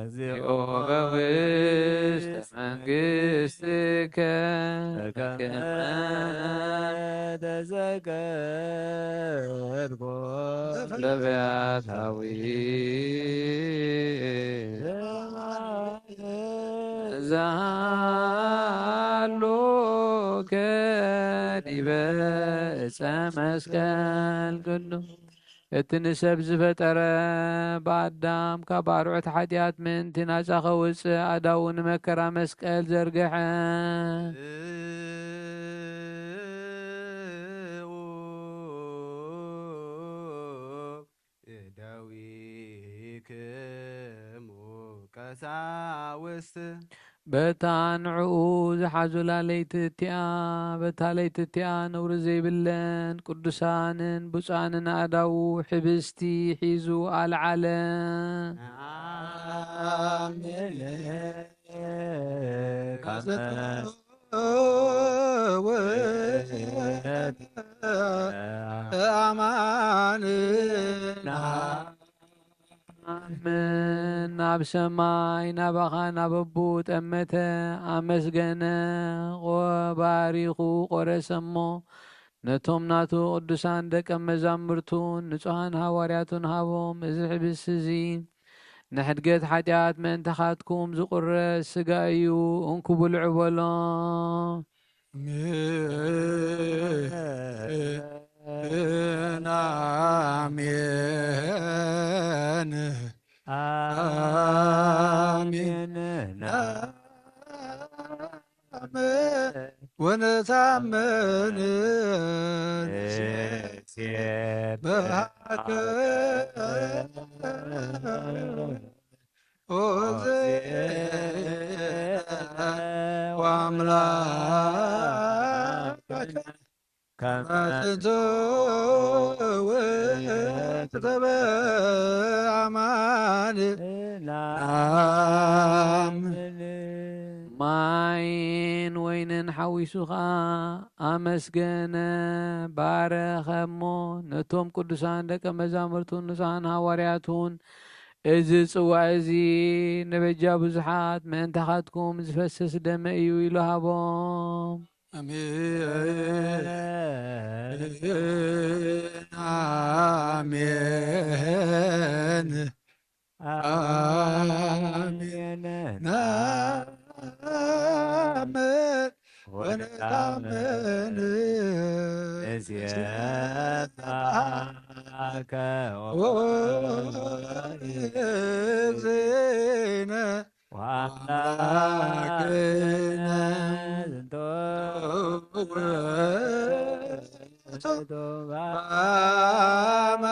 እግዚኦ በውስተ መንግሥትከ በከመ ተዘከርኩ ለበያታዊ ዘሃሎከ ዲበ ዕፀ መስቀል ቅዱስ። እቲ ንሰብ ዝፈጠረ ብኣዳም ካብ ኣርዑት ሓጢኣት ምእንቲ ናጻ ከውጽእ ኣእዳዉ ንመከራ መስቀል ዘርግሐ። እደዊክሙ ቀሳውስት። በታ ንዕኡ ዝሓዙላ ለይቲ እቲኣ፣ በታ ለይቲ እቲኣ ነውሪ ዘይብለን ቅዱሳንን ብፁዓንን ኣእዳዉ ሕብስቲ ሒዙ ኣልዓለ። ኣምን። ናብ ሰማይ ናባኻ ናብ ኣቦኡ ጠመተ፣ ኣመስገነ፣ ቆ-፣ ባሪኹ ቆረሰ እሞ ነቶም ናቱ ቅዱሳን ደቀ መዛሙርቱን ንጹሓን ሃዋርያቱን ሃቦም። እዚ ሕብስቲ እዚ ንሕድገት ሓጢኣት ምእንታኻትኩም ዝቑረስ ስጋ እዩ፣ እንኩ ብልዑ በሎ። ኣሜን፣ ኣሜን፣ ኣሜን። ወነታምን ንሴብሐከ ኦ ወአምላክ ከመ ጥንቱ ውእቱ በአማን። ማይን ወይንን ሓዊሱ ኸኣ ኣመስገነ፣ ባረኸ እሞ ነቶም ቅዱሳን ደቀ መዛሙርቱን ንጹሓን ሃዋርያቱን፣ "እዚ ጽዋእ እዚ ንበጃ ብዙሓት ምእንታኻትኩም ዝፈስስ ደመ እዩ" ኢሉ ሃቦም። ኣሜን፣ ኣሜን፣ ኣሜን። ናምን ወነታምን ንሴብሐከ ኦ እግዚእነ ወአምላክነ ዝንቶ ውእቱ በአማን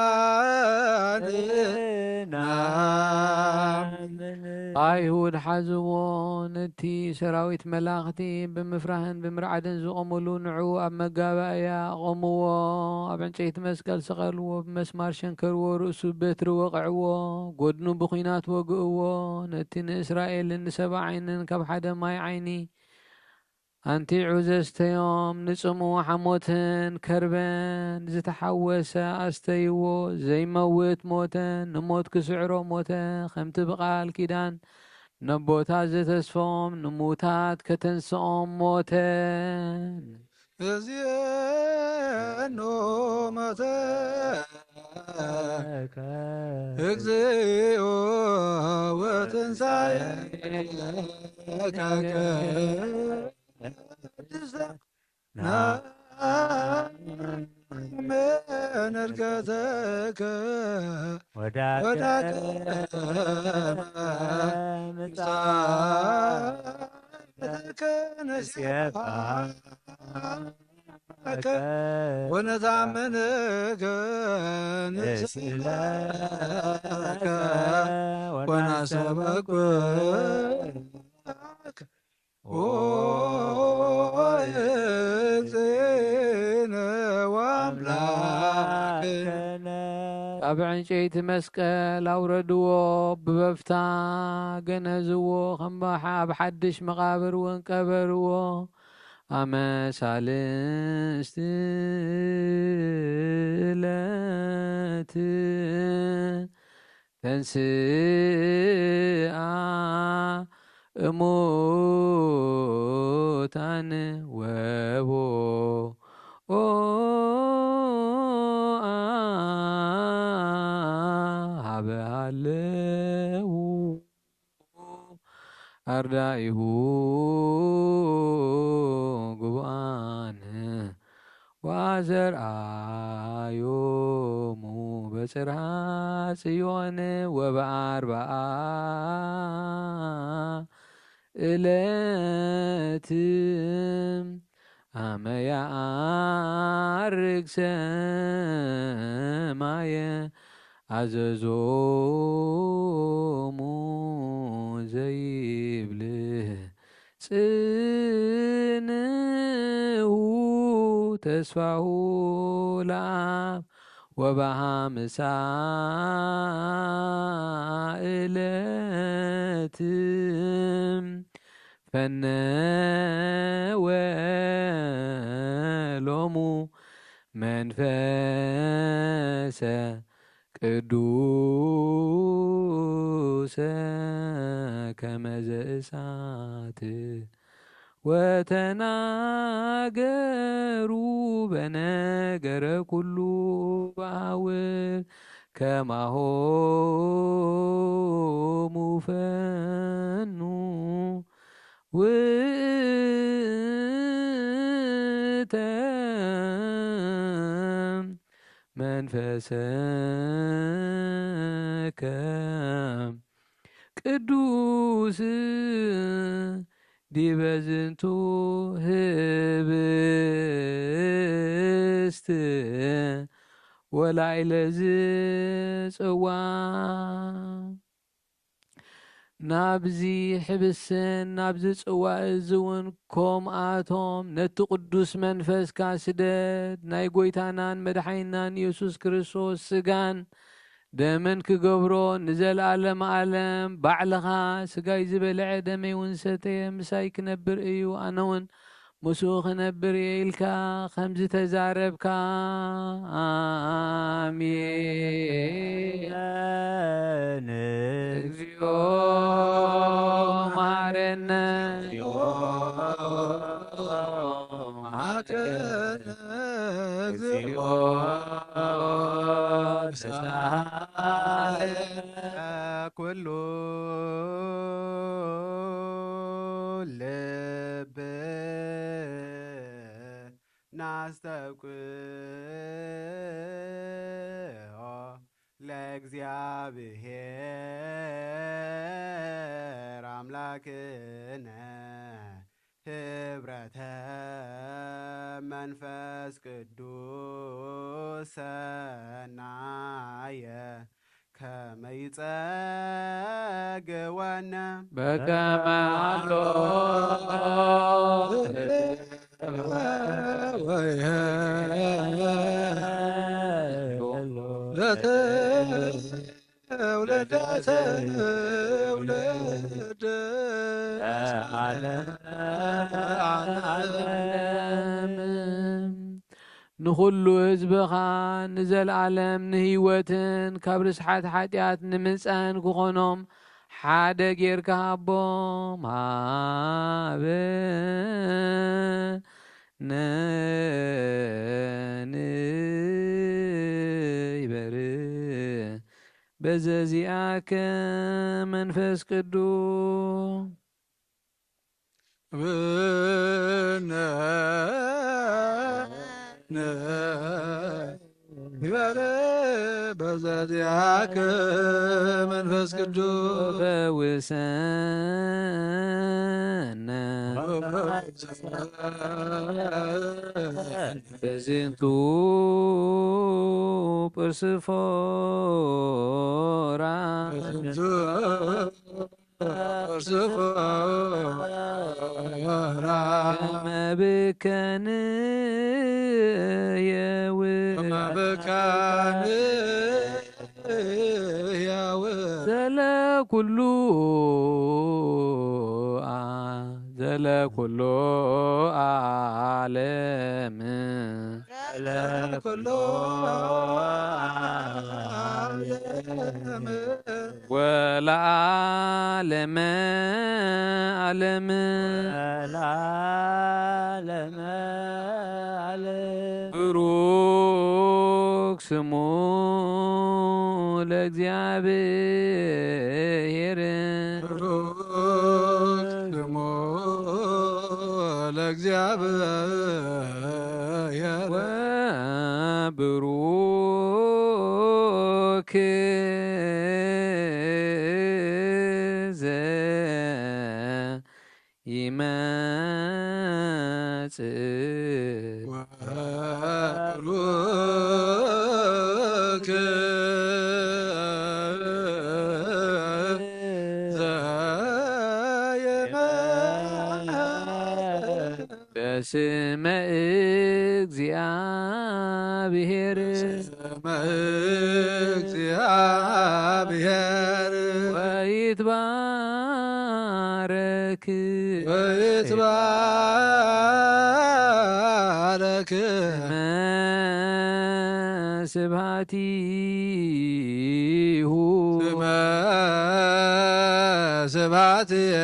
ናምን። ኣይሁድ ሓዝዎ፣ ነቲ ሰራዊት መላኽቲ ብምፍራህን ብምርዓድን ዝቖሙሉ ንዕኡ ኣብ መጋባእያ ኣቖምዎ። ኣብ ዕንጨይቲ መስቀል ሰቐልዎ፣ ብመስማር ሸንከርዎ፣ ርእሱ ብበትሪ ወቕዕዎ፣ ጎድኑ ብኲናት ወግእዎ። ነቲ ንእስራኤልን ንሰብኣይንን ካብ ሓደ ማይ ዓይኒ ኣንቲዑ ዘስተዮም፣ ንጽምኡ ሓሞትን ከርበን ዝተሓወሰ ኣስተይዎ። ዘይመውት ሞተ፣ ንሞት ክስዕሮ ሞተ። ከምቲ ብቓል ኪዳን ነቦታት ዘተስፎም፣ ንሙታት ከተንስኦም ሞተ። እዚአኖ ሞተ እግዚኦ ወትንሣኤከ ቅድስተ ናመን እርገተከ ወዳግመ ምጽአትከ ንሴብሐከ ወነታመንከ ንስእለከ ወናሰበኩከ ኦ እግዝእነ ወአምላክነ። ካብ ዕንጨይቲ መስቀል ኣውረድዎ፣ ብበፍታ ገነዝዎ፣ ከም ኣብ ሓድሽ መቓብር እውን ቀበርዎ። ኣመ ሳልስቲ ዕለት ተንስአ እሙታን ወቦ ኦ ሀበ ሃለው ኣርዳኢሁ ግቡኣን ወአዘርአዮሙ በጽርሐ ጽዮን ወበአርብዓ እለት አመ ያአርግ ሰማየ አዘዞሙ ዘይብል ጽንሁ ተስፋሁ ለአብ ወበሃምሳ እለት ፈነወ ሎሙ መንፈሰ ቅዱሰ ከመ ዘእሳት ወተናገሩ በነገረ ኩሉ በአውር ከማሆሙ ፈኑ ውእተ መንፈሰከ ቅዱስ ዲበ ዝንቱ ህብስት ወላዕለ ዝጽዋ። ናብዚ ሕብስትን ናብዚ ጽዋ እዚ እውን ከምኣቶም ነቲ ቅዱስ መንፈስካ ስደድ። ናይ ጐይታናን መድሓኒናን ኢየሱስ ክርስቶስ ስጋን ደምን ክገብሮ ንዘለኣለመ ኣለም ባዕልኻ ስጋይ ዝበልዐ ደመይ እውን ሰተየ ምሳይ ክነብር እዩ፣ ኣነ እውን ምስኡ ክነብር እየ ኢልካ ከም ዝተዛረብካ። ኣሜን። እግዚኦ መሐረነ። መሐረነ። እግዚኦ ተሳሃለ። ኩሉ ልብ ናስተውቅዖ ለእግዚኣብሔር ኣምላክነ ህብረተ መንፈስ ቅዱስ ሰናየ ከመ ይጸግወነ በከመ ሃሎ ለትውልደ ትውልድ ዓለም ንኹሉ ህዝብኻ ንዘለዓለም ንህይወትን ካብ ርስሓት ሓጢኣት ንምንጻህን ክኾኖም ሓደ ጌርካ ሃቦም። ሃበነ ንበሪ በዘዚኣከ መንፈስ ቅዱስ ብነ ንበረ በዘዚኣከ መንፈስ ቅዱስ ፈውሰነ በዝንቱ ጵርስፎራ ስፍራ ከመ ብከንየው መብካን ያው ዘለኩሉ አ- ዘለኩሉ ዓለም ለኩሉ ዓለም ወለዓለመ ዓለም ለዓለመ ዓለም ብሩክ ስሙ ለእግዚኣብሔር ብሩክ ስሙ ለእግዚኣብሔር ወብሩክ ዘኢመጽእ ወብሩክ ዘየመ በስመ እግዚአብሔር ስመ እግዚአብሔር ወይትባረክ ወይትባረክ ስመ ስብሐቲሁ ስመ ስብሐቲሁ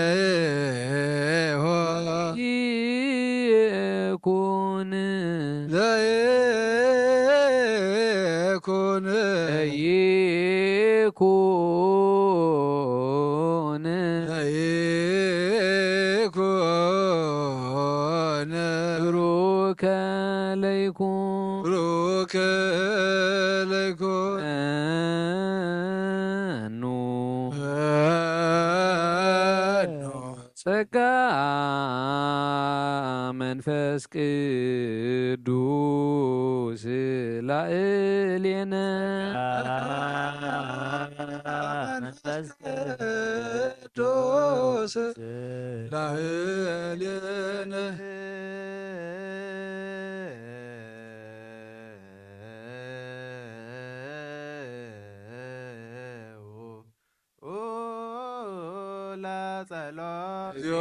ይኩን ዘይኩን ይኩን ዘይኩን ብሩከ ለይኩን ብሩክ ለይኩን ኑ ጸጋ መንፈስ ቅዱስ ላዕሌነ መንፈስ ቅዱስ ላዕሌነ ለጸሎት እግዚኦ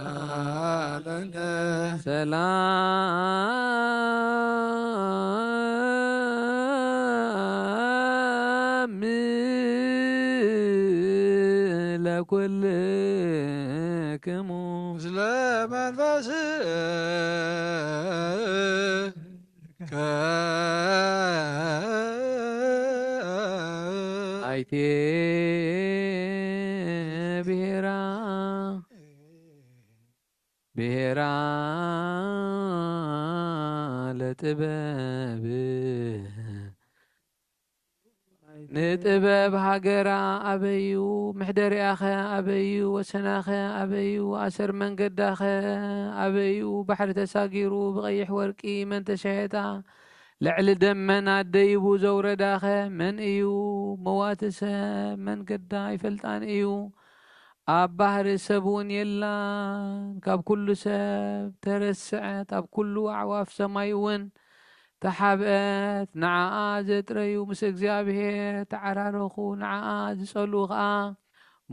ተሳለነ ሰላም ለኩልክሙ ምስለ መንፈስ አይቴ ብሔራ ብሔራ ለጥበብ ንጥበብ ሃገራ ኣበዩ ምሕደሪኣኸ ኣበዩ ወሰናኸ ኣበዩ ኣሰር መንገዳኸ ኣበዩ ባሕሪ ተሳጊሩ ብቐይሕ ወርቂ መን ተሸየጣ ልዕሊ ደመና ደይቡ ዘውረዳኸ መን እዩ? መዋቲ ሰብ መንገዳ ኣይፈልጣን እዩ። ኣብ ባሕሪ ሰብ እውን የላን። ካብ ኩሉ ሰብ ተረስዐት፣ ኣብ ኩሉ ኣዕዋፍ ሰማይ እውን ተሓብአት። ንዓኣ ዘጥረዩ ምስ እግዚኣብሔር ተዓራረኹ። ንዓኣ ዝጸልኡ ኸኣ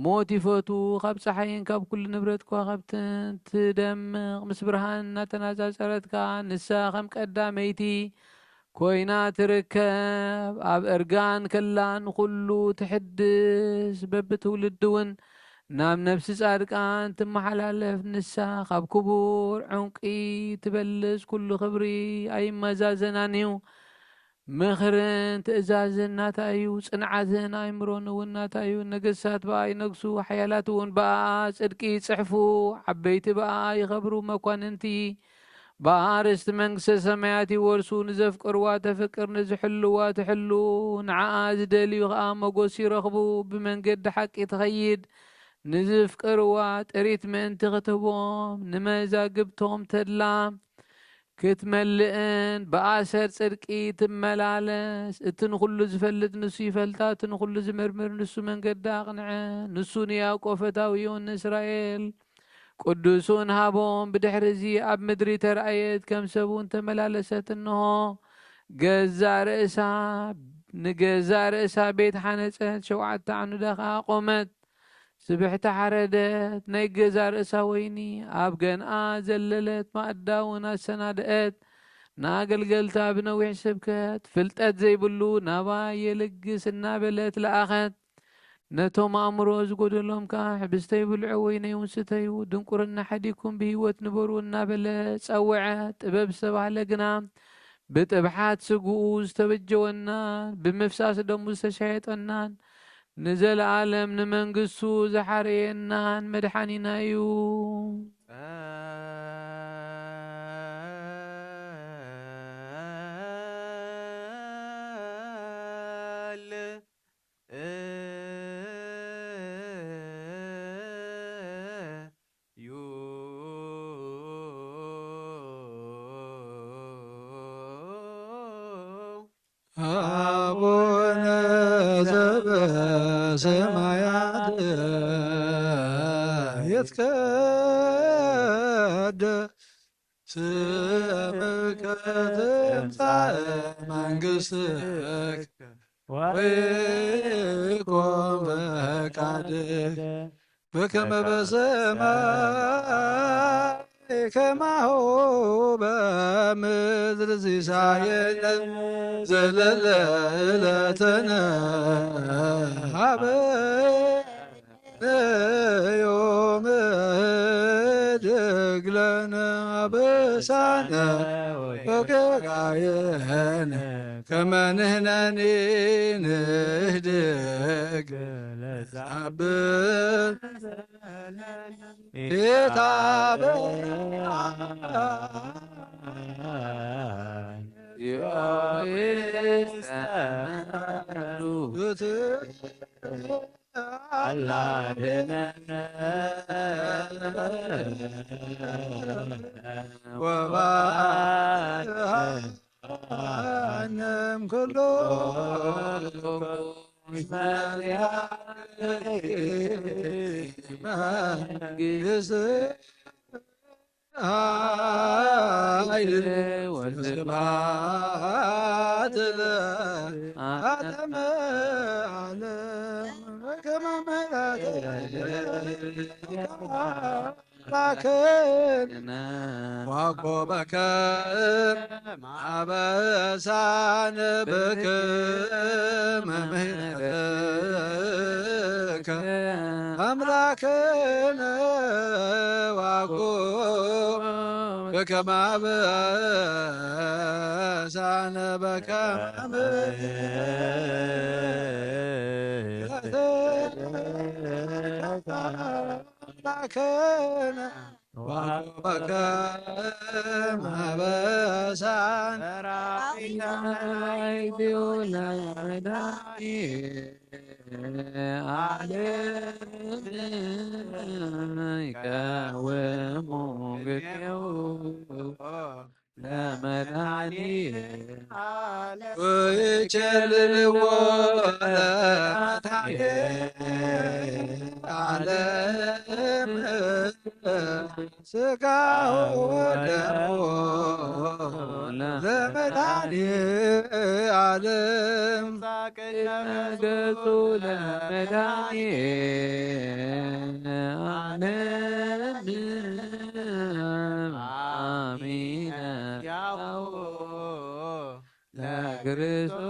ሞት ይፈቱ። ካብ ጸሓይን ካብ ኩሉ ንብረት ከዋኽብትን ትደምቕ። ምስ ብርሃን እናተነጻጸረት ከኣ ንሳ ከም ቀዳመይቲ ኮይና ትርከብ። ኣብ እርጋን ከላ ንኹሉ ትሕድስ። በብትውልዲ እውን ናብ ነፍሲ ጻድቃን ትመሓላለፍ። ንሳ ካብ ክቡር ዕንቂ ትበልጽ። ኩሉ ክብሪ ኣይመዛዘናን እዩ። ምኽርን ትእዛዝን ናታ እዩ። ጽንዓትን ኣእምሮን እውን ናታ እዩ። ነገስታት ብኣ ይነግሱ፣ ሓያላት እውን ብኣ ጽድቂ ይጽሕፉ። ዓበይቲ ብኣ ይኸብሩ፣ መኳንንቲ ብኣ ርስቲ መንግስተ ሰማያት ይወርሱ። ንዘፍቅርዋ ተፍቅር፣ ንዝሕልዋ ትሕሉ። ንዓኣ ዝደልዩ ኸኣ ሞገስ ይረኽቡ። ብመንገዲ ሓቂ ትኸይድ። ንዝፍቅርዋ ጥሪት ምእንቲ ክትህቦም፣ ንመዛግብቶም ተድላ ክትመልእን ብኣሰር ጽድቂ ትመላለስ። እቲ ንኹሉ ዝፈልጥ ንሱ ይፈልጣ፣ እቲ ንኹሉ ዝምርምር ንሱ መንገዳ ኣቕንዐ። ንሱ ንያዕቆብ ፈታዊኡን ንእስራኤል ቅዱሱን ሃቦም። ብድሕሪ እዚ ኣብ ምድሪ ተራእየት፣ ከም ሰብ እውን ተመላለሰት። እንሆ ገዛ ርእሳ፣ ንገዛ ርእሳ ቤት ሓነጸት፣ ሸውዓተ ዓኑዳ ኸኣ ኣቖመት። ስብሕቲ ሓረደት፣ ናይ ገዛ ርእሳ ወይኒ ኣብ ገንኣ ዘለለት፣ ማእዳ እውን ኣሰናድአት። ንኣገልገልታ ብነዊሕ ስብከት፣ ፍልጠት ዘይብሉ ናባይ የልግስ እናበለት ለኣኸት። ነቶም ኣእምሮ ዝጎደሎም ከኣ፣ ሕብስተይ ብልዑ፣ ወይነይ እውን ስተዩ፣ ድንቁርና ሓዲኩም ብህይወት ንበሩ እናበለ ጸውዐ። ጥበብ ዝተባህለ ግና ብጥብሓት ስግኡ ዝተበጀወናን ብምፍሳስ ደሙ ዝተሻየጠናን ንዘለኣለም ንመንግስቱ ዝሓረየናን መድሓኒና እዩ። አቡነ ዘበሰማያት ይትቀደስ ስምከ ትምጻእ መንግስትከ ወይኩን ፈቃድከ በከመ በሰማይ ከማሁ በምድር። ሲሳየነ ዘለለ ዕለትነ ሀበነ ዮም ህድግ ለነ አበሳነ ወጌጋየነ ከመ ንሕነኒ ንህድግ ለዘአብን ጌታ በአብ አላድነነ ወባአነ እምኩሉ መንግስት ኃይል ወስብሐት ለዓለመ ዓለም። በከመ ምሕረትከ አምላክነ ዋቆበከ አበሳነ በከመ ምሕረትከ አምላክነ ዋቆ በከመ አበሳነ በከመ ምሕረትከ አምላክነ ዋቆበከ አበሳነ ለመድኃኒዓለም ወይቸልልዎ ለመድኃኒዓለም ሥጋሁ ወደሙ ለመድኃኒዓለም ገጹ ለመድኃኒዓለም አሚነ ያሁ ለክርስቶስ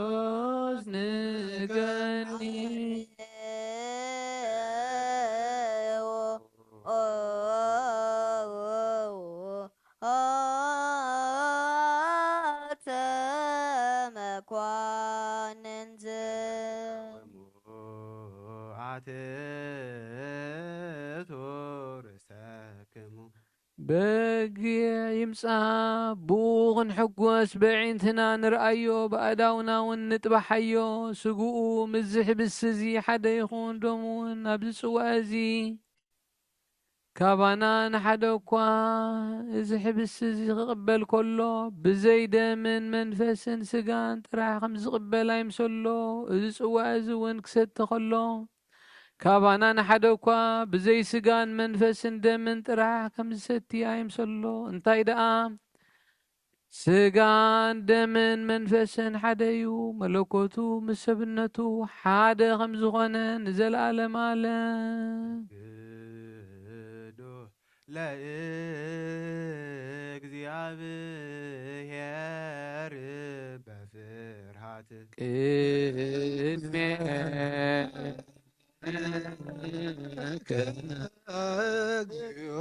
ንገኒ ኦተ መኳንንት አትቱ ርእሰክሙ በጊዕ ይምጻ ብኡ ክንሕጎስ በዒንትና ንርኣዮ ብኣእዳውና እውን ንጥባሓዮ። ስግኡ ምስዚ ሕብስቲ እዚ ሓደ ይኹን ደሙ እውን ኣብዚ ጽዋእ እዚ ካባና ንሓደ እኳ እዚ ሕብስቲ እዚ ክቕበል ከሎ ብዘይ ደምን መንፈስን ስጋን ጥራሕ ከም ዝቕበል ኣይምሰሎ። እዚ ጽዋእ እዚ እውን ክሰቲ ከሎ ካባና ንሓደ እኳ ብዘይ ስጋን መንፈስን ደምን ጥራሕ ከም ዝሰቲ ኣይምሰሎ። እንታይ ደኣ ስጋን ደምን መንፈስን ሓደ እዩ፣ መለኮቱ ምስ ሰብነቱ ሓደ ከም ዝኾነ ንዘለኣለም ኣለም። ግዱ ለእግዚኣብሔር በፍርሃት ቅድሜ እግዚኦ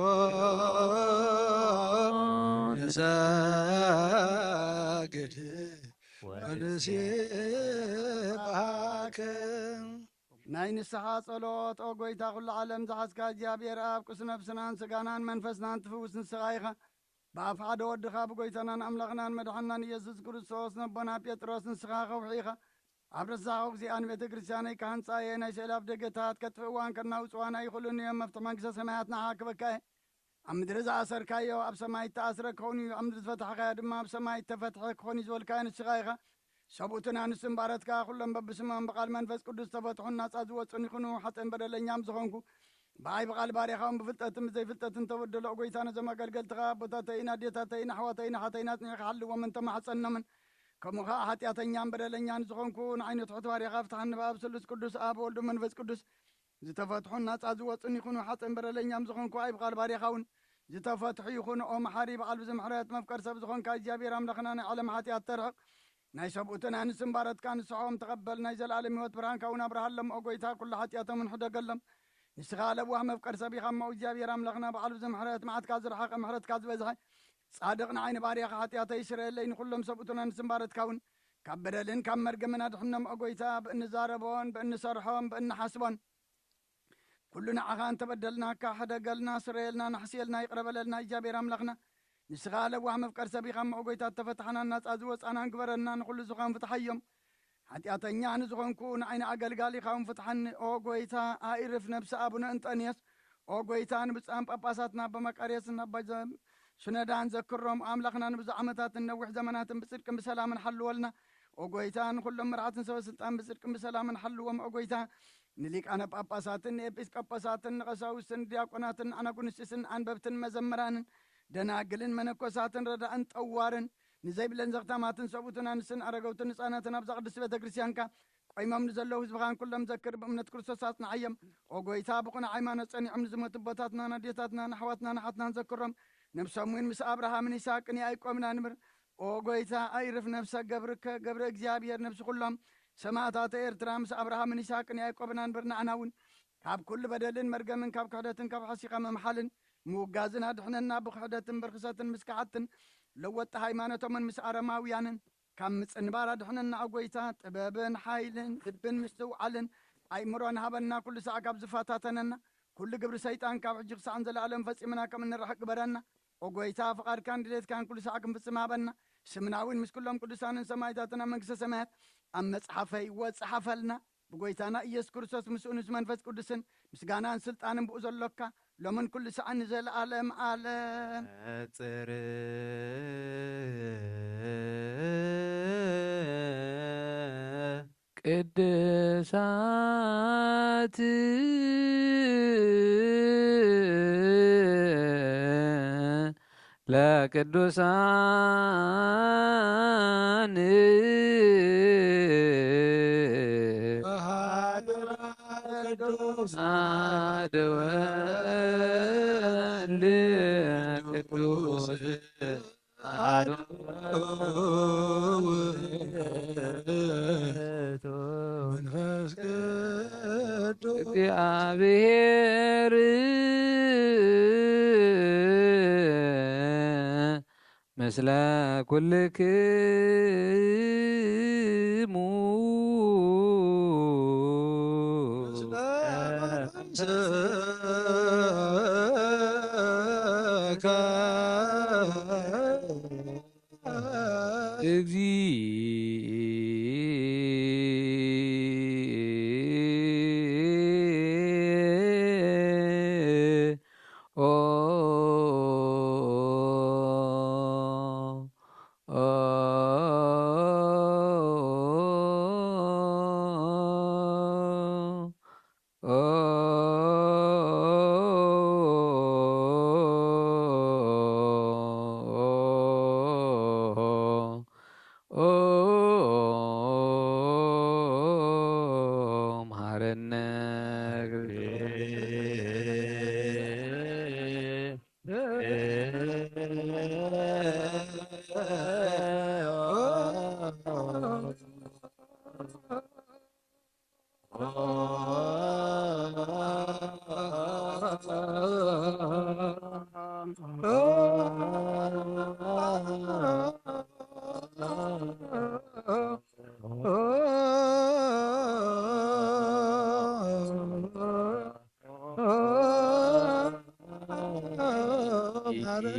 ንሰግድ ወንሴብሐከ። ናይ ንስሓ ጸሎት። ኦ ጎይታ ኩሉ ዓለም ዝሓዝካ እግዚኣብሔር ኣብ ቅዱስ ነፍስናን ስጋናን መንፈስናን ትፍውስ ንስኻ ኢኻ። ብኣፍ ሓደ ወድኻ ብጎይታናን ኣምላኽናን መድሓንናን ኢየሱስ ክርስቶስ ነቦና ጴጥሮስ ንስኻ ከውሒ ኢኻ። ኣብ ረሳሕ ግዚኣ ንቤተ ክርስቲያነይ ክሃንጻ እየ። ናይ ስዕል ኣፍ ደገታት ከጥፍእዋን ከናውጽዋን ኣይኽእሉን እዮም። መፍትሒ መንግስተ ሰማያት ንዓኻ ክበካ እየ። ኣብ ምድሪ ዝኣሰርካዮ ኣብ ሰማይ እተኣስረ ክኸውን እዩ። ኣብ ምድሪ ዝፈታሕካዮ ድማ ኣብ ሰማይ እተፈትሐ ክኾን እዩ ዝበልካዮ ንስኻ ኢኻ። ሰብኡትን ኣንስትን ባረትካ ኩሎም በብስሞም ብቓል መንፈስ ቅዱስ ዝተፈትሑን ናጻ ዝወጹን ይኹኑ። ሓጥእን በደለኛም ዝኾንኩ ብኣይ ብቓል ባርያኻውን ብፍልጠትን ብዘይፍልጠትን ተበደሎ። ጎይታ ነዞም ኣገልገልትኻ ኣቦታተይን ኣዴታተይን ኣሕዋተይን ኣሓተይን ኣጽኒዕካ ሓልዎም እንተማሕጸኖምን ከምኡ ኸዓ ሓጢኣተኛን በደለኛን ዝኾንኩ ንዓይኑ ትሑት ባርያኻ ፍትሓኒ ብኣብ ስሉስ ቅዱስ ኣብ ወልዱ መንፈስ ቅዱስ ዝተፈትሑን ናጻ ዝወጹን ይኹኑ። ሓጥእን በደለኛም ዝኾንኩ ኣይ ብቓል ባርያኻ እውን ዝተፈትሑ ይኹኑ። ኦ መሓሪ በዓል ብዙሕ ምሕረት መፍቀር ሰብ ዝኾንካ እግዚኣብሔር ኣምላኽና ናይ ዓለም ሓጢኣት ተርሕቕ ናይ ሰብኡትን ኣንስትን ባረትካ ንስሖም ተቐበል። ናይ ዘለኣለም ህይወት ብርሃንካ እውን ኣብርሃሎም። ኦ ጎይታ ኩሉ ሓጢኣቶምን ሕደገሎም። ንስኻ ለዋህ መፍቀር ሰብ ኢኻ እሞ እግዚኣብሔር ኣምላኽና በዓል ብዙሕ ምሕረት መዓትካ ዝረሓቐ ምሕረትካ ዝበዝሐ ጻድቕ ንዓይ ንባርያኻ ሓጢኣተይ ይስረየለይ። ንኹሎም ሰብኡትን ኣንስትን ባረትካ እውን ካብ በደልን ካብ መርገምን ኣድሕኖም። ኦ ጎይታ ብእንዛረቦን ብእንሰርሖን ብእንሓስቦን ኩሉ ንዓኻ እንተበደልናካ ሕደገልና፣ ስረየልና፣ ናሕስየልና፣ ይቕረ በለልና እግዚኣብሔር ኣምላኽና። ንስኻ ለዋህ መፍቀር ሰብ ኢኻ እሞ ኦ ጎይታ እተፈታሕናን ናጻ ዝወጻናን ግበረና። ንኹሉ ዝኾን ፍትሓዮም። ሓጢኣተኛ ንዝኾንኩ ንዓይ ንኣገልጋሊኻ እውን ፍትሓኒ። ኦ ጎይታ ኣይርፍ ነብሲ ኣቡነ እንጠንዮስ። ኦ ጎይታ ንብፁዓን ጳጳሳትና ኣባ መቃርዮስን ኣባ ዘ- ሽኖዳን ዘክሮም። ኣምላኽና ንብዙሕ ዓመታትን ነዊሕ ዘመናትን ብጽድቅን ብሰላምን ሓልወልና። ኦ ጎይታ ንኹሎም መራሕትን ሰበ ስልጣን ብጽድቅን ብሰላምን ሓልዎም። ኦ ጎይታ ንሊቃነ ጳጳሳትን ንኤጲስቆጶሳትን ንቐሳውስትን ንዲያቆናትን ንኣናጉንስጢስን ንኣንበብትን መዘምራንን ደናግልን መነኮሳትን ረዳእን ጠዋርን ንዘይብለን ዘኽታማትን ሰብኡትን ኣንስትን ኣረገውትን ህፃናትን ኣብዛ ቅድስቲ ቤተ ክርስቲያንካ ቆይሞም ንዘለዉ ህዝብኻን ኩሎም ዘክር ብእምነት ክርስቶስ ኣጽንዓዮም። ኦ ጎይታ ብቑኑዕ ሃይማኖት ጸኒዖም ንዝሞቱ ኣቦታትናን ኣዴታትናን ኣሕዋትናን ኣሓትናን ዘክሮም። ነብሶም እውን ምስ ኣብርሃምን ይስሐቅን ያዕቆብን ኣንብር። ኦ ጎይታ ኣይርፍ ነብሰ ገብርከ ገብረ እግዚኣብሔር ነብሲ ኩሎም ሰማእታተ ኤርትራ ምስ ኣብርሃምን ይስሐቅን ያዕቆብን ኣንብር። ንዓና እውን ካብ ኩሉ በደልን መርገምን ካብ ክሕደትን ካብ ሓሲኻ ምምሓልን ምውጋዝን ኣድሕነና። ብክሕደትን ብርክሰትን ምስ ከሓድትን ለወጢ ሃይማኖቶምን ምስ ኣረማውያንን ካብ ምጽንባር ኣድሕነና። ኦ ጎይታ ጥበብን ሓይልን ልብን ምስትውዓልን ኣእምሮን ሃበና። ኩሉ ሳዕ ካብ ዝፈታተነና ኩሉ ግብሪ ሰይጣን ካብ ሕጂ ክሳዕ ንዘለኣለም ፈጺምና ከም እንርሕቅ ግበረና። ኦ ጎይታ ፍቓድካን ድሌትካን ኩሉ ሳዕ ክንፍጽም ሃበና። ስምና እውን ምስ ኩሎም ቅዱሳንን ሰማይታትን ኣብ መንግስተ ሰማያት ኣብ መጽሓፈይ ወጽሓፈልና። ብጎይታና ኢየሱስ ክርስቶስ ምስኡ ምስ መንፈስ ቅዱስን ምስጋናን ስልጣንን ብኡ ዘሎካ ሎምን ኩሉ ሰዓት ንዘለዓለም ዓለም። ነጽር ቅድሳት ለቅዱሳን አሐዱ ወልድ ቅዱስ አሐዱ ውእቱ መንፈስ ቅዱስ እግዚአብሔር ምስለ ኩልክሙ። መሐረነ መሐረነ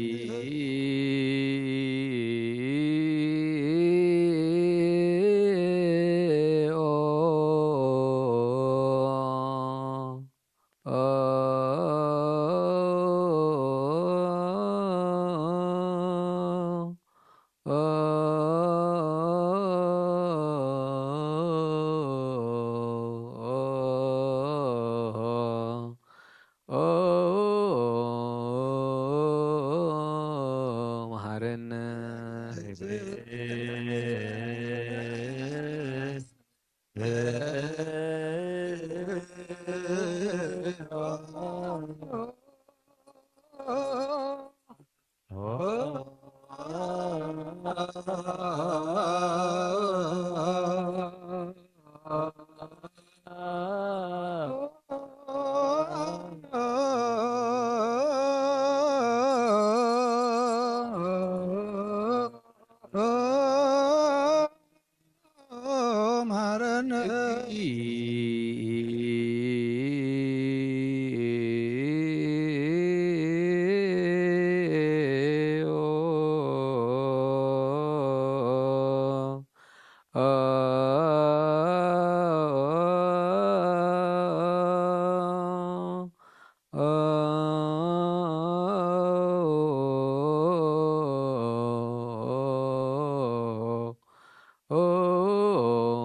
መሐረነ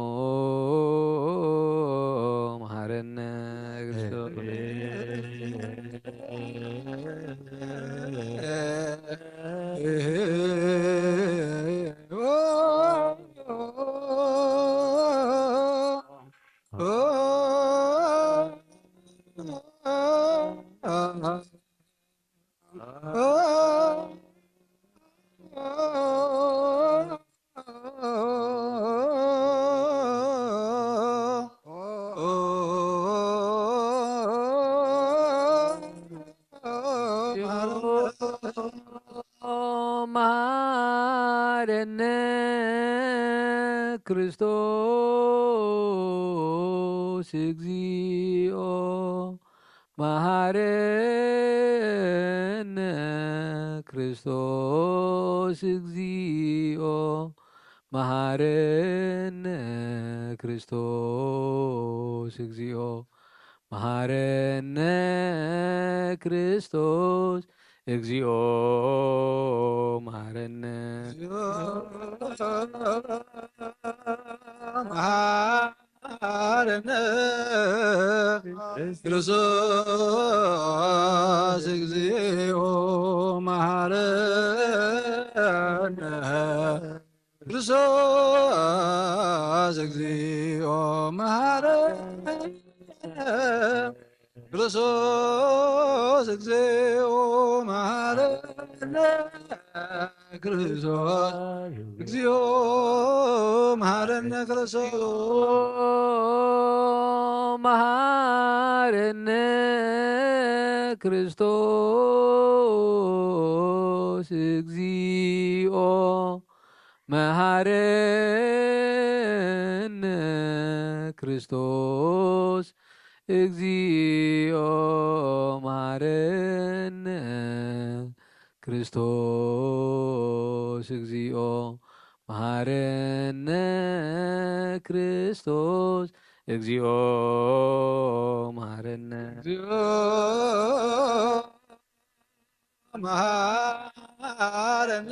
መሐረነ ክርስቶስ። መሐረነ ክርስቶስ እግዚኦ፣ መሐረነ ክርስቶስ እግዚኦ፣ መሐረነ ክርስቶስ እግዚኦ። መሃረነ ክርስቶስ፣ እግዚኦ መሃረነ። መሃረነ ክርስቶስ፣ እግዚኦ መሃረነ። ክርስቶስ፣ እግዚኦ መሃረነ። ክርስቶስ፣ እግዚኦ መሃረነ። ክርስቶስ፣ እግዚኦ መሃረነ። ክርስቶስ፣ መሃረነ። ክርስቶስ፣ እግዚኦ መሃረነ። ክርስቶስ፣ እግዚኦ መሃረነ። ክርስቶስ፣ እግዚኦ መሃረነ። ክርስቶስ፣ እግዚኦ መሃረነ። እግዚኦ መሃረነ።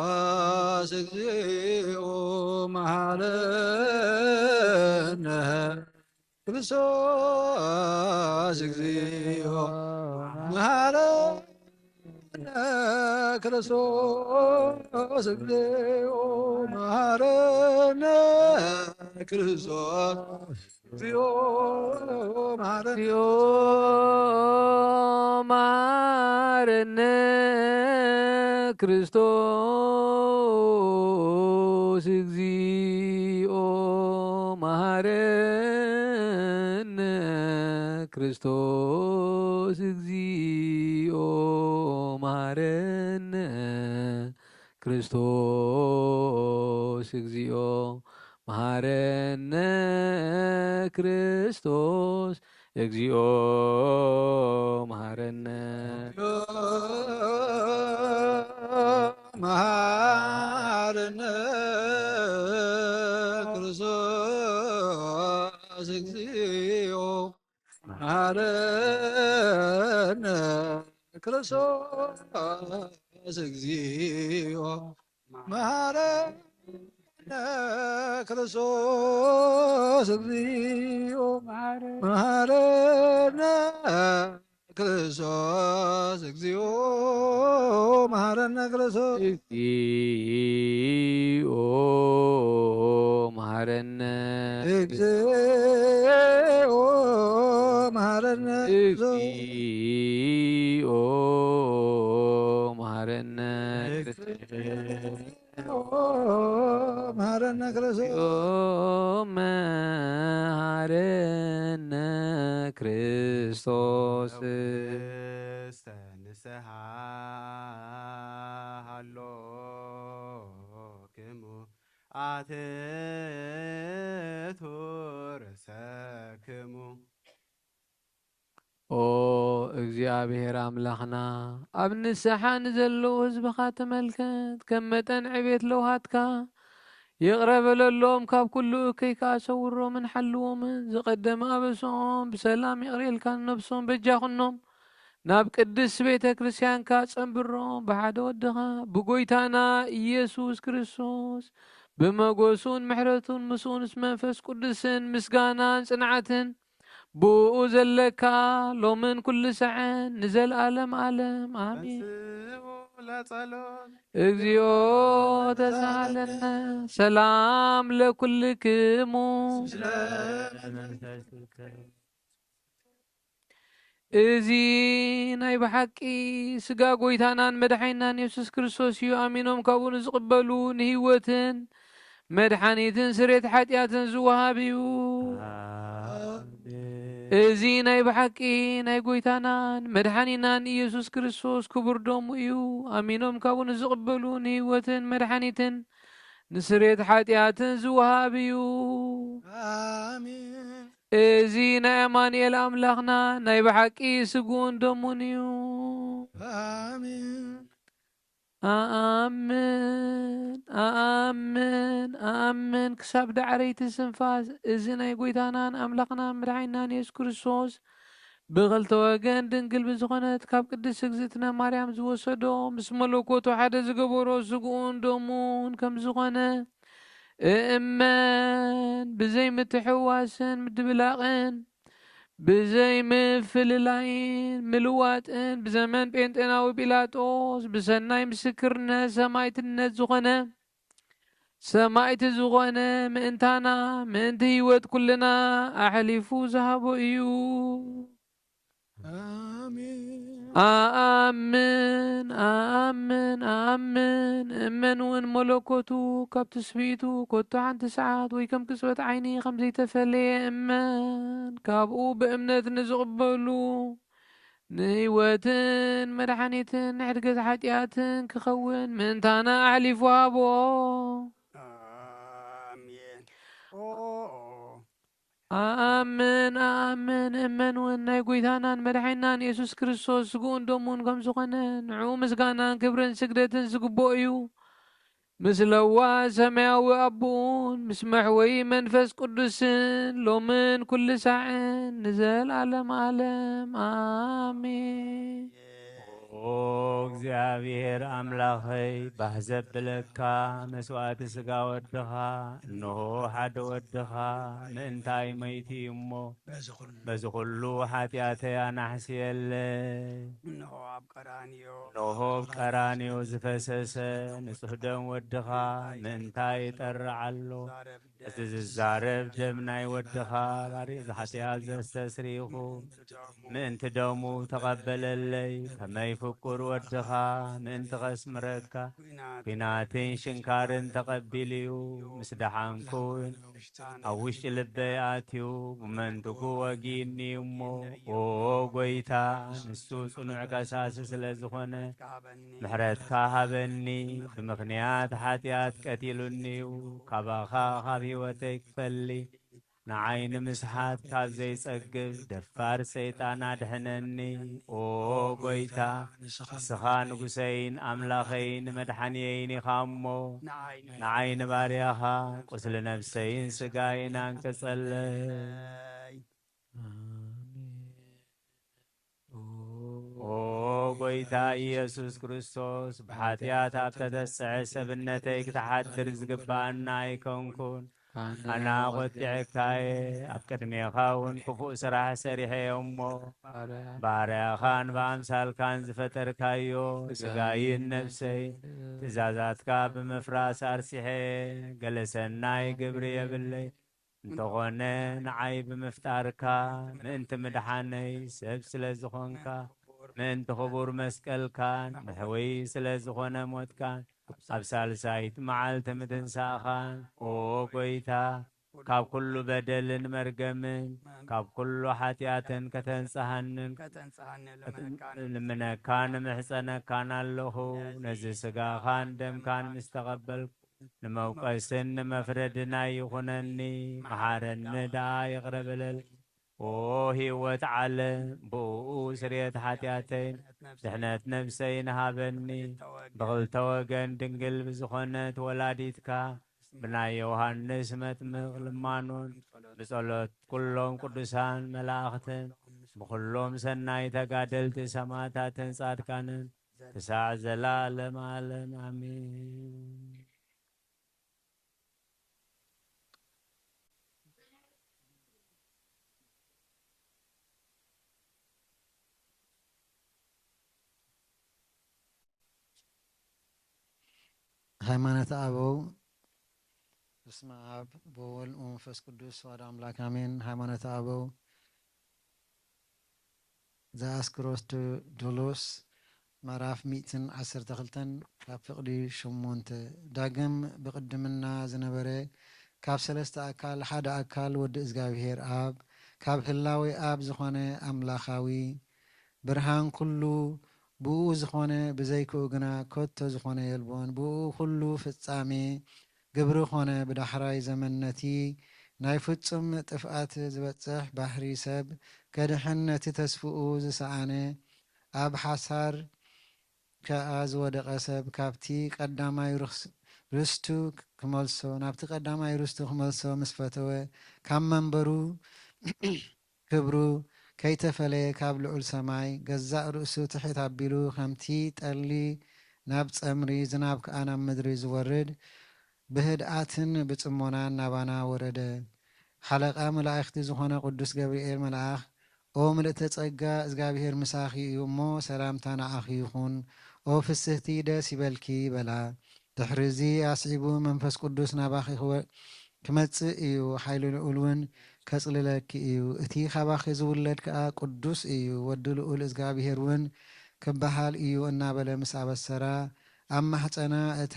ክርስቶስ፣ እግዚኦ መሃረነ። ክርስቶስ፣ እግዚኦ መሃረነ። ክርስቶስ፣ እግዚኦ መሃረነ። ክርስቶስ፣ እግዚኦ መሃረነ። እግዚኦ መሃረነ። ክርስቶስ፣ እግዚኦ መሃረነ። ክርስቶስ፣ እግዚኦ መሃረነ። ክርስቶስ፣ እግዚኦ መሃረነ። ክርስቶስ፣ እግዚኦ መሃረነ። መሃረነ። ክርስቶስ፣ እግዚኦ መሃረነ። ክርስቶስ፣ እግዚኦ መሃረነ። ክርስቶስ፣ እግዚኦ መሃረነ። ክርስቶስ፣ እግዚኦ መሃረነ። ክርስቶስ፣ እግዚኦ መሃረነ። እግዚኦ መሃረነ። እግዚኦ መሃረነ። መሃረነ ክርስቶስ። መሃረነ ክርስቶስ። ውስተ ንስሓ ሃሎክሙ ኣትቱ ርእሰክሙ። ኦ እግዚኣብሔር ኣምላኽና፣ ኣብ ንስሓ ንዘለዉ ህዝብኻ ተመልከት። ከም መጠን ዕቤት ለውሃትካ ይቕረ በለሎም፣ ካብ ኩሉ እከይ ከኣ ሰውሮምን ሓልዎምን። ዝቐደመ ኣበስኦም ብሰላም ይቕሬልካ፣ ንነብሶም በጃ ኩኖም። ናብ ቅድስት ቤተ ክርስቲያንካ ጸንብሮም፣ ብሓደ ወድኻ ብጎይታና ኢየሱስ ክርስቶስ ብመጎሱን ምሕረቱን ምስኡንስ መንፈስ ቅዱስን ምስጋናን ጽንዓትን ብኡ ዘለካ ሎምን ኩሉ ሰዐን ንዘለዓለም ዓለም። ኣሜን። ተንስኡ ለጸሎት። እግዚኦ ተሳሃለነ። ሰላም ለኩልክሙ። እዚ ናይ ብሓቂ ስጋ ጎይታናን መድሓኒናን የሱስ ክርስቶስ እዩ። ኣሚኖም ካብኡ ንዝቕበሉ ንህይወትን መድሓኒትን ስሬት ሓጢኣትን ዝወሃብ እዩ። ኣሜን። እዚ ናይ ብሓቂ ናይ ጎይታናን መድሓኒናን ኢየሱስ ክርስቶስ ክቡር ደሙ እዩ። ኣሚኖም ካብኡ ንዝቕበሉ ንህይወትን መድሓኒትን ንስሬት ሓጢኣትን ዝወሃብ እዩ። ኣሜን። እዚ ናይ ኣማኑኤል ኣምላኽና ናይ ብሓቂ ስግኡን ደሙን እዩ። ኣሜን። ኣኣምን፣ ኣኣምን፣ ኣኣምን፣ ክሳብ ዳዕረይቲ ስንፋስ እዚ ናይ ጐይታናን ኣምላኽናን መድሓኒናን የሱስ ክርስቶስ ብኽልተ ወገን ድንግል ብዝኾነት ካብ ቅድስት እግዝእትነ ማርያም ዝወሰዶ፣ ምስ መለኮቱ ሓደ ዝገበሮ ስግኡን ደሙን ከም ዝኾነ እእመን። ብዘይ ምትሕውዋስን ምድብላቕን፣ ብዘይ ምፍልላይን ምልዋጥን፣ ብዘመን ጴንጤናዊ ጲላጦስ ብሰናይ ምስክርነት ሰማዕትነት ዝኾነ፣ ሰማዕቲ ዝኾነ ምእንታና፣ ምእንቲ ህይወት ኩልና ኣሕሊፉ ዝሃቦ እዩ። ኣሜን። ኣኣምን፣ ኣኣምን፣ ኣኣምን። እመን እውን መለኮቱ ካብ ትስብእቱ ኮቶ ሓንቲ ሰዓት ወይ ከም ቅጽበት ዓይኒ ከም ዘይተፈለየ እመን። ካብኡ ብእምነት ንዝቕበሉ ንህይወትን መድሓኒትን ንሕድገት ሓጢኣትን ክኸውን ምእንታና ኣሕሊፉ ሃቦ። ኣሜን። ኦ፣ ኦ፣ ኦ። ኣኣምን፣ ኣኣምን፣ እመን እውን ናይ ጐይታናን መድሓኒናን የሱስ ክርስቶስ ስግኡን ደሙን ከም ዝኾነ፣ ንዕኡ ምስጋናን ክብርን ስግደትን ዝግብኦ እዩ። ምስ ለዋህ ሰማያዊ ኣቦኡን ምስ መሕወዪ መንፈስ ቅዱስን ሎምን ኩሉ ሳዕን ንዘለኣለም ኣለም ኣሜን። ኦ እግዚኣብሔር ኣምላኸይ፣ ባህ ዘብለካ መስዋእቲ ሥጋ ወድኻ፣ እንሆ ሓደ ወድኻ ምእንታይ መይቱ እዩ እሞ፣ በዚ ኩሉ በዚ ኩሉ ሓጢኣተይ ኣናሕስየለይ። እንሆ ኣብ ቀራንዮ እንሆ ኣብ ቀራንዮ ዝፈሰሰ ንጹሕ ደም ወድኻ ምእንታይ ይጠርዕ ኣሎ። እዚ ዝዛረብ ደም ናይ ወድኻ ባሪእ ሓጢኣት ዘስተስሪኹ ምእንቲ ደሙ ተቐበለለይ። ከመይ ፍቁር ወድኻ ምእንቲ ከስምረካ ኲናትን ሽንካርን ተቐቢሉ እዩ። ምስ ደሓንኩ እውን ኣብ ውሽጢ ልበይ ኣትዩ ብመንትጉ ወጊእኒ እሞ፣ ኦ ጐይታ፣ ንሱ ጽኑዕ ከሳሲ ስለ ዝኾነ፣ ምሕረትካ ሃበኒ። ብምኽንያት ሓጢኣት ቀቲሉኒ እዩ። ካባኻ ካብ ህይወተይ ክፈሊ፣ ንዓይ ንምስሓት ካብ ዘይጸግብ ደፋር ሰይጣን ኣድሕነኒ። ኦ ጐይታ፣ ንስኻ ንጉሰይን ኣምላኸይን መድሓንየይን ኢኻ እሞ፣ ንዓይ ንባርያኻ ቁስሊ ነፍሰይን ስጋይን ኣንቅጸለይ። ኣሜን። ኦ ጐይታ ኢየሱስ ክርስቶስ፣ ብሓጢኣት ኣብ ተተስዐ ሰብነተይ ክትሓድር ዝግብኣና ኣይኮንኩን። ኣነ ኣነ ኣቖጢዐካ እየ፣ ኣብ ቅድሜኻ እውን ክፉእ ስራሕ ሰሪሐ እየ እሞ፣ ባርያ ባርያኻን ብኣምሳልካን ዝፈጠርካዮ ስጋይን ነፍሰይ ትእዛዛትካ ብምፍራስ ኣርሲሐ፣ ገለ ሰናይ ግብሪ የብለይ። እንተኾነ ንዓይ ብምፍጣርካ ምእንቲ ምድሓነይ ሰብ ስለ ዝኾንካ፣ ምእንቲ ክቡር መስቀልካን ምሕውይ ስለ ዝኾነ ሞትካን፣ ኣብ ሳልሳይት መዓልቲ ምትንሳእኻን፣ ኦ ጐይታ፣ ካብ ኩሉ በደልን መርገምን ካብ ኩሉ ሓጢኣትን ከተንጽሃንን ልምነካን እምሕጸነካን ኣለኹ። ነዚ ስጋኻን ደምካን ምስ ተቐበልኩ፣ ንመውቀስን ንመፍረድን ኣይኹነኒ፣ መሓረኒ ደኣ ይቕረ በለል። ኦ ህይወት ዓለም፣ ብእኡ ስርየት ሓጢኣተይን ድሕነት ነፍሰይን ሃበኒ። ብኽልተ ወገን ድንግል ብዝኾነት ወላዲትካ፣ ብናይ ዮሃንስ መጥምቕ ልማኖን፣ ብጸሎት ኩሎም ቅዱሳን መላእኽትን፣ ብኹሎም ሰናይ ተጋደልቲ ሰማዕታትን ጻድቃንን፣ ክሳዕ ዘላለም ዓለም ኣሜን። ሃይማኖተ ኣበው። በስመ ኣብ ወወልድ ወመንፈስ ቅዱስ፣ ኣሐዱ ኣምላክ ኣሜን። ሃይማኖተ ኣበው ዘኣስክሮስ ዶሎስ፣ ምዕራፍ ሚእትን ዓሰርተ ክልተን፣ ካብ ፍቕዲ ሸሞንተ። ዳግም ብቕድምና ዝነበረ፣ ካብ ሰለስተ ኣካል ሓደ ኣካል ወዲ እግዚኣብሔር ኣብ፣ ካብ ህላዌ ኣብ ዝኾነ ኣምላኻዊ ብርሃን ኩሉ፣ ብእኡ ዝኾነ፣ ብዘይክኡ ግና ከቶ ዝኾነ የልቦን። ብእኡ ኩሉ ፍጻሜ ግብሪ ኮነ። ብዳሕራይ ዘመን ነቲ ናይ ፍጹም ጥፍኣት ዝበጽሕ ባህሪ ሰብ ከድሕን ነቲ ተስፍኡ ዝሰኣነ ኣብ ሓሳር ከኣ ዝወደቐ ሰብ ካብቲ ቀዳማይ ርኽስ-፣ ርስቱ ክመልሶ፣ ናብቲ ቀዳማይ ርስቱ ክመልሶ ምስ ፈተወ፣ ካብ መንበሩ ክብሩ ከይተፈለየ ካብ ልዑል ሰማይ ገዛእ ርእሱ ትሕት ኣቢሉ፣ ከምቲ ጠሊ ናብ ጸምሪ፣ ዝናብ ከኣ ናብ ምድሪ ዝወርድ፣ ብህድኣትን ብጽሞናን ናባና ወረደ። ሓለቓ መላእኽቲ ዝኾነ ቅዱስ ገብርኤል መልኣኽ፣ "ኦ ምልእተ ጸጋ፣ እግዚኣብሔር ምሳኺ እዩ እሞ፣ ሰላምታ ንዓኺ ይኹን። ኦ ፍስህቲ፣ ደስ ይበልኪ" በላ። ድሕሪ እዚ ኣስዒቡ፣ "መንፈስ ቅዱስ ናባኺ ክወ-፣ ክመጽእ እዩ፣ ሓይሊ ልዑል እውን ከጽልለኪ እዩ። እቲ ካባኺ ዝውለድ ከኣ ቅዱስ እዩ፣ ወዲ ልዑል እግዚኣብሔር እውን ክበሃል እዩ" እናበለ ምስ ኣበሰራ፣ ኣብ ማሕጸና እታ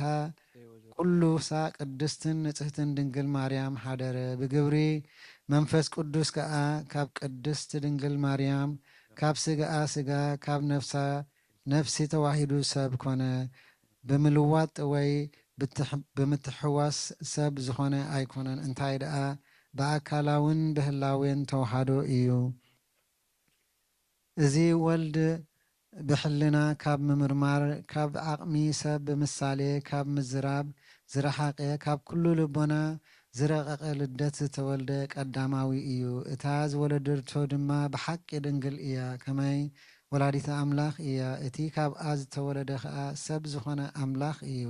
ኩሉሳ ቅድስትን ንጽህትን ድንግል ማርያም ሓደረ። ብግብሪ መንፈስ ቅዱስ ከኣ ካብ ቅድስት ድንግል ማርያም፣ ካብ ስጋኣ ስጋ፣ ካብ ነፍሳ ነፍሲ ተዋሂዱ ሰብ ኮነ። ብምልዋጥ ወይ ብትሕ-፣ ብምትሕዋስ ሰብ ዝኾነ ኣይኮነን፣ እንታይ ደኣ ብኣካላውን ብህላዌን ተዋህዶ እዩ። እዚ ወልድ ብሕልና ካብ ምምርማር፣ ካብ ዓቕሚ ሰብ ብምሳሌ ካብ ምዝራብ ዝረሓቐ፣ ካብ ኩሉ ልቦና ዝረቐቐ ልደት ዝተወልደ ቀዳማዊ እዩ። እታ ዝወለደቶ ድማ ብሓቂ ድንግል እያ፣ ከመይ ወላዲተ ኣምላኽ እያ። እቲ ካብኣ ዝተወለደ ኸኣ ሰብ ዝኾነ ኣምላኽ እዩ።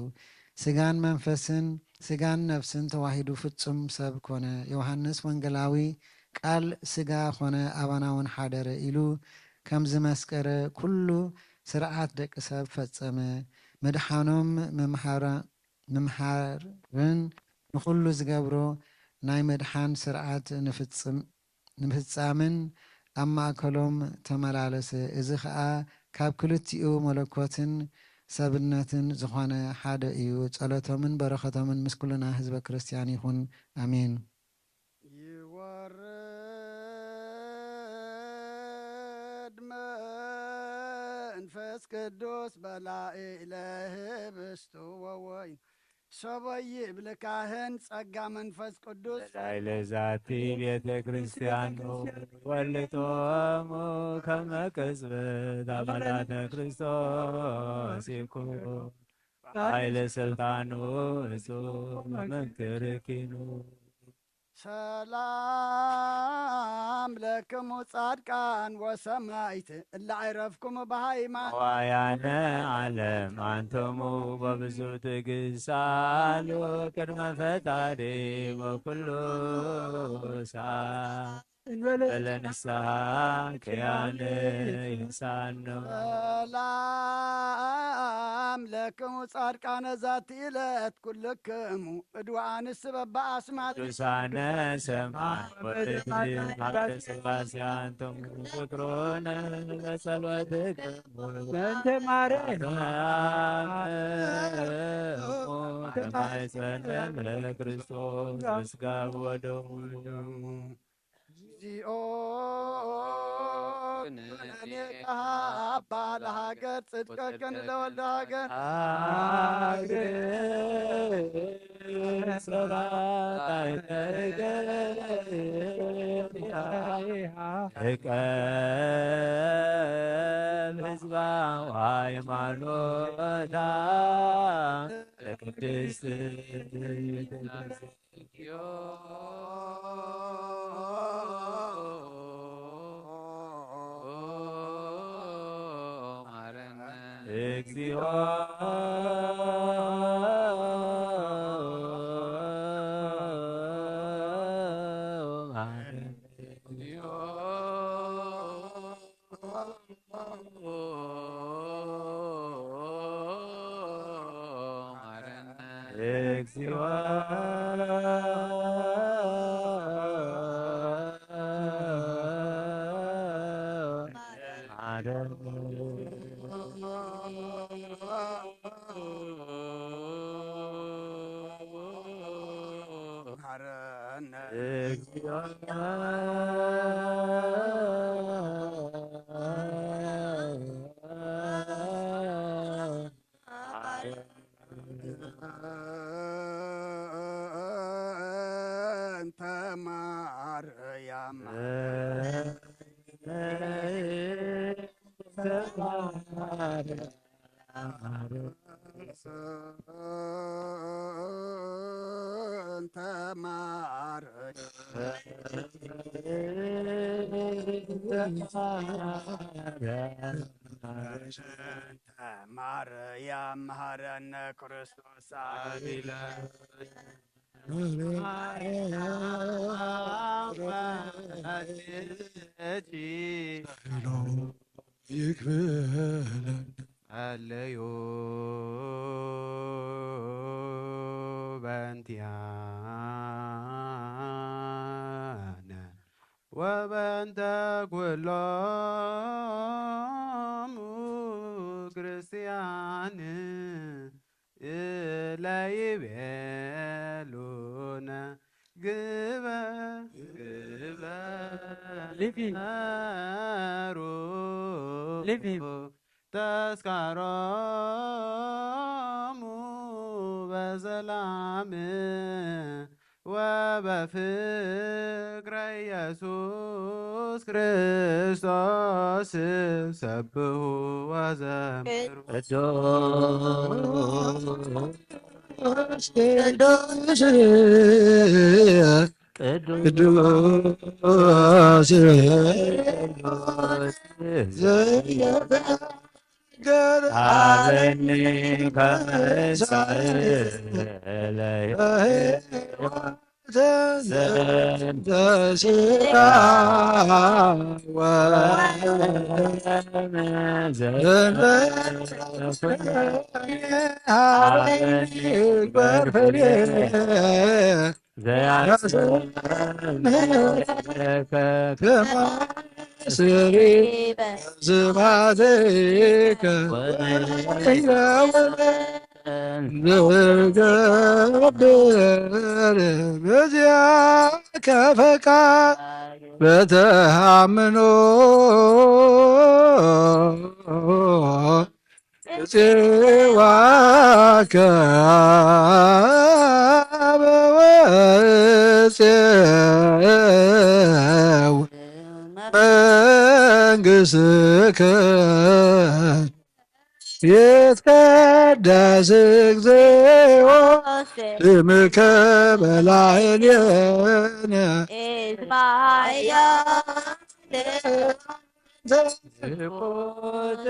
ስጋን መንፈስን፣ ስጋን ነፍስን ተዋሂዱ ፍጹም ሰብ ኮነ። ዮሃንስ ወንጌላዊ፣ "ቃል ስጋ ኾነ፣ ኣባና እውን ሓደረ" ኢሉ ከም ዝመስከረ፣ ኩሉ ስርዓት ደቂ ሰብ ፈጸመ። ምድሓኖም ምምሃራ-፣ ምምሃርን ንኹሉ ዝገብሮ ናይ ምድሓን ስርዓት ንፍጽም-፣ ንምፍጻምን ኣብ ማእከሎም ተመላለሰ። እዚ ኸኣ ካብ ክልቲኡ መለኮትን ሰብነትን ዝኾነ ሓደ እዩ። ጸሎቶምን በረኸቶምን ምስ ኩልና ህዝበ ክርስቲያን ይኹን። ኣሜን። ይወርድ መንፈስ ቅዱስ በላዒ ለህብስቱ ወወይን ሰበይ ይብል ካህን ጸጋ መንፈስ ቅዱስ። ላዕለ ዛቲ ቤተ ክርስቲያን ወልጦሙ ከመ ቅጽበት ኣባላተ ክርስቶስ ይኩን። ኃይለ ስልጣኑ እጹብ መንክር ኪኑ። ሰላም ለክሙ ጻድቃን ወሰማይት እለ ዐረፍኩም በሃይማኖት። ዋያነ ዓለም አንትሙ በብዙ ትግሳሉ ቅድመ ፈጣሪ ወኩሉ ሳ እንበለ። በለ ንስሐ ክያነ ይንሳኖ። ሰላም ለክሙ ጻድቃነ ዛቲ ዕለት ኩልክሙ እድዋንስ በበአስማት። ቅዱሳነ ሰማይ ወምድር ሀብተ ስላሴ አንትሙ ፍቅሮነ በጸሎትክሙ። በእንተ ማርያም። ማርያም ተማይጸነ ለክርስቶስ በስጋ ወደሙ። እግዚኦ ኩነኔ ካባ ለሃገር ጽድቀከን ለወልደ ሃገር። ሃገር ሰባይ ተገለቀም ህዝባ ሃይማኖታ ለቅድስት እግዚኦ እግዚኦ እንተ ማርያም እንተ ማርያም ማርያም መሐረነ ክርስቶስ አቢለ ይክፈለን። ጸለዩ በእንቲአነ ወበእንተ ኩሎሙ ክርስቲያን እለ ይቤሉነ ግበ- ግበ- ሊቪ- ሩ- ሊቪ- ተስካሮሙ በሰላም ወበፍቅረ ኢየሱስ ክርስቶስ ሰብሑ ወዘምሩ። ቅዱስ ቅዱስ ቅዱስ ቅዱስ አበኒ ከመ እሳእ ለሕይወት ዘእንተ ሥጋ ወደም ዘእንተ ኩነኔ ሀበኒ ግበር ፍሬ ዘያስምከ ከማስሪ ስብሐትከ ወይረውበ ንገብር በዚያከ ፈቃድ በተሃምኖ ጽዋከ በወፅው መንግሥትከ ይትቀደስ እግዚኦ ስምከ በላዕሌነ። ስብሐት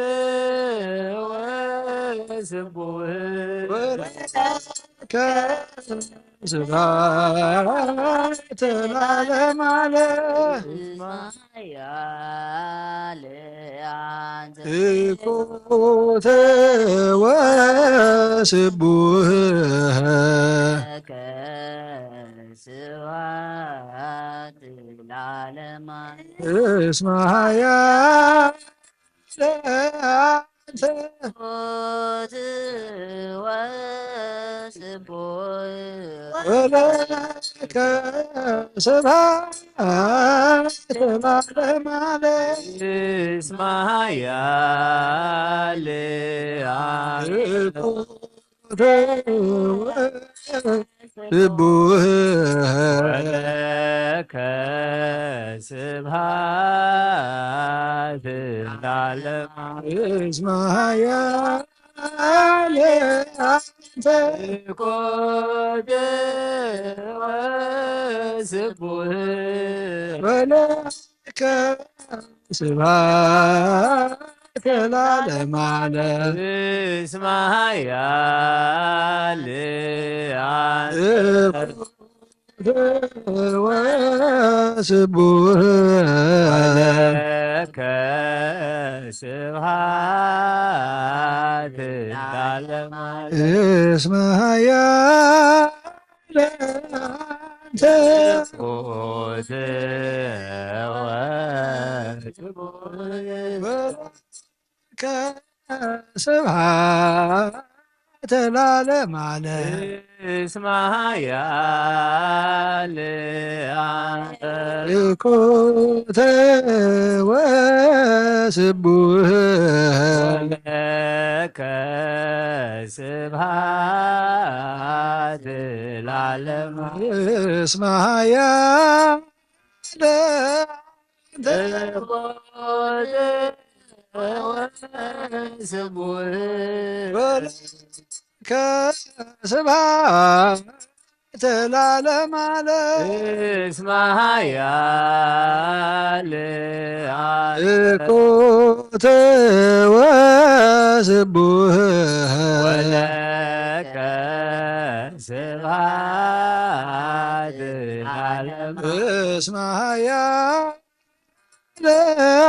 ወስቡሕ ወለከ ስብሐት ለዓለመ ዓለም። ኃያል አንተ። ስብሐት ወስቡሕ ለከ ስብሐት ለዓለመ ዓለም። እስመ ኃያል አንተ። ስብሐት ወስቡሕ ወለከ ስብሐት ለዓለመ ዓለም። እስመ ኃያል አንተ። ስቡሕ ወለከ ስብሐት ለዓለመ። እስመ ኃያል አንተ። ስብሐት ወስቡሕ ወለከ ስብሐት ለዓለመ ዓለም። እስመ ኃያል አንተ። ስብሐት ወስቡሕ ወለከ ስብሐት ለዓለመ ዓለም። እስመ ኃያል አንተ። ስብሐት ወስቡሕ ወለከ ስብሐት ለዓለመ ዓለም። እስመ ኃያል አንተ። ስብሐት ወስቡሕ ወለከ ስብሐት ለዓለመ። እስመ ኃያል አንተ። ስብሐት ወስቡሕ ወለከ ወለከ ስብሐት ለዓለመ ዓለም። እስመ ኃያል እኮተ ወስቡሕ ወለከ ስብሐት ለዓለመ። እስመ ኃያል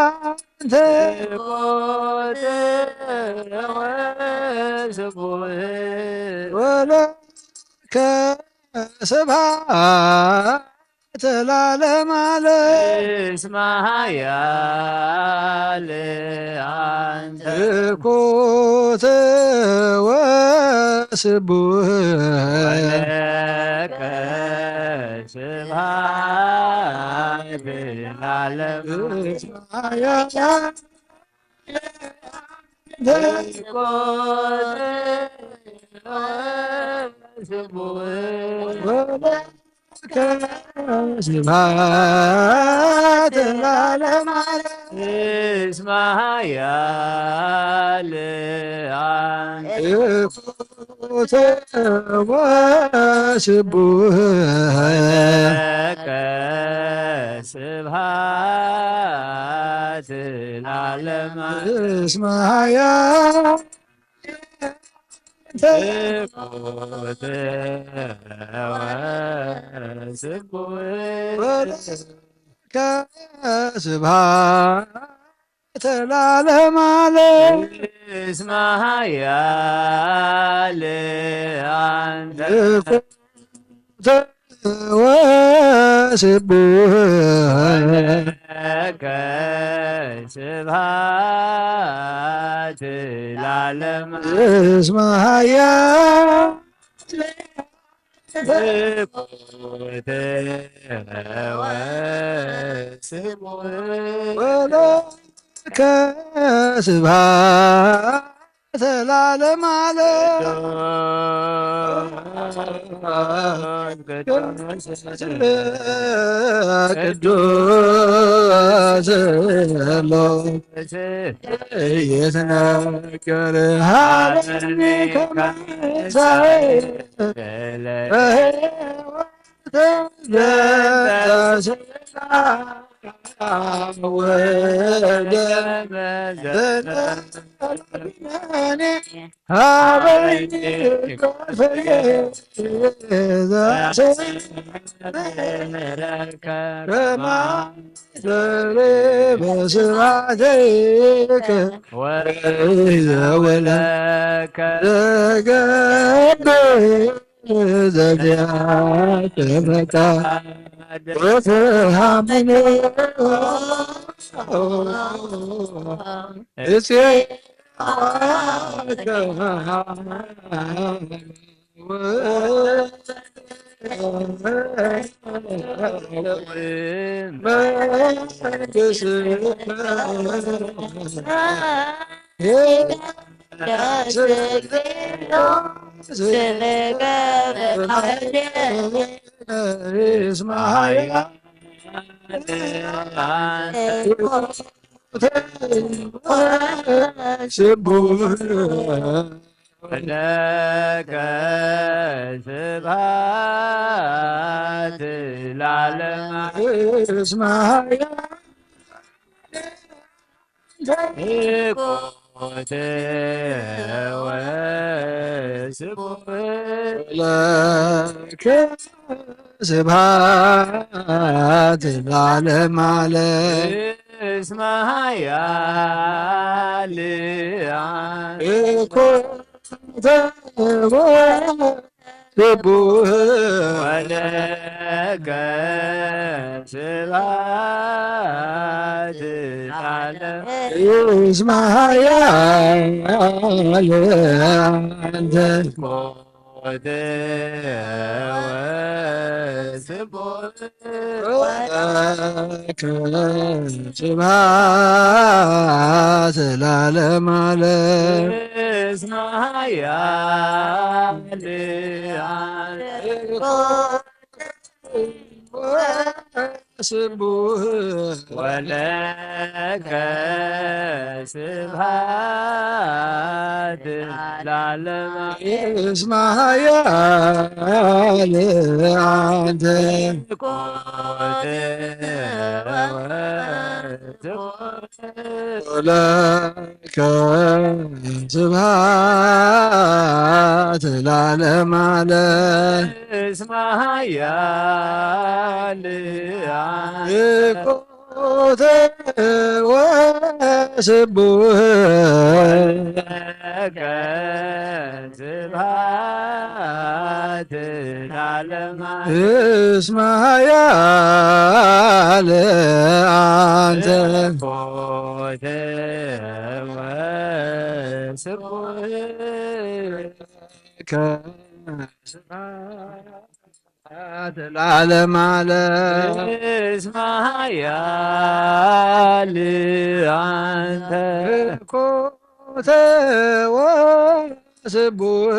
አንተ እኮተ ወስቡሕ ወለከ ስብሐት ለዓለመ ዓለም። እስመ ኃያል አንተ እኮተ ወስቡሕ ወለከ ስብሐት ለዓለመ ዓለም። እስመ ኃያል ስብሐት ለዓለመ ዓለም። እስመ ኃያል አንተ እኮተ ወስቡሕ ለከ ስብሐት ለዓለመ። እስመ ኃያል እኮተ ወስቡሕ ወለከ ስብሐት ለዓለመ ዓለም። እስመ ኃያል አንተ እኮተ ወስቡሕ ወለከ ስብሐት ለዓለመ። እስመ ኃያል እኮተ ወስቡሕ ወለከ ስብሐት ለዓለመ ዓለም። ቅዱስ ቅዱስ ሎት ይትነገር ሀበኒ ከመ ትንሣኤ በሕይወት ዘንተ ሥጋ ወደም ዘለኒ ሀበኒ ከመ ትንሣኤ በስብሐትከ ወዘወለከ ዘገብር ዘዚአከ ፈቃድ ወፍሃምነ እሴ ስቡሕ ለከ ስብሐት ለዓለመ። እስመ ኃያል ኮተ ወስቡሕ ለከ ስብሐት ለዓለመ ዓለም። እስመ ኃያል ኮተ ወስቡሕ ወለከ ስብሐት ለዓለመ። እስመ ኃያል አንተ ኮተ ወስቡሕ ወለከ ስብሐት ለዓለመ ዓለም። እስመ ኃያል አንተ ስቡህ ወለከ ስብሐት ለዓለመ። እስመ ኃያል አንተ። ወለከ ስብሐት ለዓለመ ዓለም። እስመ ኃያል አንተ። ኮተ ወስቡህ ወለከ ስብሐት ለዓለመ። እስመ ኃያል አንተ። ኮተ ወስቡህ ለዓለመ ዓለም። እስመ ኃያል አንተ። ኮተ ወስቡህ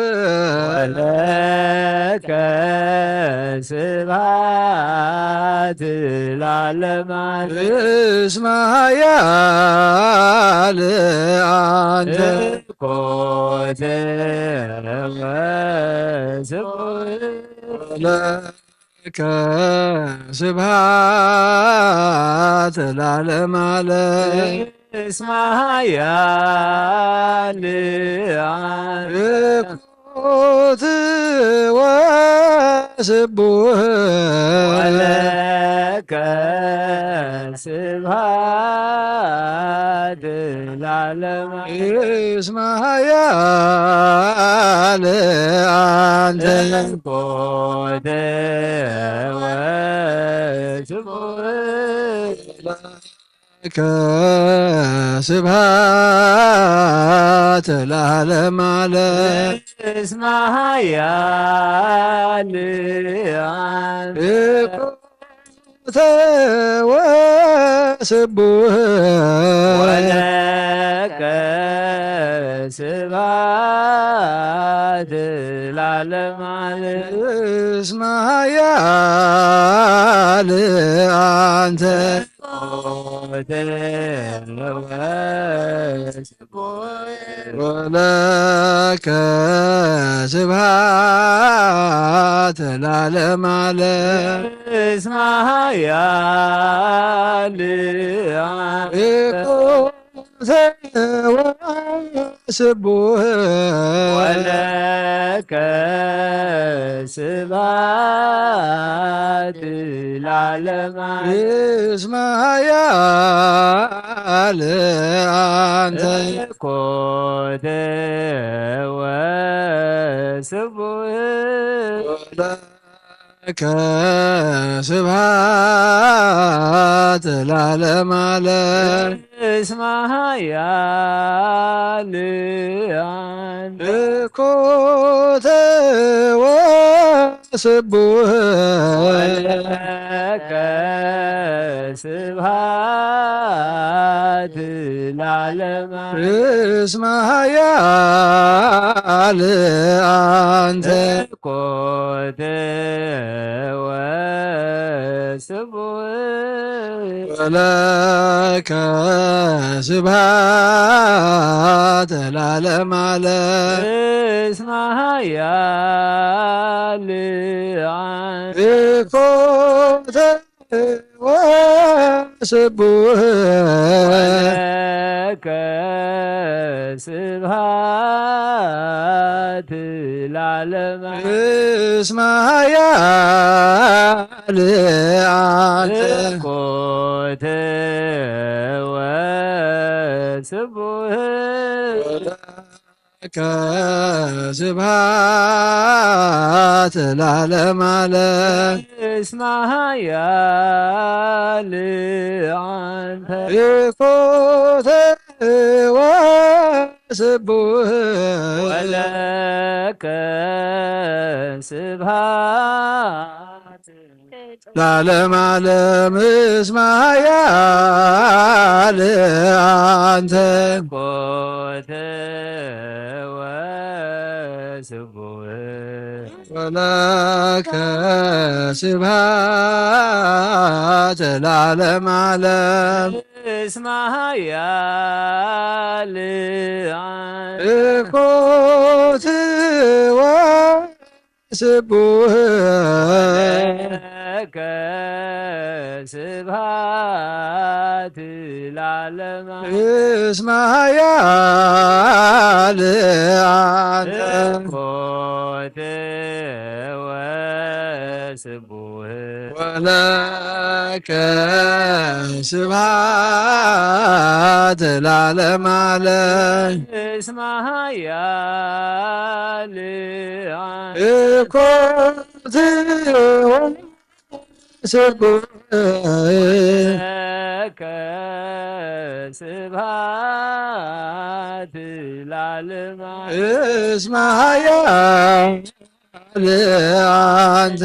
ወለከ ስብሐት ለዓለመ ዓለም። እስመ ኃያል አንተ። ኮተ ወስቡህ ወለከ ስብሐት ለዓለመ ዓለም። እስመ ኃያል አንተ። ኮተ ወስቡህ ወለከ ስብሐት ለዓለመ። እስመ ኃያል አንተ። ኮተ ወስቡህ ለከ ስብሐት ለዓለመ ዓለም። እስመ ኃያል አንተ። ኮተ ወስቡህ ወለከ ስብሐት ለዓለመ ዓለም። እስመ ኃያል አንተ። ኮተ ወስቡህ ወለከ ስብሐት ለዓለመ ዓለም። እስመ ኃያል አንተ። ኮተ ወስቡህ ወለከ ስብሐት ለዓለመ። እስመ ኃያል አንተ። ኮተ ወስቡህ ወለከ ስብሐት ለዓለመ ዓለም። እስመ ኃያል አንተ። ኮተ ወስቡህ ወለከ ስብሐት ለዓለመ። እስመ ኃያል አንተ። ኮተ ወስቡህ ወለከ ስብሐት ለዓለመ ዓለም። እስመ ኃያል አንተ። ኮተ ወስቡህ ወለከ ስብሐት ለዓለመ። እስመ ኃያል አንተ። ኮተ ወስቡህ ወለከ ስብሐት ለዓለመ ዓለም። እስመ ኃያል አንተ። ኮተ ወስቡህ ወለከ ስብሐት ለዓለመ ዓለም እስመ ኃያል አንተ። ኮተ ወስቡህ ወለከ ስብሐት ለዓለመ ዓለም። እስመ ኃያል አንተ። ኮተ ወስቡህ ወለከ ስብሐት ለዓለመ። እስመ ኃያል አንተ። ኮተ ወስቡህ ወለከ ስብሐት ለዓለመ ዓለም። እስመ ኃያል አንተ። ኮተ ወስቡህ ወለከ ስብሐት ለዓለመ። እስመ ኃያል አንተ።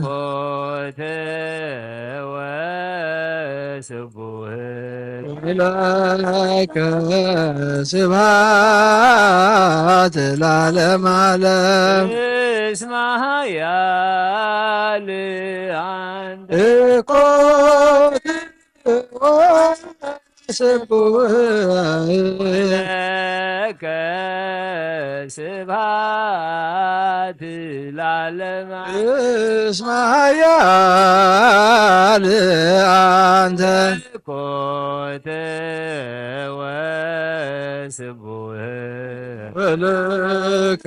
ኮተ ወስቡህ ወለከ ስብሐት ለዓለመ ዓለም። እስመ ኃያል አንተ። ኮተ ወስቡህ ወለከ ስብሐት ለዓለመ። እስመ ኃያል አንተ። ኮተ ወስቡህ ወለከ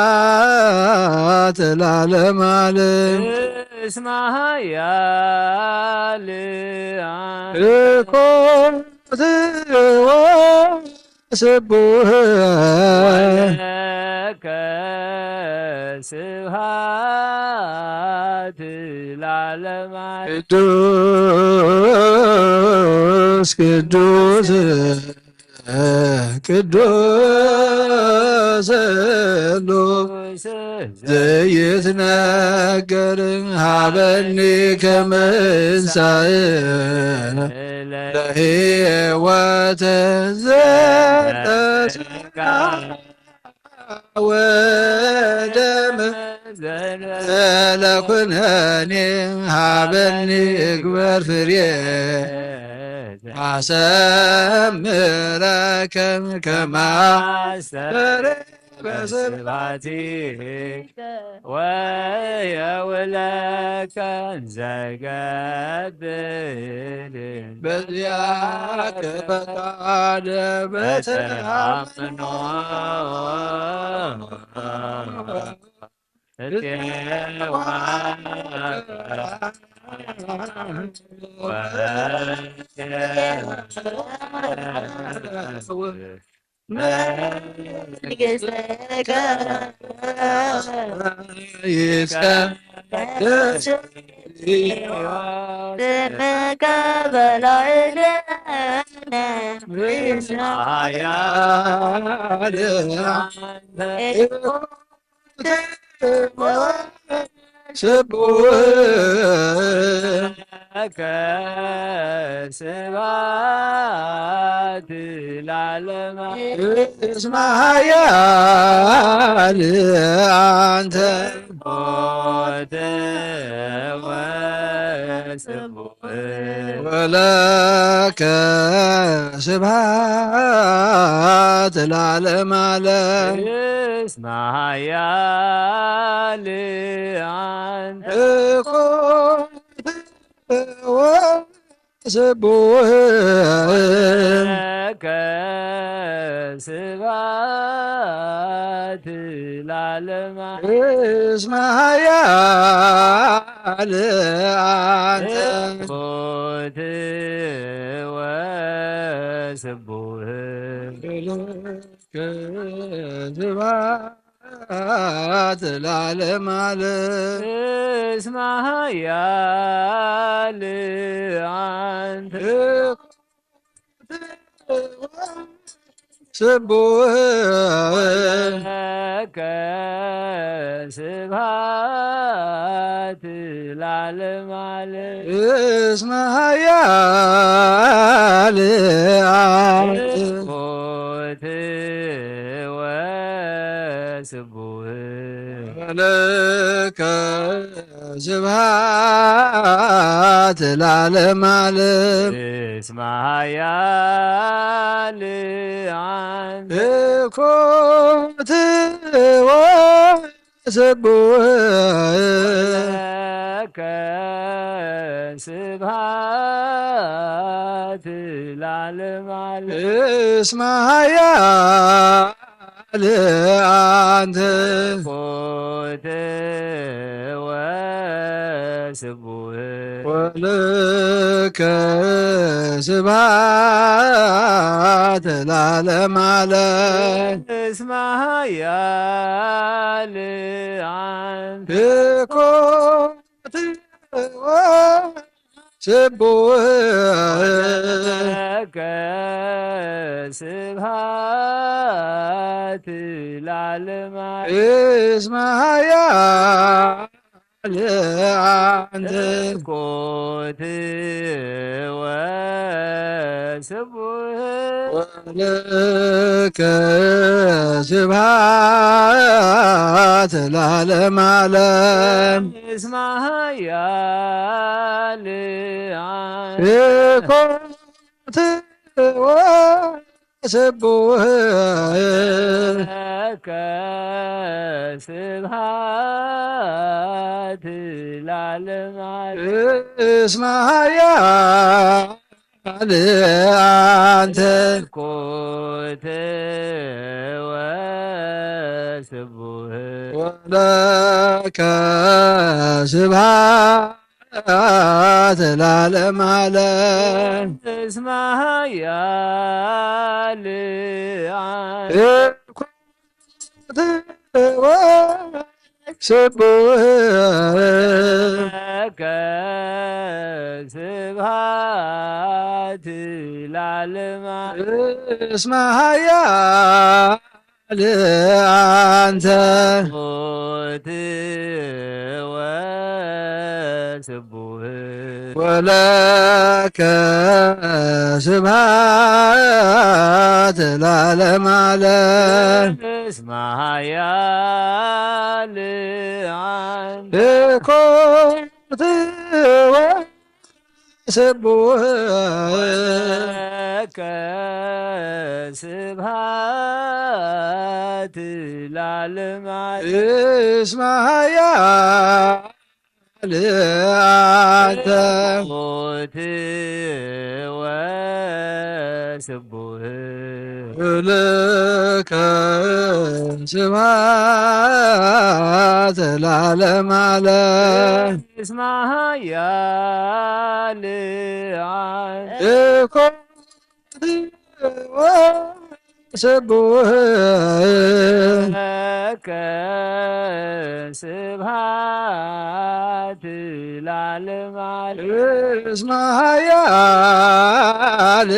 ስብሐት ለዓለመ ዓለም። እስመ ኃያል አንተ። ኮተ ወስቡህ ወለከ ስብሐት ለዓለመ። ቅዱስ ቅዱስ ቅዱስ ሉ ዘይትነገር ሀበኒ ከመንሳእ ለሕይወት ዘተስፋ ወደም ዘለኩነኒ ሀበኒ እግበር ፍሬ አሰምረከ ከማስተር በስብሐቲ ወየውለከ እንዘገብር በዚያከ ፈቃደ በተአምኖ እቴዋ መንግሥትከ ይትቀደስ ስምከ በላዕሌነ። ስቡሕ ለከ ስብሐት ለዓለመ። እስመ ኃያል አንተ። ኮተ ወስቡሕ ወለከ ስብሐት ለዓለመ ዓለም። እስመ ኃያል አንተ። ኮተ ወስቡሕ ለከ ስብሐት ለዓለመ። እስመ ኃያል አንተ። ኮተ ወስቡሕ ለከ ስብሐት ለዓለመ ዓለም። እስመ ኃያል አንተ። ስቡህ ለከ ስብሐት ለዓለመ ዓለም። እስመ ኃያል ትሑት ወስቡህ ለከ ስብሐት ለዓለመ ዓለም። እስመ ኃያል አንተ ትሑት ወስቡህ ለከ ስብሐት ለዓለመ ዓለም። እስመ ኃያል አንተ ትሑት ወስቡህ ወለከ ስብሐት ለዓለመ ዓለም። እስመ ኃያል አንተ ትሑት ወስቡህ ለከ ስብሐት ለዓለመ ዓለም። እስመ ኃያል አንተ ትሑት ወስቡህ ወለከ ስብሐት ለዓለመ ዓለም። እስመ ኃያል አንተ ትሑት ወስቡህ ለከ ስብሐት ለዓለመ ዓለም። እስመ ኃያል አንተ ትሑት ወስቡህ ወለከ ስብሐት ለዓለመ ዓለም። እስመ ኃያል አንተ ትሑት ወስቡህ ለከ ስብሐት ለዓለመ ዓለም። እስመ ኃያል አንተ ትሑት ወስቡህ ወለከ ስብሐት ለዓለመ ዓለም። እስመ ኃያል አንተ ትሑት ወስቡህ ለከ ስብሐት ለዓለመ ዓለም። እስመ ኃያል አንተ ትሑት ወስቡህ ለከ ስብሐት ለዓለመ ዓለም። እስመ ኃያል አንተ ትሑት ወስቡህ ለከ ስብሐት ለዓለመ ዓለም። እስመ ኃያል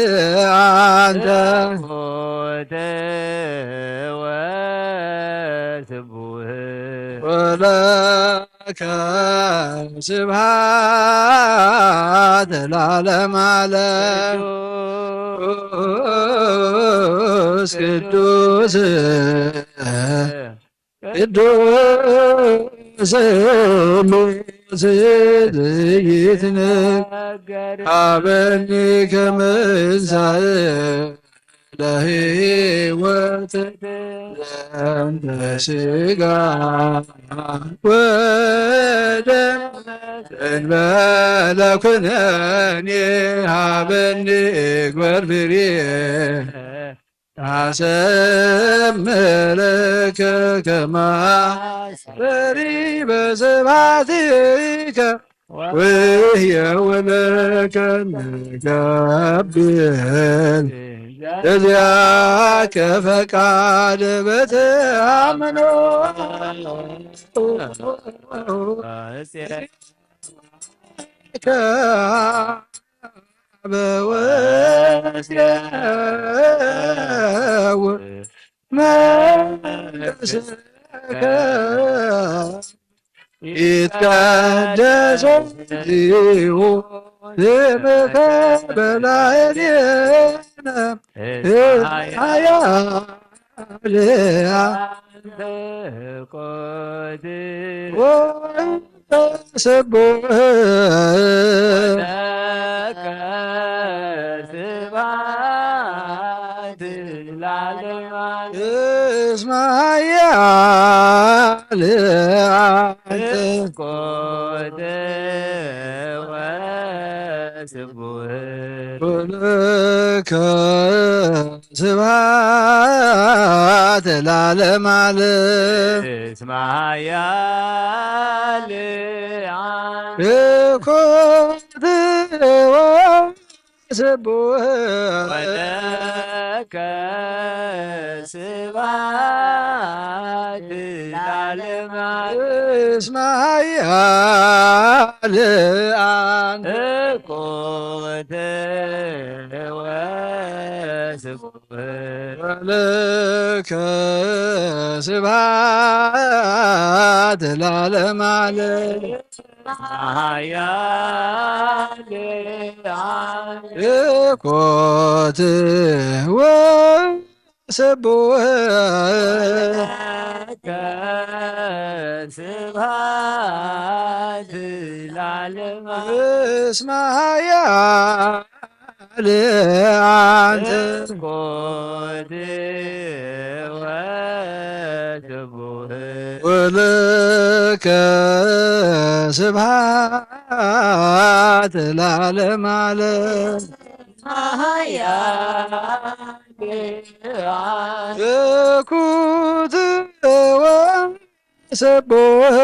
አንተ ትሑት ወስቡህ ወለከ ስብሐት ለዓለመ ዓለም። ቅዱስ ቅዱስ ቅዱስ ስሉስ ዘይትንከበኒ ከመንሳእ ለህይወት ዘንተ ስጋ ወደም እንበለ ኩነኔ ሀበኒ እግበር ፍሬ አሰምለከ ከማሰሪ በስብሐትከ ወህየው ለከ ንገብር እዚያከ ፈቃድ በተአምኖ በወስያው መንግሥትከ ይትቀደስ እግዚኦ ስምከ በላዕሌነ እስመ ኃያል አንተ ወስቡሕ ለከ ስብሐት ለዓለመ ዓለም። እስመ ኃያል አንተ ወስቡሕ ለከ ስብሐት ለዓለመ ዓለም። እስመ ኃያል አንተ ኮትወ ስቡሕ ወለከ ስብሐት ለዓለመ ዓለም። እስመ ኃያል አንተ ኮትወ ስቡሕ ወለከ ስብሐት ለዓለመ ዓለም። ኃያል አንተ ኮትወ ስቡሕ ለከ ስብሐት ለዓለመ ዓለም። እስመ ኃያል አንተ ኮትወ ስቡሕ ወለከ ስብሐት ለዓለመ ዓለም። ኃያል አንተ ኮትወ ስቡሕ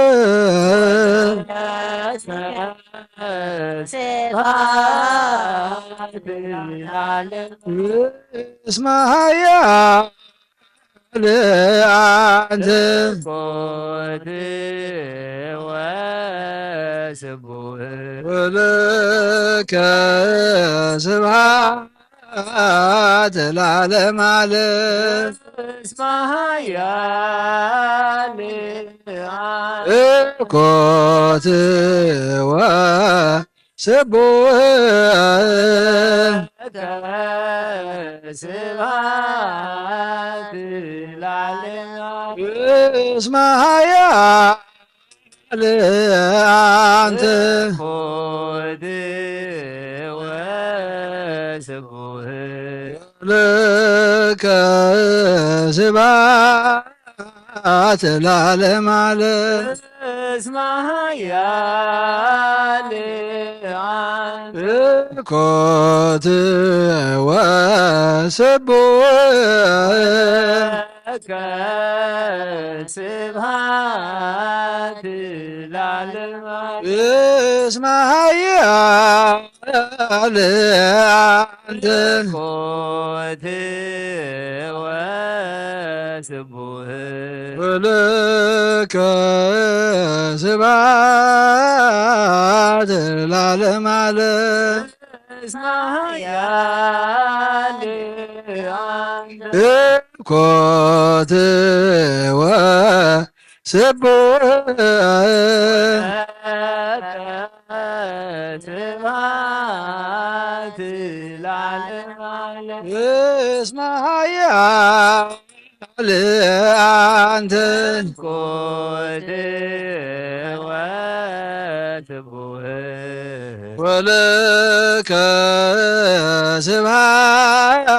ስብሐት ለዓለም። እስመ ኃያል አንተ ኮትወ ስቡሕ ወለከ ስብሐት ለዓለመ ዓለም። እስመ ኃያል አንተ ኮትወ ስቡሕ ለከ ስብሐት ለዓለመ ዓለም። እስመ ኃያል አንተ ኮትወ ስቡሕ ለከ ስብሐት ለዓለመ ዓለም። እስመ ኃያል አንተ ኮትወ ስቡሕ ለከ ስብሐት ለዓለመ ዓለም። እስመ ኃያል አንተ ኮትወ ስቡሕ ወለከ ስብሐት ለዓለመ ዓለም። እስመ ኃያል አንተ ኮትወ ስቡሕ ለከ ስብሐት ለዓለመ ዓለም። እስመ ኃያል አንተ ኮትወ ስቡሕ ወለከ ስብሐት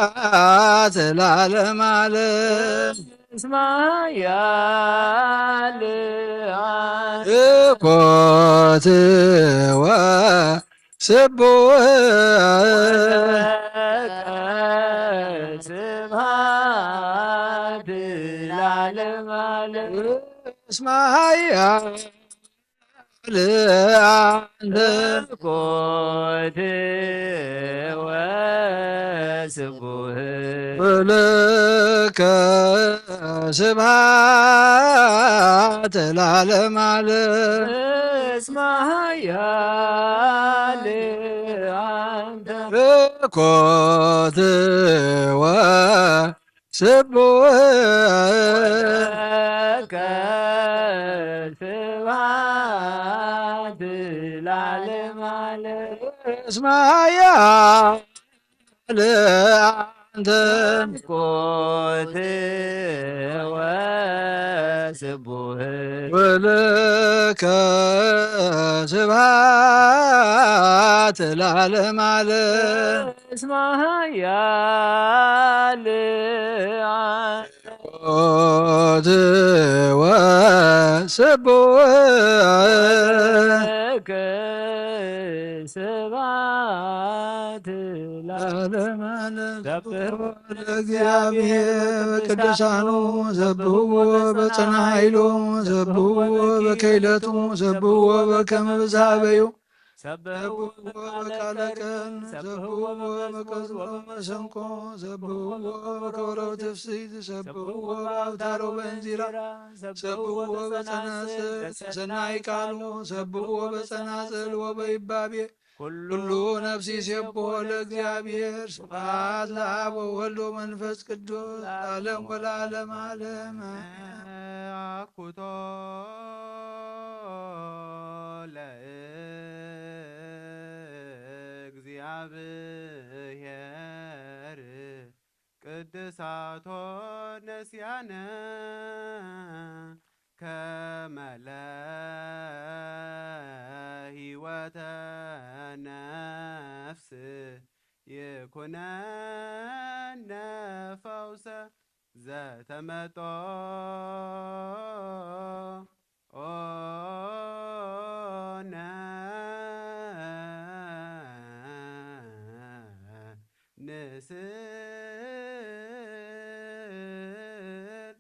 ለዓለመ ዓለም። እስመ ኃያል አንተ ኮትወ ስቡሕ ለከ ስብሐት ለዓለመ ዓለም። እስመ ኃያል አንተ ኮትወ ስቡሕ ወለከ ስብሐት ለዓለመ ዓለም። እስመ ኃያል አንተ ኮትወ ስብሐት ለከ ስብሐት ለዓለመ ዓለም። እስመ ኃያል አንተ። ኮትወ ስቡሕ ወለከ ስብሐት ለዓለመ ዓለም። እስመ ኃያል ኮትወ ስቡሕ ለከ ስብሐት ለዓለመ ዓለም። ሰብሑ ለእግዚአብሔር በቅዱሳኑ፣ ሰብሕዎ በጸና ኃይሉ፣ ሰብሕዎ በከይለቱ፣ ሰብሕዎ በከመ ብዝሃበዩ፣ ሰብሕዎ በቃለ ቀን፣ ሰብሕዎ በመቀዝቦ መሰንቆ፣ ሰብሕዎ በከበሮ ትፍስሕት፣ ሰብሕዎ በአውታሮ በእንዚራ፣ ሰብሕዎ በጸናጽል፣ በሰናይ ቃሉ፣ ሰብሕዎ በጸናጽል ወበይባቤ፣ ኩሉ ነፍስ ይሴብሖ ለእግዚአብሔር። ስብሐት ለአብ ወወልድ ወመንፈስ ቅዱስ ለዓለም ወለዓለመ ዓለም። አኩቶ ለእግዚአብሔር ቅድሳቶ ነስያነ ከመ ለህይወተ ነፍስ ይኩነነ ፈውሰ ዘተመጦ ኦነ ንስል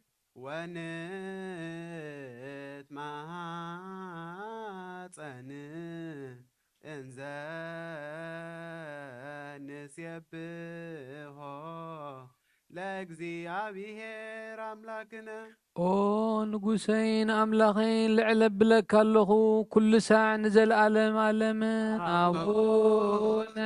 ወንትማጸን እንዘ ንሴብሖ ለእግዚአብሔር አምላክነ። ኦ ንጉሰይን ኣምላኸይን፣ ልዕል ኣብለካ ኣለኹ፣ ኩሉ ሳዕ ንዘለኣለም ኣለም። ኣቡነ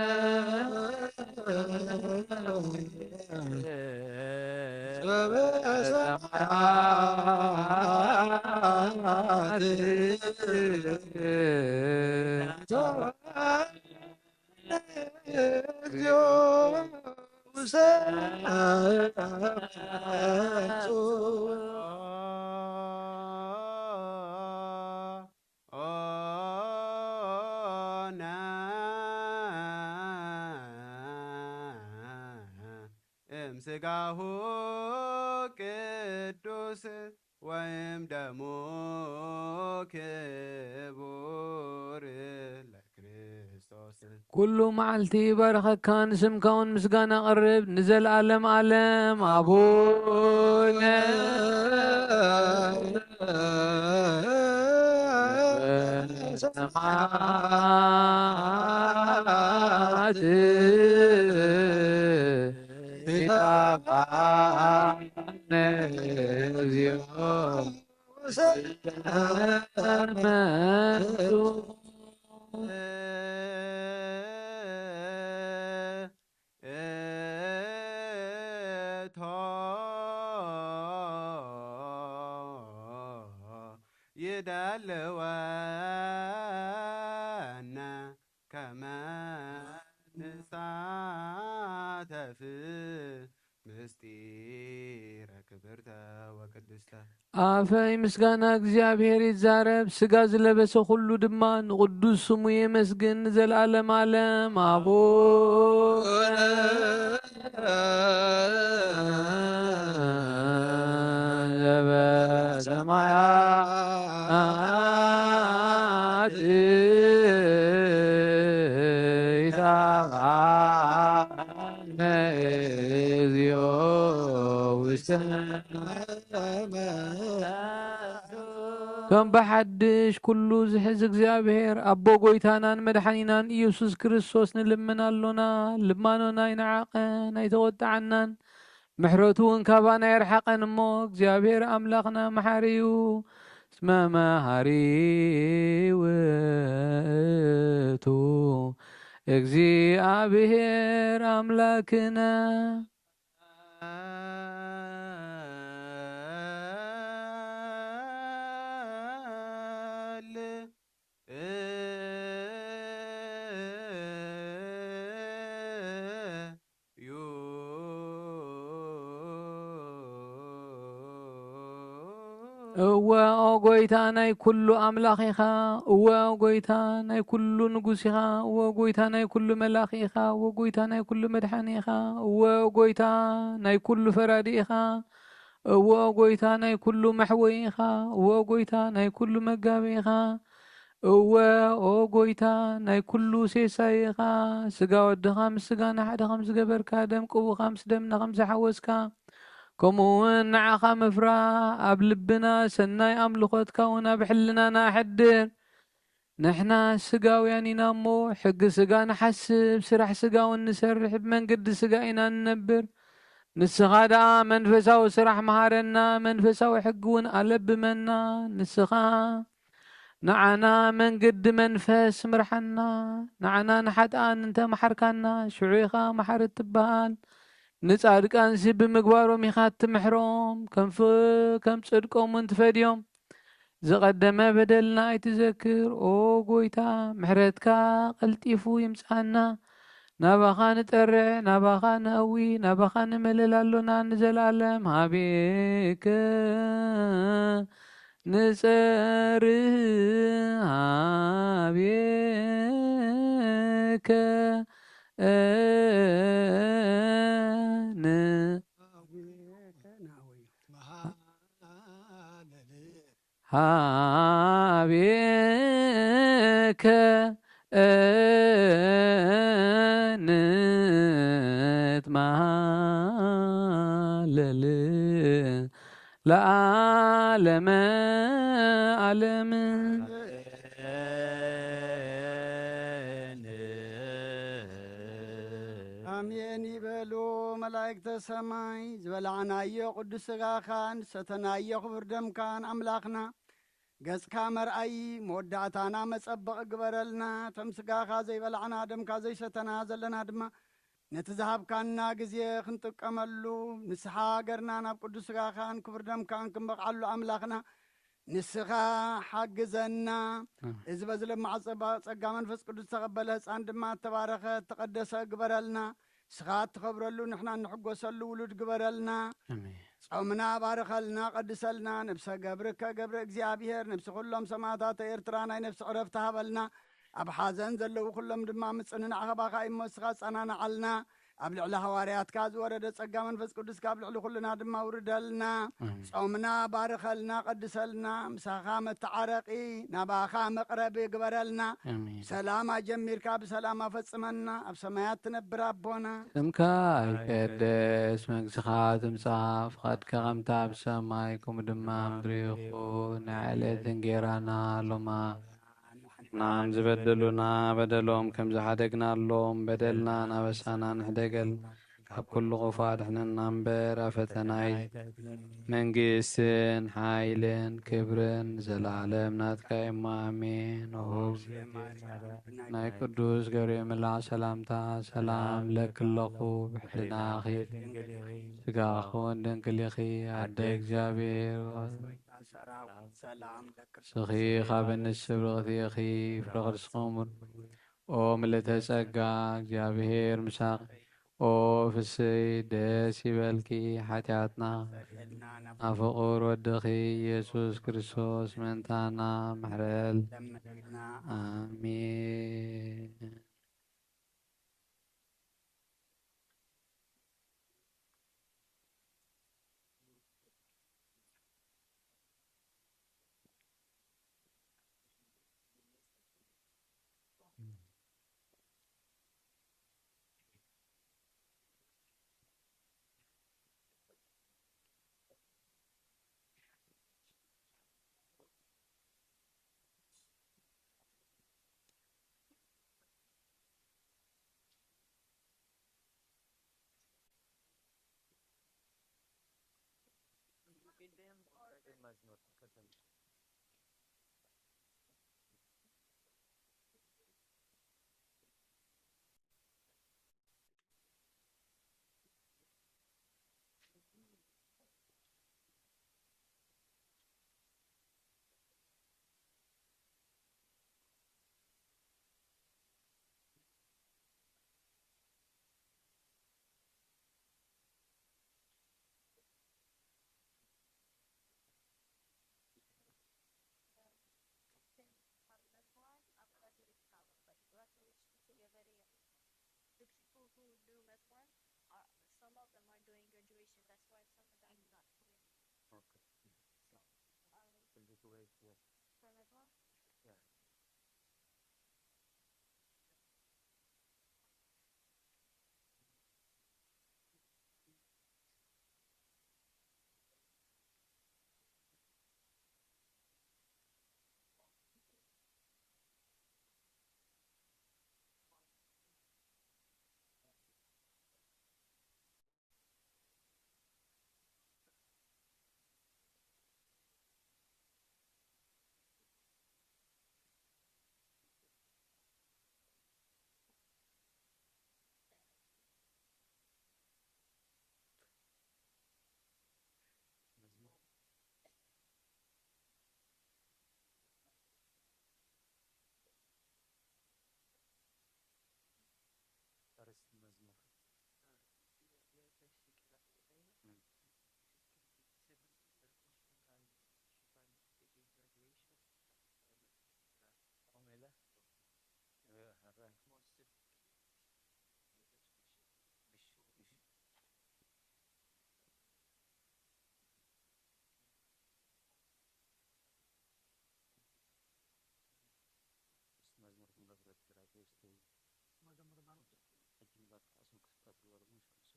እምስጋሁ ቅዱስ ወይም ደሙ ክቡር ለክርስቶስ። ኩሉ መዓልቲ ይባርኸካ፣ ንስምካ እውን ምስጋና ቀርብ፣ ንዘለኣለም ኣለም። ኣቡነ ሰማያት ይትባረክ ስምከ። ይደልወነ ከመ ንሳተፍ ምስጢረ ክብርተ ወቅድስተ። ኣፈይ ምስጋና እግዚኣብሔር ይዛረብ፣ ሥጋ ዝለበሰ ኩሉ ድማ ንቅዱስ ስሙ የመስግን ንዘለዓለም ዓለም። ኣቡነ ዘበሰማያት ይትባረክ ስምከ። ከም ብሓድሽ ኩሉ ዝሕዝ እግዚኣብሔር ኣቦ ጎይታናን መድሓኒናን ኢየሱስ ክርስቶስ ንልምን ኣሎና። ልማኖና ኣይነዓቐን ኣይተቖጥዓናን። ምሕረቱ እውን ካባና የርሓቐን እሞ፣ እግዚኣብሔር ኣምላኽና መሓሪ እዩ። እስመ መሃሪ ውእቱ እግዚኣብሔር ኣምላክነ። እወ ኦ ጎይታ ናይ ኩሉ ኣምላኽ ኢኻ። እወ ኦ ጎይታ ናይ ኩሉ ንጉስ ኢኻ። እወ ጎይታ ናይ ኩሉ መላኺ ኢኻ። እወ ጎይታ ናይ ኩሉ መድሓኒ ኢኻ። እወ ኦ ጎይታ ናይ ኩሉ ፈራዲ ኢኻ። እወ ኦ ጎይታ ናይ ኩሉ መሕወይ ኢኻ። እወ ኦ ጎይታ ናይ ኩሉ መጋቢ ኢኻ። እወ ኦ ጎይታ ናይ ኩሉ ሴሳይ ኢኻ። ስጋ ወድኻ ምስ ስጋና ሓደ ከም ዝገበርካ፣ ደም ቅቡኻ ምስ ደምና ከም ዝሓወስካ፣ ከምኡ እውን ንዓኻ ምፍራ ኣብ ልብና ሰናይ ኣምልኾትካ እውን ኣብ ሕልናና ኣሕድር። ንሕና ስጋውያን ኢና እሞ፣ ሕጊ ስጋ ንሓስብ፣ ስራሕ ስጋ እውን ንሰርሕ፣ ብመንገዲ ስጋ ኢና ንነብር። ንስኻ ደኣ መንፈሳዊ ስራሕ መሃረና፣ መንፈሳዊ ሕጊ እውን ኣለብመና። ንስኻ ንዓና መንገዲ መንፈስ ምርሓና። ንዓና ንሓጥኣን እንተ መሓርካና፣ ሽዑ ኢኻ መሓሪ እትበሃል። ንጻድቃንሲ ብምግባሮም ኢኻ እትምሕሮም፣ ከም ፍ-፣ ከም ጽድቆም እውን ትፈድዮም። ዝቐደመ በደልና ኣይትዘክር። ኦ ጎይታ፣ ምሕረትካ ቀልጢፉ ይምጽኣና። ናባኻ ንጠርዕ፣ ናባኻ ንእዊ፣ ናባኻ ንመለል ኣሎና ንዘለኣለም። ሃቤከ ንጸርህ፣ ሃቤከ ን-፣ ሃቤከ ንትማሃለል ለዓለመ ዓለም። ኣሜን ይበሉ መላእክተ ሰማይ። ዝበላዕናዮ ቅዱስ ሥጋኻን ዝሰተናዮ ክቡር ደምካን ኣምላኽና ገጽካ መርኣዪ መወዳእታና መጸበቒ ግበረልና። እቶም ሥጋኻ ዘይበላዕና ደምካ ዘይሰተና ዘለና ድማ ነቲ ዝሃብካና ግዜ ክንጥቀመሉ ንስሓ ሃገርና ናብ ቅዱስ ሥጋኻን ክቡር ደምካን ክንበቕዓሉ ኣምላኽና ንስኻ ሓግዘና። ኣሜን። እዚ በዚ ለማዕ ጸባ-፣ ጸጋ መንፈስ ቅዱስ ዝተቐበለ ህፃን ድማ እተባረኸ እተቐደሰ ግበረልና። ንስኻ እትኸብረሉ ንሕና እንሕጎሰሉ ውሉድ ግበረልና። ኣሜን። ጾምና ባርኸልና፣ ቀድሰልና። ነብሰ ገብርከ ገብረ እግዚኣብሔር፣ ነብሲ ኩሎም ሰማዕታተ ኤርትራ ናይ ነብሲ ዕረፍቲ ሃበልና። ኣብ ሓዘን ዘለዉ ኩሎም ድማ ምጽንናዕ ካባኻ እዩ እሞ ንስኻ ጸናንዓልና። ኣብ ልዕሊ ሃዋርያትካ ዝወረደ ጸጋ መንፈስ ቅዱስ ካብ ልዕሊ ኩልና ድማ ውርደልና። ኣሜን። ጾምና ባርኸልና፣ ቀድሰልና። ምሳኻ መተዓረቂ፣ ናባኻ መቕረቢ ግበረልና። ኣሜን። ብሰላም ኣጀሚርካ ብሰላም ኣፈጽመና። ኣብ ሰማያት ትነብር ኣቦና። ስምካ ይቀደስ፣ መንግስትኻ ትምጻእ፣ ፍቓድካ ከምታ ኣብ ሰማይ ከምኡ ድማ ኣብ ምድሪ ይኹን። ናይ ዕለት እንጌራና ሎማ ንሕና ንዝበደሉና በደሎም ከም ዝሓደግናሎም በደልና ናበሳና ንሕደገል፣ ካብ ኩሉ ክፉእ ኣድሕነና እምበር፣ ኣብ ፈተና ኣይ-፣ መንግስትን ሓይልን ክብርን ንዘለኣለም ናትካ እዩ እሞ፣ ኣሜን። ኦ ናይ ቅዱስ ገብርኤል መልኣክ ሰላምታ ሰላም እብለኪ ኣለኹ፣ ብሕልናኺ ስጋኺ እውን ድንግል ኢኺ፣ ኣደ እግዚኣብሔር። ሰላም ለክርስቶስ። ንስኺ ካብ ኣንስቲ ብርኽቲ ኢኺ፣ ፍረ ክርስኺ እውን። ኦ ምልእተ ጸጋ፣ እግዚኣብሔር ምሳኺ። ኦ ፍስይ ደስ ይበልኪ፣ ሓጢኣትና ናብ ፍቑር ወድኺ ኢየሱስ ክርስቶስ ምእንታና ምሕረል። ለምንልና። ኣሜን። Okay. So, will you do it here? Yeah. ኣርእስቲ መዝሙር። እም። ቆም ኢለ። እ፣ ሕራይ። እሺ፣ እሺ። መዝሙር ትምህርት ትግራይ ቴስት መዝሙር ማለት ሕጂ ምበር ተቃስም ክስበት ዝበሉ ምን ሸምሱ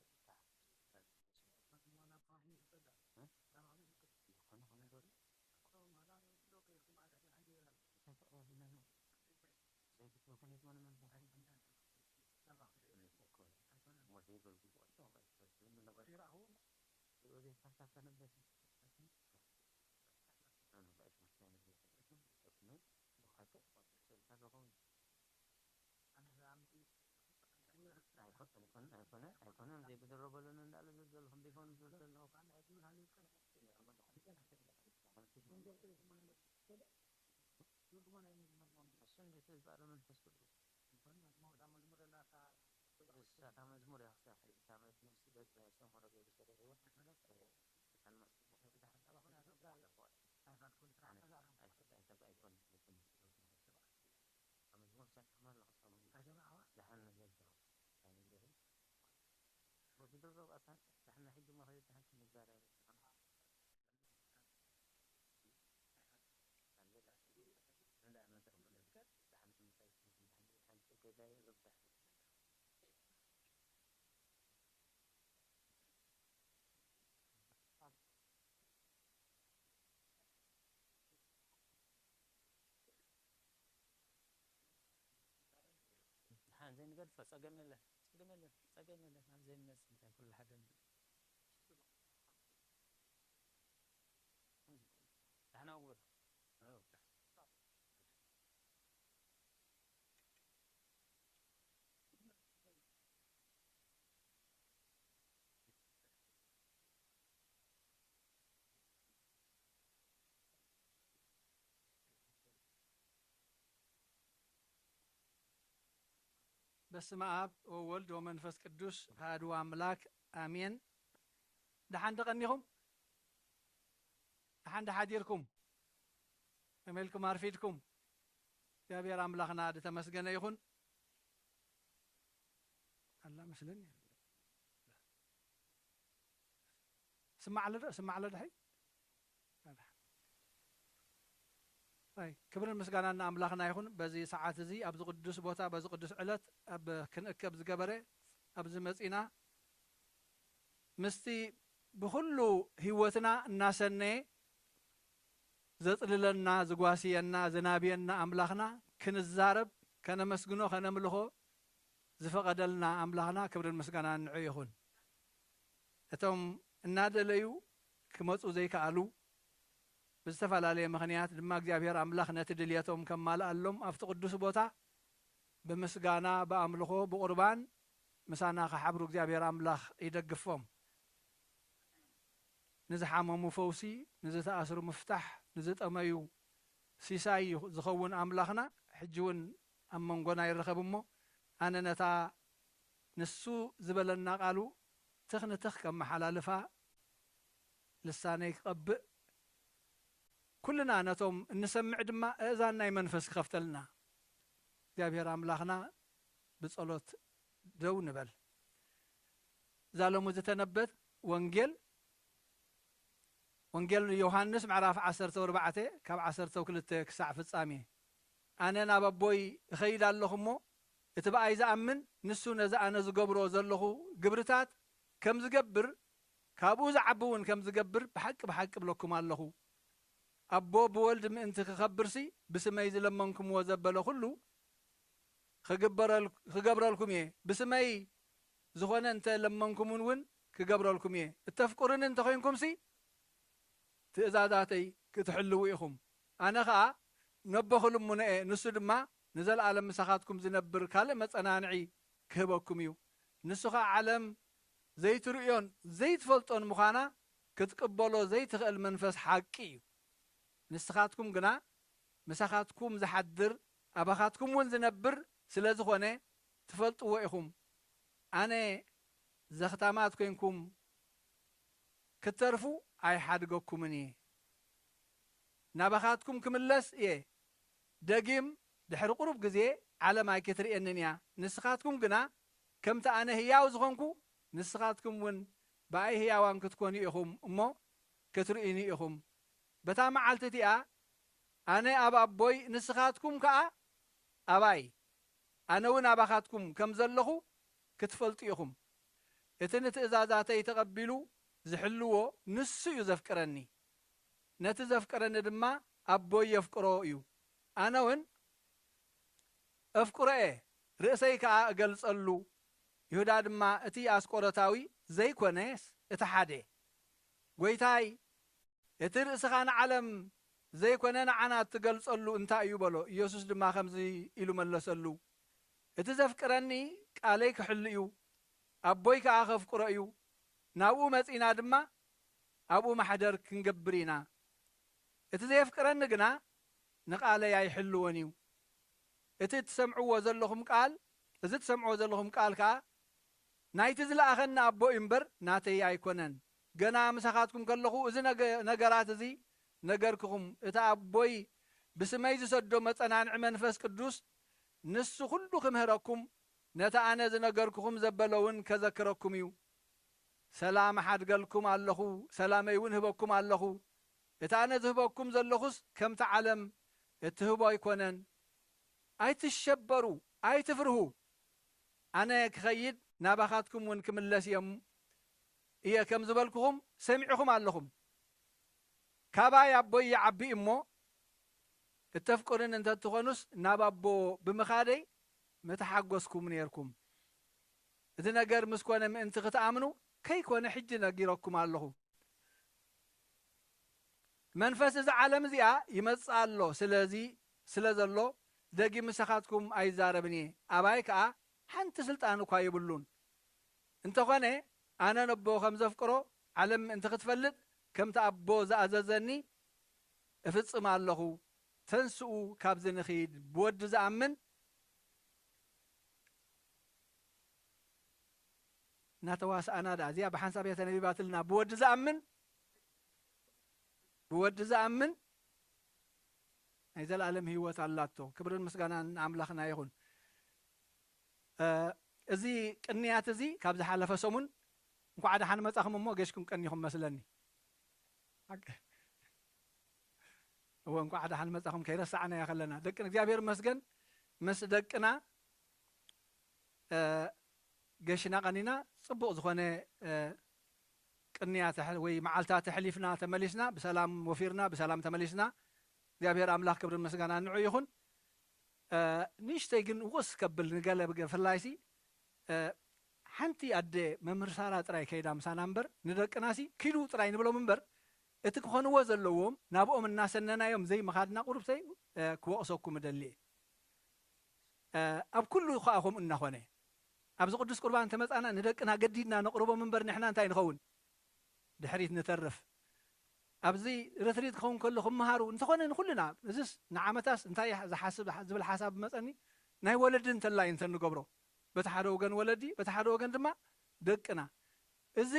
ኣይኮነን ዘይተደረበሉን እንዳለ ዘለኹም ቢሆን ዘለኹም እሱን ቤተ ባለ መንፈስ ቅዱስ እሳታ መዝሙር ያሳ እሳታ መዝሙር ስበት ሰሞረ ገይሩ ሰደረወ ደሓን ዘይንገድፎ ጸገም የለን፣ ጸገም የለን፣ ጸገም የለን። ኣብ ዘይንመጽእ እንታይ ኩሉ ሓደ ደሓን ኣውር። በስመ አብ ወወልድ ወመንፈስ ቅዱስ አሐዱ አምላክ አሜን። ደሓን ደቐኒኹም? ደሓን ደሓዲርኩም? ከመይ ኢልኩም ኣርፊድኩም? እግዚኣብሔር ኣምላኽና ዝተመስገነ ይኹን። ኣላ መስለኒ። ስማዕ ኣሎ ዶ? ስማዕ ኣሎ ድሕሪ? ኣይ፣ ክብርን ምስጋናን ንኣምላኽና ይኹን። በዚ ሰዓት እዚ ኣብዚ ቅዱስ ቦታ፣ በዚ ቅዱስ ዕለት ኣብ ክንእከብ ዝገበረ ኣብዚ መጺና ምስቲ ብኹሉ ህይወትና እናሰነየ ዘጽልለና፣ ዝጓስየና፣ ዝናብየና ኣምላኽና ክንዛረብ፣ ከነመስግኖ፣ ከነምልኾ ዝፈቐደልና ኣምላኽና ክብርን ምስጋናን ንዑ ይኹን። እቶም እናደለዩ ክመጹ ዘይከኣሉ፣ ብዝተፈላለየ ምኽንያት ድማ እግዚኣብሔር ኣምላኽ ነቲ ድልየቶም ከማልኣሎም ኣብቲ ቅዱስ ቦታ ብምስጋና፣ ብኣምልኾ፣ ብቑርባን ምሳና ክሓብሩ እግዚኣብሔር ኣምላኽ ይደግፎም። ንዝሓመሙ ፈውሲ፣ ንዝተኣስሩ ምፍታሕ፣ ንዝጠመዩ ሲሳይ ይኹ-፣ ዝኸውን ኣምላኽና ሕጂ እውን ኣብ መንጎና ይረኸብ እሞ፣ ኣነ ነታ ንሱ ዝበለና ቃሉ ትኽ ንትኽ ከመሓላልፋ ልሳነይ ክቐብእ፣ ኩልና ነቶም እንሰምዕ ድማ ኣእዛን ናይ መንፈስ ክኸፍተልና እግዚኣብሔር ኣምላኽና ብጸሎት ደው ንበል። እዛ ሎሚ ዝተነበየት ወንጌል፣ ወንጌል ዮሃንስ ምዕራፍ ዓሰርተ ኣርባዕተ ካብ ዓሰርተ ክልተ ክሳዕ ፍጻሜ። ኣነ ናብ ኣቦይ እኸይድ ኣለኹ እሞ፣ እቲ ብኣይ ዝኣምን ንሱ ነዚ ኣነ ዝገብሮ ዘለኹ ግብርታት ከም ዝገብር፣ ካብኡ ዝዓቢ እውን ከም ዝገብር ብሓቂ ብሓቂ እብለኩም ኣለኹ። ኣቦ ብወልድ ምእንቲ ክኸብርሲ ብስመይ ዝለመንኩምዎ ዘበለ ኩሉ ክግበረል-፣ ክገብረልኩም እየ። ብስመይ ዝኾነ እንተ ለመንኩምን እውን ክገብረልኩም እየ። እተፍቅሩኒ እንተኾይንኩምሲ ትእዛዛተይ ክትሕልዉ ኢኹም። ኣነ ኸኣ ነቦ ክልምኖ እየ፣ ንሱ ድማ ንዘለኣለም ምሳኻትኩም ዝነብር ካልእ መጸናንዒ ክህበኩም እዩ። ንሱ ኸኣ ዓለም ዘይትርእዮን ዘይትፈልጦን ምዃና ክትቅበሎ ዘይትኽእል መንፈስ ሓቂ እዩ። ንስኻትኩም ግና ምሳኻትኩም ዝሓድር ኣባኻትኩም እውን ዝነብር ስለ ዝኾነ ትፈልጥዎ ኢኹም። ኣነ ዘኽታማት ኮይንኩም ክትተርፉ ኣይሓድገኩምን እየ። ናባኻትኩም ክምለስ እየ። ደጊም ድሕሪ ቁሩብ ግዜ ዓለም ኣይክትርእየንን እያ። ንስኻትኩም ግና ከምቲ ኣነ ህያው ዝኾንኩ ንስኻትኩም እውን ብኣይ ህያዋን ክትኮኑ ኢኹም እሞ ክትርእዩኒ ኢኹም። በታ መዓልቲ እቲኣ ኣነ ኣብ ኣቦይ ንስኻትኩም ከኣ ኣባይ ኣነ እውን ኣባኻትኩም ከም ዘለኹ ክትፈልጡ ኢኹም። እቲ ንትእዛዛተይ ተቐቢሉ ዝሕልዎ ንሱ እዩ ዘፍቅረኒ። ነቲ ዘፍቅረኒ ድማ ኣቦይ የፍቅሮ እዩ። ኣነ እውን እፍቅሮ እየ፣ ርእሰይ ከኣ እገልጸሉ። ይሁዳ ድማ እቲ ኣስቆሮታዊ ዘይኮነስ እቲ ሓደ፣ "ጐይታይ፣ እቲ ርእስኻ ንዓለም ዘይኮነ ንዓና እትገልጸሉ እንታይ እዩ?" በሎ። ኢየሱስ ድማ ከምዚ ኢሉ መለሰሉ፣ "እቲ ዘፍቅረኒ ቃለይ ክሕሉ እዩ፣ ኣቦይ ከኣ ከፍቅሮ እዩ፣ ናብኡ መጺእና ድማ ኣብኡ ማሕደር ክንገብር ኢና። እቲ ዘየፍቅረኒ ግና ንቃለይ ኣይሕልዎን እዩ። እቲ እትሰምዕዎ ዘለኹም ቃል፣ እዚ እትሰምዕዎ ዘለኹም ቃል ከኣ ናይቲ ዝለኣኸኒ ኣቦ እዩ እምበር ናተይ ኣይኮነን። ገና ምሳኻትኩም ከለኹ እዚ ነገ-፣ ነገራት እዚ ነገርክኹም። እቲ ኣቦይ ብስመይ ዝሰዶ መጸናንዒ መንፈስ ቅዱስ ንሱ ኩሉ ክምህረኩም፣ ነቲ ኣነ ዝነገርኩኹም ዘበለ እውን ከዘክረኩም እዩ። ሰላም እሓድገልኩም ኣለኹ፣ ሰላመይ እውን እህበኩም ኣለኹ። እቲ ኣነ ዝህበኩም ዘለኹስ ከምቲ ዓለም እትህቦ ኣይኮነን። ኣይትሸበሩ፣ ኣይትፍርሁ። ኣነ ክኸይድ ናባኻትኩም እውን ክምለስ እየ፣ እየ ከም ዝበልኩኹም ሰሚዕኹም ኣለኹም። ካባይ ኣቦይ ይዓቢ እሞ፣ እተፍቅሩኒ እንተትኾኑስ ናብ ኣቦ ብምኻደይ ምተሓጎስኩም ነይርኩም። እቲ ነገር ምስ ኮነ ምእንቲ ክትኣምኑ ከይኮነ ሕጂ ነጊረኩም ኣለኹ። መንፈስ እዛ ዓለም እዚኣ ይመጽእ ኣሎ፣ ስለዚ፣ ስለ ዘሎ ደጊም ምሳኻትኩም ኣይዛረብን እየ፣ ኣባይ ከኣ ሓንቲ ስልጣን እኳ የብሉን። እንተኾነ ኣነ ነቦ ከም ዘፍቅሮ ዓለም ምእንቲ ክትፈልጥ ከምቲ ኣቦ ዝኣዘዘኒ እፍጽም ኣለኹ። ተንስኡ ካብዚ ንኺድ። ብወዲ ዝኣምን እናተዋስኣና ደኣ እዚኣ ብሓንሳብ እያ ተነቢባትልና። ብወዲ ዝኣምን፣ ብወዲ ዝኣምን ናይ ዘለኣለም ህይወት ኣላቶ። ክብርን ምስጋናን ንኣምላኽና ይኹን። እ፣ እዚ ቅንያት እዚ ካብ ዝሓለፈ ሰሙን እንኳዕ ደሓን መጻኹም እሞ ገሽኩም ቀኒኹም መስለኒ። ሓቂ። እወ፣ እንኳዕ ደሓን መጻኹም ከይረሳዕናዮ ከለና። ደቂ እግዚኣብሔር ይመስገን፣ ምስ ደቅና፣ እ፣ ገሽና ቀኒና ጽቡቕ ዝኾነ፣ እ፣ ቅንያት ኣሕ-፣ ወይ መዓልታት ኣሕሊፍና ተመሊስና፣ ብሰላም ወፊርና፣ ብሰላም ተመሊስና። እግዚኣብሔር ኣምላኽ ክብርን ምስጋናን ንዑ ይኹን። እ፣ ንእሽተይ ግን ውቕስ ከብል ንገለ ብገ-፣ ብፍላይሲ፣ እ፣ ሓንቲ ኣደ መምህር ሳራ ጥራይ ከይዳ ምሳና እምበር፣ ንደቅናሲ ኪዱ ጥራይ ንብሎም እምበር፣ እቲ ክኾንዎ ዘለዎም ናብኦም እናሰነናዮም ዘይምኻድና ቁሩብተይ፣ እ፣ ክወቕሰኩም እደሊ እየ። እ፣ ኣብ ኩሉ ኸኣ ከምኡ እናኾነ፣ ኣብዚ ቅዱስ ቁርባን እንተመጻና ንደቅና ገዲድና ነቕርቦም እምበር ንሕና እንታይ ንኸውን? ድሕሪት ንተርፍ። ኣብዚ ርትሪት ክኸውን ከሎ ክመሃሩ እንተኾነ ንኹልና፣ እዝስ ንዓመታስ እንታይ ዝሓስብ ዝብል ሓሳብ መጸኒ፣ ናይ ወለዲ እንተላይ እንተ ንገብሮ፣ በቲ ሓደ ወገን ወለዲ፣ በቲ ሓደ ወገን ድማ ደቅና። እዚ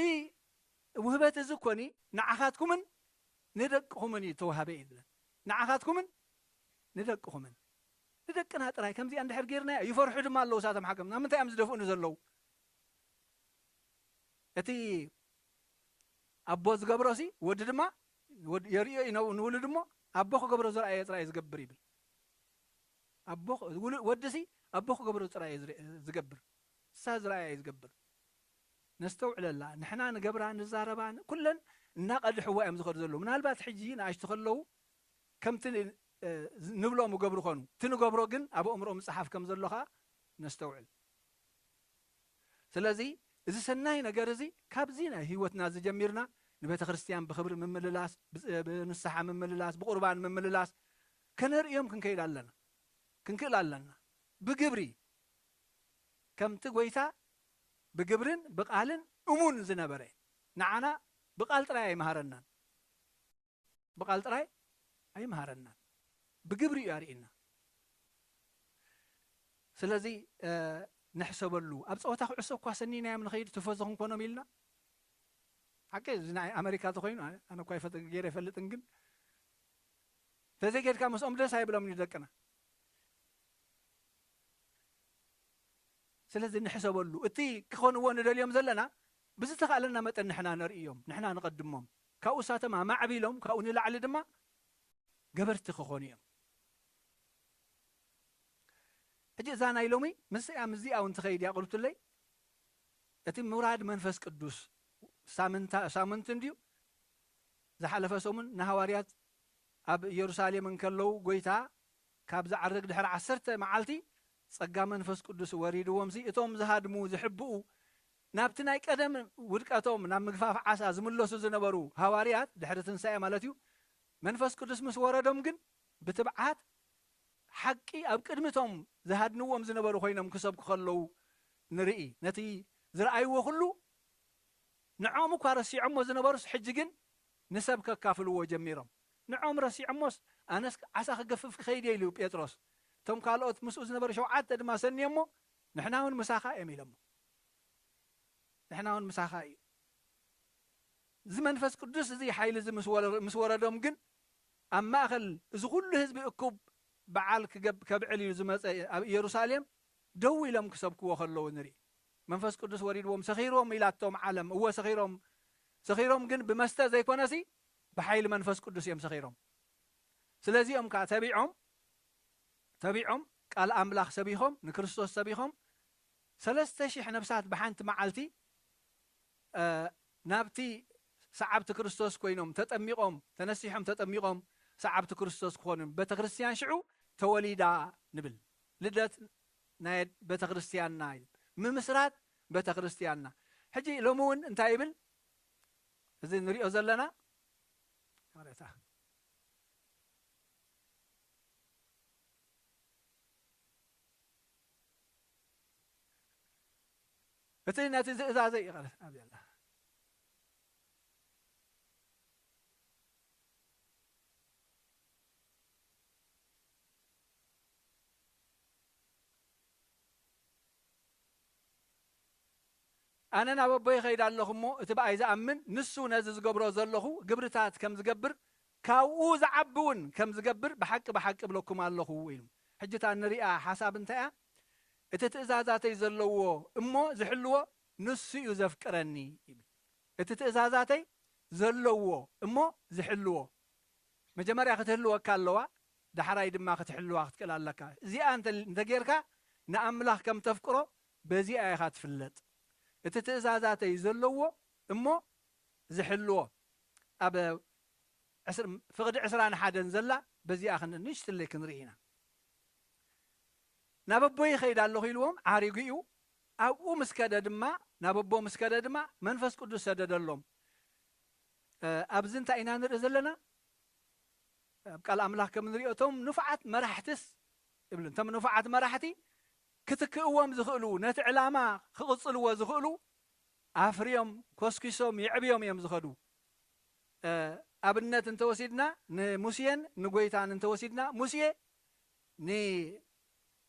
ውህበት እዚ ኮኒ ንዓኻትኩምን ንደቅኹምን እዩ ተዋህበ እዩ ዝብለን። ንዓኻትኩምን ንደቅኹምን። ንደቅና ጥራይ ከምዚኣ እንድሕር ጌርናዮ፣ ይፈርሑ ድማ ኣለዉ እሳቶም ሓገም። ናብ ምንታይ እዮም ዝደፍኡኒ ዘለዉ? እቲ ኣቦ ዝገብሮሲ ወዲ ድማ ወድ-፣ የርእዮ እዩ ነው-፣ ንውሉድ እሞ ኣቦ ክገብሮ ዝረኣየ ጥራይ እዩ ዝገብር ይብል። ኣቦ ኽ-፣ ውሉ-፣ ወድሲ ኣቦ ክገብሮ ጥራይ እዩ ዝረ-፣ ዝገብር። እሳ ዝረኣየ እዩ ዝገብር። ነስተውዕለላ። ንሕና ንገብራ፣ ንዛረባ፣ ን-፣ ኩለን እናቐድሕዋ እዮም ዝኸዱ ዘለዉ። ምናልባት ሕጂ ንኣሽቱ ከለዉ ከምቲ ን-፣ እ፣ ዝ-፣ ንብሎም ይገብሩ ኾኑ። እቲ ንገብሮ ግን ኣብ ኣእምሮኦም ዝጸሓፍ ከም ዘሎ ኸኣ ነስተውዕል። ስለዚ እዚ ሰናይ ነገር እዚ ካብዚ ናይ ህይወትና ዝጀሚርና ንቤተ ክርስቲያን ብኽብሪ ምምልላስ፣ ብ-፣ ብንስሓ ምምልላስ፣ ብቑርባን ምምልላስ ከነርእዮም ክንከይድ ኣለና፣ ክንክእል ኣለና። ብግብሪ ከምቲ ጐይታ ብግብርን ብቓልን እሙን ዝነበረ፣ ንዓና ብቓል ጥራይ ኣይመሃረናን። ብቓል ጥራይ ኣይምሃረናን፣ ብግብሪ እዩ ኣርእየና። ስለዚ፣ እ፣ ንሕሰበሉ። ኣብ ጸወታ ኩዕሶ እኳ ሰኒናዮም ንኸይድ ቲፎዞ ክንኮኖም ኢልና። ሓቂ እዚ ናይ ኣመሪካ ተኾይኑ ኣነ፣ ኣነ እኳ ይፈጥ-፣ ገይረ ኣይፈልጥን፣ ግን ተዘይጌድካ ምስኦም ደስ ኣይብሎምን እዩ ደቅና። ስለዚ ንሕሰበሉ። እቲ ክኾንዎ ንደልዮም ዘለና ብዝተኻእለና መጠን ንሕና ነርእዮም፣ ንሕና ንቐድሞም። ካብኡ እሳቶም ኣማዕቢሎም፣ ካብኡ ንላዕሊ ድማ ገበርቲ ክኾኑ እዮም። ሕጂ እዛ ናይ ሎሚ ምስኣ ምስዚኣ እውን ትኸይድ እያ፣ ቁልብትለይ። እቲ ምውራድ መንፈስ ቅዱስ ሳምንታ-፣ ሳምንት እንድዩ። ዝሓለፈ ሰሙን ንሃዋርያት ኣብ ኢየሩሳሌም እንከለዉ፣ ጐይታ ካብ ዝዓርግ ድሕሪ ዓሰርተ መዓልቲ ጸጋ መንፈስ ቅዱስ ወሪድዎምሲ፣ እቶም ዝሃድሙ፣ ዝሕብኡ፣ ናብቲ ናይ ቀደም ውድቀቶም፣ ናብ ምግፋፍ ዓሳ ዝምለሱ ዝነበሩ ሃዋርያት፣ ድሕሪ ትንሳኤ ማለት እዩ፣ መንፈስ ቅዱስ ምስ ወረዶም ግን፣ ብትብዓት ሓቂ ኣብ ቅድሚ እቶም ዝሃድንዎም ዝነበሩ ኮይኖም ክሰብኩ ከለዉ ንርኢ። ነቲ ዝረኣይዎ ኩሉ ንዕኦም እኳ ረሲዖሞ ዝነበሩስ፣ ሕጂ ግን ንሰብ ከካፍልዎ ጀሚሮም። ንዕኦም ረሲዖሞስ፣ ኣነስ ዓሳ ክገፍፍ ክኸይድ እየ ኢሉ ጴጥሮስ። እቶም ካልኦት ምስኡ ዝነበሩ ሸውዓተ ድማ ሰንዮሞ፣ "ንሕና እውን ምሳኻ እዮም" ኢሎሞ። "ንሕና እውን ምሳኻ እዩ።" እዚ መንፈስ ቅዱስ እዚ ሓይሊ እዚ ምስ ወረ-፣ ምስ ወረዶም ግን፣ ኣብ ማእከል እዚ ኩሉ ህዝቢ እኩብ በዓል ክገብ-፣ ከብዕል እዩ ዝመጸ ኣብ ኢየሩሳሌም ደው ኢሎም ክሰብክዎ ከለዉ ንርኢ። መንፈስ ቅዱስ ወሪድዎም፣ "ሰኺርዎም" ኢላቶም ዓለም። እወ፣ ሰኺሮም፣ ሰኺሮም ግን ብመስተ ዘይኮነሲ፣ ብሓይሊ መንፈስ ቅዱስ እዮም ሰኺሮም። ስለዚኦም ከኣ ተቢዖም፣ ተቢዖም ቃል ኣምላኽ ሰቢኾም፣ ንክርስቶስ ሰቢኾም፣ ሰለስተ ሽሕ ነፍሳት ብሓንቲ መዓልቲ፣ እ፣ ናብቲ ሰዓብቲ ክርስቶስ ኮይኖም ተጠሚቖም፣ ተነሲሖም ተጠሚቖም ሰዓብቲ ክርስቶስ ክኾኑ፣ ቤተ ክርስቲያን ሽዑ ተወሊዳ ንብል። ልደት ናይ ቤተ ክርስቲያንና እዩ። ምምስራት ቤተ ክርስቲያንና። ሕጂ ሎሚ እውን እንታይ ይብል? እዚ ንሪኦ ዘለና፣ ይቕሬታ። እቲ ነቲ ዝእዛዘ ይቐረ ኣብዚ ኣላ። ኣነ ናብ ኣቦይ እኸይድ ኣለኹ እሞ፣ እቲ ብኣይ ዝኣምን፣ ንሱ ነዚ ዝገብሮ ዘለኹ ግብርታት ከም ዝገብር፣ ካብኡ ዝዓቢ እውን ከም ዝገብር ብሓቂ ብሓቂ እብለኩም ኣለኹ ኢሉ። ሕጂ እታ ንሪኣ ሓሳብ እንታይ እያ? እቲ ትእዛዛተይ ዘለዎ እሞ ዝሕልዎ ንሱ እዩ ዘፍቅረኒ ይብል። እቲ ትእዛዛተይ ዘለዎ እሞ ዝሕልዎ። መጀመርያ ክትህልወካ ኣለዋ፣ ዳሕራይ ድማ ክትሕልዋ ክትክእል ኣለካ። እዚኣ እንተ-፣ እንተጌርካ ንኣምላኽ ከም ተፍቅሮ በዚኣ ኢኻ ትፍለጥ። እቲ ትእዛዛተይ ዘለዎ እሞ ዝሕልዎ። ኣብ ዕስር-፣ ፍቕዲ ዕስራን ሓደን ዘላ በዚኣ ክን-፣ ንእሽትለይ ክንርኢ ኢና። "ናብ ኣቦይ ይኸይድ ኣለኹ" ኢልዎም ዓሪጉ እዩ። ኣብኡ ምስ ከደ ድማ፣ ናብ ኣቦ ምስ ከደ ድማ መንፈስ ቅዱስ ሰደደሎም። እ፣ ኣብዚ እንታይ ኢና ንርኢ ዘለና? ኣብ ቃል ኣምላኽ ከም እንሪኦ፣ እቶም ንፉዓት መራሕትስ ይብሉ፣ እቶም ንፉዓት መራሕቲ ክትክእዎም ዝኽእሉ፣ ነቲ ዕላማ ክቕጽልዎ ዝኽእሉ ኣፍርዮም፣ ኮስኪሶም፣ የዕብዮም እዮም ዝኸዱ። እ፣ ኣብነት እንተወሲድና፣ ንሙሴን ንጎይታን እንተወሲድና፣ ሙሴ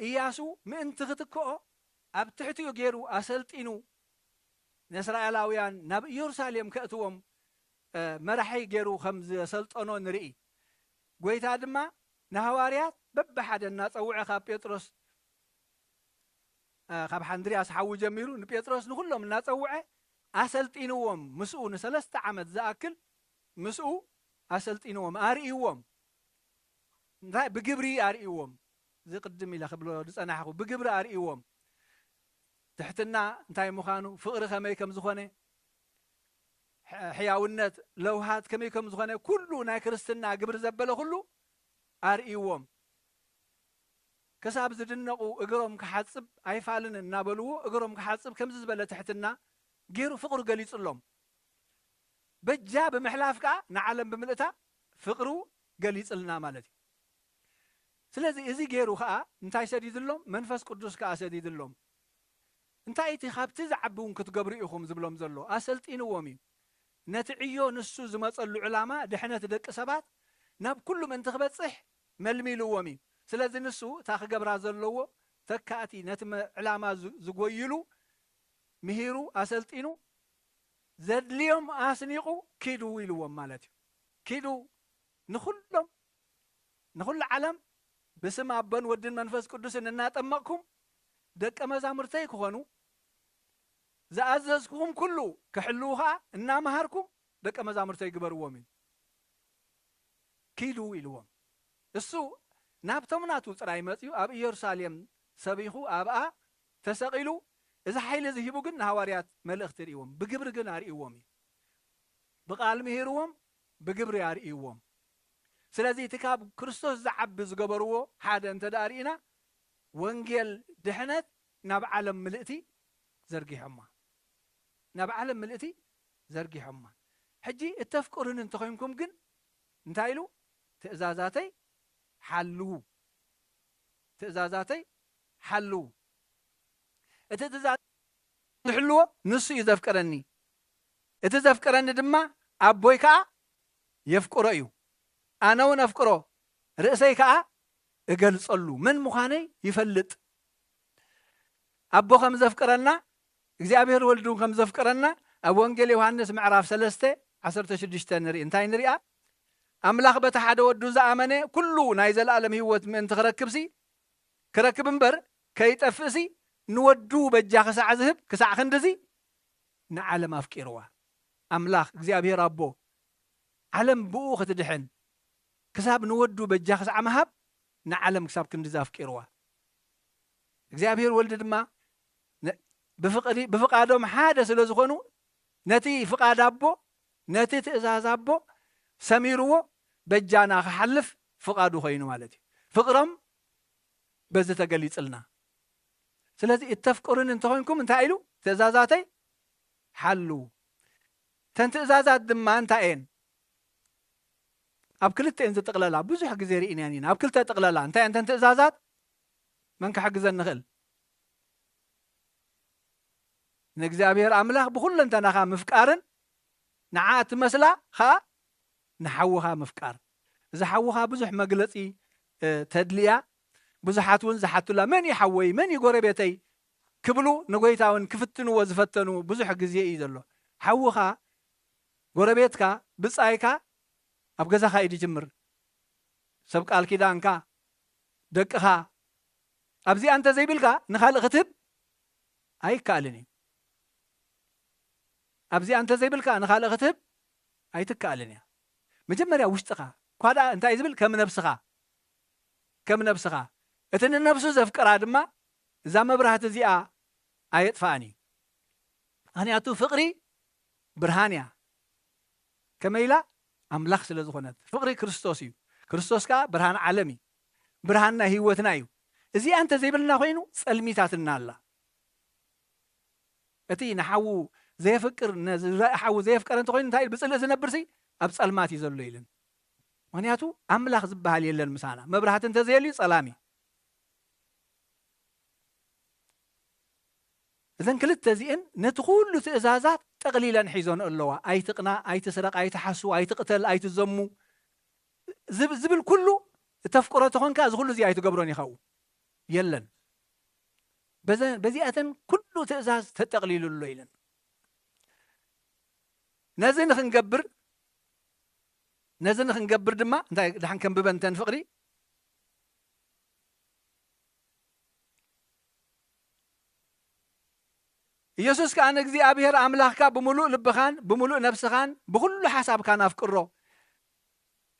ንኢያሱ ምእንቲ ክትክኦ ኣብ ትሕቲኡ ገይሩ ኣሰልጢኑ፣ ንእስራኤላውያን ናብ ኢየሩሳሌም ከእትዎም፣ እ፣ መራሒ ገይሩ ከም ዘሰልጠኖ ንርኢ። ጎይታ ድማ ንሃዋርያት በብሓደ እናጸውዐ፣ ካብ ጴጥሮስ፣ እ፣ ካብ ሓንድርያስ ሓዉ ጀሚሩ ንጴጥሮስ ንኹሎም እናጸውዐ፣ ኣሰልጢንዎም፣ ምስኡ ንሰለስተ ዓመት ዝኣክል ምስኡ ኣሰልጢንዎም፣ ኣርእይዎም። እንታይ? ብግብሪ ኣርእይዎም። እዚ ቅድም ኢለ ክብሎ ዝጸናሕኩ፣ ብግብሪ ኣርእይዎም። ትሕትና እንታይ ምዃኑ፣ ፍቕሪ ከመይ ከም ዝኾነ፣ ሕ-፣ ሕያውነት፣ ለውሃት ከመይ ከም ዝኾነ፣ ኩሉ ናይ ክርስትና ግብሪ ዘበለ ኩሉ ኣርእይዎም። ክሳብ ዝድነቑ፣ እግሮም ክሓጽብ ኣይፋልን እናበልዎ፣ እግሮም ክሓጽብ ከምዚ ዝበለ ትሕትና ገይሩ ፍቕሩ ገሊጹሎም። በጃ ብምሕላፍ ከኣ ንዓለም ብምልእታ ፍቕሩ ገሊጽልና ማለት እዩ። ስለዚ እዚ ገይሩ ከኣ እንታይ ሰዲድሎም? መንፈስ ቅዱስ ከኣ ሰዲድሎም። እንታይ እቲ ካብቲ ዝዓቢ እውን ክትገብሩ ኢኹም ዝብሎም ዘሎ? ኣሰልጢንዎም እዩ። ነቲ ዕዮ ንሱ ዝመጸሉ ዕላማ ድሕነት ደቂ ሰባት ናብ ኩሉ ምእንቲ ክበጽሕ መልሚልዎም እዩ። ስለዚ ንሱ እታ ክገብራ ዘለዎ ተካእቲ ነቲ መ-፣ ዕላማ ዝ-፣ ዝጎይሉ ምሂሩ፣ ኣሰልጢኑ፣ ዘድልዮም ኣስኒቑ ኪዱ ኢልዎም ማለት እዩ። ኪዱ ንኹሎም፣ ንኹሉ ዓለም ብስም ኣቦን ወድን መንፈስ ቅዱስን እናጠመቕኩም ደቀ መዛሙርተይ ክኾኑ፣ ዝኣዘዝኩኹም ኩሉ ክሕልዉ ኸኣ እናመሃርኩም ደቀ መዛሙርተይ ግበርዎም እዩ። ኪዱ ኢልዎም። እሱ ናብቶም ናቱ ጥራይ መጺኡ ኣብ ኢየሩሳሌም ሰቢኹ ኣብኣ ተሰቒሉ፣ እዚ ሓይሊ እዚ ሂቡ ግን ንሃዋርያት መልእኽቲ ርእይዎም፣ ብግብሪ ግን ኣርእይዎም እዩ። ብቓል ምሂርዎም፣ ብግብሪ ኣርእይዎም። ስለዚ እቲ ካብ ክርስቶስ ዝዓቢ ዝገበርዎ ሓደ እንተ ደኣ ርኢና፣ ወንጌል ድሕነት ናብ ዓለም ምልእቲ ዘርጊሖማ። ናብ ዓለም ምልእቲ ዘርጊሖማ። ሕጂ እተፍቅሩኒ እንተኾይንኩም ግን እንታይ ኢሉ? ትእዛዛተይ ሓልዉ። ትእዛዛተይ ሓልዉ። እቲ ትእዛዝ ዝሕልዎ ንሱ እዩ ዘፍቅረኒ። እቲ ዘፍቅረኒ ድማ ኣቦይ ከኣ የፍቅሮ እዩ። ኣነ እውን ኣፍቅሮ፣ ርእሰይ ከኣ እገልጸሉ። መን ምዃነይ ይፈልጥ። ኣቦ ከም ዘፍቅረና፣ እግዚኣብሔር ወልድ እውን ከም ዘፍቅረና ኣብ ወንጌል ዮሃንስ ምዕራፍ ሰለስተ ዓሰርተ ሽዱሽተ ንርኢ። እንታይ ንሪኣ? ኣምላኽ በቲ ሓደ ወዱ ዝኣመነ ኩሉ ናይ ዘለኣለም ህይወት ምእንቲ ክረክብሲ፣ ክረክብ እምበር ከይጠፍእሲ፣ ንወዱ በጃ ክሳዕ ዝህብ፣ ክሳዕ ክንድዚ ንዓለም ኣፍቂርዋ። ኣምላኽ እግዚኣብሔር ኣቦ፣ ዓለም ብኡ ክትድሕን፣ ክሳብ ንወዱ በጃ ክሳዕ ምሃብ፣ ንዓለም ክሳብ ክንድዚ ኣፍቂርዋ። እግዚኣብሔር ወልድ ድማ ነ-፣ ብፍቕሪ፣ ብፍቓዶም ሓደ ስለ ዝኾኑ፣ ነቲ ፍቓድ ኣቦ፣ ነቲ ትእዛዝ ኣቦ ሰሚርዎ፣ በጃና ክሓልፍ ፍቓዱ ኮይኑ ማለት እዩ። ፍቕሮም በዚ ተገሊጽልና። ስለዚ እተፍቅሩኒ እንተኾይንኩም እንታይ ኢሉ? ትእዛዛተይ ሓልዉ። እተን ትእዛዛት ድማ እንታይ እየን? ኣብ ክልተ እየን ዝጥቕለላ። ብዙሕ ግዜ ርኢናየን ኢና። ኣብ ክልተ ጥቕለላ። እንታይ እየን እተን ትእዛዛት? መን ክሕግዘኒ ይኽእል? ንእግዚኣብሔር ኣምላኽ ብኹለንተናኻ ምፍቃርን ንዓ እትመስላ ኸኣ ንሓውኻ ምፍቃር። እዚ ሓውኻ ብዙሕ መግለጺ፣ እ፣ ተድልያ። ብዙሓት እውን ዝሓቱላ፣ "መን እዩ ሓወይ? መን እዩ ጎረቤተይ?" ክብሉ ንጎይታ እውን ክፍትንዎ ዝፈተኑ ብዙሕ ግዜ እዩ ዘሎ። ሓውኻ፣ ጎረቤትካ፣ ብጻይካ ኣብ ገዛኻ እዩ ዝጅምር። ሰብ ቃል ኪዳንካ፣ ደቅኻ፣ ኣብዚኣ እንተ ዘይብልካ ንኻልእ ክትህብ ኣይከኣልን እዩ። ኣብዚኣ እንተ ዘይብልካ ንኻልእ ክትህብ ኣይትከኣልን እያ። መጀመርያ ውሽጥኻ፣ እኳ ደኣ እንታይ ዝብል፣ ከም ነብስኻ፣ ከም ነብስኻ። እቲ ንነብሱ ዘፍቅራ ድማ እዛ መብራህቲ እዚኣ ኣየጥፍኣን እዩ። ምኽንያቱ ፍቕሪ ብርሃን እያ። ከመይ ኢላ? ኣምላኽ ስለ ዝኾነት። ፍቕሪ ክርስቶስ እዩ። ክርስቶስ ከኣ ብርሃን ዓለም እዩ። ብርሃን ናይ ህይወትና እዩ። እዚኣ እንተ ዘይብልና ኮይኑ ጸልሚታትና ኣላ። እቲ ንሓዉ ዘየፍቅር፣ ነዚ ሓዉ ዘየፍቀረ እንተኾይኑ እንታይ ኢሉ? ብጽልኢ ዝነብርሲ ኣብ ጸልማት እዩ ዘሎ ኢልን። ምኽንያቱ ኣምላኽ ዝበሃል የለን ምሳና። መብራህቲ እንተዘየልዩ ጸላም እዩ። እዘን ክልተ እዚአን ነቲ ኩሉ ትእዛዛት ጠቕሊለን ሒዞን ኣለዋ። ኣይትቕናእ፣ ኣይትስረቕ፣ ኣይትሓሱ፣ ኣይትቕተል፣ ኣይትዘሙ ዝብ-፣ ዝብል ኩሉ እተፍቅሮ ተኾንካ እዚ ኩሉ እዚ ኣይትገብሮን ኢኻ። የለን። በዘ-፣ በዚኣተን ኩሉ ትእዛዝ ተጠቕሊሉ ኣሎ ኢለን። ነዚ ንኽንገብር፣ ነዚ ንኽንገብር ድማ እንታይ ደሓን ከንብበን እተን ፍቕሪ? ኢየሱስ ከኣ ንእግዚኣብሔር ኣምላኽካ ብምሉእ ልብኻን ብምሉእ ነፍስኻን ብኹሉ ሓሳብካን ኣፍቅሮ።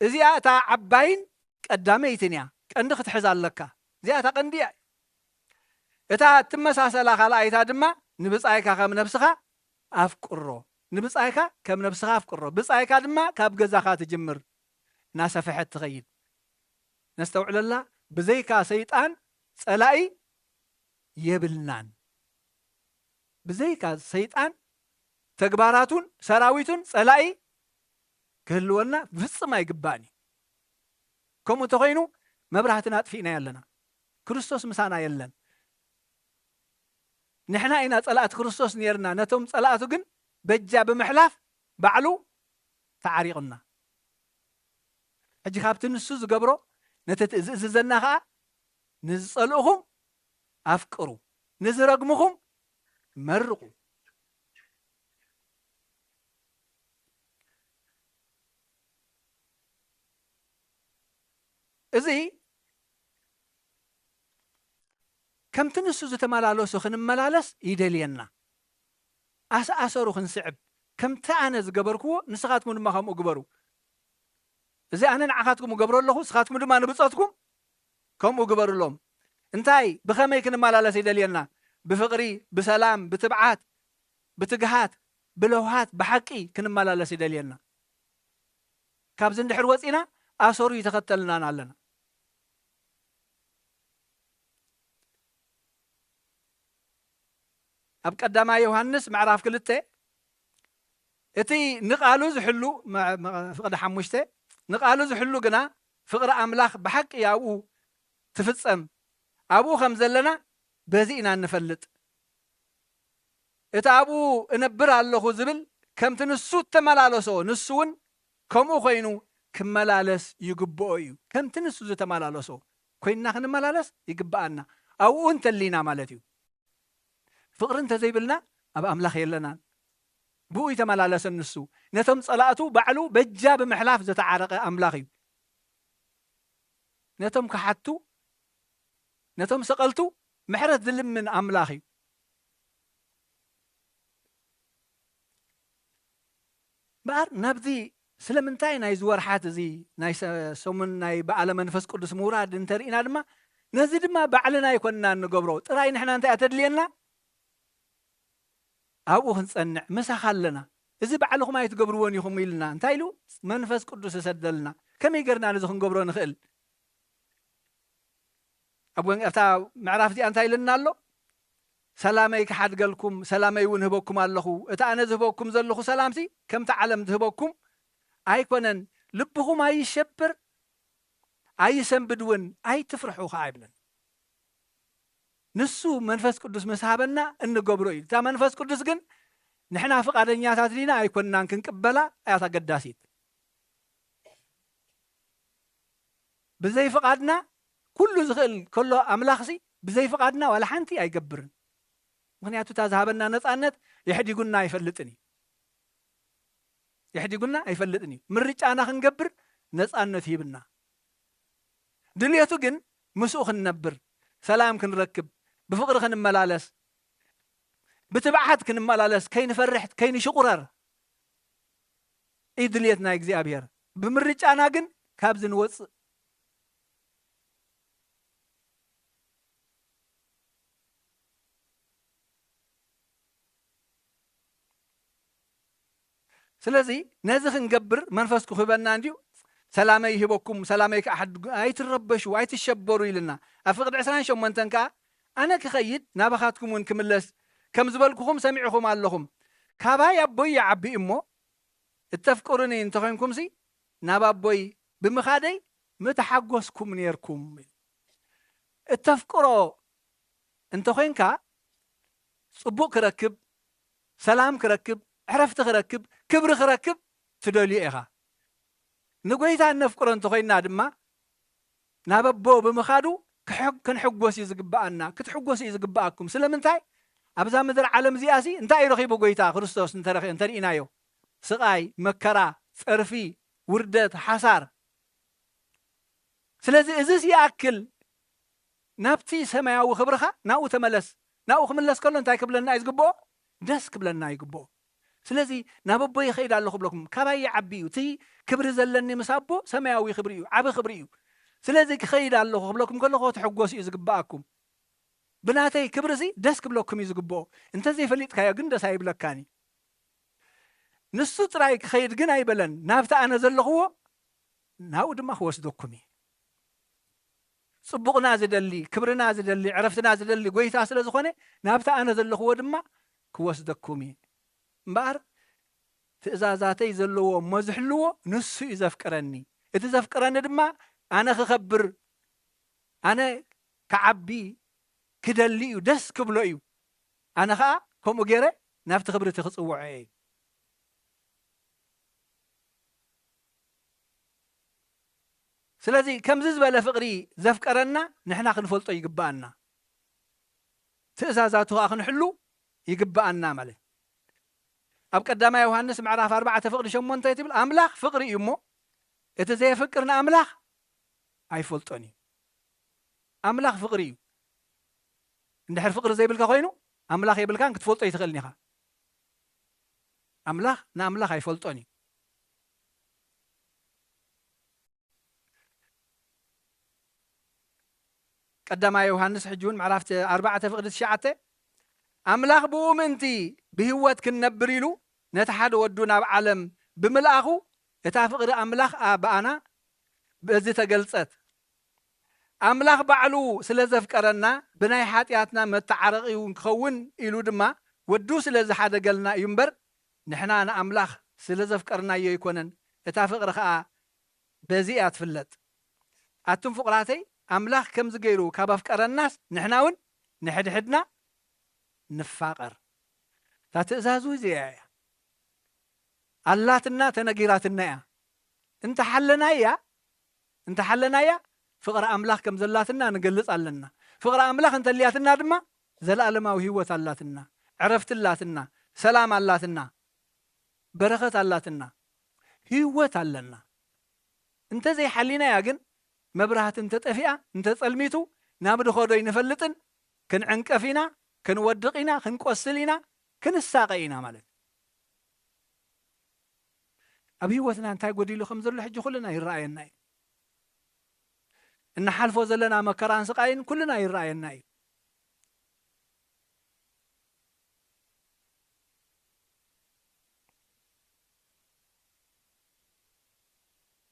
እዚኣ እታ ዓባይን ቀዳመይትን እያ። ቀንዲ ክትሕዛ ኣለካ። እዚኣ እታ ቀንዲ እያ። እታ እትመሳሰላ ካልኣይታ ድማ ንብጻይካ ከም ነፍስኻ ኣፍቅሮ። ንብጻይካ ከም ነፍስኻ ኣፍቅሮ። ብጻይካ ድማ ካብ ገዛኻ ትጅምር፣ እናሰፍሐት ትኸይድ። ነስተውዕለላ፣ ብዘይካ ሰይጣን ጸላኢ የብልናን። ብዘይካ ሰይጣን ተግባራቱን ሰራዊቱን ጸላኢ ክህልወና ፍጽም ኣይግባእን እዩ። ከምኡ እንተኾይኑ መብራህትና ኣጥፊእና ኣለና። ክርስቶስ ምሳና የለን። ንሕና ኢና ጸላእቲ ክርስቶስ ነርና። ነቶም ጸላእቱ ግን በጃ ብምሕላፍ ባዕሉ ተዓሪቑና። ሕጂ ካብቲ ንሱ ዝገብሮ ነቲ ዝእዝዘና ኸኣ፣ "ንዝጸልእኹም ኣፍቅሩ፣ ንዝረግምኹም መርቑ።" እዚ ከምቲ ንሱ ዝተመላለሱ ክንመላለስ ይደልየና። ኣስኣሰሩ ክንስዕብ፣ ከምቲ ኣነ ዝገበርክዎ ንስኻትኩም ድማ ከምኡ ግበሩ። እዚ ኣነ ንዓኻትኩም እገብሮ ኣለኹ፣ ንስኻትኩም ድማ ንብጾትኩም ከምኡ ግበሩሎም። እንታይ፣ ብኸመይ ክንመላለስ ይደልየና? ብፍቕሪ፣ ብሰላም፣ ብትብዓት፣ ብትግሃት፣ ብለውሃት፣ ብሓቂ ክንመላለስ ይደልየና። ካብዚ እንድሕር ወጺና ኣሰሩ ይተኸተልናን ኣለና። ኣብ ቀዳማይ ዮሃንስ ምዕራፍ ክልተ፣ እቲ ንቓሉ ዝሕሉ፣ መ-፣ መ-፣ ፍቕዲ ሓሙሽተ፣ ንቓሉ ዝሕሉ ግና ፍቕሪ ኣምላኽ ብሓቂ ኣብኡ ትፍጸም፣ ኣብኡ ከም ዘለና በዚ ኢና እንፈልጥ። እቲ ኣብኡ እነብር ኣለኹ ዝብል ከምቲ ንሱ እተመላለሶ ንሱ እውን ከምኡ ኮይኑ ክመላለስ ይግብኦ እዩ። ከምቲ ንሱ ዝተመላለሶ ኮይንና ክንመላለስ ይግብኣና። ኣብኡ እንተሊና ማለት እዩ። ፍቕሪ እንተዘይብልና ኣብ ኣምላኽ የለናን። ብኡ ይተመላለሰን ንሱ። ነቶም ጸላእቱ ባዕሉ በጃ ብምሕላፍ ዝተዓረቐ ኣምላኽ እዩ። ነቶም ከሓቱ፣ ነቶም ሰቐልቱ ምሕረት ዝልምን ኣምላኽ እዩ። እምበኣር ናብዚ ስለምንታይ ናይዚ ወርሓት እዚ ናይ ሰ-፣ ሰሙን ናይ በዓለ መንፈስ ቅዱስ ምውራድ እንተርኢና ድማ፣ ነዚ ድማ ባዕልና ኣይኮንና እንገብሮ። ጥራይ ንሕና እንታይ እያ ተድልየና? ኣብኡ ክንጸንዕ፣ ምሳኻ ኣለና። እዚ ባዕልኹም ኣይትገብርዎን ኢኹም ኢልና። እንታይ ኢሉ? መንፈስ ቅዱስ እሰደልና። ከመይ ጌርና ነዚ ክንገብሮ ንኽእል? ኣብ ወን-፣ ኣብታ ምዕራፍ እዚኣ እንታይ ኢልና ኣሎ? "ሰላመይ ክሓድገልኩም፣ ሰላመይ እውን ህበኩም ኣለኹ። እቲ ኣነ ዝህበኩም ዘለኹ ሰላምሲ ከምቲ ዓለም ዝህበኩም ኣይኮነን። ልብኹም ኣይሸብር፣ ኣይሰንብድ እውን፣ ኣይትፍርሑ" ከኣ ይብለና። ንሱ መንፈስ ቅዱስ ምስ ሃበና እንገብሮ እዩ። እታ መንፈስ ቅዱስ ግን ንሕና ፍቓደኛታት ዲና ኣይኮንናን ክንቅበላ እያ ኣገዳሲት። ብዘይ ፍቓድና ኩሉ ዝኽእል ከሎ ኣምላኽሲ ብዘይ ፍቓድና ዋላ ሓንቲ ኣይገብርን። ምኽንያቱ እታ ዝሃበና ነጻነት የሕዲጉና ኣይፈልጥን እዩ። የሕዲጉና ኣይፈልጥን እዩ። ምርጫና ክንገብር ነጻነት ሂብና። ድልየቱ ግን ምስኡ ክንነብር፣ ሰላም ክንረክብ፣ ብፍቕሪ ክንመላለስ፣ ብትብዓት ክንመላለስ፣ ከይንፈርሕ፣ ከይንሽቑረር እዩ ድልየት ናይ እግዚኣብሔር። ብምርጫና ግን ካብዚ ንወጽእ። ስለዚ ነዚ ክንገብር መንፈስ ክህበና እንድዩ። "ሰላመይ ይህበኩም፣ ሰላመይ ክኣሕድ-፣ ኣይትረበሹ፣ ኣይትሸበሩ" ኢልና። ኣብ ፍቕዲ ዕስራን ሸሞንተን ከኣ፣ "ኣነ ክኸይድ፣ ናባኻትኩም እውን ክምለስ፣ ከም ዝበልኩኹም ሰሚዕኹም ኣለኹም። ካባይ ኣቦይ ይዓቢ እሞ፣ እተፍቅሩኒ እንተኾይንኩምሲ፣ ናብ ኣቦይ ብምኻደይ ምተሓጎስኩም ኔርኩም" ኢሉ። እተፍቅሮ እንተኾይንካ፣ ጽቡቕ ክረክብ፣ ሰላም ክረክብ፣ ዕረፍቲ ክረክብ፣ ክብሪ ክረክብ ትደልዮ ኢኻ። ንጎይታ እነፍቅሮ እንተኾይንና ድማ፣ ናብ ኣቦ ብምኻዱ ክሕ-፣ ክንሕጎስ እዩ ዝግብኣና፣ ክትሕጎሱ እዩ ዝግብኣኩም። ስለምንታይ? ኣብዛ ምድሪ ዓለም እዚኣሲ እንታይ እዩ ረኺቡ ጎይታ ክርስቶስ እንተረኺ-፣ እንተርኢናዮ? ስቓይ፣ መከራ፣ ጸርፊ፣ ውርደት፣ ሓሳር። ስለዚ እዝስ ይኣክል፣ ናብቲ ሰማያዊ ክብርኻ ናብኡ ተመለስ። ናብኡ ክምለስ ከሎ እንታይ ክብለና እዩ ዝግብኦ? ደስ ክብለና ይግብኦ። ስለዚ ናብ ኣቦ ይኸይድ ኣለኹ ክብለኩም፣ ካባይ ይዓቢ እዩ። እቲ ክብሪ ዘለኒ ምስ ኣቦ ሰማያዊ ክብሪ እዩ፣ ዓቢ ክብሪ እዩ። ስለዚ ክኸይድ ኣለኹ ክብለኩም ከለኹ ክትሕጎሱ እዩ ዝግብኣኩም። ብናተይ ክብሪ እዚ ደስ ክብለኩም እዩ ዝግብኦ። እንተዘይፈሊጥካዮ ግን ደስ ኣይብለካን እዩ። ንሱ ጥራይ ክኸይድ ግን ኣይበለን፣ ናብቲ ኣነ ዘለኽዎ ናብኡ ድማ ክወስደኩም እዩ። ጽቡቕና ዝደሊ፣ ክብርና ዝደሊ፣ ዕረፍትና ዝደሊ ጎይታ ስለ ዝኾነ ናብቲ ኣነ ዘለኽዎ ድማ ክወስደኩም እዩ። እምበኣር ትእዛዛተይ ዘለዎ እሞ ዝሕልዎ ንሱ እዩ ዘፍቅረኒ። እቲ ዘፍቅረኒ ድማ ኣነ ክኸብር፣ ኣነ ክዓቢ ክደሊ እዩ፣ ደስ ክብሎ እዩ። ኣነ ኸኣ ከምኡ ገይረ ናብቲ ክብሪ እቲ ክጽውዖ እየ። ስለዚ ከምዚ ዝበለ ፍቕሪ ዘፍቀረና ንሕና ክንፈልጦ ይግብኣና። ትእዛዛቱ ኸኣ ክንሕሉ ይግብኣና ማለት። ኣብ ቀዳማይ ዮሃንስ ምዕራፍ ኣርባዕተ ፍቕዲ ሸሞንተ ትብል፣ ኣምላኽ ፍቕሪ እዩ እሞ እቲ ዘየፍቅር ንኣምላኽ ኣይፈልጦን እዩ። ኣምላኽ ፍቕሪ እዩ። እንድሕር ፍቕሪ ዘይብልካ ኮይኑ ኣምላኽ የብልካን ክትፈልጦ ኣይትኽእልን ኢኻ። ኣምላኽ ንኣምላኽ ኣይፈልጦን እዩ። ቀዳማይ ዮሃንስ ሕጂ እውን ምዕራፍ ኣርባዕተ ፍቕዲ ትሽዓተ፣ ኣምላኽ ብኡ ምእንቲ ብህይወት ክንነብር ኢሉ ነቲ ሓደ ወዱ ናብ ዓለም ብምልኣኹ እታ ፍቕሪ ኣምላኽ ብኣና በዚ ተገልጸት። ኣምላኽ ባዕሉ ስለ ዘፍቀረና ብናይ ሓጢኣትና መተዓረቒ እውን ክኸውን ኢሉ ድማ ወዱ ስለ ዝሓደገልና እዩ እምበር ንሕና ንኣምላኽ ስለ ዘፍቀርናዮ ኣይኮነን። እታ ፍቕሪ ኸኣ በዚ እያ ትፍለጥ። ኣቱም ፍቑራተይ፣ ኣምላኽ ከምዚ ገይሩ ካብ ኣፍቀረናስ ንሕና እውን ንሕድሕድና ንፋቐር። እታ ትእዛዙ እዚኣ እያ። ኣላትና፣ ተነጊራትና እያ። እንተሓለናያ፣ እንተሓለናያ ፍቕሪ ኣምላኽ ከም ዘላትና ንገልጽ ኣለና። ፍቕሪ ኣምላኽ እንተልያትና ድማ ዘለኣለማዊ ህይወት ኣላትና፣ ዕረፍቲ ኣላትና፣ ሰላም ኣላትና፣ በረኸት ኣላትና፣ ህይወት ኣለና። እንተዘይሓሊናያ ግን መብራህቲ እንተጠፊኣ፣ እንተጸልሚቱ ናብ ንኸዶ ኣይንፈልጥን፣ ክንዕንቀፍ ኢና፣ ክንወድቕ ኢና፣ ክንቆስል ኢና፣ ክንሳቐ ኢና ማለት እዩ። ኣብ ህይወትና እንታይ ጎዲሉ ከም ዘሎ ሕጂ ኩልና ይረኣየና እዩ። እንሓልፎ ዘለና መከራን ስቓይን ኩልና ይረኣየና እዩ።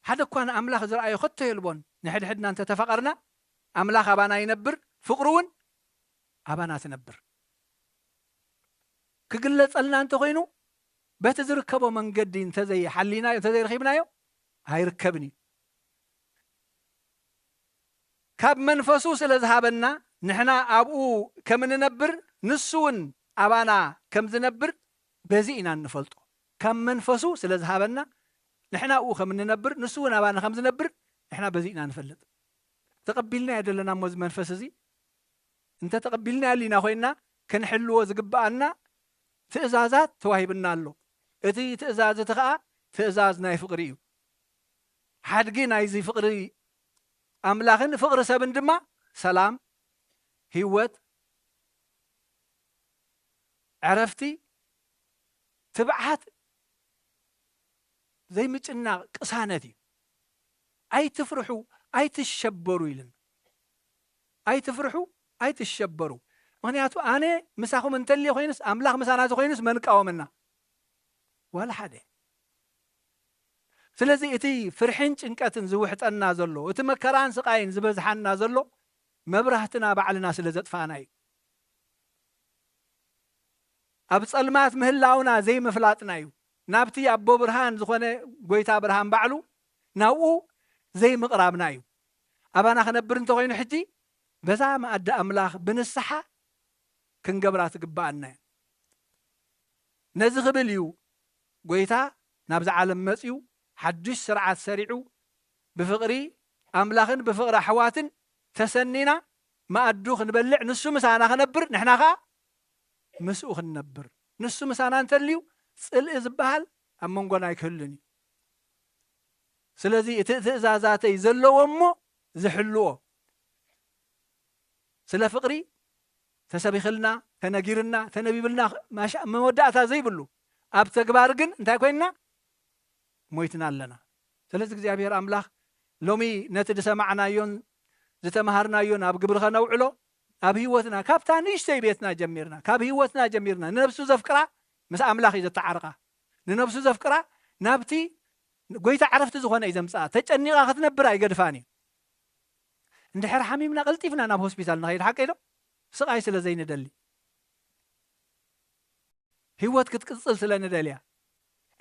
ሓደ እኳ ንኣምላኽ ዝረኣዮ ከቶ የልቦን። ንሕድሕድና እንተተፋቐርና ኣምላኽ ኣባና ይነብር፣ ፍቕሩ እውን ኣባና ትነብር። ክግለጸልና እንተኾይኑ በቲ ዝርከቦ መንገዲ እንተዘይሓሊናዮ፣ እንተዘይረኺብናዮ ኣይርከብን እዩ። ካብ መንፈሱ ስለ ዝሃበና ንሕና ኣብኡ ከም እንነብር ንሱ እውን ኣባና ከም ዝነብር በዚ ኢና እንፈልጦ። ካብ መንፈሱ ስለ ዝሃበና ንሕና ኣብኡ ከም እንነብር ንሱ እውን ኣባና ከም ዝነብር ንሕና በዚ ኢና ንፈልጥ። ተቐቢልናዮ ዘለና እሞ እዚ መንፈስ እዚ እንተ ተቐቢልናዮ ኣሊና ኮይንና ክንሕልዎ ዝግብኣና ትእዛዛት ተዋሂብና ኣሎ። እቲ ትእዛዝ እቲ ኸኣ ትእዛዝ ናይ ፍቕሪ እዩ። ሓድጊ ናይዚ ፍቕሪ ኣምላኽን ፍቕሪ ሰብን ድማ ሰላም፣ ህይወት፣ ዕረፍቲ፣ ትብዓት፣ ዘይምጭናቕ ቅሳነት እዩ። ኣይትፍርሑ፣ ኣይትሸበሩ ኢልና። ኣይትፍርሑ፣ ኣይትሸበሩ። ምኽንያቱ ኣነ ምሳኹም እንተልየ ኮይኑስ፣ ኣምላኽ ምሳና ተኮይኑስ መን ቃወመና? ዋላ ሓደ። ስለዚ እቲ ፍርሕን ጭንቀትን ዝውሕጠና ዘሎ፣ እቲ መከራን ስቓይን ዝበዝሓና ዘሎ መብራህትና ባዕልና ስለ ዘጥፋእና እዩ። ኣብ ጸልማት ምህላውና ዘይምፍላጥና እዩ። ናብቲ ኣቦ ብርሃን ዝኾነ ጎይታ ብርሃን ባዕሉ ናብኡ ዘይምቕራብና እዩ። ኣባና ክነብር እንተኾይኑ ሕጂ በዛ መኣዲ ኣምላኽ ብንስሓ ክንገብራ ትግብኣና እያ። ነዚ ክብል እዩ ጎይታ ናብዛ ዓለም መጺኡ ሓድሽ ስርዓት ሰሪዑ ብፍቕሪ ኣምላኽን ብፍቕሪ ኣሕዋትን ተሰኒና መኣዱ ክንበልዕ ንሱ ምሳና ክነብር ንሕና ኸኣ ምስኡ ክንነብር። ንሱ ምሳና እንተልዩ ጽልኢ ዝበሃል ኣብ መንጎና ኣይክህሉን እዩ። ስለዚ እቲ ትእዛዛተይ ዘለዎ እሞ ዝሕልዎ ስለ ፍቕሪ ተሰቢኽልና ተነጊርና፣ ተነቢብልና፣ ማሻ-፣ መወዳእታ ዘይብሉ፣ ኣብ ተግባር ግን እንታይ ኮይንና? ሞይትና ኣለና። ስለዚ እግዚኣብሔር ኣምላኽ ሎሚ ነቲ ዝሰማዕናዮን ዝተምሃርናዮን ኣብ ግብሪ ኸነውዕሎ፣ ኣብ ህይወትና፣ ካብታ ንእሽተይ ቤትና ጀሚርና፣ ካብ ህይወትና ጀሚርና፣ ንነብሱ ዘፍቅራ ምስ ኣምላኽ እዩ ዘተዓርቓ። ንነብሱ ዘፍቅራ ናብቲ ጎይታ ዕረፍቲ ዝኾነ እዩ ዘምጽኣ። ተጨኒቓ ክትነብር ኣይገድፋን እዩ። እንድሕር ሓሚምና ቀልጢፍና ናብ ሆስፒታል ንኸይድ፣ ሓቀይ ዶ? ስቓይ ስለ ዘይንደሊ፣ ህይወት ክትቅጽል ስለ ንደልያ።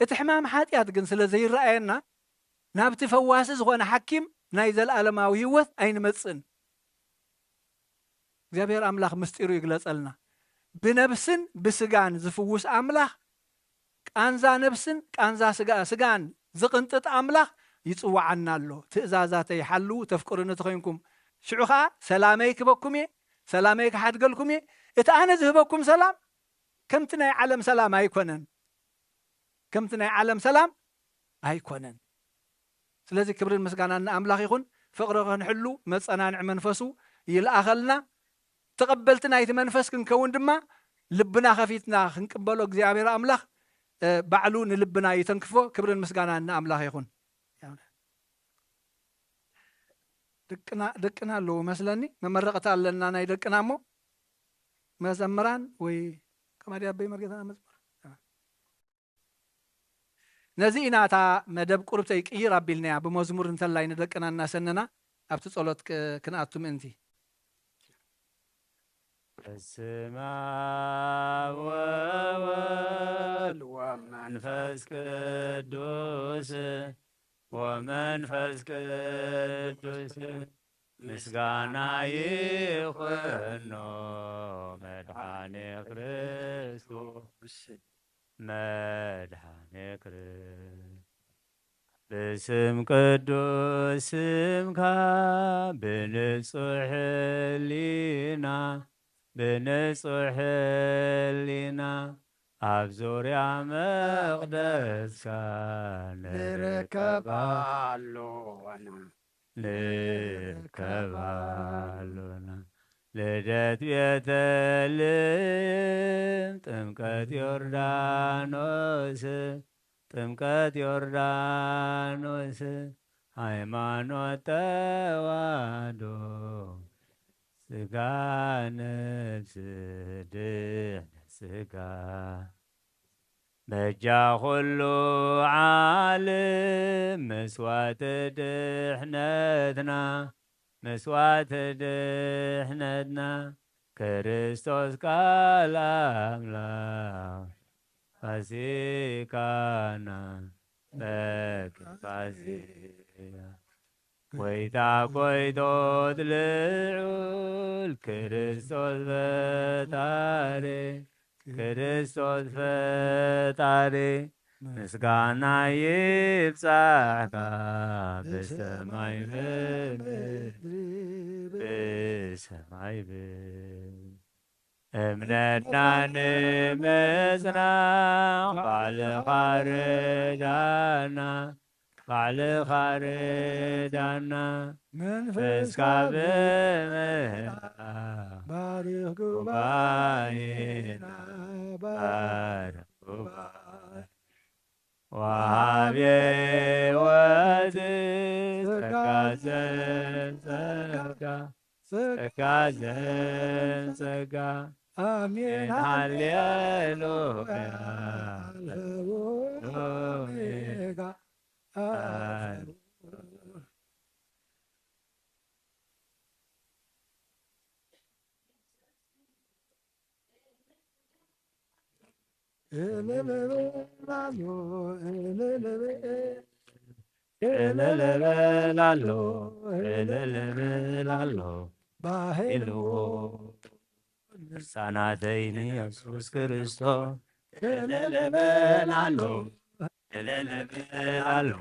እቲ ሕማም ሓጢኣት ግን ስለ ዘይረኣየና፣ ናብቲ ፈዋሲ ዝኾነ ሓኪም ናይ ዘለኣለማዊ ህይወት ኣይንመጽእን። እግዚኣብሔር ኣምላኽ ምስጢሩ ይግለጸልና። ብነብስን ብስጋን ዝፍውስ ኣምላኽ፣ ቃንዛ ነብስን ቃንዛ ስጋ-፣ ስጋን ዝቕንጥጥ ኣምላኽ ይጽውዓና ኣሎ። "ትእዛዛተይ ሓልዉ፣ ተፍቅሩኒ ተኾይንኩም፣ ሽዑ ኸኣ ሰላመይ ክበኩም እየ፣ ሰላመይ ክሓድገልኩም እየ። እቲ ኣነ ዝህበኩም ሰላም ከምቲ ናይ ዓለም ሰላም ኣይኮነን፣ ከምቲ ናይ ዓለም ሰላም ኣይኮነን።" ስለዚ ክብርን ምስጋናን ንኣምላኽ ይኹን። ፍቕሪ ክንሕሉ መጸናንዒ መንፈሱ ይልኣኸልና። ተቐበልቲ ናይቲ መንፈስ ክንከውን ድማ ልብና ከፊትና ክንቅበሎ እግዚኣብሔር ኣምላኽ፣ እ፣ ባዕሉ ንልብና ይተንክፎ። ክብርን ምስጋናን ንኣምላኽ ይኹን። ደቅና፣ ደቅና ኣለዉ መስለኒ። መመረቕታ ኣለና ናይ ደቅና እሞ መዘምራን ወይ ከማዲ ኣበይ መርጌታና መዝሙር። ነዚ ኢና እታ መደብ ቁርብተይ ቅይር ኣቢልናያ፣ ብመዝሙር እንተላይ ንደቅና እናሰነና ኣብቲ ጸሎት ክ-፣ ክንኣቱ ምእንቲ። በስመ አብ ወወልድ ወመንፈስ ቅዱስ፣ ወመንፈስ ቅዱስ ምስጋና ይኹኖ መድኃኔ ክርስቶስ። መድኃኔ ክርስቶስ። ብስም ቅዱስ ስምካ ብንጹሕ ሕሊና፣ ብንጹሕ ሕሊና ኣብ ዙርያ መቕደስካ ንርከብ ንርከብ ኣሎና። ንርከብ ኣሎና። ልደት ቤተልሔም፣ ጥምቀት ዮርዳኖስ፣ ጥምቀት ዮርዳኖስ፣ ሃይማኖት ተዋህዶ፣ ስጋ ነፍስ ድሕነት ስጋ። በጃ ኩሉ ዓለም መስዋዕቲ ድሕነትና፣ መስዋዕቲ ድሕነትና፣ ክርስቶስ ቃል ኣምላኽ ፋሲካና፣ በክር ፋሲካ። ጎይታ ጎይቶት ልዑል ክርስቶስ ፈጣሪ፣ ክርስቶስ ፈጣሪ፣ ምስጋና ይብጻሕካ ብሰማይ ብምድሪ፣ ብሰማይ ብምድሪ። እምነትና ንምጽናዕ ባዕልኻ ርዳና፣ ባዕልኻ ርዳና። መንፈስካ ብምህላ ባርኽ ጉባኤና፣ ባርኽ ጉባኤ። ወሃቤ ሕይወት ጸጋ ዘጸጋ፣ ጸጋ ዘጸጋ። አሜን ሃሌሉያ። እልል እላለሁ፣ እልል እላለሁ፣ ባሕልዎ ልሳናተይ ንየሱስ ክርስቶስ። እልል እላለሁ፣ እልል እላለሁ፣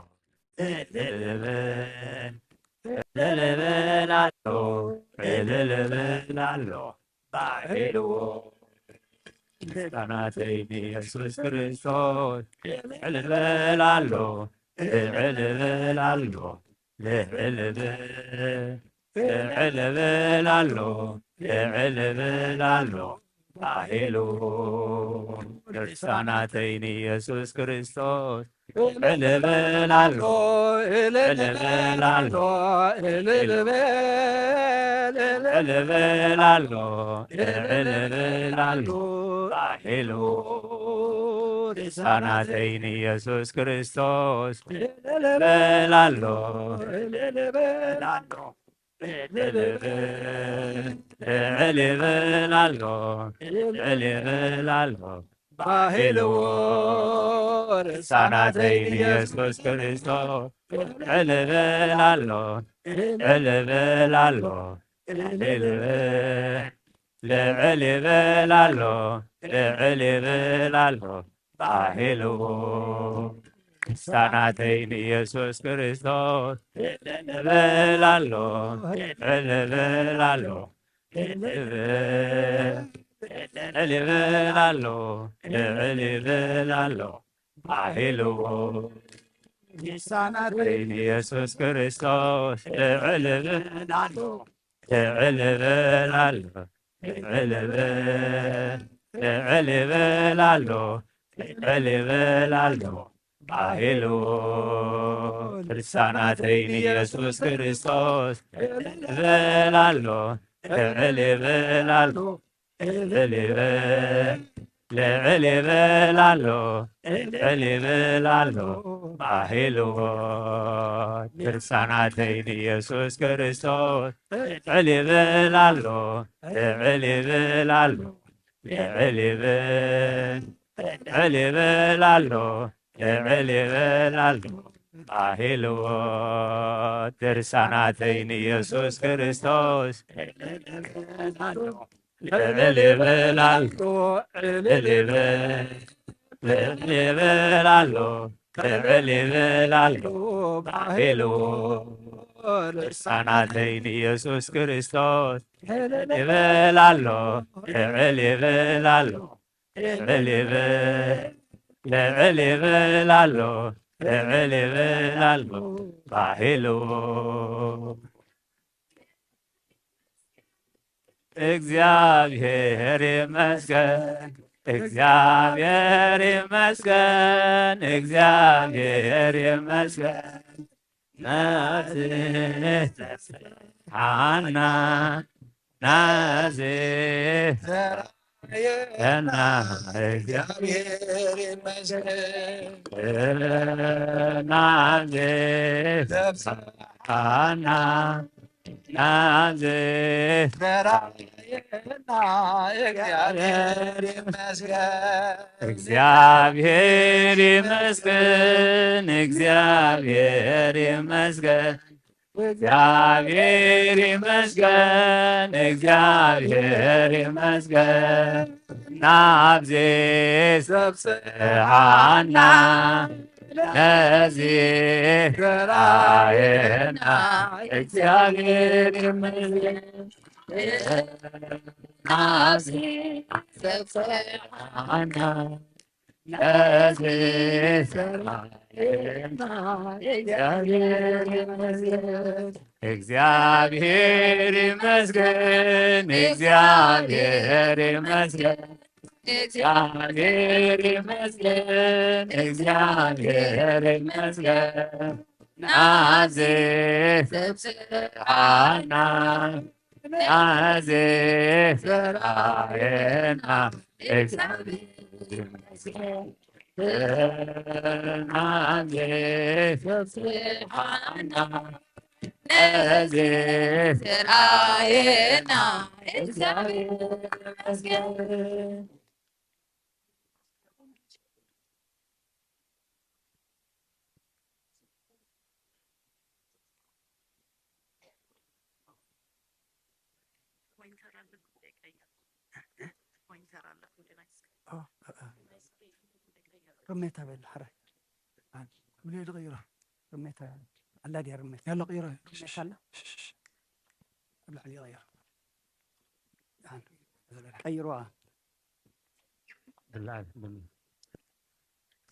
እልል እላለሁ፣ እልል እላለሁ፣ ባሕልዎ ልሳናተይ ንየሱስ ክርስቶስ። እልል እላለሁ፣ እልል እላለሁ፣ እልል እላለሁ፣ እልል እላለሁ። ባሂሉ ድርሳናተይ ንየሱስ ክርስቶስ ዕልል እብል ኣሎ፣ ዕልል እብል ኣሎ፣ ዕልል እብል፣ ዕልል እብል ኣሎ፣ ዕልል እብል ኣሎ። ባሂሉ ድርሳናተይ ንየሱስ ክርስቶስ ዕልል እብል ኣሎ፣ ዕልል እብል ኣሎ። ልዕል ይብል ኣሎ፣ ልዕል ይብል ኣሎ። ባሂልዎ ርሳናተይ ንየሱስ ክርስቶስ። ልዕል ይብል ኣሎ፣ ልዕል ይብል ኣሎ፣ ልዕል ይብል፣ ልዕል ይብል ኣሎ፣ ልዕል ይብል ኣሎ። ባሂልዎ ርሳናተይ ንየሱስ ክርስቶስ። ልዕል ይብል ኣሎ፣ ልዕል ይብል ኣሎ፣ ልዕል ይብል፣ ልዕል ይብል ኣሎ፣ ልዕል ይብል ኣሎ። ባሂልዎ ርሳናተይ ንየሱስ ክርስቶስ። ልዕል ይብል ኣሎ፣ ልዕል ይብል፣ ልዕል ይብል፣ ልዕል ይብል ኣሎ፣ ልዕል ይብል ኣሎ። ባሂልዎ ድርሳናተይ ንየሱስ ክርስቶስ። ልዕል ይብል ኣሎ፣ ልዕል ይብል ኣሎ፣ ልዕል ይብል፣ ልዕል ይብል ኣሎ፣ ልዕል ይብል ኣሎ። ባሂልዎ ድርሳናተይ ንየሱስ ክርስቶስ። ልዕል ይብል ኣሎ፣ ልዕል ይብል ኣሎ፣ ልዕል ይብል፣ ልዕል ይብል ኣሎ፣ ልዕል ይብል ኣሎ። ባሂልዎ ድርሳናተይ ንየሱስ ክርስቶስ። ልዕል ይብል ኣሎ፣ ልዕል ይብል ኣሎ፣ ልዕል ይብል፣ ልዕል ይብል ኣሎ፣ ልዕል ይብል ኣሎ። ባሂልዎ ድርሳናተይ ንየሱስ ክርስቶስ። ልዕል ይብል ኣሎ፣ ልዕል ይብል ኣሎ፣ ልዕል ይብል፣ ልዕል ይብል ኣሎ፣ ልዕል ይብል ኣሎ። ባሂልዎ እግዚኣብሔር ይመስገን፣ እግዚኣብሔር ይመስገን፣ እግዚኣብሔር ይመስገን። ናዚ ሓና ናዚ ዘራየና እግዚኣብሔር ይመስገን። ናዚ ዘብጽሓና ናዚ ዘራየና እግዚኣብሔር ይመስገን። እግዚኣብሔር ይመስገን፣ እግዚኣብሔር ይመስገን፣ እግዚኣብሔር ይመስገን፣ እግዚኣብሔር ይመስገን። ናብዚ ዘብጽሓና ነዚ ዘራየና እግዚኣብሔር ይመስገን። ናብዚ ዘብጽሓና ነዚ ዘራየና እግዚኣብሔር ይመስገን። እግዚኣብሔር ይመስገን፣ እግዚኣብሔር ይመስገን፣ እግዚኣብሔር ይመስገን፣ እግዚኣብሔር ይመስገን። ናዚ ዘብጽሓና ናዚ ዘራየና እግዚኣብሔር ይመስገን። ናዚ ዘብጽሓና ነዚ ዘራየና እግዚኣብሔር ይመስገን። ርሜታ በል ሓራይ። ኣን-፣ ብሎ ዝቕይሮ። ርሜታ ኣላ ድያ ርሜታ? ያሎ ቅይሮ። ርሜታ ኣላ? ኣብ ላዕሊ ይቕይሮ። ኣን-፣ ቀይሮዋ።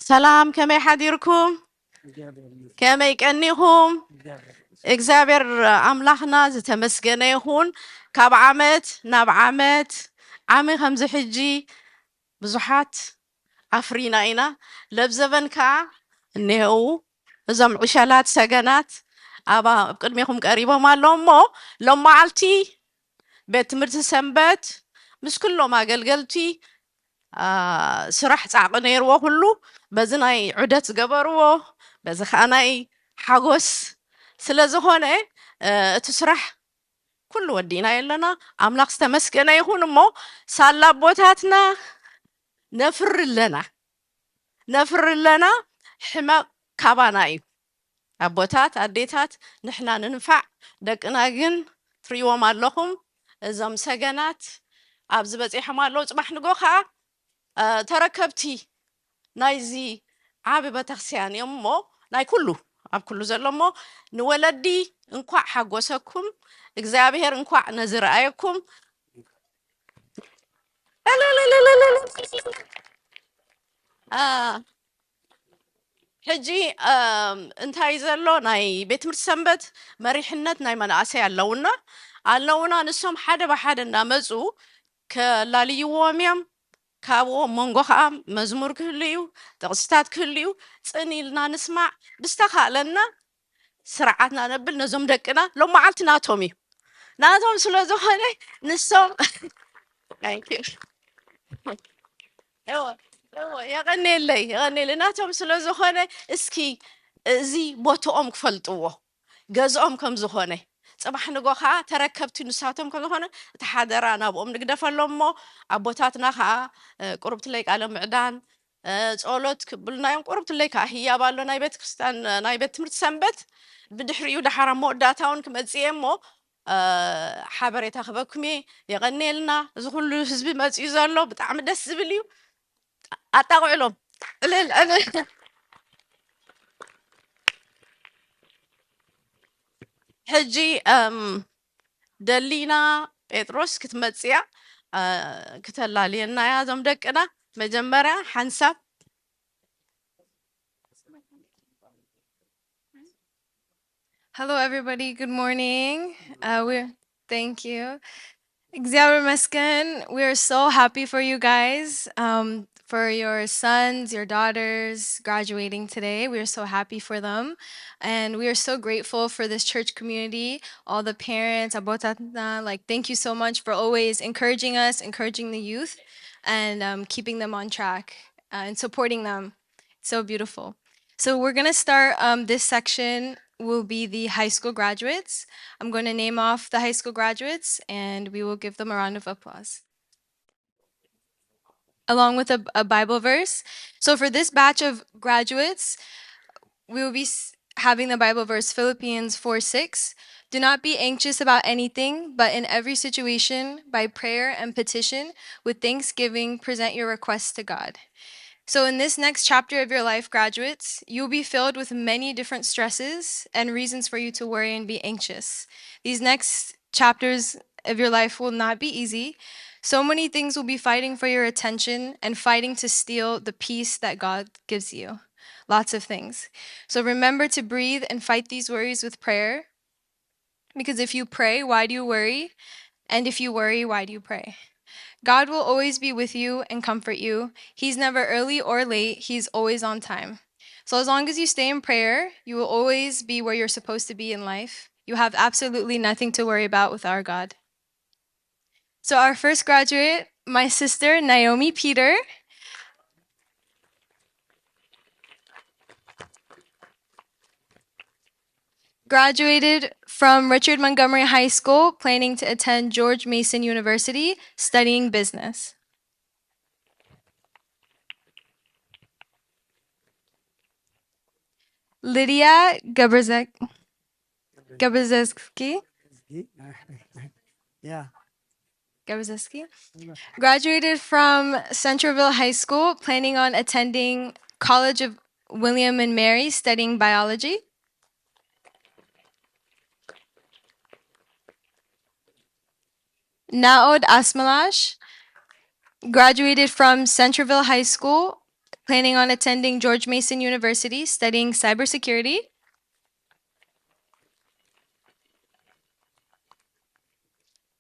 ሰላም፣ ከመይ ሓዲርኩም? ከመይ ቀኒኹም? እግዚኣብሔር ኣምላኽና ዝተመስገነ ይኹን። ካብ ዓመት ናብ ዓመት ዓሚ ከምዚ ሕጂ ብዙሓት ኣፍሪና ኢና። ለብዘበን ከኣ እኒሄው እዞም ዕሸላት ሰገናት ኣብ ኣብ ቅድሜኹም ቀሪቦም ኣለዉ እሞ፣ ሎም መዓልቲ ቤት ትምህርቲ ሰንበት ምስ ኩሎም ኣገልገልቲ፣ ኣ፣ ስራሕ ጻዕቂ ነይርዎ ኩሉ፣ በዚ ናይ ዑደት ዝገበርዎ፣ በዚ ኸኣ ናይ ሓጎስ ስለ ዝኾነ፣ እ፣ እቲ ስራሕ ኩሉ ወዲእናዮ ኣለና። ኣምላኽ ዝተመስገነ ይኹን እሞ፣ ሳላ ኣቦታትና ነፍሪ ኣለና፣ ነፍሪ ኣለና። ሕመቕ ካባና እዩ። ኣቦታት፣ ኣዴታት፣ ንሕና ንንፋዕ፣ ደቅና ግን ትርእይዎም ኣለኹም። እዞም ሰገናት ኣብዚ በጺሖም ኣለዉ። ጽባሕ ንጎ ኸኣ፣ እ፣ ተረከብቲ ናይዚ ዓቢ ቤተክርስትያን እዮም እሞ፣ ናይ ኩሉ፣ ኣብ ኩሉ ዘሎ እሞ፣ ንወለዲ እንኳዕ ሓጎሰኩም፣ እግዚኣብሔር እንኳዕ ነዚ ረኣየኩም። አ፣ ሕጂ፣ እ፣ እንታይ ዘሎ ናይ ቤት ትምህርቲ ሰንበት መሪሕነት ናይ መናእሰይ ኣለውና፣ ኣለውና። ንሶም ሓደ ብሓደ እናመጹ ከላልይዎም እዮም። ካብኡ ኣብ መንጎ ኸኣ መዝሙር ክህሉ እዩ፣ ጥቕስታት ክህሉ እዩ። ጽን ኢልና ንስማዕ፣ ብዝተኻእለና ስርዓትና ነብል። ነዞም ደቅና ሎም መዓልቲ ናቶም እዩ። ናቶም ስለ ዝኾነ ንሶም Thank you። እወ፣ እወ፣ የቐንየለይ፣ የቐንየለይ። ናቶም ስለ ዝኾነ እስኪ እዚ ቦትኦም ክፈልጥዎ፣ ገዝኦም ከም ዝኾነ፣ ጽባሕ ንጎ ኸኣ ተረከብቲ ንሳቶም ከም ዝኾነ እቲ ሓደራ ናብኦም ንግደፈሎም እሞ፣ ኣቦታትና ኸኣ፣ እ፣ ቁርብትለይ ቃለ ምዕዳን፣ እ፣ ጸሎት ክብሉና እዮም። ቁርብትለይ ከኣ ህያብ ኣሎ ናይ ቤተ ክርስቲያን፣ ናይ ቤት ትምህርቲ ሰንበት። ብድሕሪኡ ደሓር ኣብ መወዳእታ እውን ክመጽእ እየ እሞ፣ እ፣ ሓበሬታ ክበኩም እየ። የቐንየልና። እዚ ኩሉ ህዝቢ መጺኡ ዘሎ ብጣዕሚ ደስ ዝብል እዩ። ኣጣቕዕሎም። እልል፣ እልል። ሕጂ፣ እም፣ ደሊና ጴጥሮስ ክትመጽእ እያ፣ እ፣ ክተላልየና እያ እዞም ደቅና። መጀመርያ ሓንሳብ Hello, everybody. Good morning. Uh, we're, thank you. እግዚኣብሔር ይመስገን. We are so happy for you guys, um, for your sons, your daughters graduating today. We are so happy for them. And we are so grateful for this church community, all the parents, ኣቦታትና. Like, thank you so much for always encouraging us, encouraging the youth, and, um, keeping them on track, uh, and supporting them. So beautiful. So we're gonna start, um, this section will be the high school graduates. I'm gonna name off the high school graduates and we will give them a round of applause. Along with a, a Bible verse. So for this batch of graduates, we will be s-, having the Bible verse Philippians four six. "Do not be anxious about anything, but in every situation, by prayer and petition, with thanksgiving, present your requests to God." So, in this next chapter of your life, graduates, you'll be filled with many different stresses and reasons for you to worry and be anxious. These next chapters of your life will not be easy. So many things will be fighting for your attention and fighting to steal the peace that God gives you. Lots of things. So, remember to breathe and fight these worries with prayer. Because if you pray, why do you worry? And if you worry, why do you pray? God will always be with you and comfort you. He's never early or late, He's always on time. So, as long as you stay in prayer, you will always be where you're supposed to be in life. You have absolutely nothing to worry about with our God. So, our first graduate, my sister, Naomi Peter. Graduated from Richard Montgomery High School, planning to attend George Mason University, studying business. Lydia Gebrezek-, Gebrezewski. Yeah. Gebrezewski. Graduated from Centreville High School, planning on attending College of William and Mary, studying biology. Naod Asmalash, graduated from Centreville High School, planning on attending George Mason University, studying cybersecurity.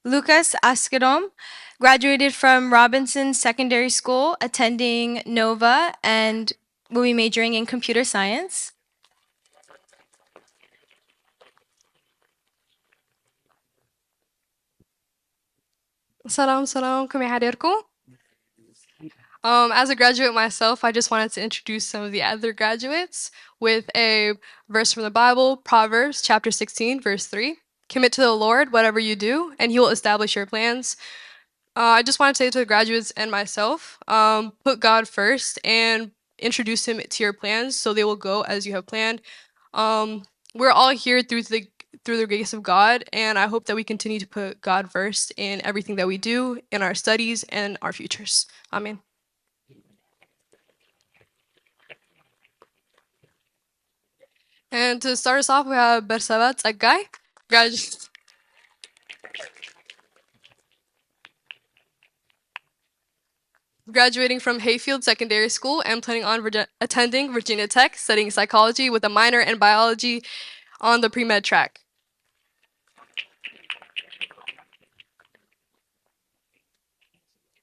Lucas Askedom graduated from Robinson Secondary School, attending Nova, and will be majoring in computer science. ሰላም ሰላም፣ ከመይ ሓደርኩም? Um, as a graduate myself, I just wanted to introduce some of the other graduates with a verse from the Bible, Proverbs chapter sixteen, verse three. Commit to the Lord whatever you do, and He will establish your plans. Uh, I just want to say to the graduates and myself, um, put God first and introduce Him to your plans so they will go as you have planned. Um, we're all here through the through the grace of God, and I hope that we continue to put God first in everything that we do, in our studies, and our futures. Amen. And to start us off, we have Bersaba Tsagai, gradu- graduating from Hayfield Secondary School and planning on Virgi- attending Virginia Tech, studying psychology with a minor in biology on the pre-med track.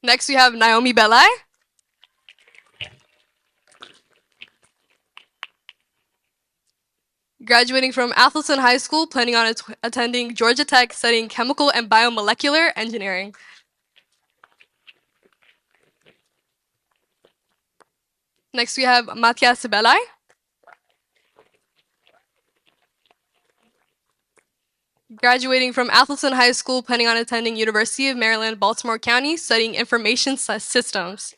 Next, we have Naomi Belai, graduating from Atherton High School, planning on at- attending Georgia Tech, studying chemical and biomolecular engineering. Next, we have Matthias Belai, graduating from Atherton High School, planning on attending University of Maryland, Baltimore County, studying information sy- systems.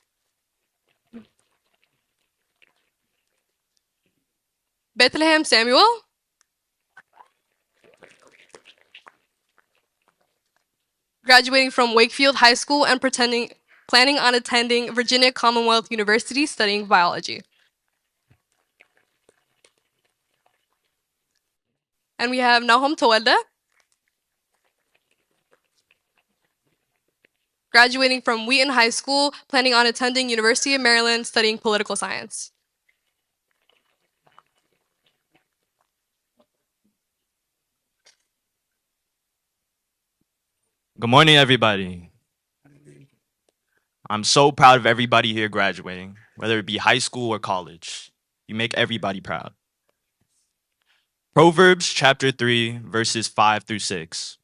Bethlehem Samuel, graduating from Wakefield High School and pretending, planning on attending Virginia Commonwealth University, studying biology. And we have Nahom Tawalda, graduating from Wheaton High School, planning on attending University of Maryland, studying political science. Good morning, everybody. I'm so proud of everybody here graduating, whether it be high school or college. You make everybody proud. Proverbs chapter three, verses five through six.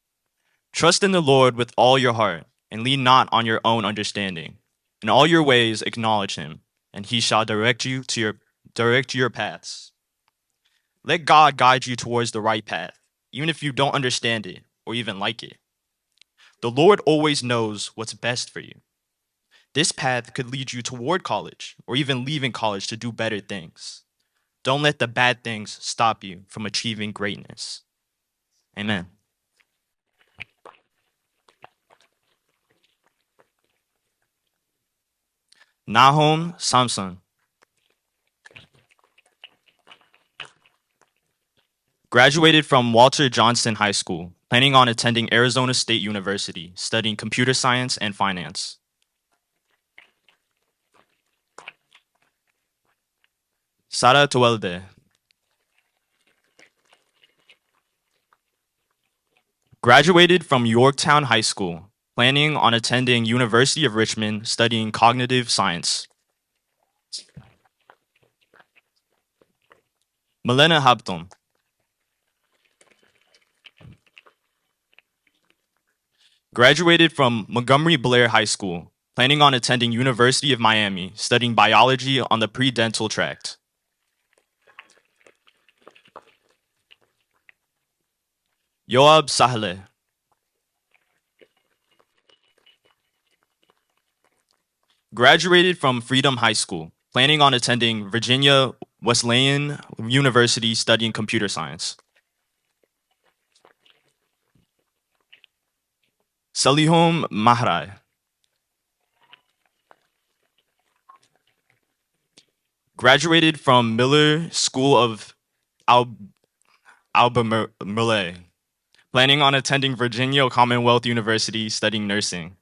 Trust in the Lord with all your heart, and lean not on your own understanding. In all your ways, acknowledge him, and he shall direct you to your direct your paths. Let God guide you towards the right path, even if you don't understand it or even like it. The Lord always knows what's best for you. This path could lead you toward college or even leaving college to do better things. Don't let the bad things stop you from achieving greatness. Amen. Nahom Samson. Graduated from Walter Johnson High School, planning on attending Arizona State University, studying computer science and finance. Sara Tawalde. Graduated from Yorktown High School, planning on attending University of Richmond, studying cognitive science. Milena Habton. Graduated from Montgomery Blair High School, planning on attending University of Miami, studying biology on the pre-dental tract. Yoab Sahle. Graduated from Freedom High School, planning on attending Virginia Wesleyan University, studying computer science. Salihom Mahrai. Graduated from Miller School of Al- Albemarle, planning on attending Virginia Commonwealth University, studying nursing.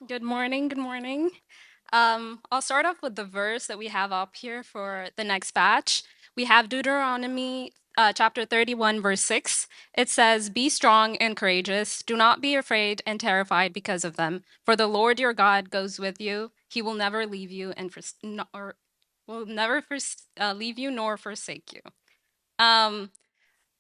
Good morning, good morning. Um, I'll start off with the verse that we have up here for the next batch. We have Deuteronomy uh, chapter thirty-one, verse six. It says, "Be strong and courageous. Do not be afraid and terrified because of them. For the Lord your God goes with you. He will never leave you and fors- no, or will never fors- uh, leave you nor forsake you." Um,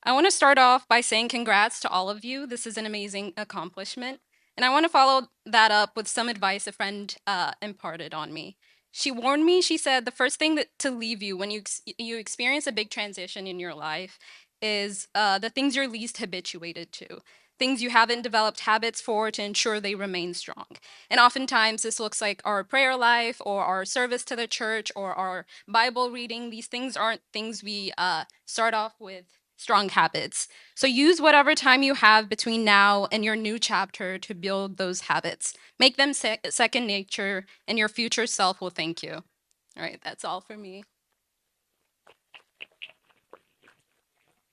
I want to start off by saying congrats to all of you. This is an amazing accomplishment. And I want to follow that up with some advice a friend uh, imparted on me. She warned me, she said, the first thing that to leave you when you ex- you experience a big transition in your life is uh, the things you're least habituated to, things you haven't developed habits for to ensure they remain strong. And oftentimes, this looks like our prayer life or our service to the church or our Bible reading. These things aren't things we uh, start off with strong habits. So use whatever time you have between now and your new chapter to build those habits. Make them se- second nature, and your future self will thank you. All right, that's all for me.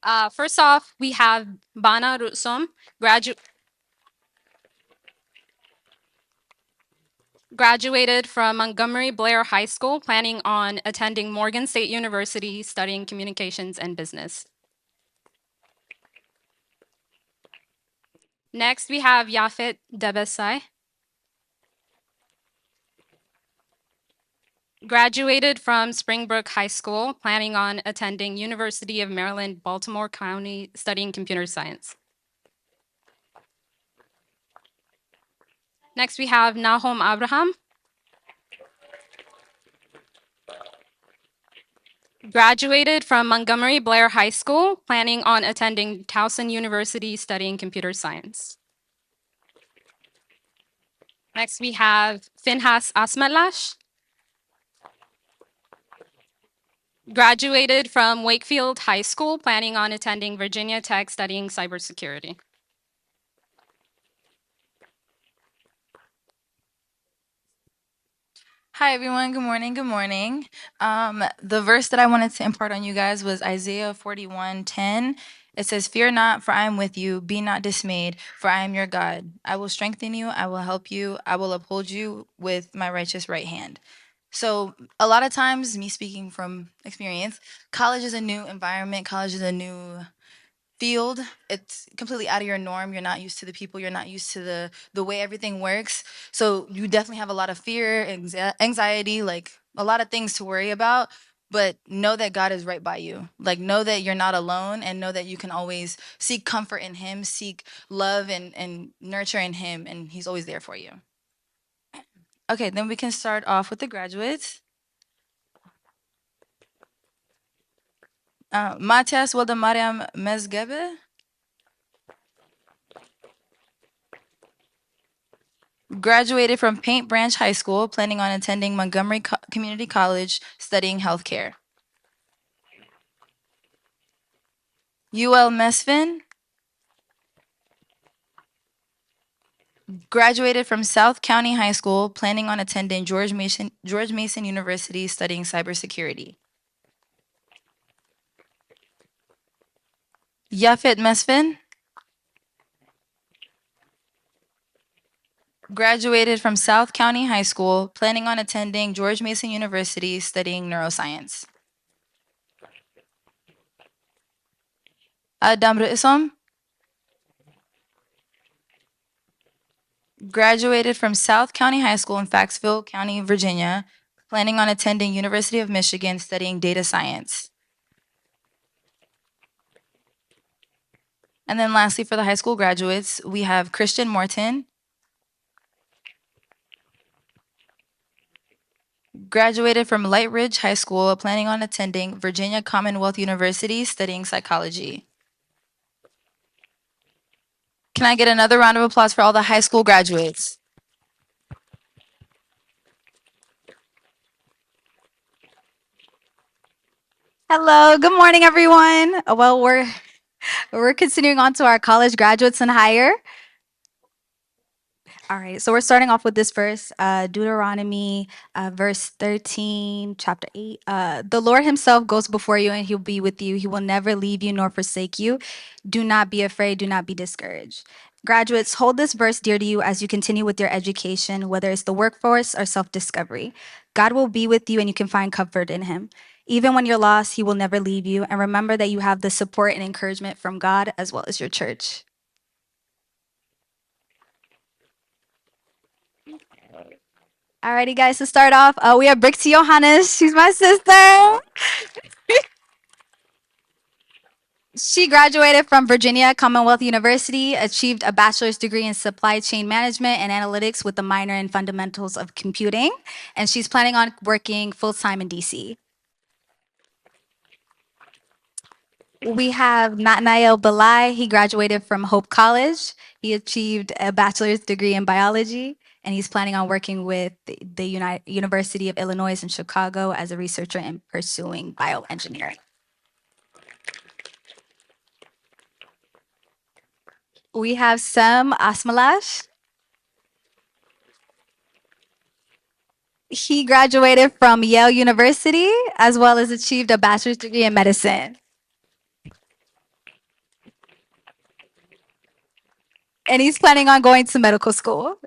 Uh, first off, we have Bana Rusom, gradu- graduated from Montgomery Blair High School, planning on attending Morgan State University, studying communications and business. Next, we have Yafet Debesai. Graduated from Springbrook High School, planning on attending University of Maryland, Baltimore County, studying computer science. Next, we have Nahom Abraham. Graduated from Montgomery Blair High School, planning on attending Towson University, studying computer science. Next, we have Finhas Asmelash. Graduated from Wakefield High School, planning on attending Virginia Tech, studying cybersecurity. Hi, everyone. Good morning. Good morning. Um, the verse that I wanted to impart on you guys was Isaiah forty-one ten. It says, "Fear not, for I am with you. Be not dismayed, for I am your God. I will strengthen you. I will help you. I will uphold you with my righteous right hand." So, a lot of times, me speaking from experience, college is a new environment, college is a new field. It's completely out of your norm. You're not used to the people. You're not used to the the way everything works. So you definitely have a lot of fear, anxi- anxiety, like a lot of things to worry about. But know that God is right by you. Like, know that you're not alone, and know that you can always seek comfort in Him, seek love and and nurture in Him, and He's always there for you. Okay, then we can start off with the graduates. Uh, Matias Waldemariam Mezgebe. Graduated from Paint Branch High School, planning on attending Montgomery Co- Community College, studying healthcare. U L Mesfin. Graduated from South County High School, planning on attending George Mason, George Mason University, studying cybersecurity. Yafet Mesfin. Graduated from South County High School, planning on attending George Mason University, studying neuroscience. Adam ርእሶም. Graduated from South County High School in Fayetteville County, Virginia, planning on attending University of Michigan, studying data science. And then lastly, for the high school graduates, we have Christian Morton. Graduated from Light Ridge High School, planning on attending Virginia Commonwealth University, studying psychology. Can I get another round of applause for all the high school graduates? Hello, good morning, everyone. Uh, Well, we're we're continuing on to our college graduates and higher. All right, so we're starting off with this verse, uh, Deuteronomy, uh, verse thirteen, chapter eight. Uh, the Lord Himself goes before you, and He'll be with you. He will never leave you nor forsake you. Do not be afraid. Do not be discouraged. Graduates, hold this verse dear to you as you continue with your education, whether it's the workforce or self discovery. God will be with you and you can find comfort in Him. Even when you're lost, He will never leave you. And remember that you have the support and encouragement from God as well as your church. Alrighty, guys, to start off, uh, we have Brixie Johannes. She's my sister. She graduated from Virginia Commonwealth University, achieved a bachelor's degree in supply chain management and analytics with a minor in fundamentals of computing, and she's planning on working full time in D C. We have Natnael Belai. He graduated from Hope College. He achieved a bachelor's degree in biology, and he's planning on working with the, the Uni- University of Illinois in Chicago as a researcher and pursuing bioengineering. We have Sam Asmalash. He graduated from Yale University as well as achieved a bachelor's degree in medicine. And he's planning on going to medical school.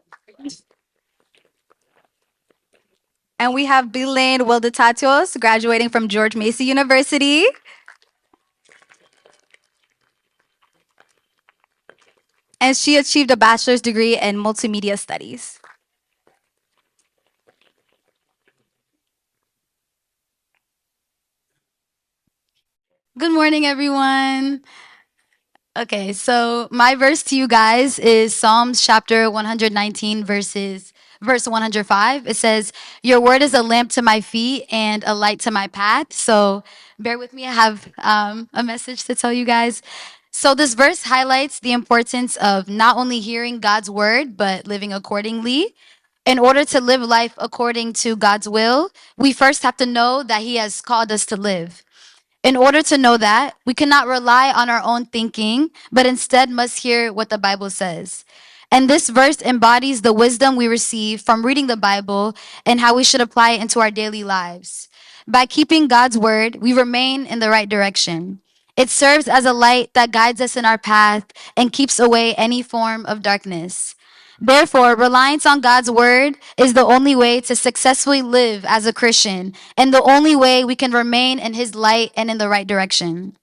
And we have Belaine Wildatatios, graduating from George Macy University. And she achieved a bachelor's degree in multimedia studies. Good morning, everyone. Okay, so my verse to you guys is Psalms chapter one hundred nineteen, verses verse one hundred five. It says, "Your word is a lamp to my feet and a light to my path." So bear with me. I have um, a message to tell you guys. So this verse highlights the importance of not only hearing God's word, but living accordingly. In order to live life according to God's will, we first have to know that He has called us to live. In order to know that, we cannot rely on our own thinking, but instead must hear what the Bible says. And this verse embodies the wisdom we receive from reading the Bible and how we should apply it into our daily lives. By keeping God's word, we remain in the right direction. It serves as a light that guides us in our path and keeps away any form of darkness. Therefore, reliance on God's word is the only way to successfully live as a Christian and the only way we can remain in His light and in the right direction.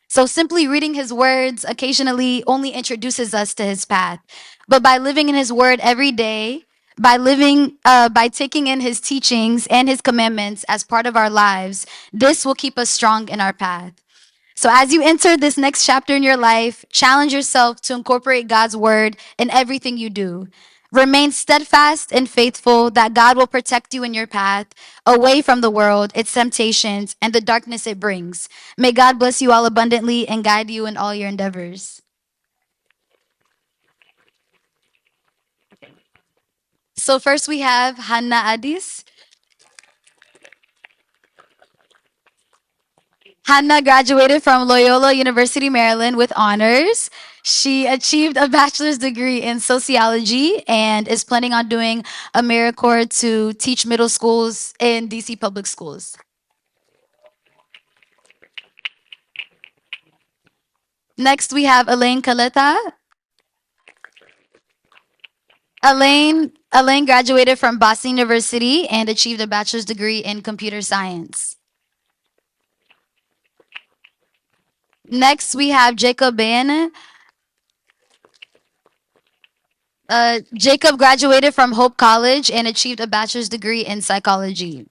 So, simply reading His words occasionally only introduces us to His path. But by living in His word every day, by living, uh, by taking in His teachings and His commandments as part of our lives, this will keep us strong in our path. So as you enter this next chapter in your life, challenge yourself to incorporate God's word in everything you do. Remain steadfast and faithful that God will protect you in your path, away from the world, its temptations, and the darkness it brings. May God bless you all abundantly and guide you in all your endeavors. So first we have Hannah Adis. Hannah graduated from Loyola University Maryland with honors. She achieved a bachelor's degree in sociology and is planning on doing AmeriCorps to teach middle schools in D C public schools. Next, we have Elaine Kaleta. Elaine, Elaine graduated from Boston University and achieved a bachelor's degree in computer science. Next, we have Jacob Bayanen. Uh, Jacob graduated from Hope College and achieved a bachelor's degree in psychology.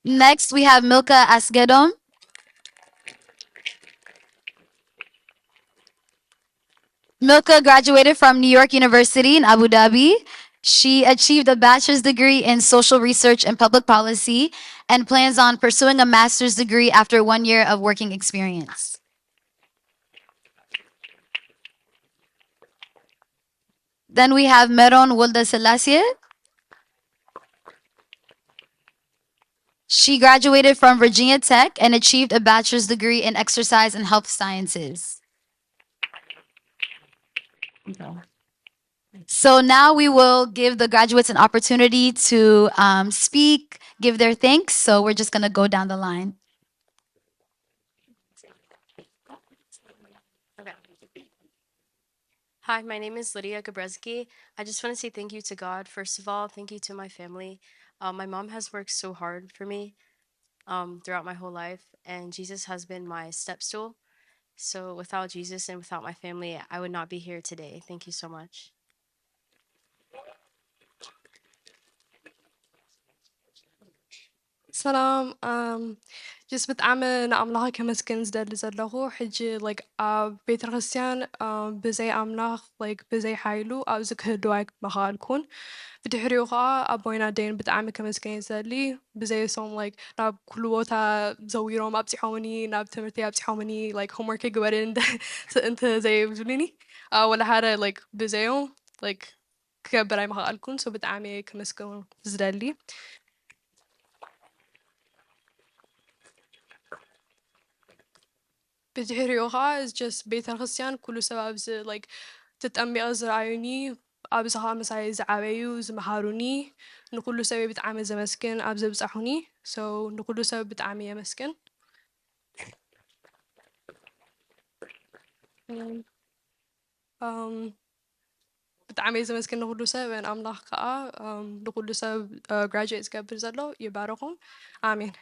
Next, we have Milka Asgedom. Milka graduated from New York University in Abu Dhabi. She achieved a bachelor's degree in social research and public policy and plans on pursuing a master's degree after one year of working experience. Then we have Meron Wolda Selassie. She graduated from Virginia Tech and achieved a bachelor's degree in exercise and health sciences. So now we will give the graduates an opportunity to um, speak, give their thanks. So we're just going to go down the line. Hi, my name is Lydia Gabrezki. I just want to say thank you to God, first of all. Thank you to my family. Uh, my mom has worked so hard for me um, throughout my whole life, and Jesus has been my step stool. So without Jesus and without my family, I would not be here today. Thank you so much. ሰላም። ጀስ ብጣዕሚ ንኣምላኽ ከመስግን ዝደሊ ዘለኹ ሕጂ፣ like፣ ኣብ ቤተ ክርስቲያን ብዘይ ኣምላኽ፣ like፣ ብዘይ ሓይሉ ኣብዚ ክህልው ኣይምኸኣልኩን። ብድሕሪኡ ከዓ ኣቦይን ኣደይን ብጣዕሚ ከመስግን እየ ዝደሊ። ብዘይ እሶም፣ like፣ ናብ ኩሉ ቦታ ዘዊሮም ኣብፂሖምኒ፣ ናብ ትምህርቲ ኣብፂሖምኒ፣ like፣ homework ግበሪ እንተ ዘይብሉኒ፣ ወላ ሓደ፣ like፣ ብዘዮም፣ like፣ ክገብር ኣይምኸኣልኩን። So ብጣዕሚ እየ ከመስግኖም ዝደሊ። ብድሕሪኡ ከዓ just ቤተክርስትያን ኩሉ ሰብ ኣብዚ፣ like፣ ተጠሚቐ ዝረኣዩኒ፣ ኣብዚ ከዓ ምሳይ ዝዓበዩ ዝመሃሩኒ፣ ንኩሉ ሰብ እየ ብጣዕሚ ዘመስግን ኣብ ዘብፃሑኒ። So ንኩሉ ሰብ ብጣዕሚ የመስግን። Um, ብጣዕሚ እየ ዘመስግን ንኩሉ ሰብ፣ and ኣምላኽ ከዓ፣ um፣ ንኩሉ ሰብ፣ uh፣ graduate ዝገብር ዘሎ ይባረኹም። ኣሜን።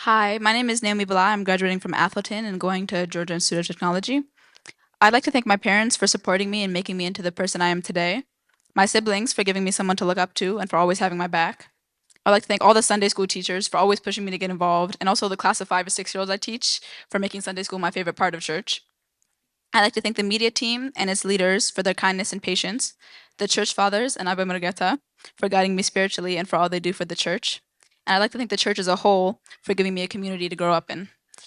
Hi, my name is Naomi Bala. I'm graduating from Atherton and going to Georgia Institute of Technology. I'd like to thank my parents for supporting me and making me into the person I am today, my siblings for giving me someone to look up to and for always having my back. I'd like to thank all the Sunday school teachers for always pushing me to get involved, and also the class of five or six year olds I teach for making Sunday school my favorite part of church. I'd like to thank the media team and its leaders for their kindness and patience, the church fathers and Abba Murgata for guiding me spiritually and for all they do for the church. And I'd like to thank the church as a whole for giving me a community to grow up in.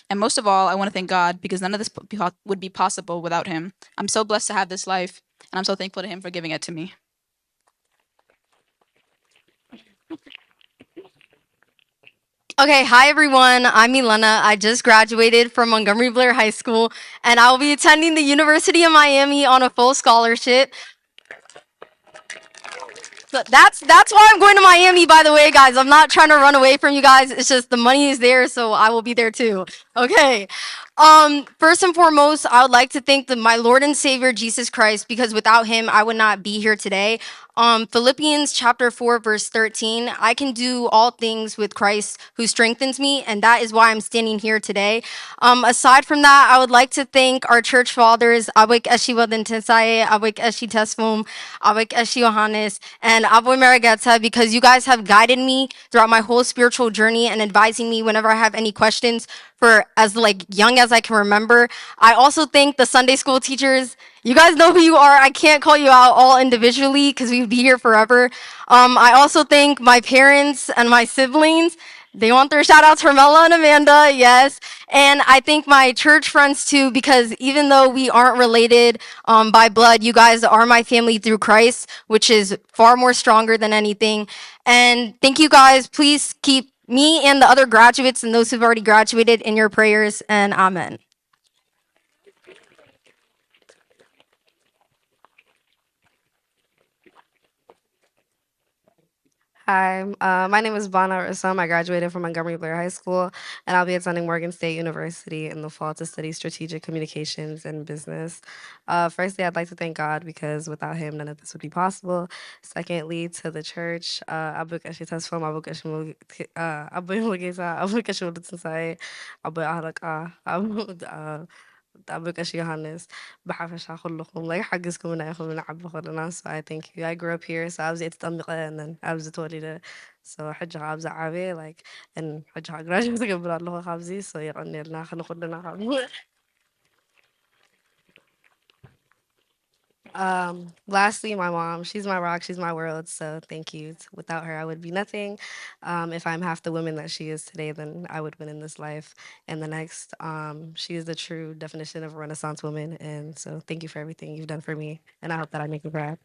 And most of all, I want to thank God because none of this po- po- would be possible without Him. I'm so blessed to have this life, and I'm so thankful to Him for giving it to me. Okay, hi everyone. I'm Milena. I just graduated from Montgomery Blair High School and I will be attending the University of Miami on a full scholarship. So that's that's why I'm going to Miami, by the way, guys. I'm not trying to run away from you guys. It's just the money is there, so I will be there too. Okay. Um, first and foremost, I would like to thank the, my Lord and Savior Jesus Christ, because without him, I would not be here today. Um, Philippians chapter four, verse thirteen, I can do all things with Christ who strengthens me, and that is why I'm standing here today. Um, aside from that, I would like to thank our church fathers, Abik Eshi Wadintensaye, Abik Eshi Tesfum, Abik Eshi Johannes, and Abwe Maragata, because you guys have guided me throughout my whole spiritual journey and advising me whenever I have any questions for as, like, young as I can remember. I also thank the Sunday school teachers. You guys know who you are. I can't call you out all individually because we would be here forever. Um, I also thank my parents and my siblings. They want their shout outs, Hermela and Amanda, yes. And I thank my church friends too, because even though we aren't related um, by blood, you guys are my family through Christ, which is far more stronger than anything. And thank you guys. Please keep me and the other graduates and those who've already graduated in your prayers. And amen. Hi, uh, my name is Vana Rassam. I graduated from Montgomery Blair High School, and I'll be attending Morgan State University in the fall to study strategic communications and business. Uh, firstly, I'd like to thank God because without Him, none of this would be possible. Secondly, to the church, uh, Abu Kashi Tasfam, Abu Kashi Mul- uh, Abu Mulgeza, Abu Kashi Mulutsensai, Abu Ahlaka, Abu uh, ኣቦ ቀሺ ዮሃንስ፣ ብሓፈሻ ኩልኹም፣ like፣ ሓጊዝኩምና ኢኹም ንዓቢ ከለና። So I thank you. I grew up here, so ኣብዚ እየ ተጠሚቐ፣ and then ኣብዚ ተወሊደ። So ሕጂ ከዓ ኣብዚ ዓብየ፣ like፣ and ሕጂ ከዓ graduate ዝገብር ኣለኹ ካብዚ። So የቐንየልና ንኹልና ካብ Um, lastly, my mom. She's my rock. She's my world. So thank you. Without her, I would be nothing. Um, if I'm half the woman that she is today, then I would win in this life and the next. Um, she is the true definition of a Renaissance woman. And so thank you for everything you've done for me. And I hope that I make you proud.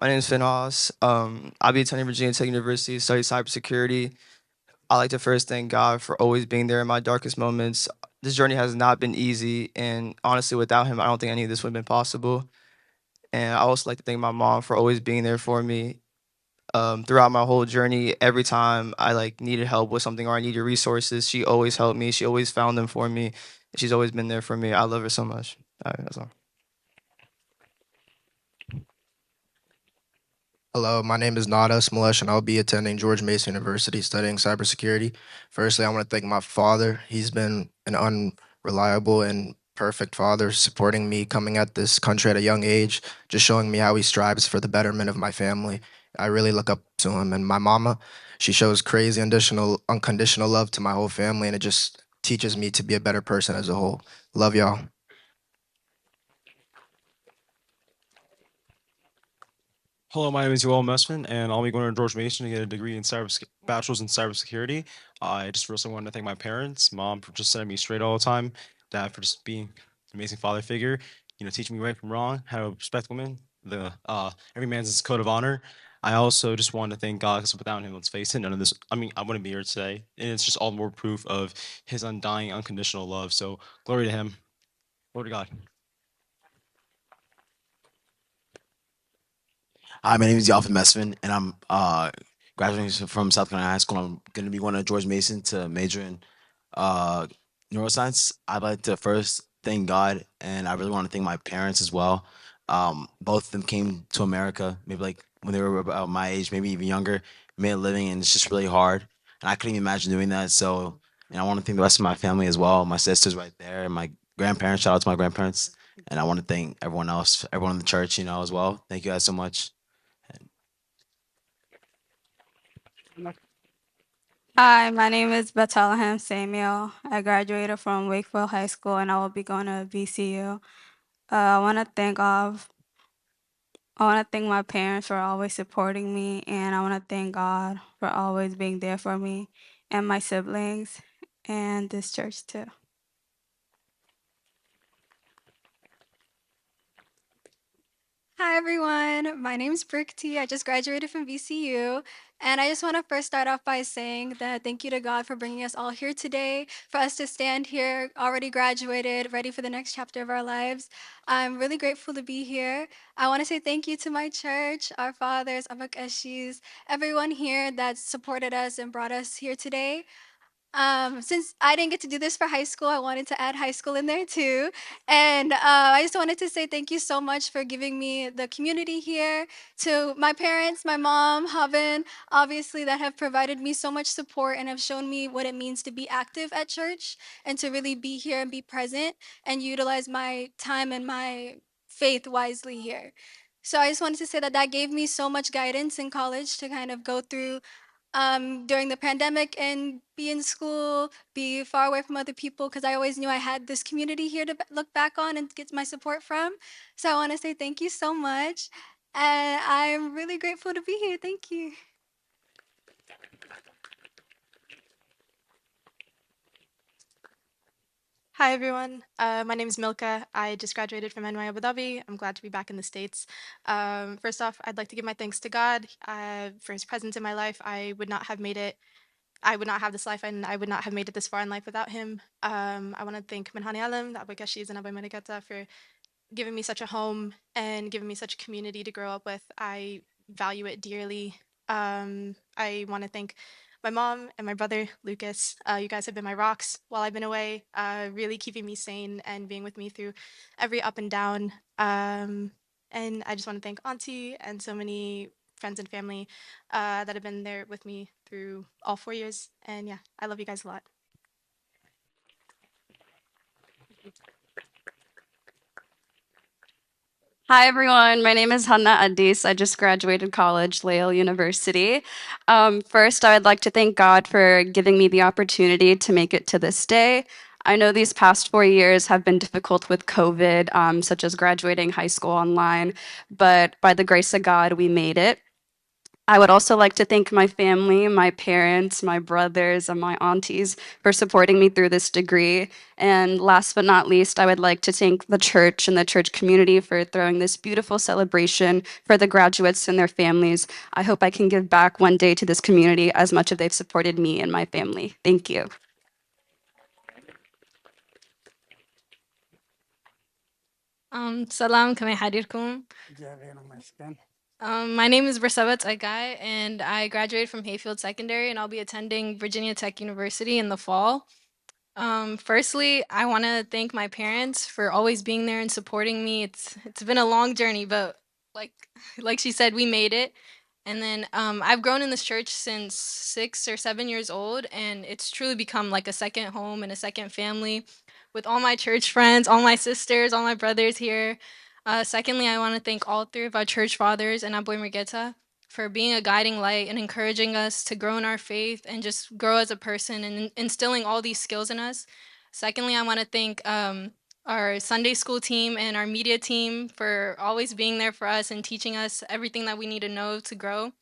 My name is Finn Haas. Um, I'll be attending Virginia Tech University to study cybersecurity. I like to first thank God for always being there in my darkest moments. This journey has not been easy, and honestly, without Him, I don't think any of this would have been possible. And I also like to thank my mom for always being there for me. um, throughout my whole journey, every time I like needed help with something or I needed resources, she always helped me. She always found them for me. She's always been there for me. I love her so much. All right, that's all. Hello, my name is Nada Smalesh, and I'll be attending George Mason University studying cybersecurity. Firstly, I want to thank my father. He's been an unreliable and perfect father, supporting me coming at this country at a young age, just showing me how he strives for the betterment of my family. I really look up to him. And my mama, she shows crazy unconditional, unconditional love to my whole family, and it just teaches me to be a better person as a whole. Love y'all. Hello, my name is Joel Messman, and I'll be going to George Mason to get a degree in cyber bachelor's in cybersecurity. I just really want to thank my parents, mom for just sending me straight all the time, dad for just being an amazing father figure, you know, teaching me right from wrong, how to respect women, the uh, every man's code of honor. I also just want to thank God because without him, let's face it, none of this, I mean, I wouldn't be here today. And it's just all more proof of his undying, unconditional love. So glory to him. Glory to God. Hi, my name is Yalvin Mesfin, and I'm uh, graduating from South Carolina High School. I'm going to be going to George Mason to major in uh, neuroscience. I'd like to first thank God, and I really want to thank my parents as well. Um, both of them came to America, maybe like when they were about my age, maybe even younger, made a living, and it's just really hard. And I couldn't even imagine doing that. So, and I want to thank the rest of my family as well. My sister's right there, and my grandparents. Shout out to my grandparents. And I want to thank everyone else, everyone in the church, you know, as well. Thank you guys so much. Hi, my name is Betalahem Samuel. I graduated from Wakefield High School and I will be going to B C U. Uh, I want to thank all of, I want to thank my parents for always supporting me, and I want to thank God for always being there for me and my siblings and this church too. Hi, everyone. My name is Brooke T. I just graduated from V C U. And I just want to first start off by saying that thank you to God for bringing us all here today, for us to stand here, already graduated, ready for the next chapter of our lives. I'm really grateful to be here. I want to say thank you to my church, our fathers, Abakeshis, everyone here that supported us and brought us here today. Um, since I didn't get to do this for high school, I wanted to add high school in there too. And uh, I just wanted to say thank you so much for giving me the community here, to my parents, my mom, Haben, obviously, that have provided me so much support and have shown me what it means to be active at church and to really be here and be present and utilize my time and my faith wisely here. So I just wanted to say that that gave me so much guidance in college to kind of go through um, during the pandemic and be in school, be far away from other people, because I always knew I had this community here to b- look back on and get my support from. So I want to say thank you so much. And I'm really grateful to be here. Thank you. Hi, everyone. Uh, my name is Milka. I just graduated from N Y U Abu Dhabi. I'm glad to be back in the States. Um, first off, I'd like to give my thanks to God uh, for his presence in my life. I would not have made it. I would not have this life, and I would not have made it this far in life without him. Um, I want to thank Manhani Alam, the Abu Kashis, and Abu Manikata for giving me such a home and giving me such a community to grow up with. I value it dearly. Um, I want to thank my mom and my brother, Lucas. Uh, you guys have been my rocks while I've been away, uh, really keeping me sane and being with me through every up and down. Um, and I just want to thank Auntie and so many friends and family uh, that have been there with me through all four years. And yeah, I love you guys a lot. Hi, everyone. My name is Hanna Addis. I just graduated college, Lael University. Um, first, I would like to thank God for giving me the opportunity to make it to this day. I know these past four years have been difficult with COVID, um, such as graduating high school online, but by the grace of God, we made it. I would also like to thank my family, my parents, my brothers, and my aunties for supporting me through this degree. And last but not least, I would like to thank the church and the church community for throwing this beautiful celebration for the graduates and their families. I hope I can give back one day to this community as much as they've supported me and my family. Thank you. ሰላም፣ ከመይ ሓዲርኩም? Um, my name is Briseba Tsegai, and I graduated from Hayfield Secondary, and I'll be attending Virginia Tech University in the fall. Um, firstly, I want to thank my parents for always being there and supporting me. It's it's been a long journey, but like like she said, we made it. And then um, I've grown in this church since six or seven years old, and it's truly become like a second home and a second family with all my church friends, all my sisters, all my brothers here. Uh, secondly, I want to thank all three of our church fathers and Aboy Mergeta for being a guiding light and encouraging us to grow in our faith and just grow as a person and instilling all these skills in us. Secondly, I want to thank um, our Sunday school team and our media team for always being there for us and teaching us everything that we need to know to grow.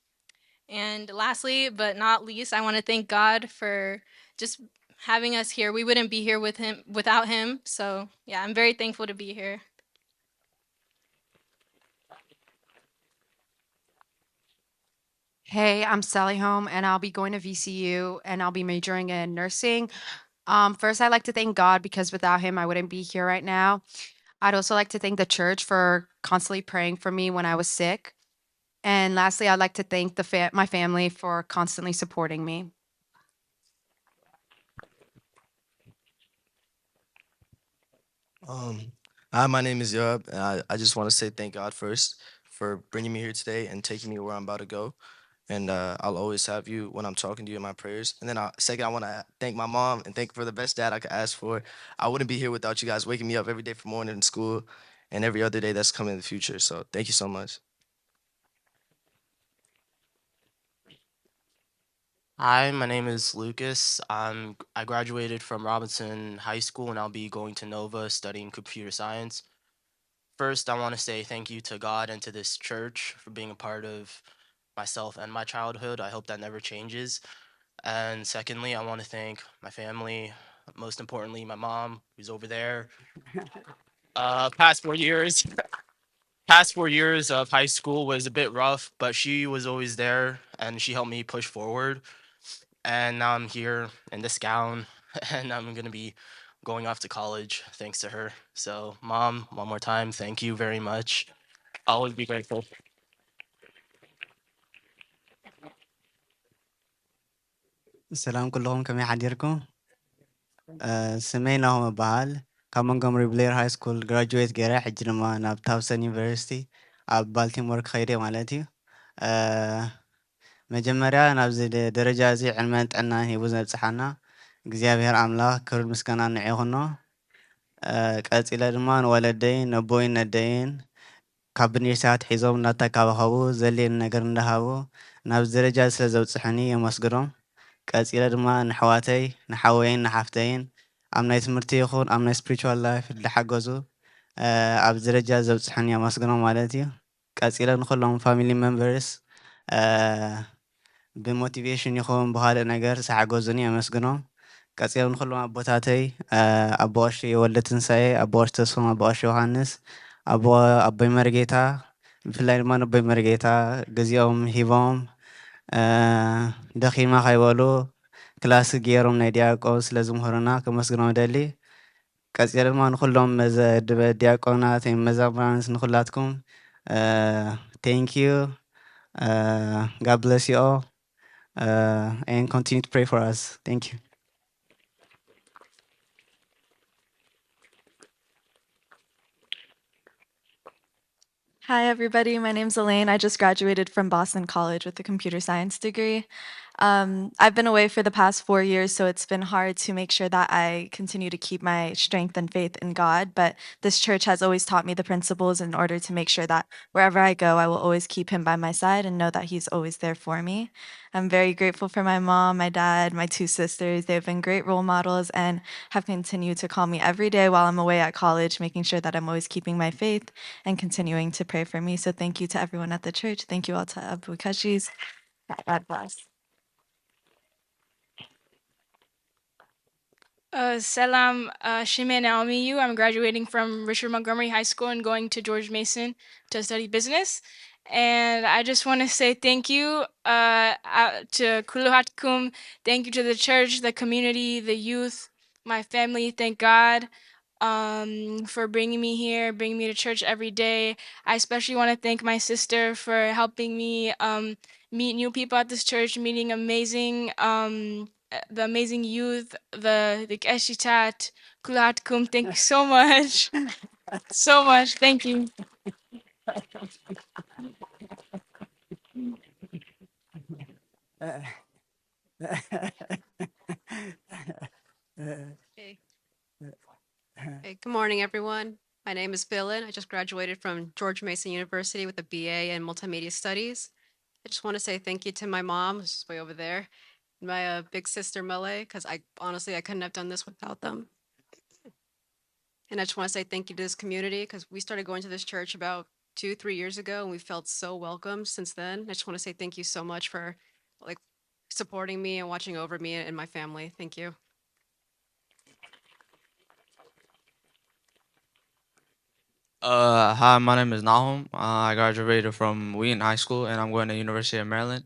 And lastly, but not least, I want to thank God for just having us here. We wouldn't be here with him without him. So yeah, I'm very thankful to be here. Hey, I'm Sally Holm, and I'll be going to V C U, and I'll be majoring in nursing. Um, first, I'd like to thank God because without him, I wouldn't be here right now. I'd also like to thank the church for constantly praying for me when I was sick. And lastly, I'd like to thank the fa- my family for constantly supporting me. Um, hi, my name is Yob, and I, I just want to say thank God first for bringing me here today and taking me where I'm about to go. And uh, I'll always have you when I'm talking to you in my prayers. And then I, second, I want to thank my mom and thank for the best dad I could ask for. I wouldn't be here without you guys waking me up every day for morning in school and every other day that's coming in the future. So thank you so much. Hi, my name is Lucas. I'm I graduated from Robinson High School and I'll be going to Nova studying computer science. First, I want to say thank you to God and to this church for being a part of myself and my childhood. I hope that never changes. And secondly, I want to thank my family, most importantly, my mom, who's over there. Uh, past four years, past four years of high school was a bit rough, but she was always there and she helped me push forward. And now I'm here in this gown, and I'm gonna be going off to college thanks to her. So, mom, one more time, thank you very much. Always be grateful. ሰላም ኩልኹም፣ ከመይ ሓዲርኩም? ስመይ ናሆም እበሃል። ካብ ሞንጎመሪ ብሌር ሃይ ስኩል ግራጁዌት ገይረ፣ ሕጂ ድማ ናብ ታፍሰን ዩኒቨርሲቲ ኣብ ባልቲሞር ክኸይድ እየ ማለት እዩ። መጀመርያ ናብዚ ደረጃ እዚ ዕድመን ጥዕናን ሂቡ ዘብፅሓና እግዚኣብሔር ኣምላኽ ክብርን ምስጋናን ንዑ ይኹኖ። ቀፂለ ድማ ንወለደይን ነቦይን ነደይን ካብ ኒርሳት ሒዞም እናተካባኸቡ ዘድልየኒ ነገር እንዳሃቡ ናብዚ ደረጃ ስለ ዘብፅሑኒ የመስግኖም። ቀፂለ ድማ ንኣሕዋተይ ንሓወይን ንሓፍተይን ኣብ ናይ ትምህርቲ ይኹን ኣብ ናይ ስፕሪቹዋል ላይፍ እንዳሓገዙ ኣብዚ ደረጃ ዘብፅሑኒ የመስግኖም ማለት እዩ። ቀፂለ ንኩሎም ፋሚሊ ሜምበርስ ብሞቲቬሽን ይኹን ብካልእ ነገር ዝሓገዙኒ የመስግኖም። ቀፂሎም ንኩሎም ኣቦታተይ ኣቦ ቀሺ ወልደ ትንሳኤ፣ ኣቦ ቀሺ ተስፎም፣ ኣቦ ቀሺ ዮሃንስ፣ ኣቦ ኣቦይ መርጌታ፣ ብፍላይ ድማ ነቦይ መርጌታ ግዜኦም ሂቦም ደኺማ ከይበሉ ክላስ ገይሮም ናይ ዲያቆን ስለ ዝምህሩና ከመስግኖም እደሊ። ቀፂለ ድማ ንኩሎም መዘ- ድበ- ዲያቆናት ወይም መዘምራንስ ንኩላትኩም thank you. God bless you all and continue to pray for us. Thank you. Hi, everybody. My name's Elaine. I just graduated from Boston College with a computer science degree. Um, I've been away for the past four years, so it's been hard to make sure that I continue to keep my strength and faith in God. But this church has always taught me the principles in order to make sure that wherever I go, I will always keep Him by my side and know that He's always there for me. I'm very grateful for my mom, my dad, my two sisters. They've been great role models and have continued to call me every day while I'm away at college, making sure that I'm always keeping my faith and continuing to pray for me. So thank you to everyone at the church. Thank you all to Abu Kashis. God bless. Uh, ሰላም, uh, ሽመይ ናኦሚ እዩ. I'm graduating from Richard Montgomery High School and going to George Mason to study business. And I just want to say thank you uh, uh, to ኩልሃትኩም. Thank you to the church, the community, the youth, my family. Thank God. um, for bringing me here, bringing me to church every day. I especially want to thank my sister for helping me, um, meet new people at this church, meeting amazing, um, uh, the amazing youth, the, the ቀሺታት ኩላትኩም. Thank you so much. So much. Thank you. Okay. Hey, good morning, everyone. My name is Villain. I just graduated from George Mason University with a B A in Multimedia Studies. I just want to say thank you to my mom, who's way over there, and my uh, big sister Mele, because I honestly I couldn't have done this without them. And I just want to say thank you to this community because we started going to this church about two, three years ago, and we felt so welcome since then. I just want to say thank you so much for like supporting me and watching over me and my family. Thank you. Uh, hi, my name is Nahum. Uh, I graduated from Wheaton High School, and I'm going to University of Maryland.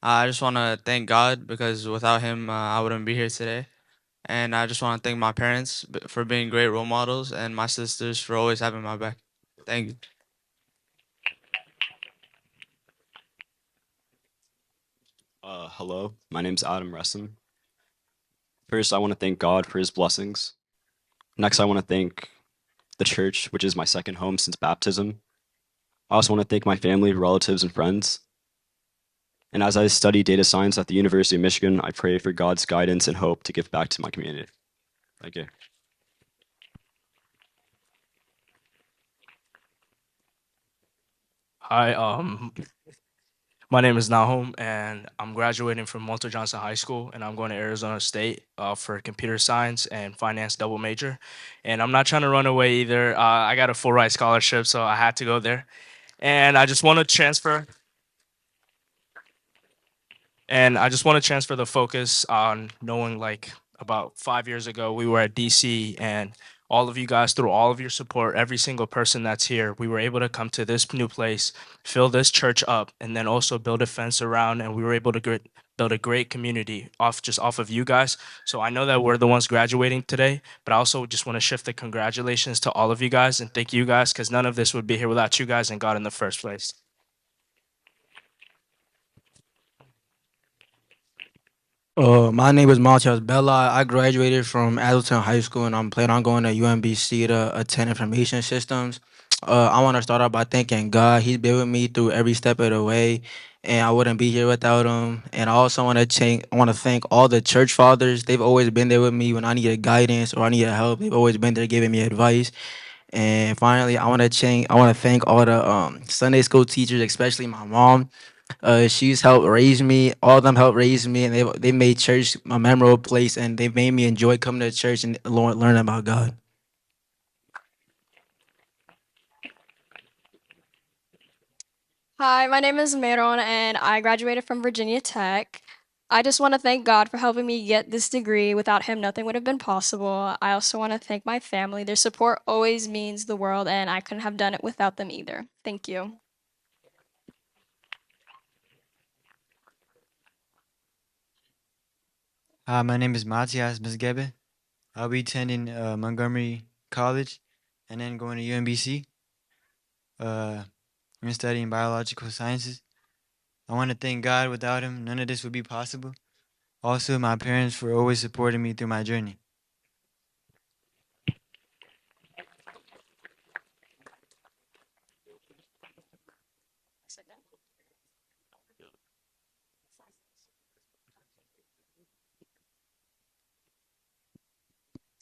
I just want to thank God because without him, uh, I wouldn't be here today. And I just want to thank my parents b- for being great role models, and my sisters for always having my back. Thank you. Uh, hello, my name's Adam Resson. First, I want to thank God for his blessings. Next, I want to thank the church, which is my second home since baptism. I also want to thank my family, relatives, and friends. And as I study data science at the University of Michigan, I pray for God's guidance and hope to give back to my community. Thank you. Hi, um, my name is Nahum, and I'm graduating from Walter Johnson High School, and I'm going to Arizona State uh, for computer science and finance double major. And I'm not trying to run away either. Uh, I got a full ride scholarship, so I had to go there. And I just want to transfer. And I just want to transfer the focus on knowing, like, about five years ago, we were at D C, and all of you guys, through all of your support, every single person that's here, we were able to come to this new place, fill this church up, and then also build a fence around. And we were able to get, build a great community off just off of you guys. So I know that we're the ones graduating today, but I also just want to shift the congratulations to all of you guys and thank you guys, because none of this would be here without you guys and God in the first place. Uh, my name is Montias Bella. I graduated from Atherton High School, and I'm planning on going to U M B C to attend information systems. Uh, I want to start off by thanking God. He's been with me through every step of the way, and I wouldn't be here without him. And I also want to thank I want to thank all the church fathers. They've always been there with me when I needed guidance or I needed help. They've always been there giving me advice. And finally, I want to thank I want to thank all the um, Sunday school teachers, especially my mom. Uh, she's helped raise me. All of them helped raise me, and they they made church a memorable place, and they made me enjoy coming to church and learn, learn about God. Hi, my name is Meron, and I graduated from Virginia Tech. I just want to thank God for helping me get this degree. Without him, nothing would have been possible. I also want to thank my family. Their support always means the world, and I couldn't have done it without them either. Thank you. Hi, my name is Matias Mizgebe. I'll be attending uh, Montgomery College and then going to U M B C uh, and studying biological sciences. I want to thank God. Without him, none of this would be possible. Also, my parents for always supporting me through my journey.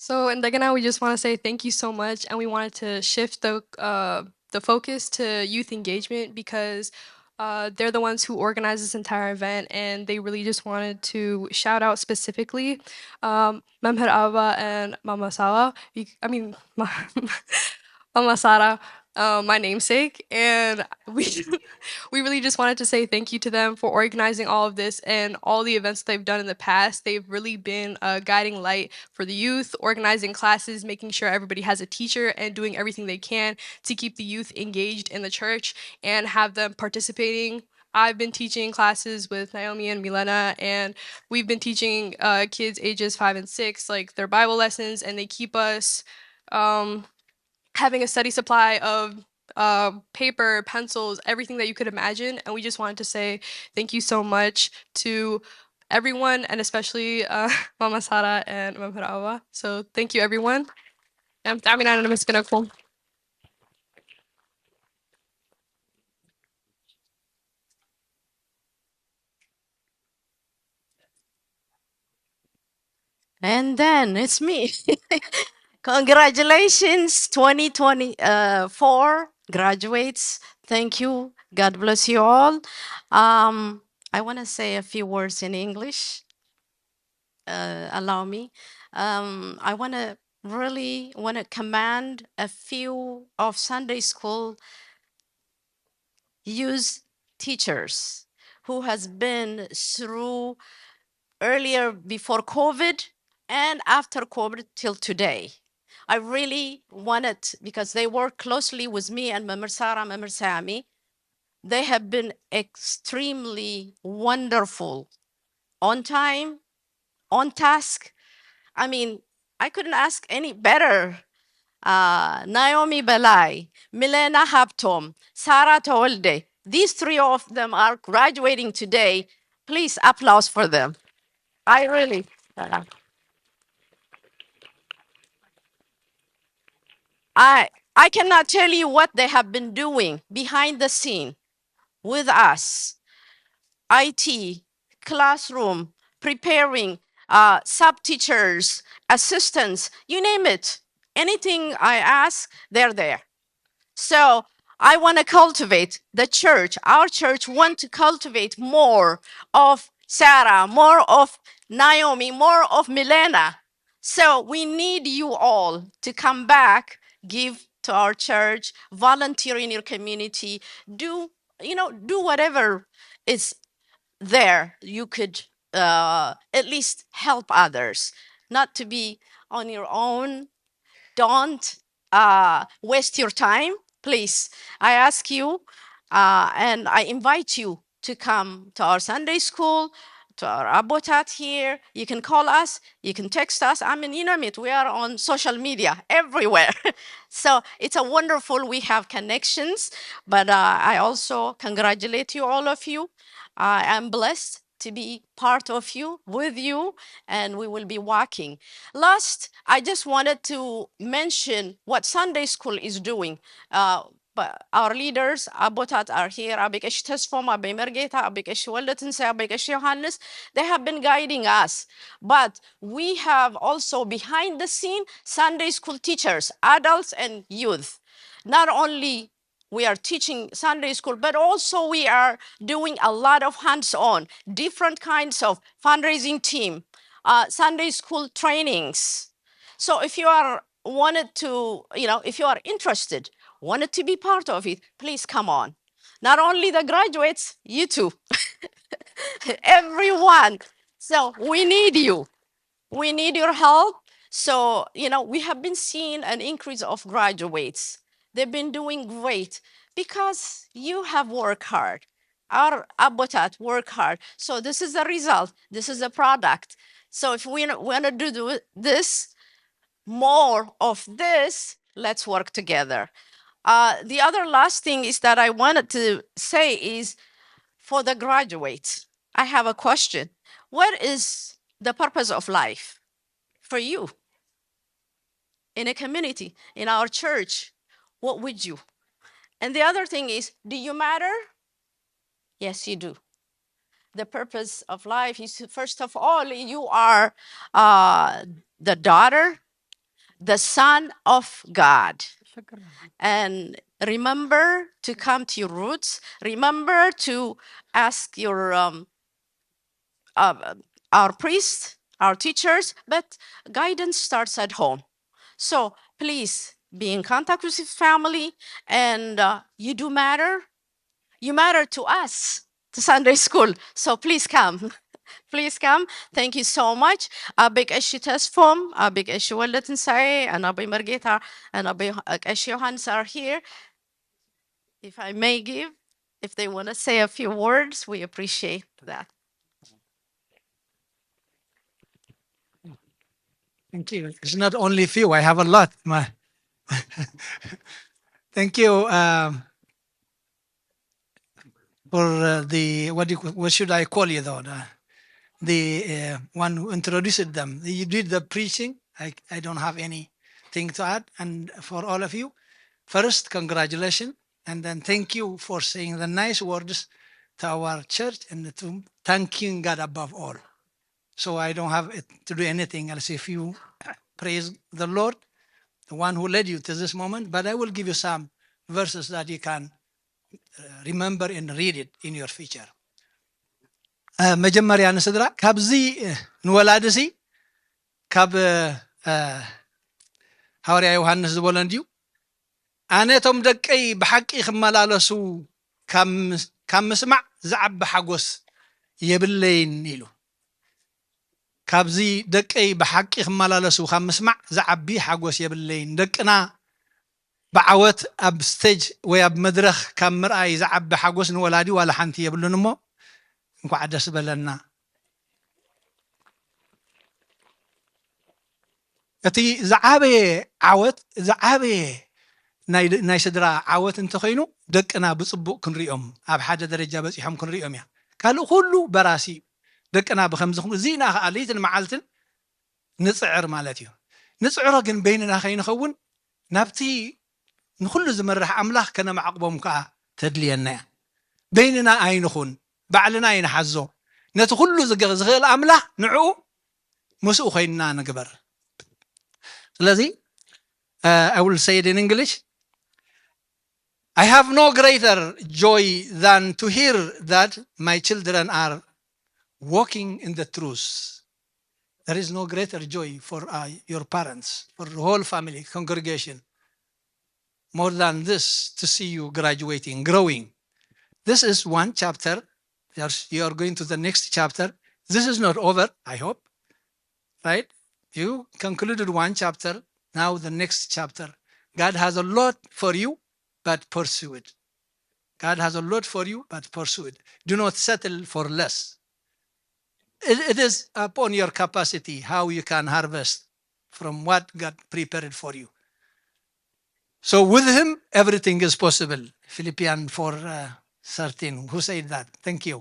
So እንደገና, we just want to say thank you so much, and we wanted to shift the uh, the focus to youth engagement because uh, they're the ones who organized this entire event, and they really just wanted to shout out specifically um, መምህር ኣበባ and Mama Sara. You- I mean, Ma- Mama Sara, uh, my namesake, and we we really just wanted to say thank you to them for organizing all of this and all the events that they've done in the past. They've really been a guiding light for the youth, organizing classes, making sure everybody has a teacher, and doing everything they can to keep the youth engaged in the church and have them participating. I've been teaching classes with Naomi and Milena, and we've been teaching uh, kids ages five and six, like, their Bible lessons, and they keep us um, having a steady supply of uh, paper, pencils, everything that you could imagine. And we just wanted to say thank you so much to everyone, and especially uh, Mama Sara and Mama Awa. So thank you, everyone. And I mean, I'm going to miss Ginakol. And then it's me. Congratulations, twenty twenty-four graduates. Thank you. God bless you all. Um, I want to say a few words in English. Uh, allow me. Um, I want to really want to commend a few of Sunday school youth teachers who has been through earlier before COVID and after COVID till today. I really wanted, because they work closely with me and Member Sara, Member Sami, they have been extremely wonderful, on time, on task. I mean, I couldn't ask any better. Uh, Naomi Belai, Milena Habtom, Sara Tolde, these three of them are graduating today. Please applause for them. I really, uh, I, I cannot tell you what they have been doing behind the scene with us. I T, classroom, preparing, uh, sub teachers, assistants, you name it. Anything I ask, they're there. So I want to cultivate the church. Our church want to cultivate more of Sarah, more of Naomi, more of Milena. So we need you all to come back, give to our church, volunteer in your community, do, you know, do whatever is there you could uh, at least help others, not to be on your own. Don't uh, waste your time, please. I ask you, uh, and I invite you to come to our Sunday school, to our Abotat here. You can call us, you can text us. I mean, you name it. We are on social media everywhere. So it's a wonderful, we have connections, but uh, I also congratulate you, all of you. I am blessed to be part of you, with you, and we will be walking. Last, I just wanted to mention what Sunday school is doing. Uh, but our leaders, Abotat, are here. ኣቦይ ቀሺ ተስፎም፣ ኣቦይ መርጌታ፣ ኣቦይ ቀሺ ወልደ ትንሳኤ፣ ኣቦይ ቀሺ ዮሃንስ, they have been guiding us. But we have also behind the scene Sunday school teachers, adults and youth. Not only we are teaching Sunday school, but also we are doing a lot of hands-on, different kinds of fundraising team, uh, Sunday school trainings. So if you are wanted to, you know, if you are interested, wanted to be part of it, please come on. Not only the graduates, you too. Everyone. So we need you. We need your help. So, you know, we have been seeing an increase of graduates. They've been doing great because you have worked hard. Our Abotat work hard. So this is the result. This is the product. So if we want to do th- this, more of this, let's work together. Uh, the other last thing is that I wanted to say is for the graduates, I have a question. What is the purpose of life for you? In a community, in our church, what would you? And the other thing is, do you matter? Yes, you do. The purpose of life is, first of all, you are uh, the daughter, the son of God. And remember to come to your roots. Remember to ask your um, uh, our priests, our teachers, but guidance starts at home. So please be in contact with your family, and uh, you do matter. You matter to us, to Sunday school. So please come. Please come. Thank you so much. ኣቦይ ቀሺ ተስፎም፣ ኣቦይ ቀሺ ወልደ ትንሳኤ፣ and ኣቦይ መርጌታ, and ኣቦይ ቀሺ ዮሃንስ are here. If I may give, if they want to say a few words, we appreciate that. Thank you. It's not only few, I have a lot. My, Thank you, um, for, uh, the, what do you, what should I call you though? The, the, uh, one who introduced them. You did the preaching. I, I don't have anything to add. And for all of you, first, congratulations. And then thank you for saying the nice words to our church and to thanking God above all. So I don't have it to do anything else. If you praise the Lord, the one who led you to this moment, but I will give you some verses that you can, uh, remember and read it in your future. Uh, መጀመርያ ንስድራ ካብዚ፣ uh፣ ንወላዲ ሲ ካብ፣ uh፣ ሃዋርያ ዮሃንስ ዝበሎ እንድዩ፣ ኣነ እቶም ደቀይ ብሓቂ ክመላለሱ ካብ ምስ-፣ ካብ ምስማዕ ዝዓቢ ሓጎስ የብለይን ኢሉ። ካብዚ ደቀይ ብሓቂ ክመላለሱ ካብ ምስማዕ ዝዓቢ ሓጎስ የብለይን። ደቅና ብዓወት ኣብ ስቴጅ ወይ ኣብ መድረኽ ካብ ምርኣይ ዝዓቢ ሓጎስ ንወላዲ ዋላ ሓንቲ የብሉን። እሞ እንኳዕ ደስ በለና። እቲ ዝዓበየ ዓወት፣ ዝዓበየ ናይ፣ ናይ ስድራ ዓወት እንተኾይኑ፣ ደቅና ብጽቡቕ ክንሪኦም፣ ኣብ ሓደ ደረጃ በጺሖም ክንሪኦም እያ። ካልእ ኩሉ በራሲ እዩ። ደቅና ብኸምዚ ክንሪኦም፣ እዚና ኸኣ ለይትን መዓልትን ንጽዕር ማለት እዩ። ንጽዕሮ ግን በይንና ከይንኸውን፣ ናብቲ ንኹሉ ዝመርሕ ኣምላኽ ከነማዕቕቦም ከኣ ተድልየና እያ። በይንና ኣይንኹን፣ ባዕልና ኣይንሓዞ። ነቲ ኩሉ ዝገ-፣ ዝኽእል ኣምላኽ ንዕኡ ምስኡ ኮይንና ንግበር። ስለዚ፣ uh, I will say it in English. I have no greater joy than to hear that my children are walking in the truth. There is no greater joy for, uh, your parents, for the whole family, congregation, more than this, to see you graduating, growing. This is one chapter. There's, you are going to the next chapter. This is not over, I hope. Right? You concluded one chapter, now the next chapter. God has a lot for you, but pursue it. God has a lot for you, but pursue it. Do not settle for less. It, it is upon your capacity how you can harvest from what God prepared for you. So with him, everything is possible. Philippians four, uh, thirteen. Who said that? Thank you.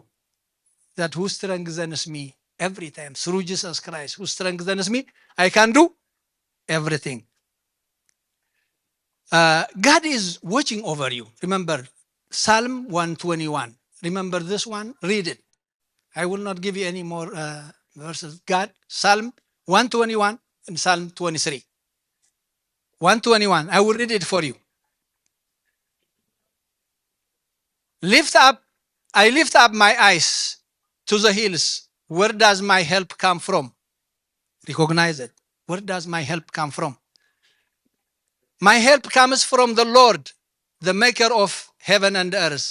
That who strengthens me every time through Jesus Christ, who strengthens me, I can do everything. Uh, God is watching over you. Remember Psalm one twenty-one. Remember this one, read it. I will not give you any more, uh, verses. God, Psalm one twenty-one and Psalm twenty-three. one twenty-one, I will read it for you. Lift up, I lift up my eyes to the hills. Where does my help come from? Recognize it. Where does my help come from? My help comes from the Lord, the maker of heaven and earth.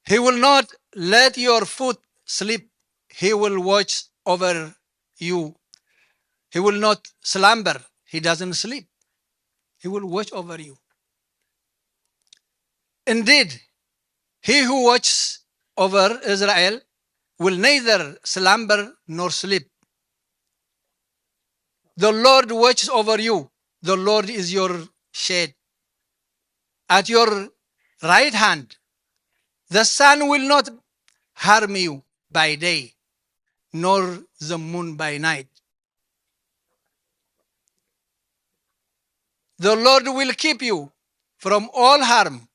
He will not let your foot slip. He will watch over you. He will not slumber. He doesn't sleep. He will watch over you. Indeed, he who watches over Israel will neither slumber nor sleep. The Lord watches over you. The Lord is your shade at your right hand. The sun will not harm you by day, nor the moon by night. The Lord will keep you from all harm.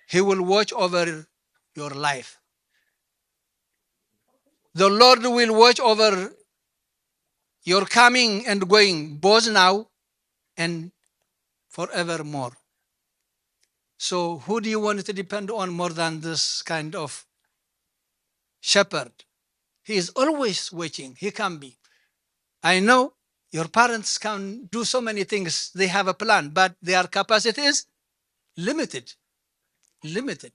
He will watch over your life. The Lord will watch over your coming and going, both now and forevermore. So who do you want to depend on more than this kind of shepherd? He is always watching. He can be. I know your parents can do so many things. They have a plan, but their capacity is limited. Limited.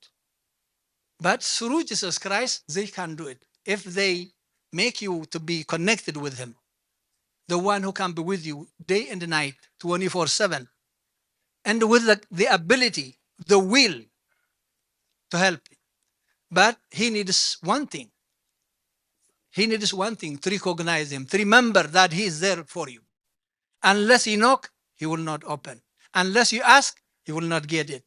But through Jesus Christ, they can do it if they make you to be connected with him, the one who can be with you day and night, twenty-four seven, and with the, the ability, the will to help. But he needs one thing. He needs one thing, to recognize him, to remember that he is there for you. Unless he knock, he will not open. Unless you ask, you will not get it.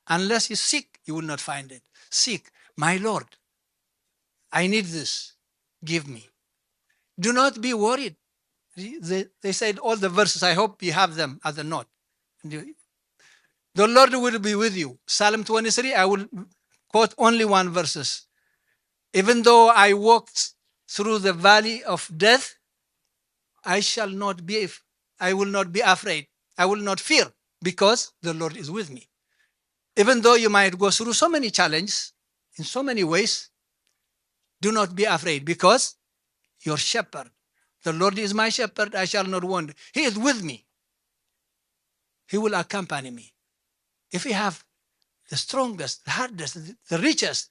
Unless you seek, you will not find it. Seek, my Lord, I need this. Give me. Do not be worried. They, they said all the verses. I hope you have them as a note. And you- the Lord will be with you. Psalm twenty-three, I will quote only one verses. Even though I walk through the valley of death, I shall not be, I will not be afraid. I will not fear because the Lord is with me. Even though you might go through so many challenges in so many ways, do not be afraid because your shepherd, the Lord is my shepherd, I shall not want. He is with me. He will accompany me. If you have the strongest, the hardest, the richest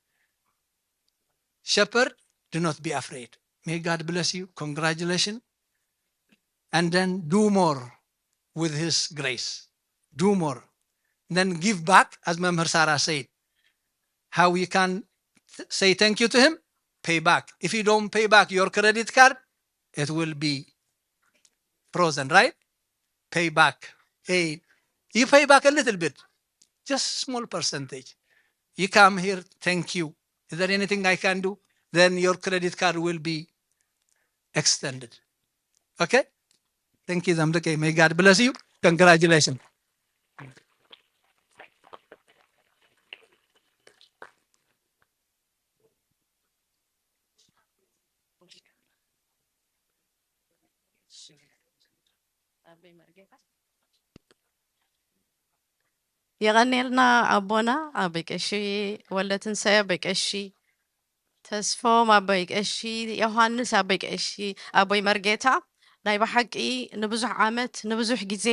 shepherd, do not be afraid. May God bless you. Congratulations. And then do more with His grace. Do more. Then give back, as Memher Sarah said. How you can th- say thank you to Him? Pay back. If you don't pay back your credit card, it will be frozen, right? Pay back. Hey, you pay back a little bit, just small percentage. You come here, thank you. Is there anything I can do? Then your credit card will be extended. Okay? Thank you, Zamdeke. May God bless you. Congratulations. የቐኔልና ኣቦና ኣቦይ ቀሺ ወልደትንሳኤ ኣቦይ ቀሺ ተስፎም ኣቦይ ቀሺ ዮሃንስ ኣቦይ ቀሺ ኣቦይ መርጌታ ናይ ብሓቂ ንብዙሕ ዓመት ንብዙሕ ግዜ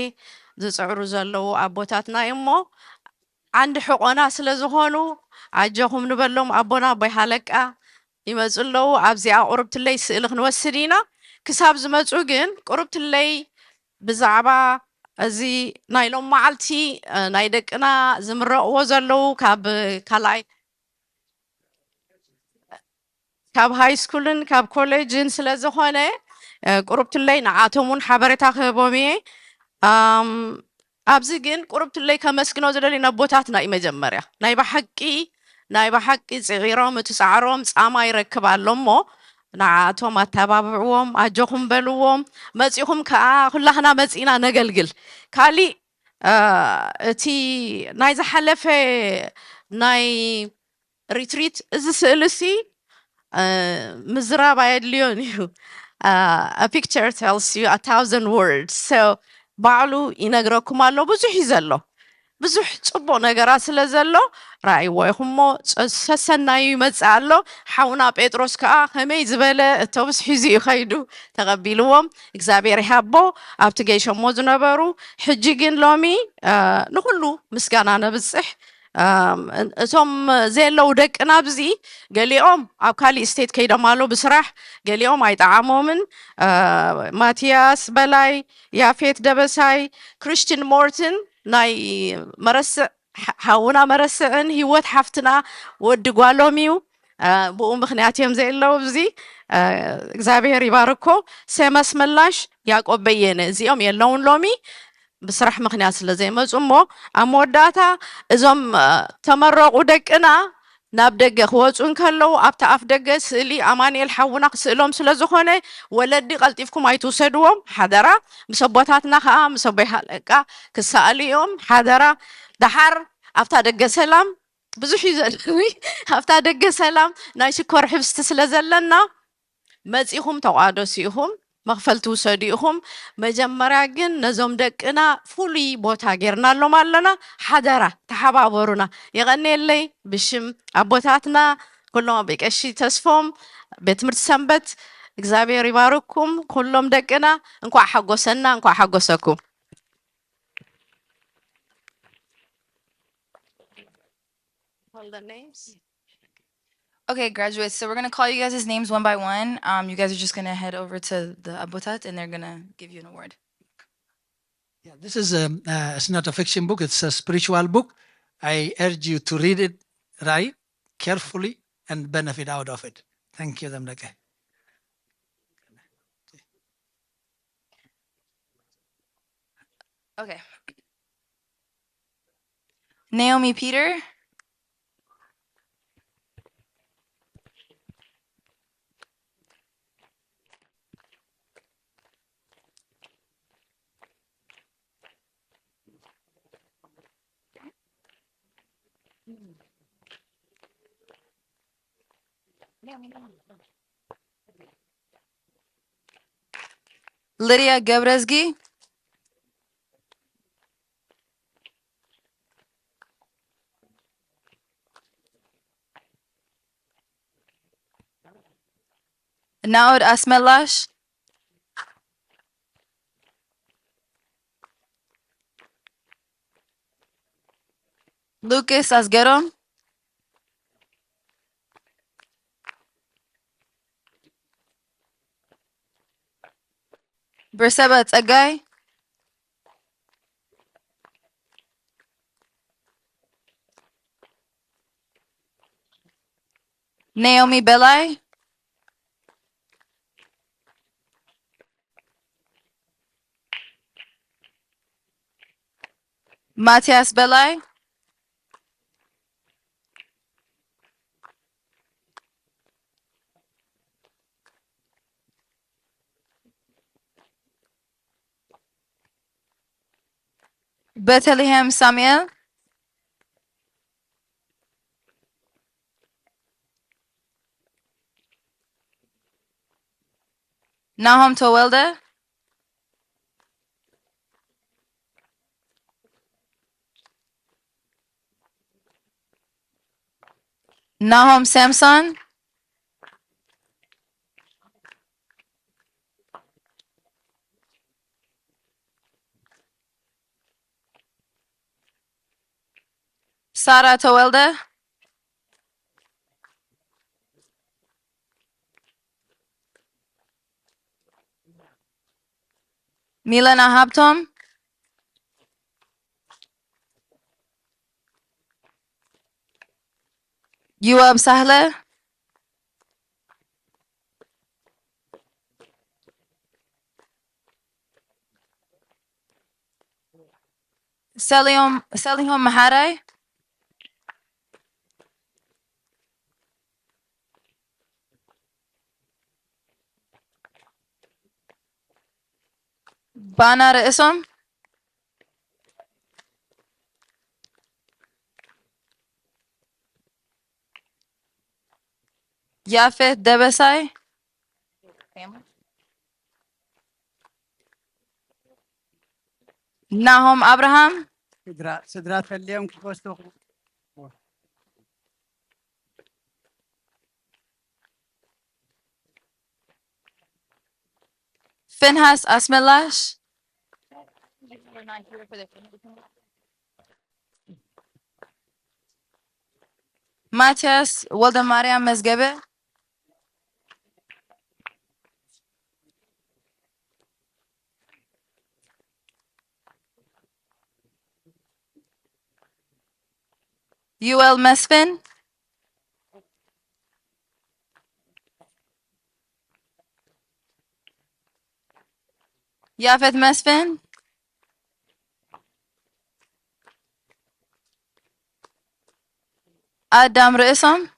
ዝፅዕሩ ዘለዉ ኣቦታትና እዮም እሞ ዓንዲ ሕቆና ስለ ዝኾኑ ኣጆኹም ንበሎም ኣቦና ኣቦይ ሃለቃ ይመፁ ኣለዉ ኣብዚኣ ቁርብትለይ ስእሊ ክንወስድ ኢና ክሳብ ዝመፁ ግን ቁርብትለይ ብዛዕባ እዚ ናይ ሎም መዓልቲ ናይ ደቅና ዝምረቕዎ ዘለዉ ካብ ካልኣይ ካብ ሃይ ስኩልን ካብ ኮሌጅን ስለ ዝኾነ ቁርብትለይ ንዓቶም እውን ሓበሬታ ክህቦም እየ ኣብዚ ግን ቁርብትለይ ከመስግኖ ዝደሊ ነቦታትና እዩ መጀመርያ ናይ ብሓቂ ናይ ብሓቂ ፅዒሮም እቲ ፃዕሮም ፃማ ይረክብ ኣሎ እሞ ንዓኣቶም ኣተባብዕዎም ኣጆኹም በልዎም መፂኹም ከዓ ኩላኽና መፂና ነገልግል ካሊእ እቲ ናይ ዝሓለፈ ናይ ሪትሪት እዚ ስእሊ ሲ ምዝራብ ኣየድልዮን እዩ a picture tells you a thousand words so ባዕሉ ይነግረኩም ኣሎ ብዙሕ እዩ ዘሎ ብዙሕ ፅቡቅ ነገራት ስለ ዘሎ ረኣይዎ ኢኹሞ ሰሰናዩ ይመፅእ ኣሎ ሓውና ጴጥሮስ ከዓ ከመይ ዝበለ እተውስ ሒዙ እዩ ከይዱ ተቐቢልዎም እግዚኣብሔር ይሃቦ ኣብቲ ገይሸሞ ዝነበሩ ሕጂ ግን ሎሚ ንኩሉ ምስጋና ነብፅሕ እቶም ዘየለዉ ደቅና ኣብዚ ገሊኦም ኣብ ካሊእ ስቴት ከይዶም ኣለዉ ብስራሕ ገሊኦም ኣይጠዓሞምን ማቲያስ በላይ ያፌት ደበሳይ ክሪስቲን ሞርትን ናይ መረስዕ ሓውና መረስዕን ህይወት ሓፍትና ወዲ ጓሎም እዩ ብኡ ምክንያት እዮም ዘየለዉ እዚ እግዚኣብሔር ይባርኮ ሴመስ መላሽ ያቆብ በየነ እዚኦም የለውን ሎሚ ብስራሕ ምኽንያት ስለ ዘይመፁ እሞ ኣብ መወዳእታ እዞም ተመረቑ ደቅና ናብ ደገ ክወፁ እንከለዉ ኣብቲ ኣፍ ደገ ስእሊ ኣማንኤል ሓውና ክስእሎም ስለ ዝኾነ ወለዲ ቀልጢፍኩም ኣይትውሰድዎም ሓደራ ምስ ኣቦታትና ከዓ ምስ ኣቦይ ሃለቃ ክሰኣሉ እዮም ሓደራ ደሓር ኣብታ ደገ ሰላም ብዙሕ እዩ ዘለኒ ኣብታ ደገ ሰላም ናይ ሽኮር ሕብስቲ ስለ ዘለና መፂኹም ተቋደሱ ኢኹም መኽፈል ትውሰዱ ኢኹም መጀመርያ ግን ነዞም ደቅና ፍሉይ ቦታ ጌርናሎም ኣለና ሓደራ ተሓባበሩና የቐንየለይ ብሽም ኣቦታትና ኩሎም ኣቦይ ቀሺ ተስፎም ቤት ትምህርቲ ሰንበት እግዚኣብሔር ይባርኩም ኩሎም ደቅና እንኳዕ ሓጎሰና እንኳዕ ሓጎሰኩም All the names. Okay, graduates. So we're gonna call you guys' names one by one. Um, you guys are just gonna head over to the abotat, and they're gonna give you an award. Yeah, this is a, uh, it's not a fiction book. It's a spiritual book. I urge you to read it right, carefully, and benefit out of it. Thank you, Zamdeke. Okay. Naomi Peter. Lydia Gebrezgi. Naud Asmelash. Lucas Asgerom. Berseba Tsagai. Naomi Belai. Matthias Belai. Bethlehem Samuel. Nahom Towelde. Nahom Samson. Sara Towelde. Milena Habtom. Yuab Sahle. Seliom Seliom Maharai. Bana Resom. Yafet Debesai. Nahom Abraham. ስድራ ስድራ ተልዮም ክወስዱ። Finhas Asmelash. Matthias Waldemariam Mezgebe. Yuel Mesfin. Yafet Mesfin. Adam Resom.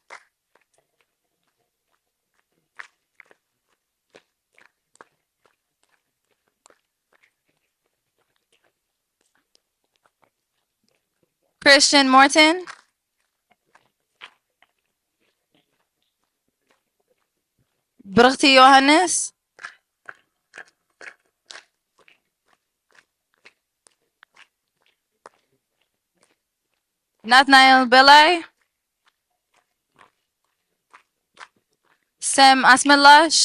Christian Morton. ብርኽቲ ዮሃንስ። ናትናኤል በላይ። ሰም ኣስመላሽ።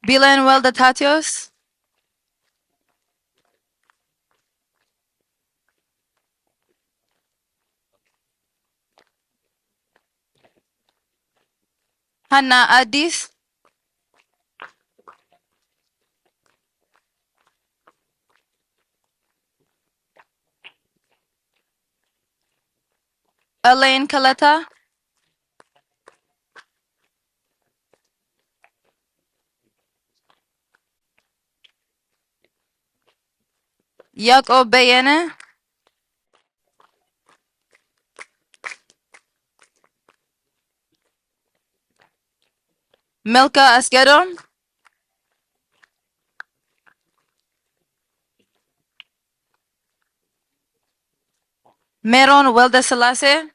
ቢለን ወልደ ታቴዎስ። ሃና ኣዲስ። Elaine Kaleta, Jakob Beyene, Milka Asgedom, Meron Weldeselassie.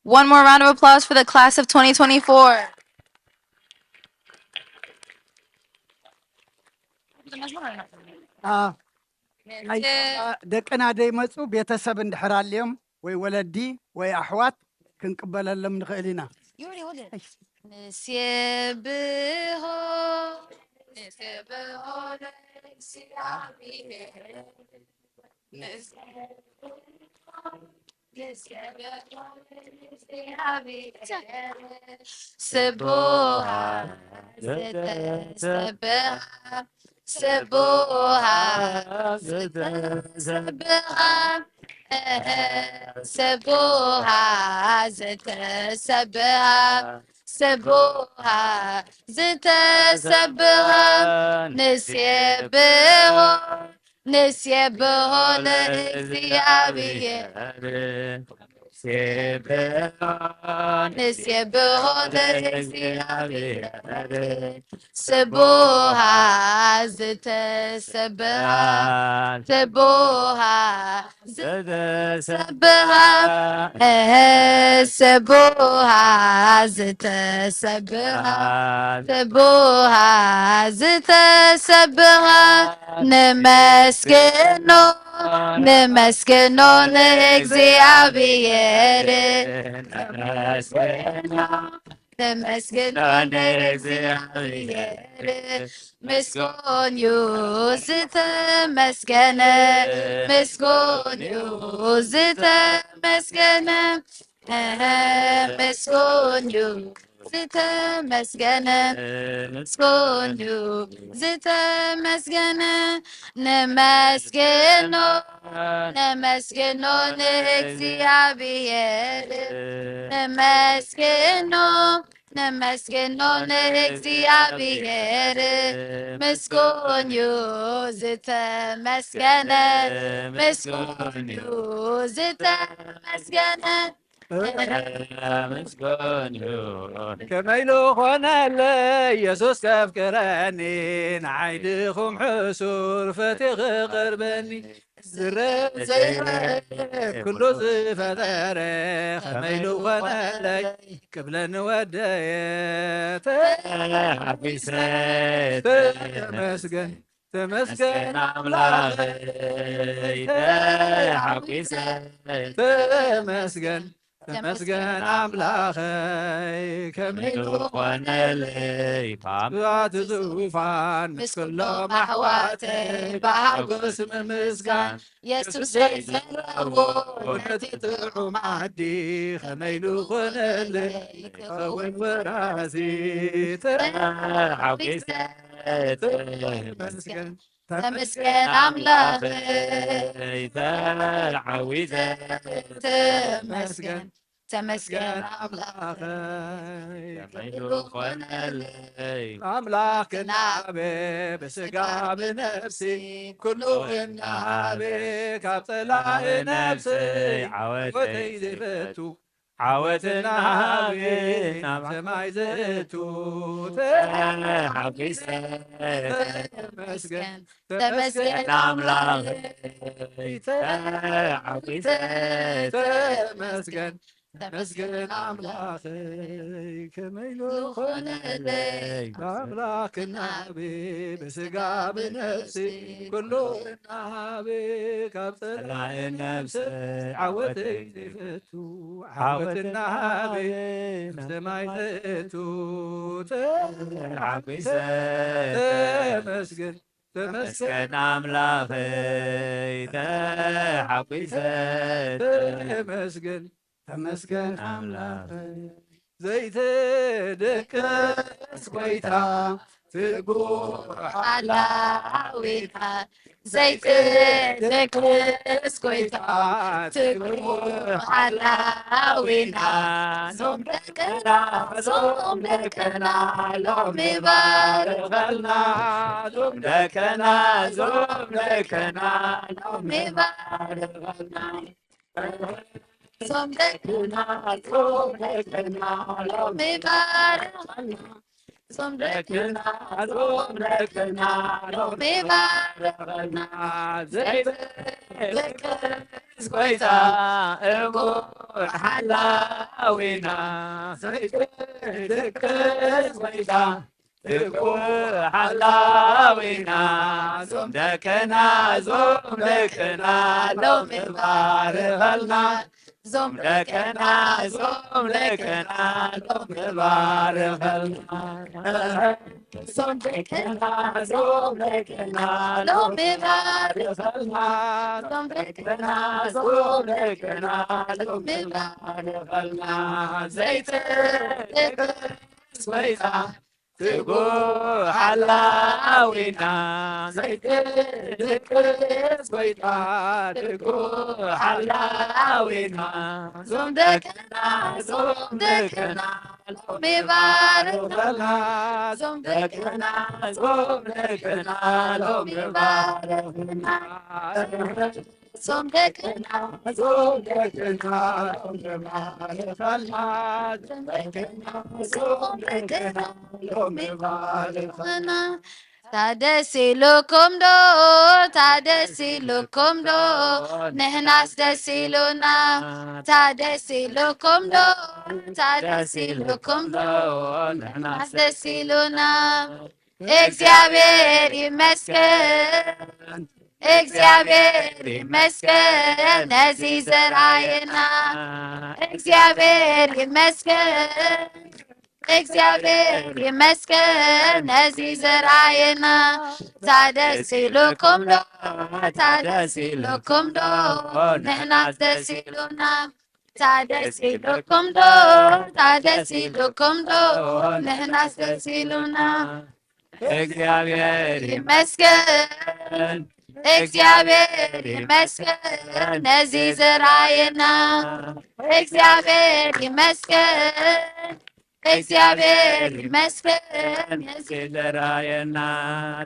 One more round of applause for the class of twenty twenty-four. ደቅና ደይመፁ ቤተሰብ እንድሕር ኣልዮም ወይ ወለዲ ወይ ኣሕዋት ክንቅበለሎም ንኽእል ኢና። ንሴብሖ ንሴብሖ ለእግዚኣብሔር ስቡሃ ዝተሰብሃ ስቡሃ ዝተሰብሃ ስቡሃ ዝተሰብሃ ስቡሃ ዝተሰብሃ ንሴብሖ ንሴብሖ ለእግዚኣብሔር ንሴብሖ ለእግዚኣብሔር ስቡሃ ዝተሰብሃ ስቡሃ ዝተሰብሃ ስቡሃ ዝተሰብሃ ስቡሃ ዝተሰብሃ ንመስግኖ ንመስግኖ ንእግዚኣብሔር ንመስግኖ ንእግዚኣብሔር ምስጉን ዩ ዝተመስገነ ምስጉን ዩ ዝተመስገነ ምስጉን ዩ ዝተመስገነ ምስጉን ዩ ዝተመስገነ ነመስግኖ ነመስግኖ ንእግዚኣብሔር ነመስግኖ ነመስግኖ ንእግዚኣብሔር ምስጉን ዩ ዝተመስገነ ምስጉን ዩ ዝተመስገነ ምስጉን ዩ ከመይ ልኾነለ ኢየሱስ ከፍቅረኒ ንዓይ ድኹም ሕሱር ፈትዩ ክቕርበኒ ዝረብ ዘይረብ ኩሉ ዝፈጠረ ከመይ ልኾነለይ ክብለኒ ወደየ ተሓጒሰ ተመስገን ተመስገን ኣምላኸይ ተሓጒሰ ተመስገን ተመስገን ኣምላኸይ ከመይ ዝኾነለይ ብኣቲ ዙፋን ምስ ኩሎም ኣሕዋተይ ብሓጎስ ምምስጋን የሱሰይ ዘለዎ ነቲ ጥዑም ዓዲ ከመይ ዝኾነለይ ክኸውን ወራሲ ተሓጒሰ ተመስገን ተመስገን ኣምላኸይ ተሓጒሰ ተመስገን ተመስገን ኣምላኸይ ከመይ ዝኾነለይ ኣምላኽ ክናበ ብስጋ ብነፍሲ ኩሉ እናሃበ ካብ ጸላኢ ነፍሲ ዓወተይ ዘይፈቱ ዓወትና ሃቤ ናብ ሰማይ ዘእቱ ተሓጒሰ ተመስገን ተመስገን ኣምላኸይ ተሓጒሰ ተመስገን ተመስገን ኣምላኸይ ከመይ ዝኾነለይ ኣምላኽ ክናቤ ብስጋ ብነፍሲ ኩሉ እናሃቤ ካብ ጸላኢ ነፍሲ ዓወተይ ዘይፈቱ ዓወትና ሃቤ ሰማይ ዘእቱ ተሓጒሰ ተመስገን ተመስገን ኣምላኸይ ተሓጒሰ ተመስገን ተመስገን ኣምላኸይ ዘይትድቅስ ጎይታ ትጉህ ሓላዊና፣ ዘይትድቅስ ጎይታ ትጉህ ሓላዊና፣ ዞም ደቅና፣ ዞም ደቅና ሎሚ ባርኸልና፣ ዞም ደቅና፣ ዞም ደቅና ሎሚ ባርኸልና። ዞም ደቅና፣ ዞም ደቅና ሎሚ ባርኸልና። ዞም ደቅና፣ ዞም ደቅና ሎሚ ባርኸልና። ዘይትድቅስ ጎይታ እሙን ሓላዊና። ዘይትድቅስ ጎይታ ትጉህ ሓላዊና፣ ዞም ደቅና፣ ዞም ደቅና ሎሚ ባርኸልና። ዞም ደቅና፣ ዞም ደቅና ሎሚ ባርኸልና። ዞም ደቅና፣ ዞም ደቅና ሎሚ ባርኸልና። ዞም ደቅና፣ ዞም ደቅና ሎሚ ባርኸልና። ዘይትድቅስ ጎይታ ትጉህ ሓላዊና፣ ዘይትድቅስ ጎይታ ትጉህ ሓላዊና። ዞም ደቅና፣ ዞም ደቅና ሎሚ ባርኸልና። ዞም ደቅና፣ ዞም ደቅና ሎሚ ባርኸልና። ዞም ደቅና፣ ዞም ደቅና ሎሚ ባርኸልና። ዞም ደቅና፣ ዞም ደቅና ሎሚ ባርኸልና። ታደስ ኢሉኩም ዶ፣ ታደስ ኢሉኩም ዶ፣ ንሕናስ ደስ ኢሉና። ታደስ ኢሉኩም ዶ፣ ታደስ ኢሉኩም ዶ፣ ንሕናስ ደስ ኢሉና። እግዚኣብሔር ይመስገን፣ እግዚኣብሔር ይመስገን ነዚ ዘርኣየና። እግዚኣብሔር ይመስገን፣ እግዚኣብሔር ይመስገን ነዚ ዘርኣየና። ታደስ ኢሉኩም ዶ፣ ታደስ ኢሉኩም ዶ፣ ንሕናስ ደስ ኢሉና። ታደስ ኢሉኩም ዶ፣ ታደስ ኢሉኩም ዶ፣ ንሕናስ ደስ ኢሉና። እግዚኣብሔር ይመስገን፣ እግዚኣብሔር ይመስገን ነዚ ዘርኣየና። እግዚኣብሔር ይመስገን፣ እግዚኣብሔር ይመስገን ነዚ ዘርኣየና።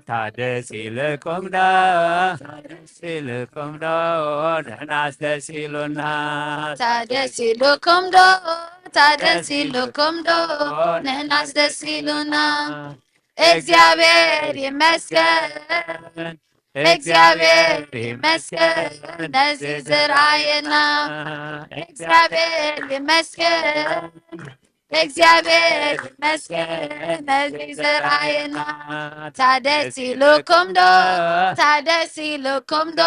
ታደስ ኢልኩም ዶ፣ ታደስ ኢልኩም ዶ፣ ንሕናስ ደስ ኢሉና። ታደስ ኢልኩም ዶ፣ ታደስ ኢልኩም ዶ፣ ንሕናስ ደስ ኢሉና። እግዚኣብሔር ይመስገን፣ እግዚኣብሔር ይመስገን ነዚ ዘርኣየና። እግዚኣብሔር ይመስገን፣ እግዚኣብሔር ይመስገን ነዚ ዘርኣየና። ታደስ ኢልኩም ዶ፣ ታደስ ኢልኩም ዶ፣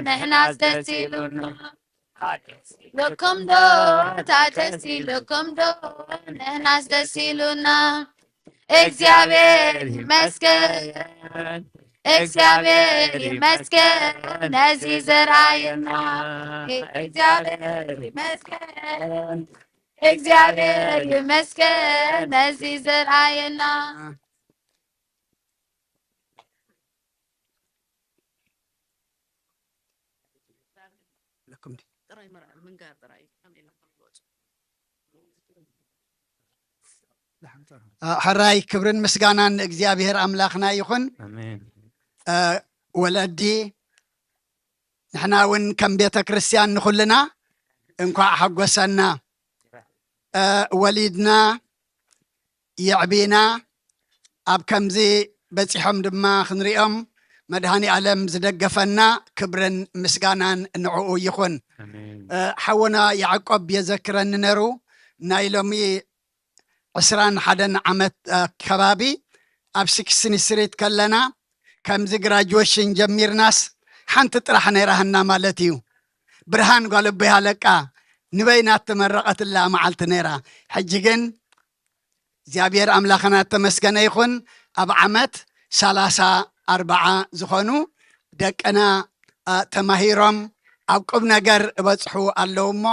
ንሕናስ ደስ ኢሉና። ኢልኩም ዶ፣ ታደስ ኢልኩም ዶ፣ ንሕናስ ደስ ኢሉና። እግዚኣብሔር ይመስገን፣ እግዚኣብሔር ይመስገን ነዚ ዘርኣየና። እግዚኣብሔር ይመስገን፣ እግዚኣብሔር ይመስገን ነዚ ዘርኣየና። ኣለኩም ድዩ? ጥራይ መርዓ ምንጋር ጥራይ እዩ። ኣሜን። አ፣ ሕራይ ክብርን ምስጋናን ንእግዚኣብሔር ኣምላኽና ይኹን። ኣሜን። አ፣ ወለዲ፣ ንሕና እውን ከም ቤተ ክርስቲያን ንኹልና እንኳዕ ሓጎሰና። አ፣ ወሊድና የዕቢና፣ ኣብ ከምዚ በጺሖም ድማ ክንሪኦም መድኃኔ ዓለም ዝደገፈና ክብርን ምስጋናን ንዕኡ ይኹን። ኣሜን። እ፣ ሓውና ያዕቆብ የዘክረኒ ነሩ፣ ናይ ሎሚ ዕስራን ሓደን ዓመት፣ እ፣ ከባቢ ኣብ ሲክስቲን ስትሪት ከለና ከምዚ ግራጁዌሽን ጀሚርናስ ሓንቲ ጥራሕ ነይራ ህና ማለት እዩ። ብርሃን ጓል ኣቦይ ሃለቃ ንበይና እተመረቐትላ መዓልቲ ነይራ። ሕጂ ግን እግዚኣብሔር ኣምላኽና እተመስገነ ይኹን። ኣብ ዓመት ሰላሳ ኣርብዓ ዝኾኑ ደቅና፣ አ፣ ተማሂሮም ኣብ ቁም ነገር እበጽሑ ኣለዉ እሞ፣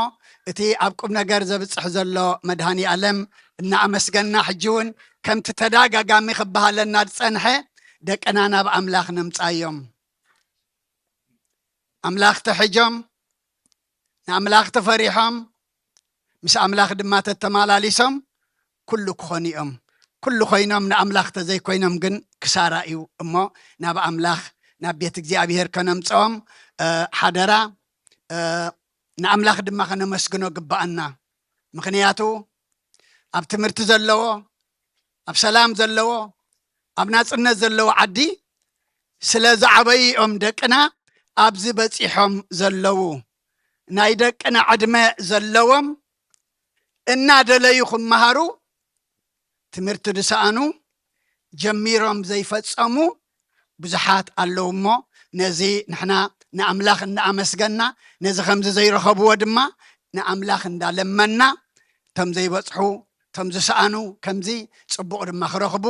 እቲ ኣብ ቁም ነገር ዘብጽሕ ዘሎ መድሃኒ ኣለም እናኣመስገና፣ ሕጂ እውን ከምቲ ተዳጋጋሚ ክበሃለና ዝጸንሐ፣ ደቅና ናብ ኣምላኽ ነምጻዮም። ኣምላኽ ተሕጆም፣ ንኣምላኽ ተፈሪሖም፣ ምስ ኣምላኽ ድማ ተተማላሊሶም ኩሉ ክኾኑ እዮም። ኩሉ ኮይኖም ንኣምላኽ ተዘይኮይኖም ግን ክሳራ እዩ። እሞ ናብ ኣምላኽ፣ ናብ ቤት እግዚኣብሔር ከነምጽኦም፣ እ፣ ሓደራ፣ እ፣ ንኣምላኽ ድማ ከነመስግኖ ግባኣና። ምኽንያቱ ኣብ ትምህርቲ ዘለዎ፣ ኣብ ሰላም ዘለዎ፣ ኣብ ናጽነት ዘለዎ ዓዲ ስለ ዝዓበዩ እዮም ደቅና ኣብዚ በጺሖም ዘለዉ። ናይ ደቅና ዕድመ ዘለዎም እናደለዩ ክመሃሩ ትምህርቲ ዝሰኣኑ፣ ጀሚሮም ዘይፈጸሙ ብዙሓት ኣለዉ። እሞ ነዚ ንሕና ንኣምላኽ እናኣመስገና፣ ነዚ ከምዚ ዘይረኸብዎ ድማ ንኣምላኽ እንዳለመና፣ እቶም ዘይበጽሑ፣ እቶም ዝሰኣኑ ከምዚ ጽቡቕ ድማ ክረኽቡ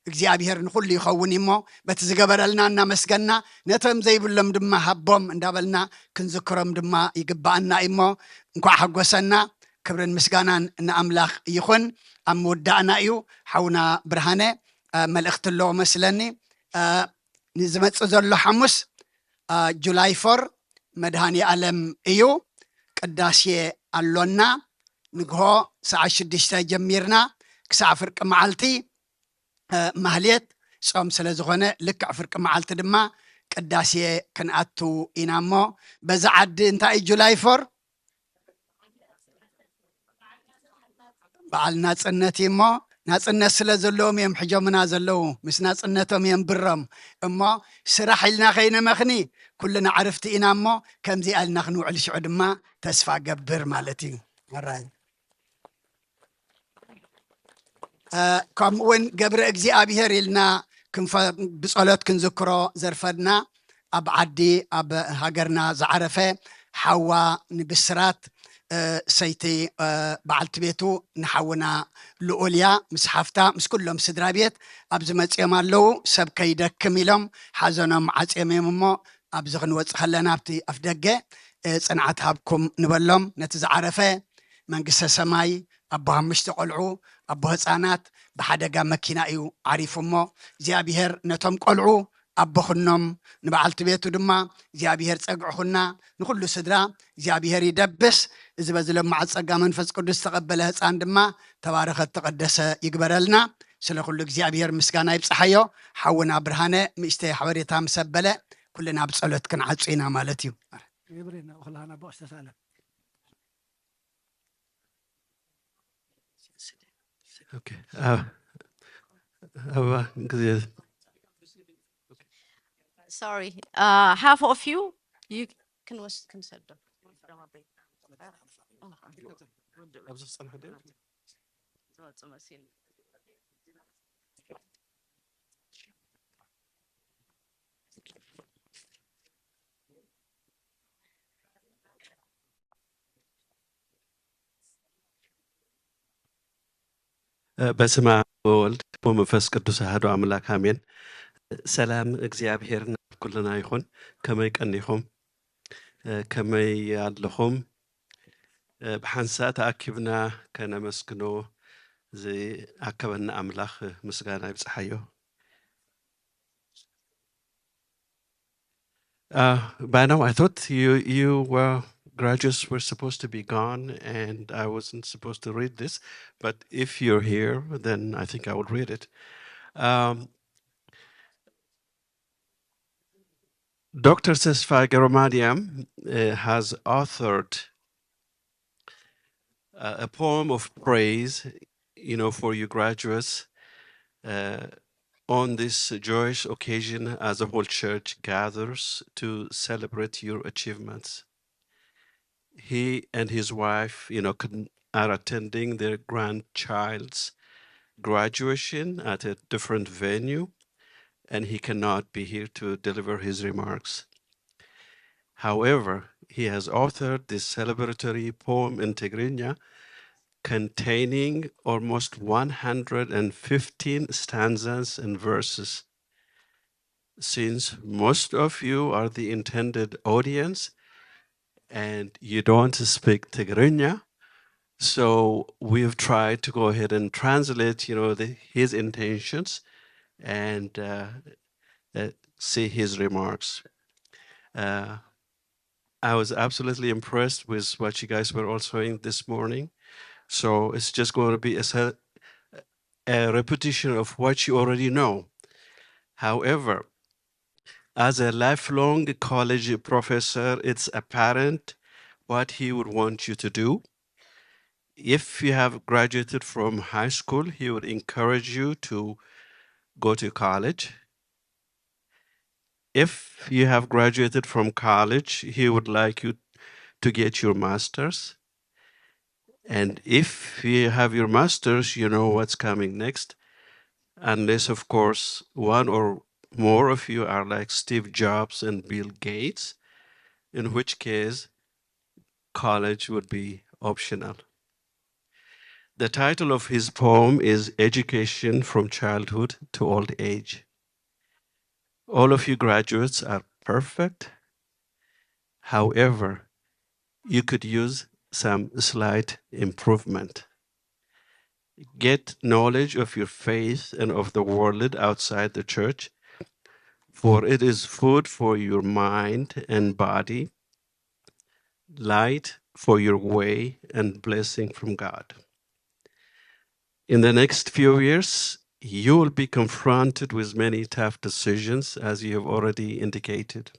እግዚኣብሔር ንኹሉ ይኸውን እሞ፣ በቲ ዝገበረልና እናመስገና፣ ነቶም ዘይብሎም ድማ ሃቦም እንዳበልና ክንዝክሮም ድማ ይግባኣና እዩ እሞ፣ እንኳዕ ሓጎሰና። ክብርን ምስጋናን ንኣምላኽ ይኹን። ኣብ ምውዳእና እዩ። ሓውና ብርሃነ፣ እ፣ መልእኽቲ ኣለዎ መስለኒ። እ፣ ንዝመጽእ ዘሎ ሓሙስ፣ እ፣ ጁላይ ፎር መድሃኒ ኣለም እዩ። ቅዳሴ ኣሎና። ንግሆ ሰዓት ሽዱሽተ ጀሚርና ክሳዕ ፍርቂ መዓልቲ፣ እ፣ ማህሌት ጾም ስለ ዝኾነ፣ ልክዕ ፍርቂ መዓልቲ ድማ ቅዳሴ ክንኣቱ ኢና እሞ፣ በዛ ዓዲ እንታይ እዩ ጁላይ ፎር? በዓል ናጽነት እዩ እሞ፣ ናጽነት ስለ ዘለዎም እዮም ሕጆምና ዘለዉ። ምስ ናጽነቶም እዮም ብሮም። እሞ ስራሕ ኢልና ከይነመኽኒ፣ ኩልና ዕርፍቲ ኢና እሞ፣ ከምዚኣ ኢልና ክንውዕል ሽዑ ድማ ተስፋ ገብር ማለት እዩ። ኣራይ። እ፣ ከምኡ እውን ገብረ እግዚኣብሔር ኢልና ክንፈ-፣ ብጸሎት ክንዝክሮ ዘርፈድና፣ ኣብ ዓዲ፣ ኣብ ሃገርና ዝዓረፈ ሓዋ ንብስራት፣ እ፣ ሰይቲ፣ እ፣ በዓልቲ ቤቱ ንሓውና ልኡል እያ፣ ምስ ሓፍታ፣ ምስ ኩሎም ስድራ ቤት ኣብዚ መጺኦም ኣለዉ። ሰብ ከይደክም ኢሎም ሓዘኖም ዓጽዮም እዮም እሞ፣ ኣብዚ ክንወጽእ ከለና ኣብቲ ኣፍ ደገ፣ እ፣ ጽንዓት ሃብኩም ንበሎም። ነቲ ዝዓረፈ መንግስተ ሰማይ፣ ኣቦ ሓሙሽተ ቆልዑ፣ ኣቦ ህፃናት፣ ብሓደጋ መኪና እዩ ዓሪፉ እሞ፣ እግዚኣብሔር ነቶም ቆልዑ ኣቦ ኩኖም፣ ንበዓልቲ ቤቱ ድማ እግዚኣብሔር ጸግዒ ኩና፣ ንኹሉ ስድራ እግዚኣብሔር ይደብስ። እዚ በዚ ለማዓት ጸጋ መንፈስ ቅዱስ ዝተቐበለ ህፃን ድማ ተባረኸ ተቐደሰ ይግበረልና። ስለ ኩሉ እግዚኣብሔር ምስጋና ይብጽሓዮ። ሓውና ብርሃነ ንእሽተይ ሓበሬታ ምስ ኣበለ፣ ኩልና ብጸሎት ክንዓጹ ኢና ማለት እዩ። የብሬና፣ ኩላህና ብቕስተ ሳለም። Okay. Uh, uh, Sorry. Uh, half of you, you can was consider. በስመ አብ ወወልድ ወመንፈስ ቅዱስ አሐዱ አምላክ አሜን። ሰላም እግዚኣብሔር ናብ ኩልና ይኹን። ከመይ ቀኒኹም? ከመይ ኣለኹም? ብሓንሳእ ተኣኪብና ከነመስግኖ ዝኣከበና ኣምላኽ ምስጋና ይብጽሓዮ። Uh, by now, I thought you you were graduates were supposed to be gone, and I wasn't supposed to read this. But if you're here, then I think I would read it. Um, Doctor Tesfaye Gebremadiam uh, has authored uh, a poem of praise, you know, for you graduates uh, on this joyous occasion as the whole church gathers to celebrate your achievements. He and his wife, you know, can, are attending their grandchild's graduation at a different venue, and he cannot be here to deliver his remarks. However, he has authored this celebratory poem in Tigrinya containing almost one hundred fifteen stanzas and verses. Since most of you are the intended audience, and you don't speak Tigrinya. So we've tried to go ahead and translate, you know, the, his intentions and uh, uh, see his remarks. Uh, I was absolutely impressed with what you guys were all saying this morning. So it's just going to be a, se- a repetition of what you already know. However, as a lifelong college professor, it's apparent what he would want you to do. If you have graduated from high school, he would encourage you to go to college. If you have graduated from college, he would like you to get your master's. And if you have your master's, you know what's coming next. Unless, of course, one or more of you are like Steve Jobs and Bill Gates, in which case college would be optional. The title of his poem is Education from Childhood to Old Age. All of you graduates are perfect. However, you could use some slight improvement. Get knowledge of your faith and of the world outside the church, for it is food for your mind and body, light for your way, and blessing from God. In the next few years, you will be confronted with many tough decisions, as you have already indicated.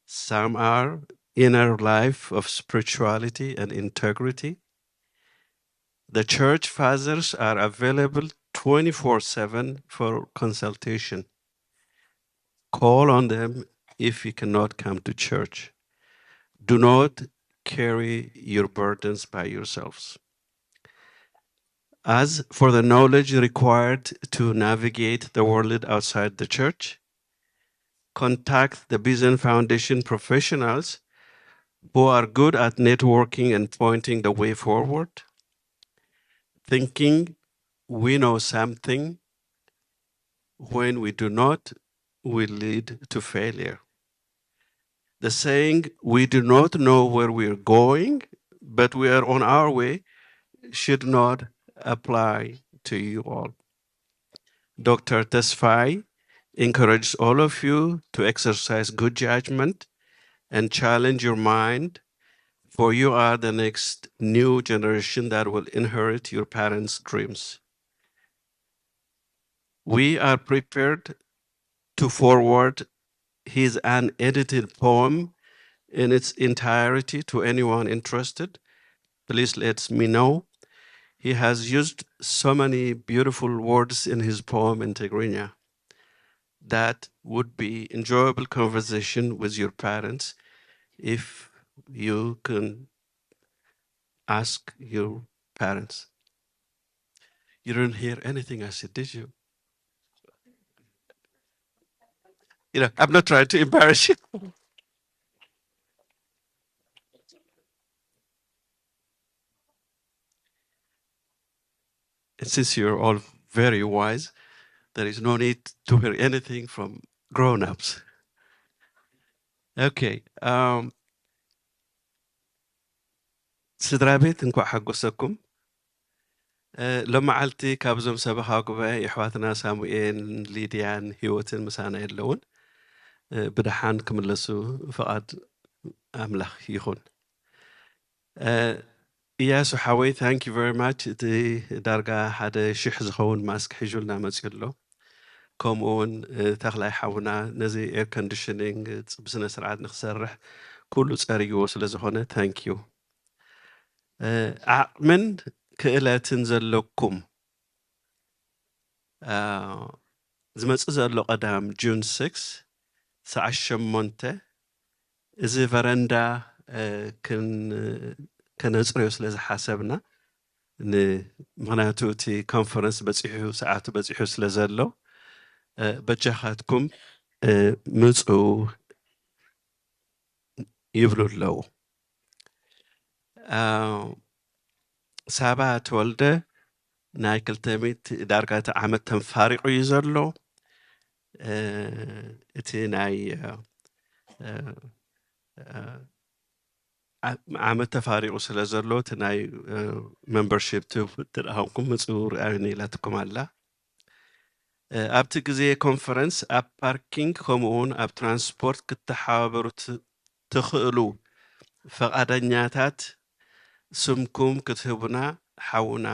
Some are inner life of spirituality and integrity. The church fathers are available twenty-four seven for consultation. Call on them if you cannot come to church. Do not carry your burdens by yourselves. As for the knowledge required to navigate the world outside the church, contact the Bizen Foundation professionals who are good at networking and pointing the way forward. Thinking we know something when we do not will lead to failure. The saying, "We do not know where we are going, but we are on our way," should not apply to you all. Doctor Tesfai encourages all of you to exercise good judgment and challenge your mind, for you are the next new generation that will inherit your parents' dreams. We are prepared to forward his unedited poem in its entirety to anyone interested. Please let me know. He has used so many beautiful words in his poem in Tigrinya. That would be enjoyable conversation with your parents if you can ask your parents. You didn't hear anything I said, did you? You know, I'm not trying to embarrass you. And since you're all very wise, there is no need to hear anything from grown-ups. Okay. Um, ስድራ ቤት፣ እንኳዕ ሓጎሰኩም። እ፣ ሎመዓልቲ ካብዞም ሰበኻ ጉባኤ የሕዋትና ሳሙኤልን ሊድያን ህይወትን ምሳና የለውን። እ፣ ብደሓን ክምለሱ ፍቓድ ኣምላኽ ይኹን። እ፣ እያሱ ሓወይ፣ thank you very much። እቲ ዳርጋ ሓደ ሽሕ ዝኸውን ማስክ ሒዙልና መፅዩ ኣሎ። ከምኡ እውን፣ እ፣ ተኽላይ ሓውና ነዚ ኤር ኮንዲሽኒንግ ብስነ ስርዓት ንክሰርሕ ኩሉ ፀርይዎ ስለ ዝኾነ thank you። እ፣ ዓቕምን ክእለትን ዘለኩም፣ እ፣ ዝመጽእ ዘሎ ቀዳም ጁን ሲክስ ሰዓት ሸሞንተ እዚ ቨረንዳ፣ እ፣ ክን-፣ ከነጽርዮ ስለ ዝሓሰብና፣ ን-፣ ምኽንያቱ እቲ ኮንፈረንስ በጺሑ፣ ሰዓቱ በጺሑ ስለ ዘሎ፣ እ፣ በጃኻትኩም፣ እ፣ ምጹ ይብሉ ኣለዉ። እ፣ ሳባ ተወልደ ናይ ክልተ ሚእቲ ዳርጋ እቲ ዓመት ተንፋሪቑ እዩ ዘሎ። እ፣ እቲ ናይ፣ እ፣ እ፣ እ፣ ዓመት ተፋሪቑ ስለ ዘሎ እቲ ናይ membership ትህቡ እንተደኣ ኮንኩም ምጽኡ ርኣዩኒ ኢላትኩም ኣላ። ኣብቲ ግዜ ኮንፈረንስ ኣብ ፓርኪንግ ከምኡውን ኣብ ትራንስፖርት ክትተሓባበሩ ትኽእሉ ፈቓደኛታት ስምኩም ክትህቡና ሓውና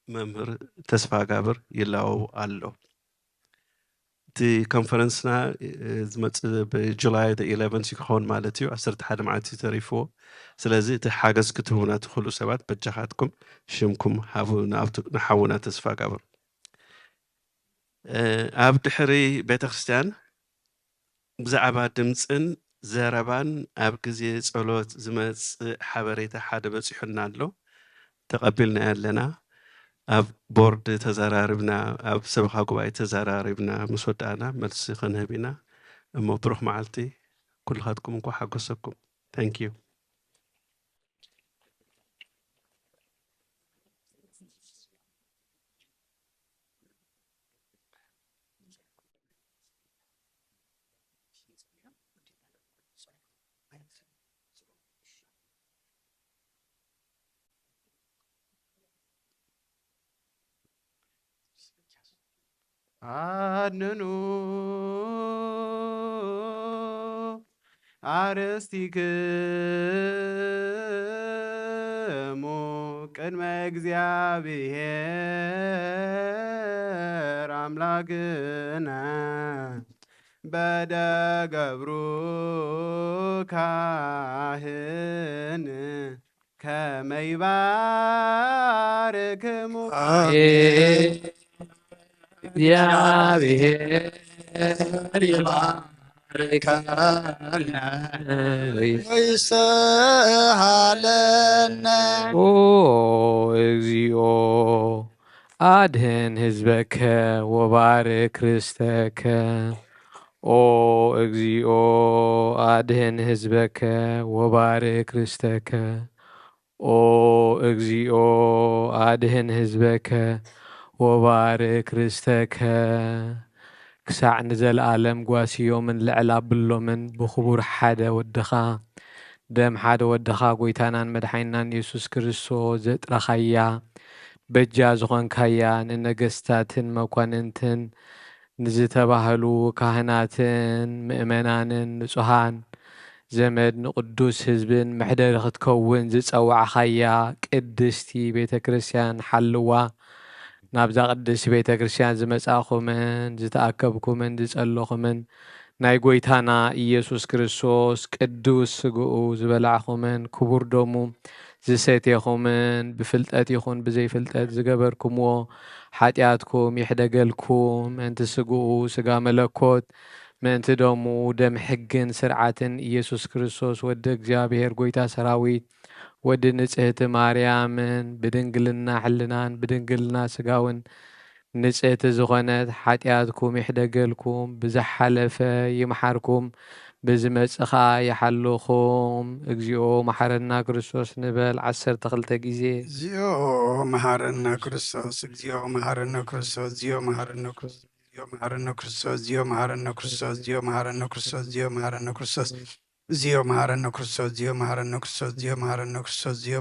መምህር ተስፋጋብር ይላወው ኣሎ። እቲ ኮንፈረንስና ዝመፅእ ብጁላይ ኢለቨን ክኸውን ማለት እዩ። ዓሰርተ ሓደ መዓልቲ ተሪፍዎ። ስለዚ እቲ ሓገዝ ክትህቡና ትኽእሉ ሰባት በጃኻትኩም ሽምኩም ንሓውና ተስፋጋብር። ኣብ ድሕሪ ቤተክርስትያን ብዛዕባ ድምፅን ዘረባን ኣብ ግዜ ጸሎት ዝመጽእ ሓበሬታ ሓደ በጺሑና ኣሎ። ተቐቢልናዮ ኣለና። ኣብ ቦርድ ተዘራሪብና፣ ኣብ ሰበኻ ጉባኤ ተዘራሪብና ምስ ወዳእና መልሲ ክንህብ ኢና። እሞ ብሩኽ መዓልቲ፣ ኩልኻትኩም እንኳ ሓጎሰኩም። Thank you። ኣድንኑ ኣርእስቲክሙ ቅድመ እግዚኣብሔር ኣምላክነ በደገብሩ ካህን ከመ ይባርክሙ እግዚአብሔር ይባርከነ ወይስሃለነ። ኦ እግዚኦ አድህን ህዝበከ ወባርክ ርስተከ። ኦ እግዚኦ አድህን ህዝበከ ወባርክ ርስተከ። ኦ እግዚኦ አድህን ህዝበከ ወባርክ ርስተከ። ክሳዕ ንዘለኣለም ጓስዮምን ልዕል ኣብሎምን ብኽቡር ሓደ ወድኻ ደም ሓደ ወድኻ ጎይታናን መድሓኒናን የሱስ ክርስቶስ ዘጥረኻያ በጃ ዝኾንካያ ንነገስታትን መኳንንትን ንዝተባህሉ ካህናትን ምእመናንን ንጹሃን ዘመድ ንቅዱስ ህዝብን መሕደሪ ክትከውን ዝጸዋዕኻያ ቅድስቲ ቤተ ክርስቲያን ሓልዋ። ናብዛ ቅድስቲ ቤተ ክርስቲያን ዝመጻእኹምን ዝተኣከብኩምን ዝጸለኹምን ናይ ጎይታና ኢየሱስ ክርስቶስ ቅዱስ ስግኡ ዝበላዕኹምን ክቡር ደሙ ዝሰትየኹምን ብፍልጠት ይኹን ብዘይፍልጠት ዝገበርኩምዎ ሓጢኣትኩም ይሕደገልኩም። ምእንቲ ስግኡ ስጋ መለኮት ምእንቲ ደሙ ደም ሕግን ስርዓትን ኢየሱስ ክርስቶስ ወዲ እግዚኣብሔር ጎይታ ሰራዊት ወዲ ንጽህቲ ማርያምን ብድንግልና ሕልናን ብድንግልና ስጋውን ንጽህቲ ዝኾነት ሓጢኣትኩም ይሕደገልኩም፣ ብዝሓለፈ ይምሓርኩም፣ ብዝመጽእ ኸኣ ይሓልኹም። እግዚኦ መሓረና ክርስቶስ ንበል ዓሰርተ ክልተ ግዜ። እግዚኦ መሓረና ክርስቶስ፣ እግዚኦ መሓረና ክርስቶስ፣ እግዚኦ መሓረና ክርስቶስ፣ እግዚኦ መሓረና ክርስቶስ፣ እግዚኦ መሓረና ክርስቶስ፣ እግዚኦ መሓረና ክርስቶስ፣ እግዚኦ መሓረና ክርስቶስ። እግዚኦ መሐረነ ክርስቶስ፣ እግዚኦ መሐረነ ክርስቶስ፣ እግዚኦ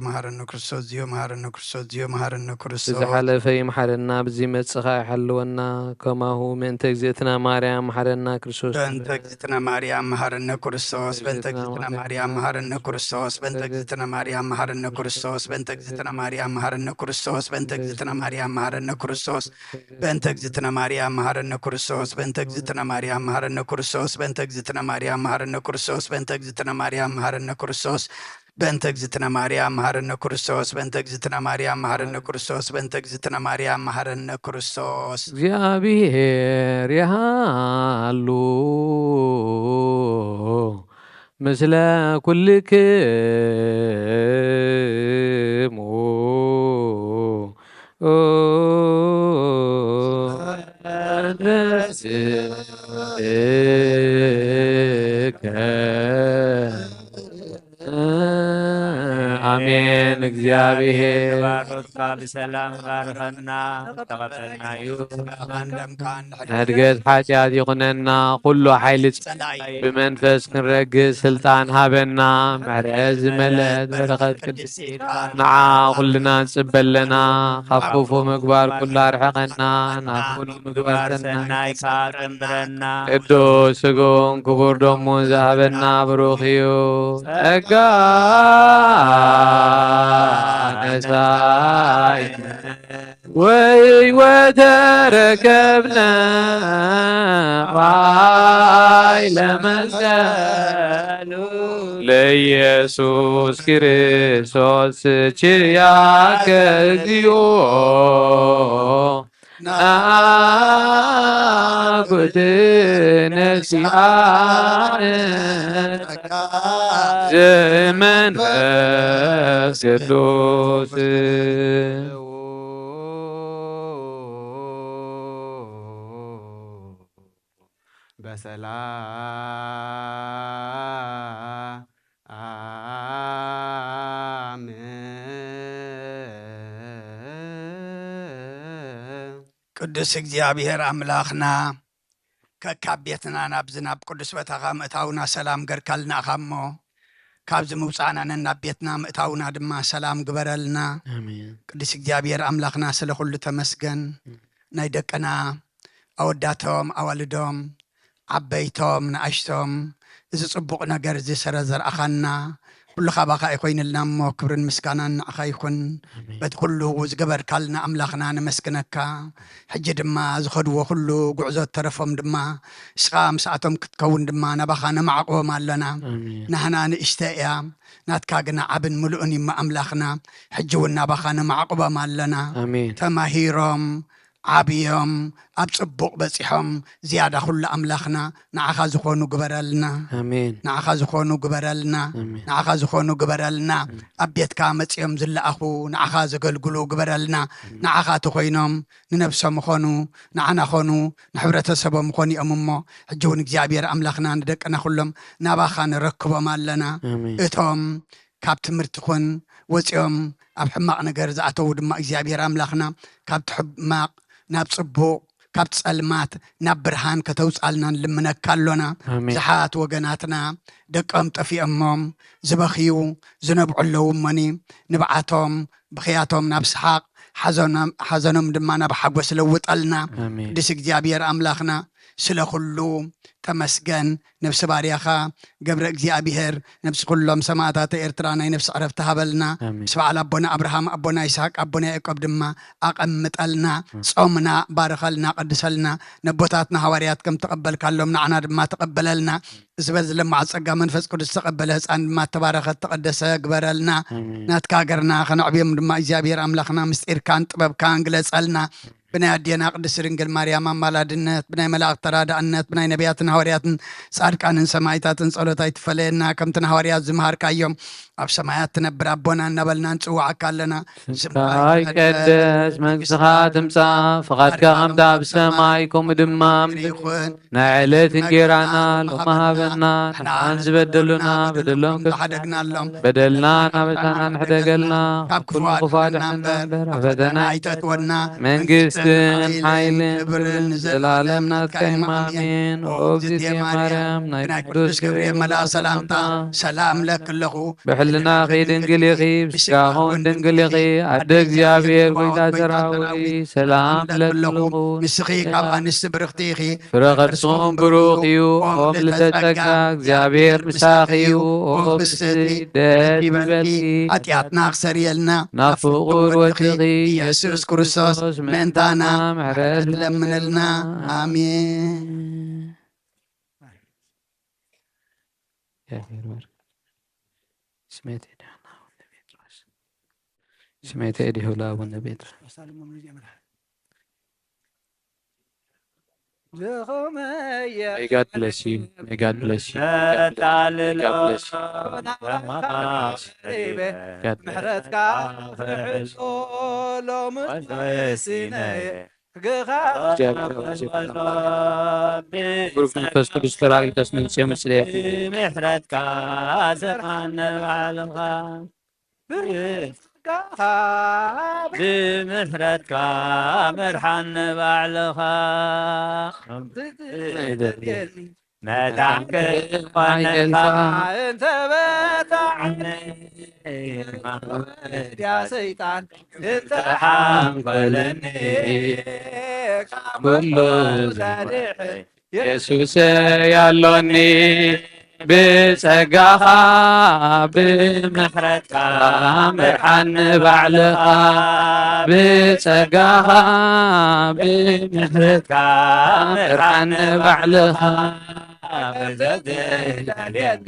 መሐረነ ክርስቶስ፣ እግዚኦ መሐረነ ክርስቶስ፣ እግዚኦ መሐረነ ክርስቶስ። ብዝሓለፈ ይምሓረና፣ ብዝመጽእ ኸኣ ይሓልወና። ከማሁ ምእንተ እግዝእትና ማርያም መሓረና ክርስቶስ። በእንተ እግዝእትነ ማርያም መሐረነ ክርስቶስ፣ በእንተ እግዝእትነ ማርያም መሐረነ ክርስቶስ፣ በእንተ እግዝእትነ ማርያም መሐረነ ክርስቶስ፣ በእንተ እግዝእትነ ማርያም መሐረነ ክርስቶስ፣ በእንተ እግዝእትነ ማርያም መሐረነ ክርስቶስ። በእንተ እግዝእትነ ማርያም መሐረነ ክርስቶስ፣ በእንተ እግዝእትነ ማርያም መሐረነ ክርስቶስ፣ በእንተ እግዝእትነ ማርያም መሐረነ ክርስቶስ፣ በእንተ እግዝእትነ ማርያም መሐረነ ክርስቶስ፣ በእንተ እግዝእትነ ማርያም መሐረነ ክርስቶስ፣ በእንተ እግዝእትነ ማርያም መሐረነ ክርስቶስ፣ በእንተ እግዝእትነ ማርያም መሐረነ ክርስቶስ። እግዚኣብሔር ይሃሉ ምስለ ኩልክሙ። አሜን። እግዚአብሔር ብሰላም ባርኸና። ተቐበለና እዩ። ንሕድገት ሓጢኣት ይኹነና። ኩሉ ሓይሊ ጸላኢ ብመንፈስ ክንረግእ ስልጣን ሃበና። ምሕረት ዝመልአት በረኸት ቅድስቲ ንዓ ኩልና ንጽበ ኣለና። ካብ ክፉ ምግባር ኩሉ ኣርሕቐና። ናብ ኩሉ ምግባር ሰናይ ከኣ ጥምረና። ቅዱስ ስግኡን ክቡር ደሙን ዝሃበና ብሩኽ እዩ። ጸጋ ነሳኢነ ወሕይወተ ረከብነ ኃይለ መስቀሉ ለኢየሱስ ክርስቶስ ስችያከ እግዚኦ ናኩትነ ሲኣነ ዘመንፈስ ቅዱስ። በሰላም ቅዱስ እግዚኣብሔር ኣምላኽና ከካብ ቤትና ናብዚ ናብ ቅዱስ ቦታኻ ምእታውና ሰላም ገርካልና ኢኻ እሞ፣ ካብዚ ምውጻእና ነናብ ቤትና ምእታውና ድማ ሰላም ግበረልና። ኣሜን። ቅዱስ እግዚኣብሔር ኣምላኽና ስለ ኩሉ ተመስገን። ናይ ደቅና ኣወዳቶም ኣዋልዶም ዓበይቶም ንኣሽቶም እዚ ጽቡቕ ነገር እዚ ስለ ዘርኣኻና ኩሉ ካባኻ እዩ ኮይንልና እሞ ክብርን ምስጋናን ንዓኻ ይኹን። ኣሜን። በቲ ኩሉ ዝገበርካልና ኣምላኽና ነመስግነካ። ሕጂ ድማ ዝኸድዎ ኩሉ ጉዕዞ ተረፎም ድማ ንስኻ ምስኣቶም ክትከውን ድማ ናባኻ ነማዕቕቦም ኣለና። ኣሜን። ናህና ንእሽተ እያ ናትካ ግና ዓብን ምሉእን እዩ እሞ ኣምላኽና። ሕጂ እውን ናባኻ ነማዕቕቦም ኣለና። ኣሜን። ተማሂሮም ዓብዮም ኣብ ጽቡቕ በጺሖም ዝያዳ ኩሉ ኣምላኽና ንዓኻ ዝኾኑ ግበረልና። ኣሜን። ንዓኻ ዝኾኑ ግበረልና። ኣሜን። ንዓኻ ዝኾኑ ግበረልና። ኣሜን። ኣብ ቤትካ መጺኦም ዝለኣኹ ንዓኻ ዘገልግሉ ግበረልና። ኣሜን። ንዓኻ ተኾይኖም ንነብሶም ኾኑ ንዓና ኾኑ ንሕብረተሰቦም ኾኑ እዮም እሞ ሕጂ እውን እግዚኣብሔር ኣምላኽና ንደቅና ኩሎም ናባኻ ንረክቦም ኣለና። ኣሜን። እቶም ካብ ትምህርቲ ኹን ወፂኦም ኣብ ሕማቕ ነገር ዝኣተዉ ድማ እግዚኣብሔር ኣምላኽና ካብቲ ሕማቕ ናብ ጽቡቕ ካብ ጸልማት ናብ ብርሃን ከተውጻልና ንልምነካ ኣሎና። ኣሜን። ብዙሓት ወገናትና ደቆም ጠፊኦሞም ዝበኽዩ ዝነብዑ ኣለዉ እሞኒ ንብዓቶም ብኽያቶም ናብ ሰሓቕ ሓዘኖም ሓዘኖም ድማ ናብ ሓጎስ ለውጠልና። ኣሜን። ቅዱስ እግዚኣብሔር ኣምላኽና ስለ ኩሉ ተመስገን። ነብሲ ባርያኻ ገብረ እግዚኣብሔር ነብሲ ኩሎም ሰማእታት ኤርትራ ናይ ነብሲ ዕረፍቲ ሃበልና። ኣሜን። ምስ በዓል ኣቦና ኣብርሃም ኣቦና ይስሐቅ ኣቦና ያዕቆብ ድማ ኣቐምጠልና። ኣሜን። ጾምና ባርኸልና ቀድሰልና። ነቦታትና ሃዋርያት ከም ተቐበልካሎም ንዓና ድማ ተቐበለልና። ዝበል ዝለማዕ ጸጋ መንፈስ ቅዱስ ዝተቐበለ ህፃን ድማ ተባረኸ ተቐደሰ ግበረልና። ኣሜን። ናትካ ሃገርና ከነዕብዮም ድማ እግዚኣብሔር ኣምላኽና ምስጢርካን ጥበብካን ግለጸልና። ብናይ ኣዴና ቅድስት ድንግል ማርያም ኣማላድነት ብናይ መላእክት ተራዳእነት ብናይ ነቢያትን ሃዋርያትን ጻድቃንን ሰማይታትን ጸሎት ኣይትፈለየና። ከምቲ ንሃዋርያት ዝመሃርካዮም ኣብ ሰማያት ትነብር ኣቦና እናበልና ንጽውዓካ ኣለና። ስምካ ይቀደስ፣ መንግስትኻ ትምጻእ፣ ፍቓድካ ከምታ ኣብ ሰማይ ከምኡ ድማ ኣብ ምድሪ ይኹን። ናይ ዕለት እንጌራና ሎሚ ሃበና፣ ንዓን ዝበደሉና በደሎም ሓደግናሎም። በደልና ናበታና ንሕደገልና፣ ካብ ክፉ ኣድሕነና እምበር፣ ኣብ ፈተና ኣይተእትወና። መንግስትን ሓይልን ክብርን ንዘለዓለም ናትካ እዩ። ኣሜን። ኦ እግዝእትየ ማርያም፣ ናይ ቅዱስ ገብርኤል መልኣኽ ሰላምታ ሰላም እብለኪ ኣለኹ። ብሕልናኺ ድንግል ኢኺ፣ ብስጋኺ እውን ድንግል ኢኺ። ኣደ እግዚኣብሔር፣ ጐይታ ሰራዊት፣ ሰላም እብለኪ ኣለኹ። ንስኺ ካብ ኣንስቲ ብርኽቲ ኢኺ፣ ፍረ ከርስኹም ብሩኽ እዩ። ኦ ምልዕተ ጸጋ፣ እግዚኣብሔር ምሳኺ እዩ። ኦ ብስቲ ደስ ይበልኪ፣ ኃጢኣትና ክሰርየልና ናብ ፍቑር ወድኺ ኢየሱስ ክርስቶስ ምእንታና ምሕረት ለምንልና። ኣሜን። ስሜት ዲሆላ አቡነ ጴጥሮስ። ስሜት ዲሆላ አቡነ ጴጥሮስ። May God bless you. May God bless you. May God bless you. God bless you. ብሩክ መንፈስ ቅዱስ ተራእዩ ተስምንጽዮ ምስሌ ምሕረትካ ዘርሃነ ባዕልኻ ብጸጋኻ ብምሕረትካ ምርሓኒ ባዕልኻ። መዳን ክኾነልካ እንተ በታዕኒ፣ ወድያ ሰይጣን እንተ ሓንጎለኒ፣ ካብ ኩሉ ዘድሕን የሱሰይ ኣሎኒ። ብጸጋኻ ብምሕረትካ ምርሓኒ ባዕልኻ። ብጸጋኻ ብምሕረትካ ምርሓኒ ባዕልኻ። ዘደልየኒ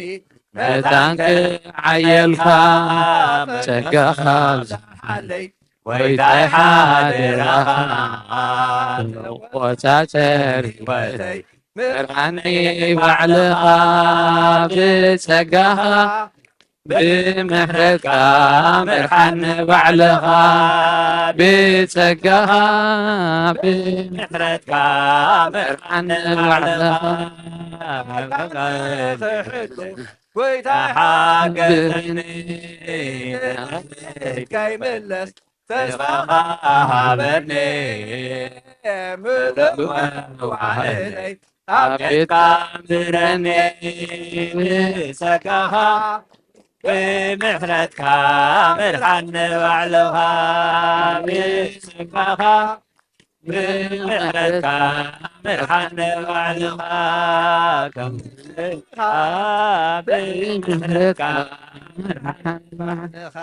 መታን ክዓየልካ ጸጋኻ ብዝሓለይ። ጎይታይ ሓደራኻ ተቆጻጸር ህይወተይ። ምርሓኒ ባዕልኻ ብጸጋኻ። ብምሕረትካ ምርሓኒ ባዕልኻ። ብጸጋኻ ብምሕረትካ ምርሓኒ ባዕልኻ። ጎይታ ሓግዘኒ ከይምለስ ተስፋኻ ሃበኒ። ምሉእ መዋዕለይ ኣብ ቤትካ ኣንብረኒ። ብጸጋኻ ብምሕረትካ ምርሓኒ ባዕልኻ። ብጸጋኻ ብምሕረትካ ምርሓኒ ባዕልኻ። ከምኻ ብምሕረትካ ምርሓኒ ባዕልኻ።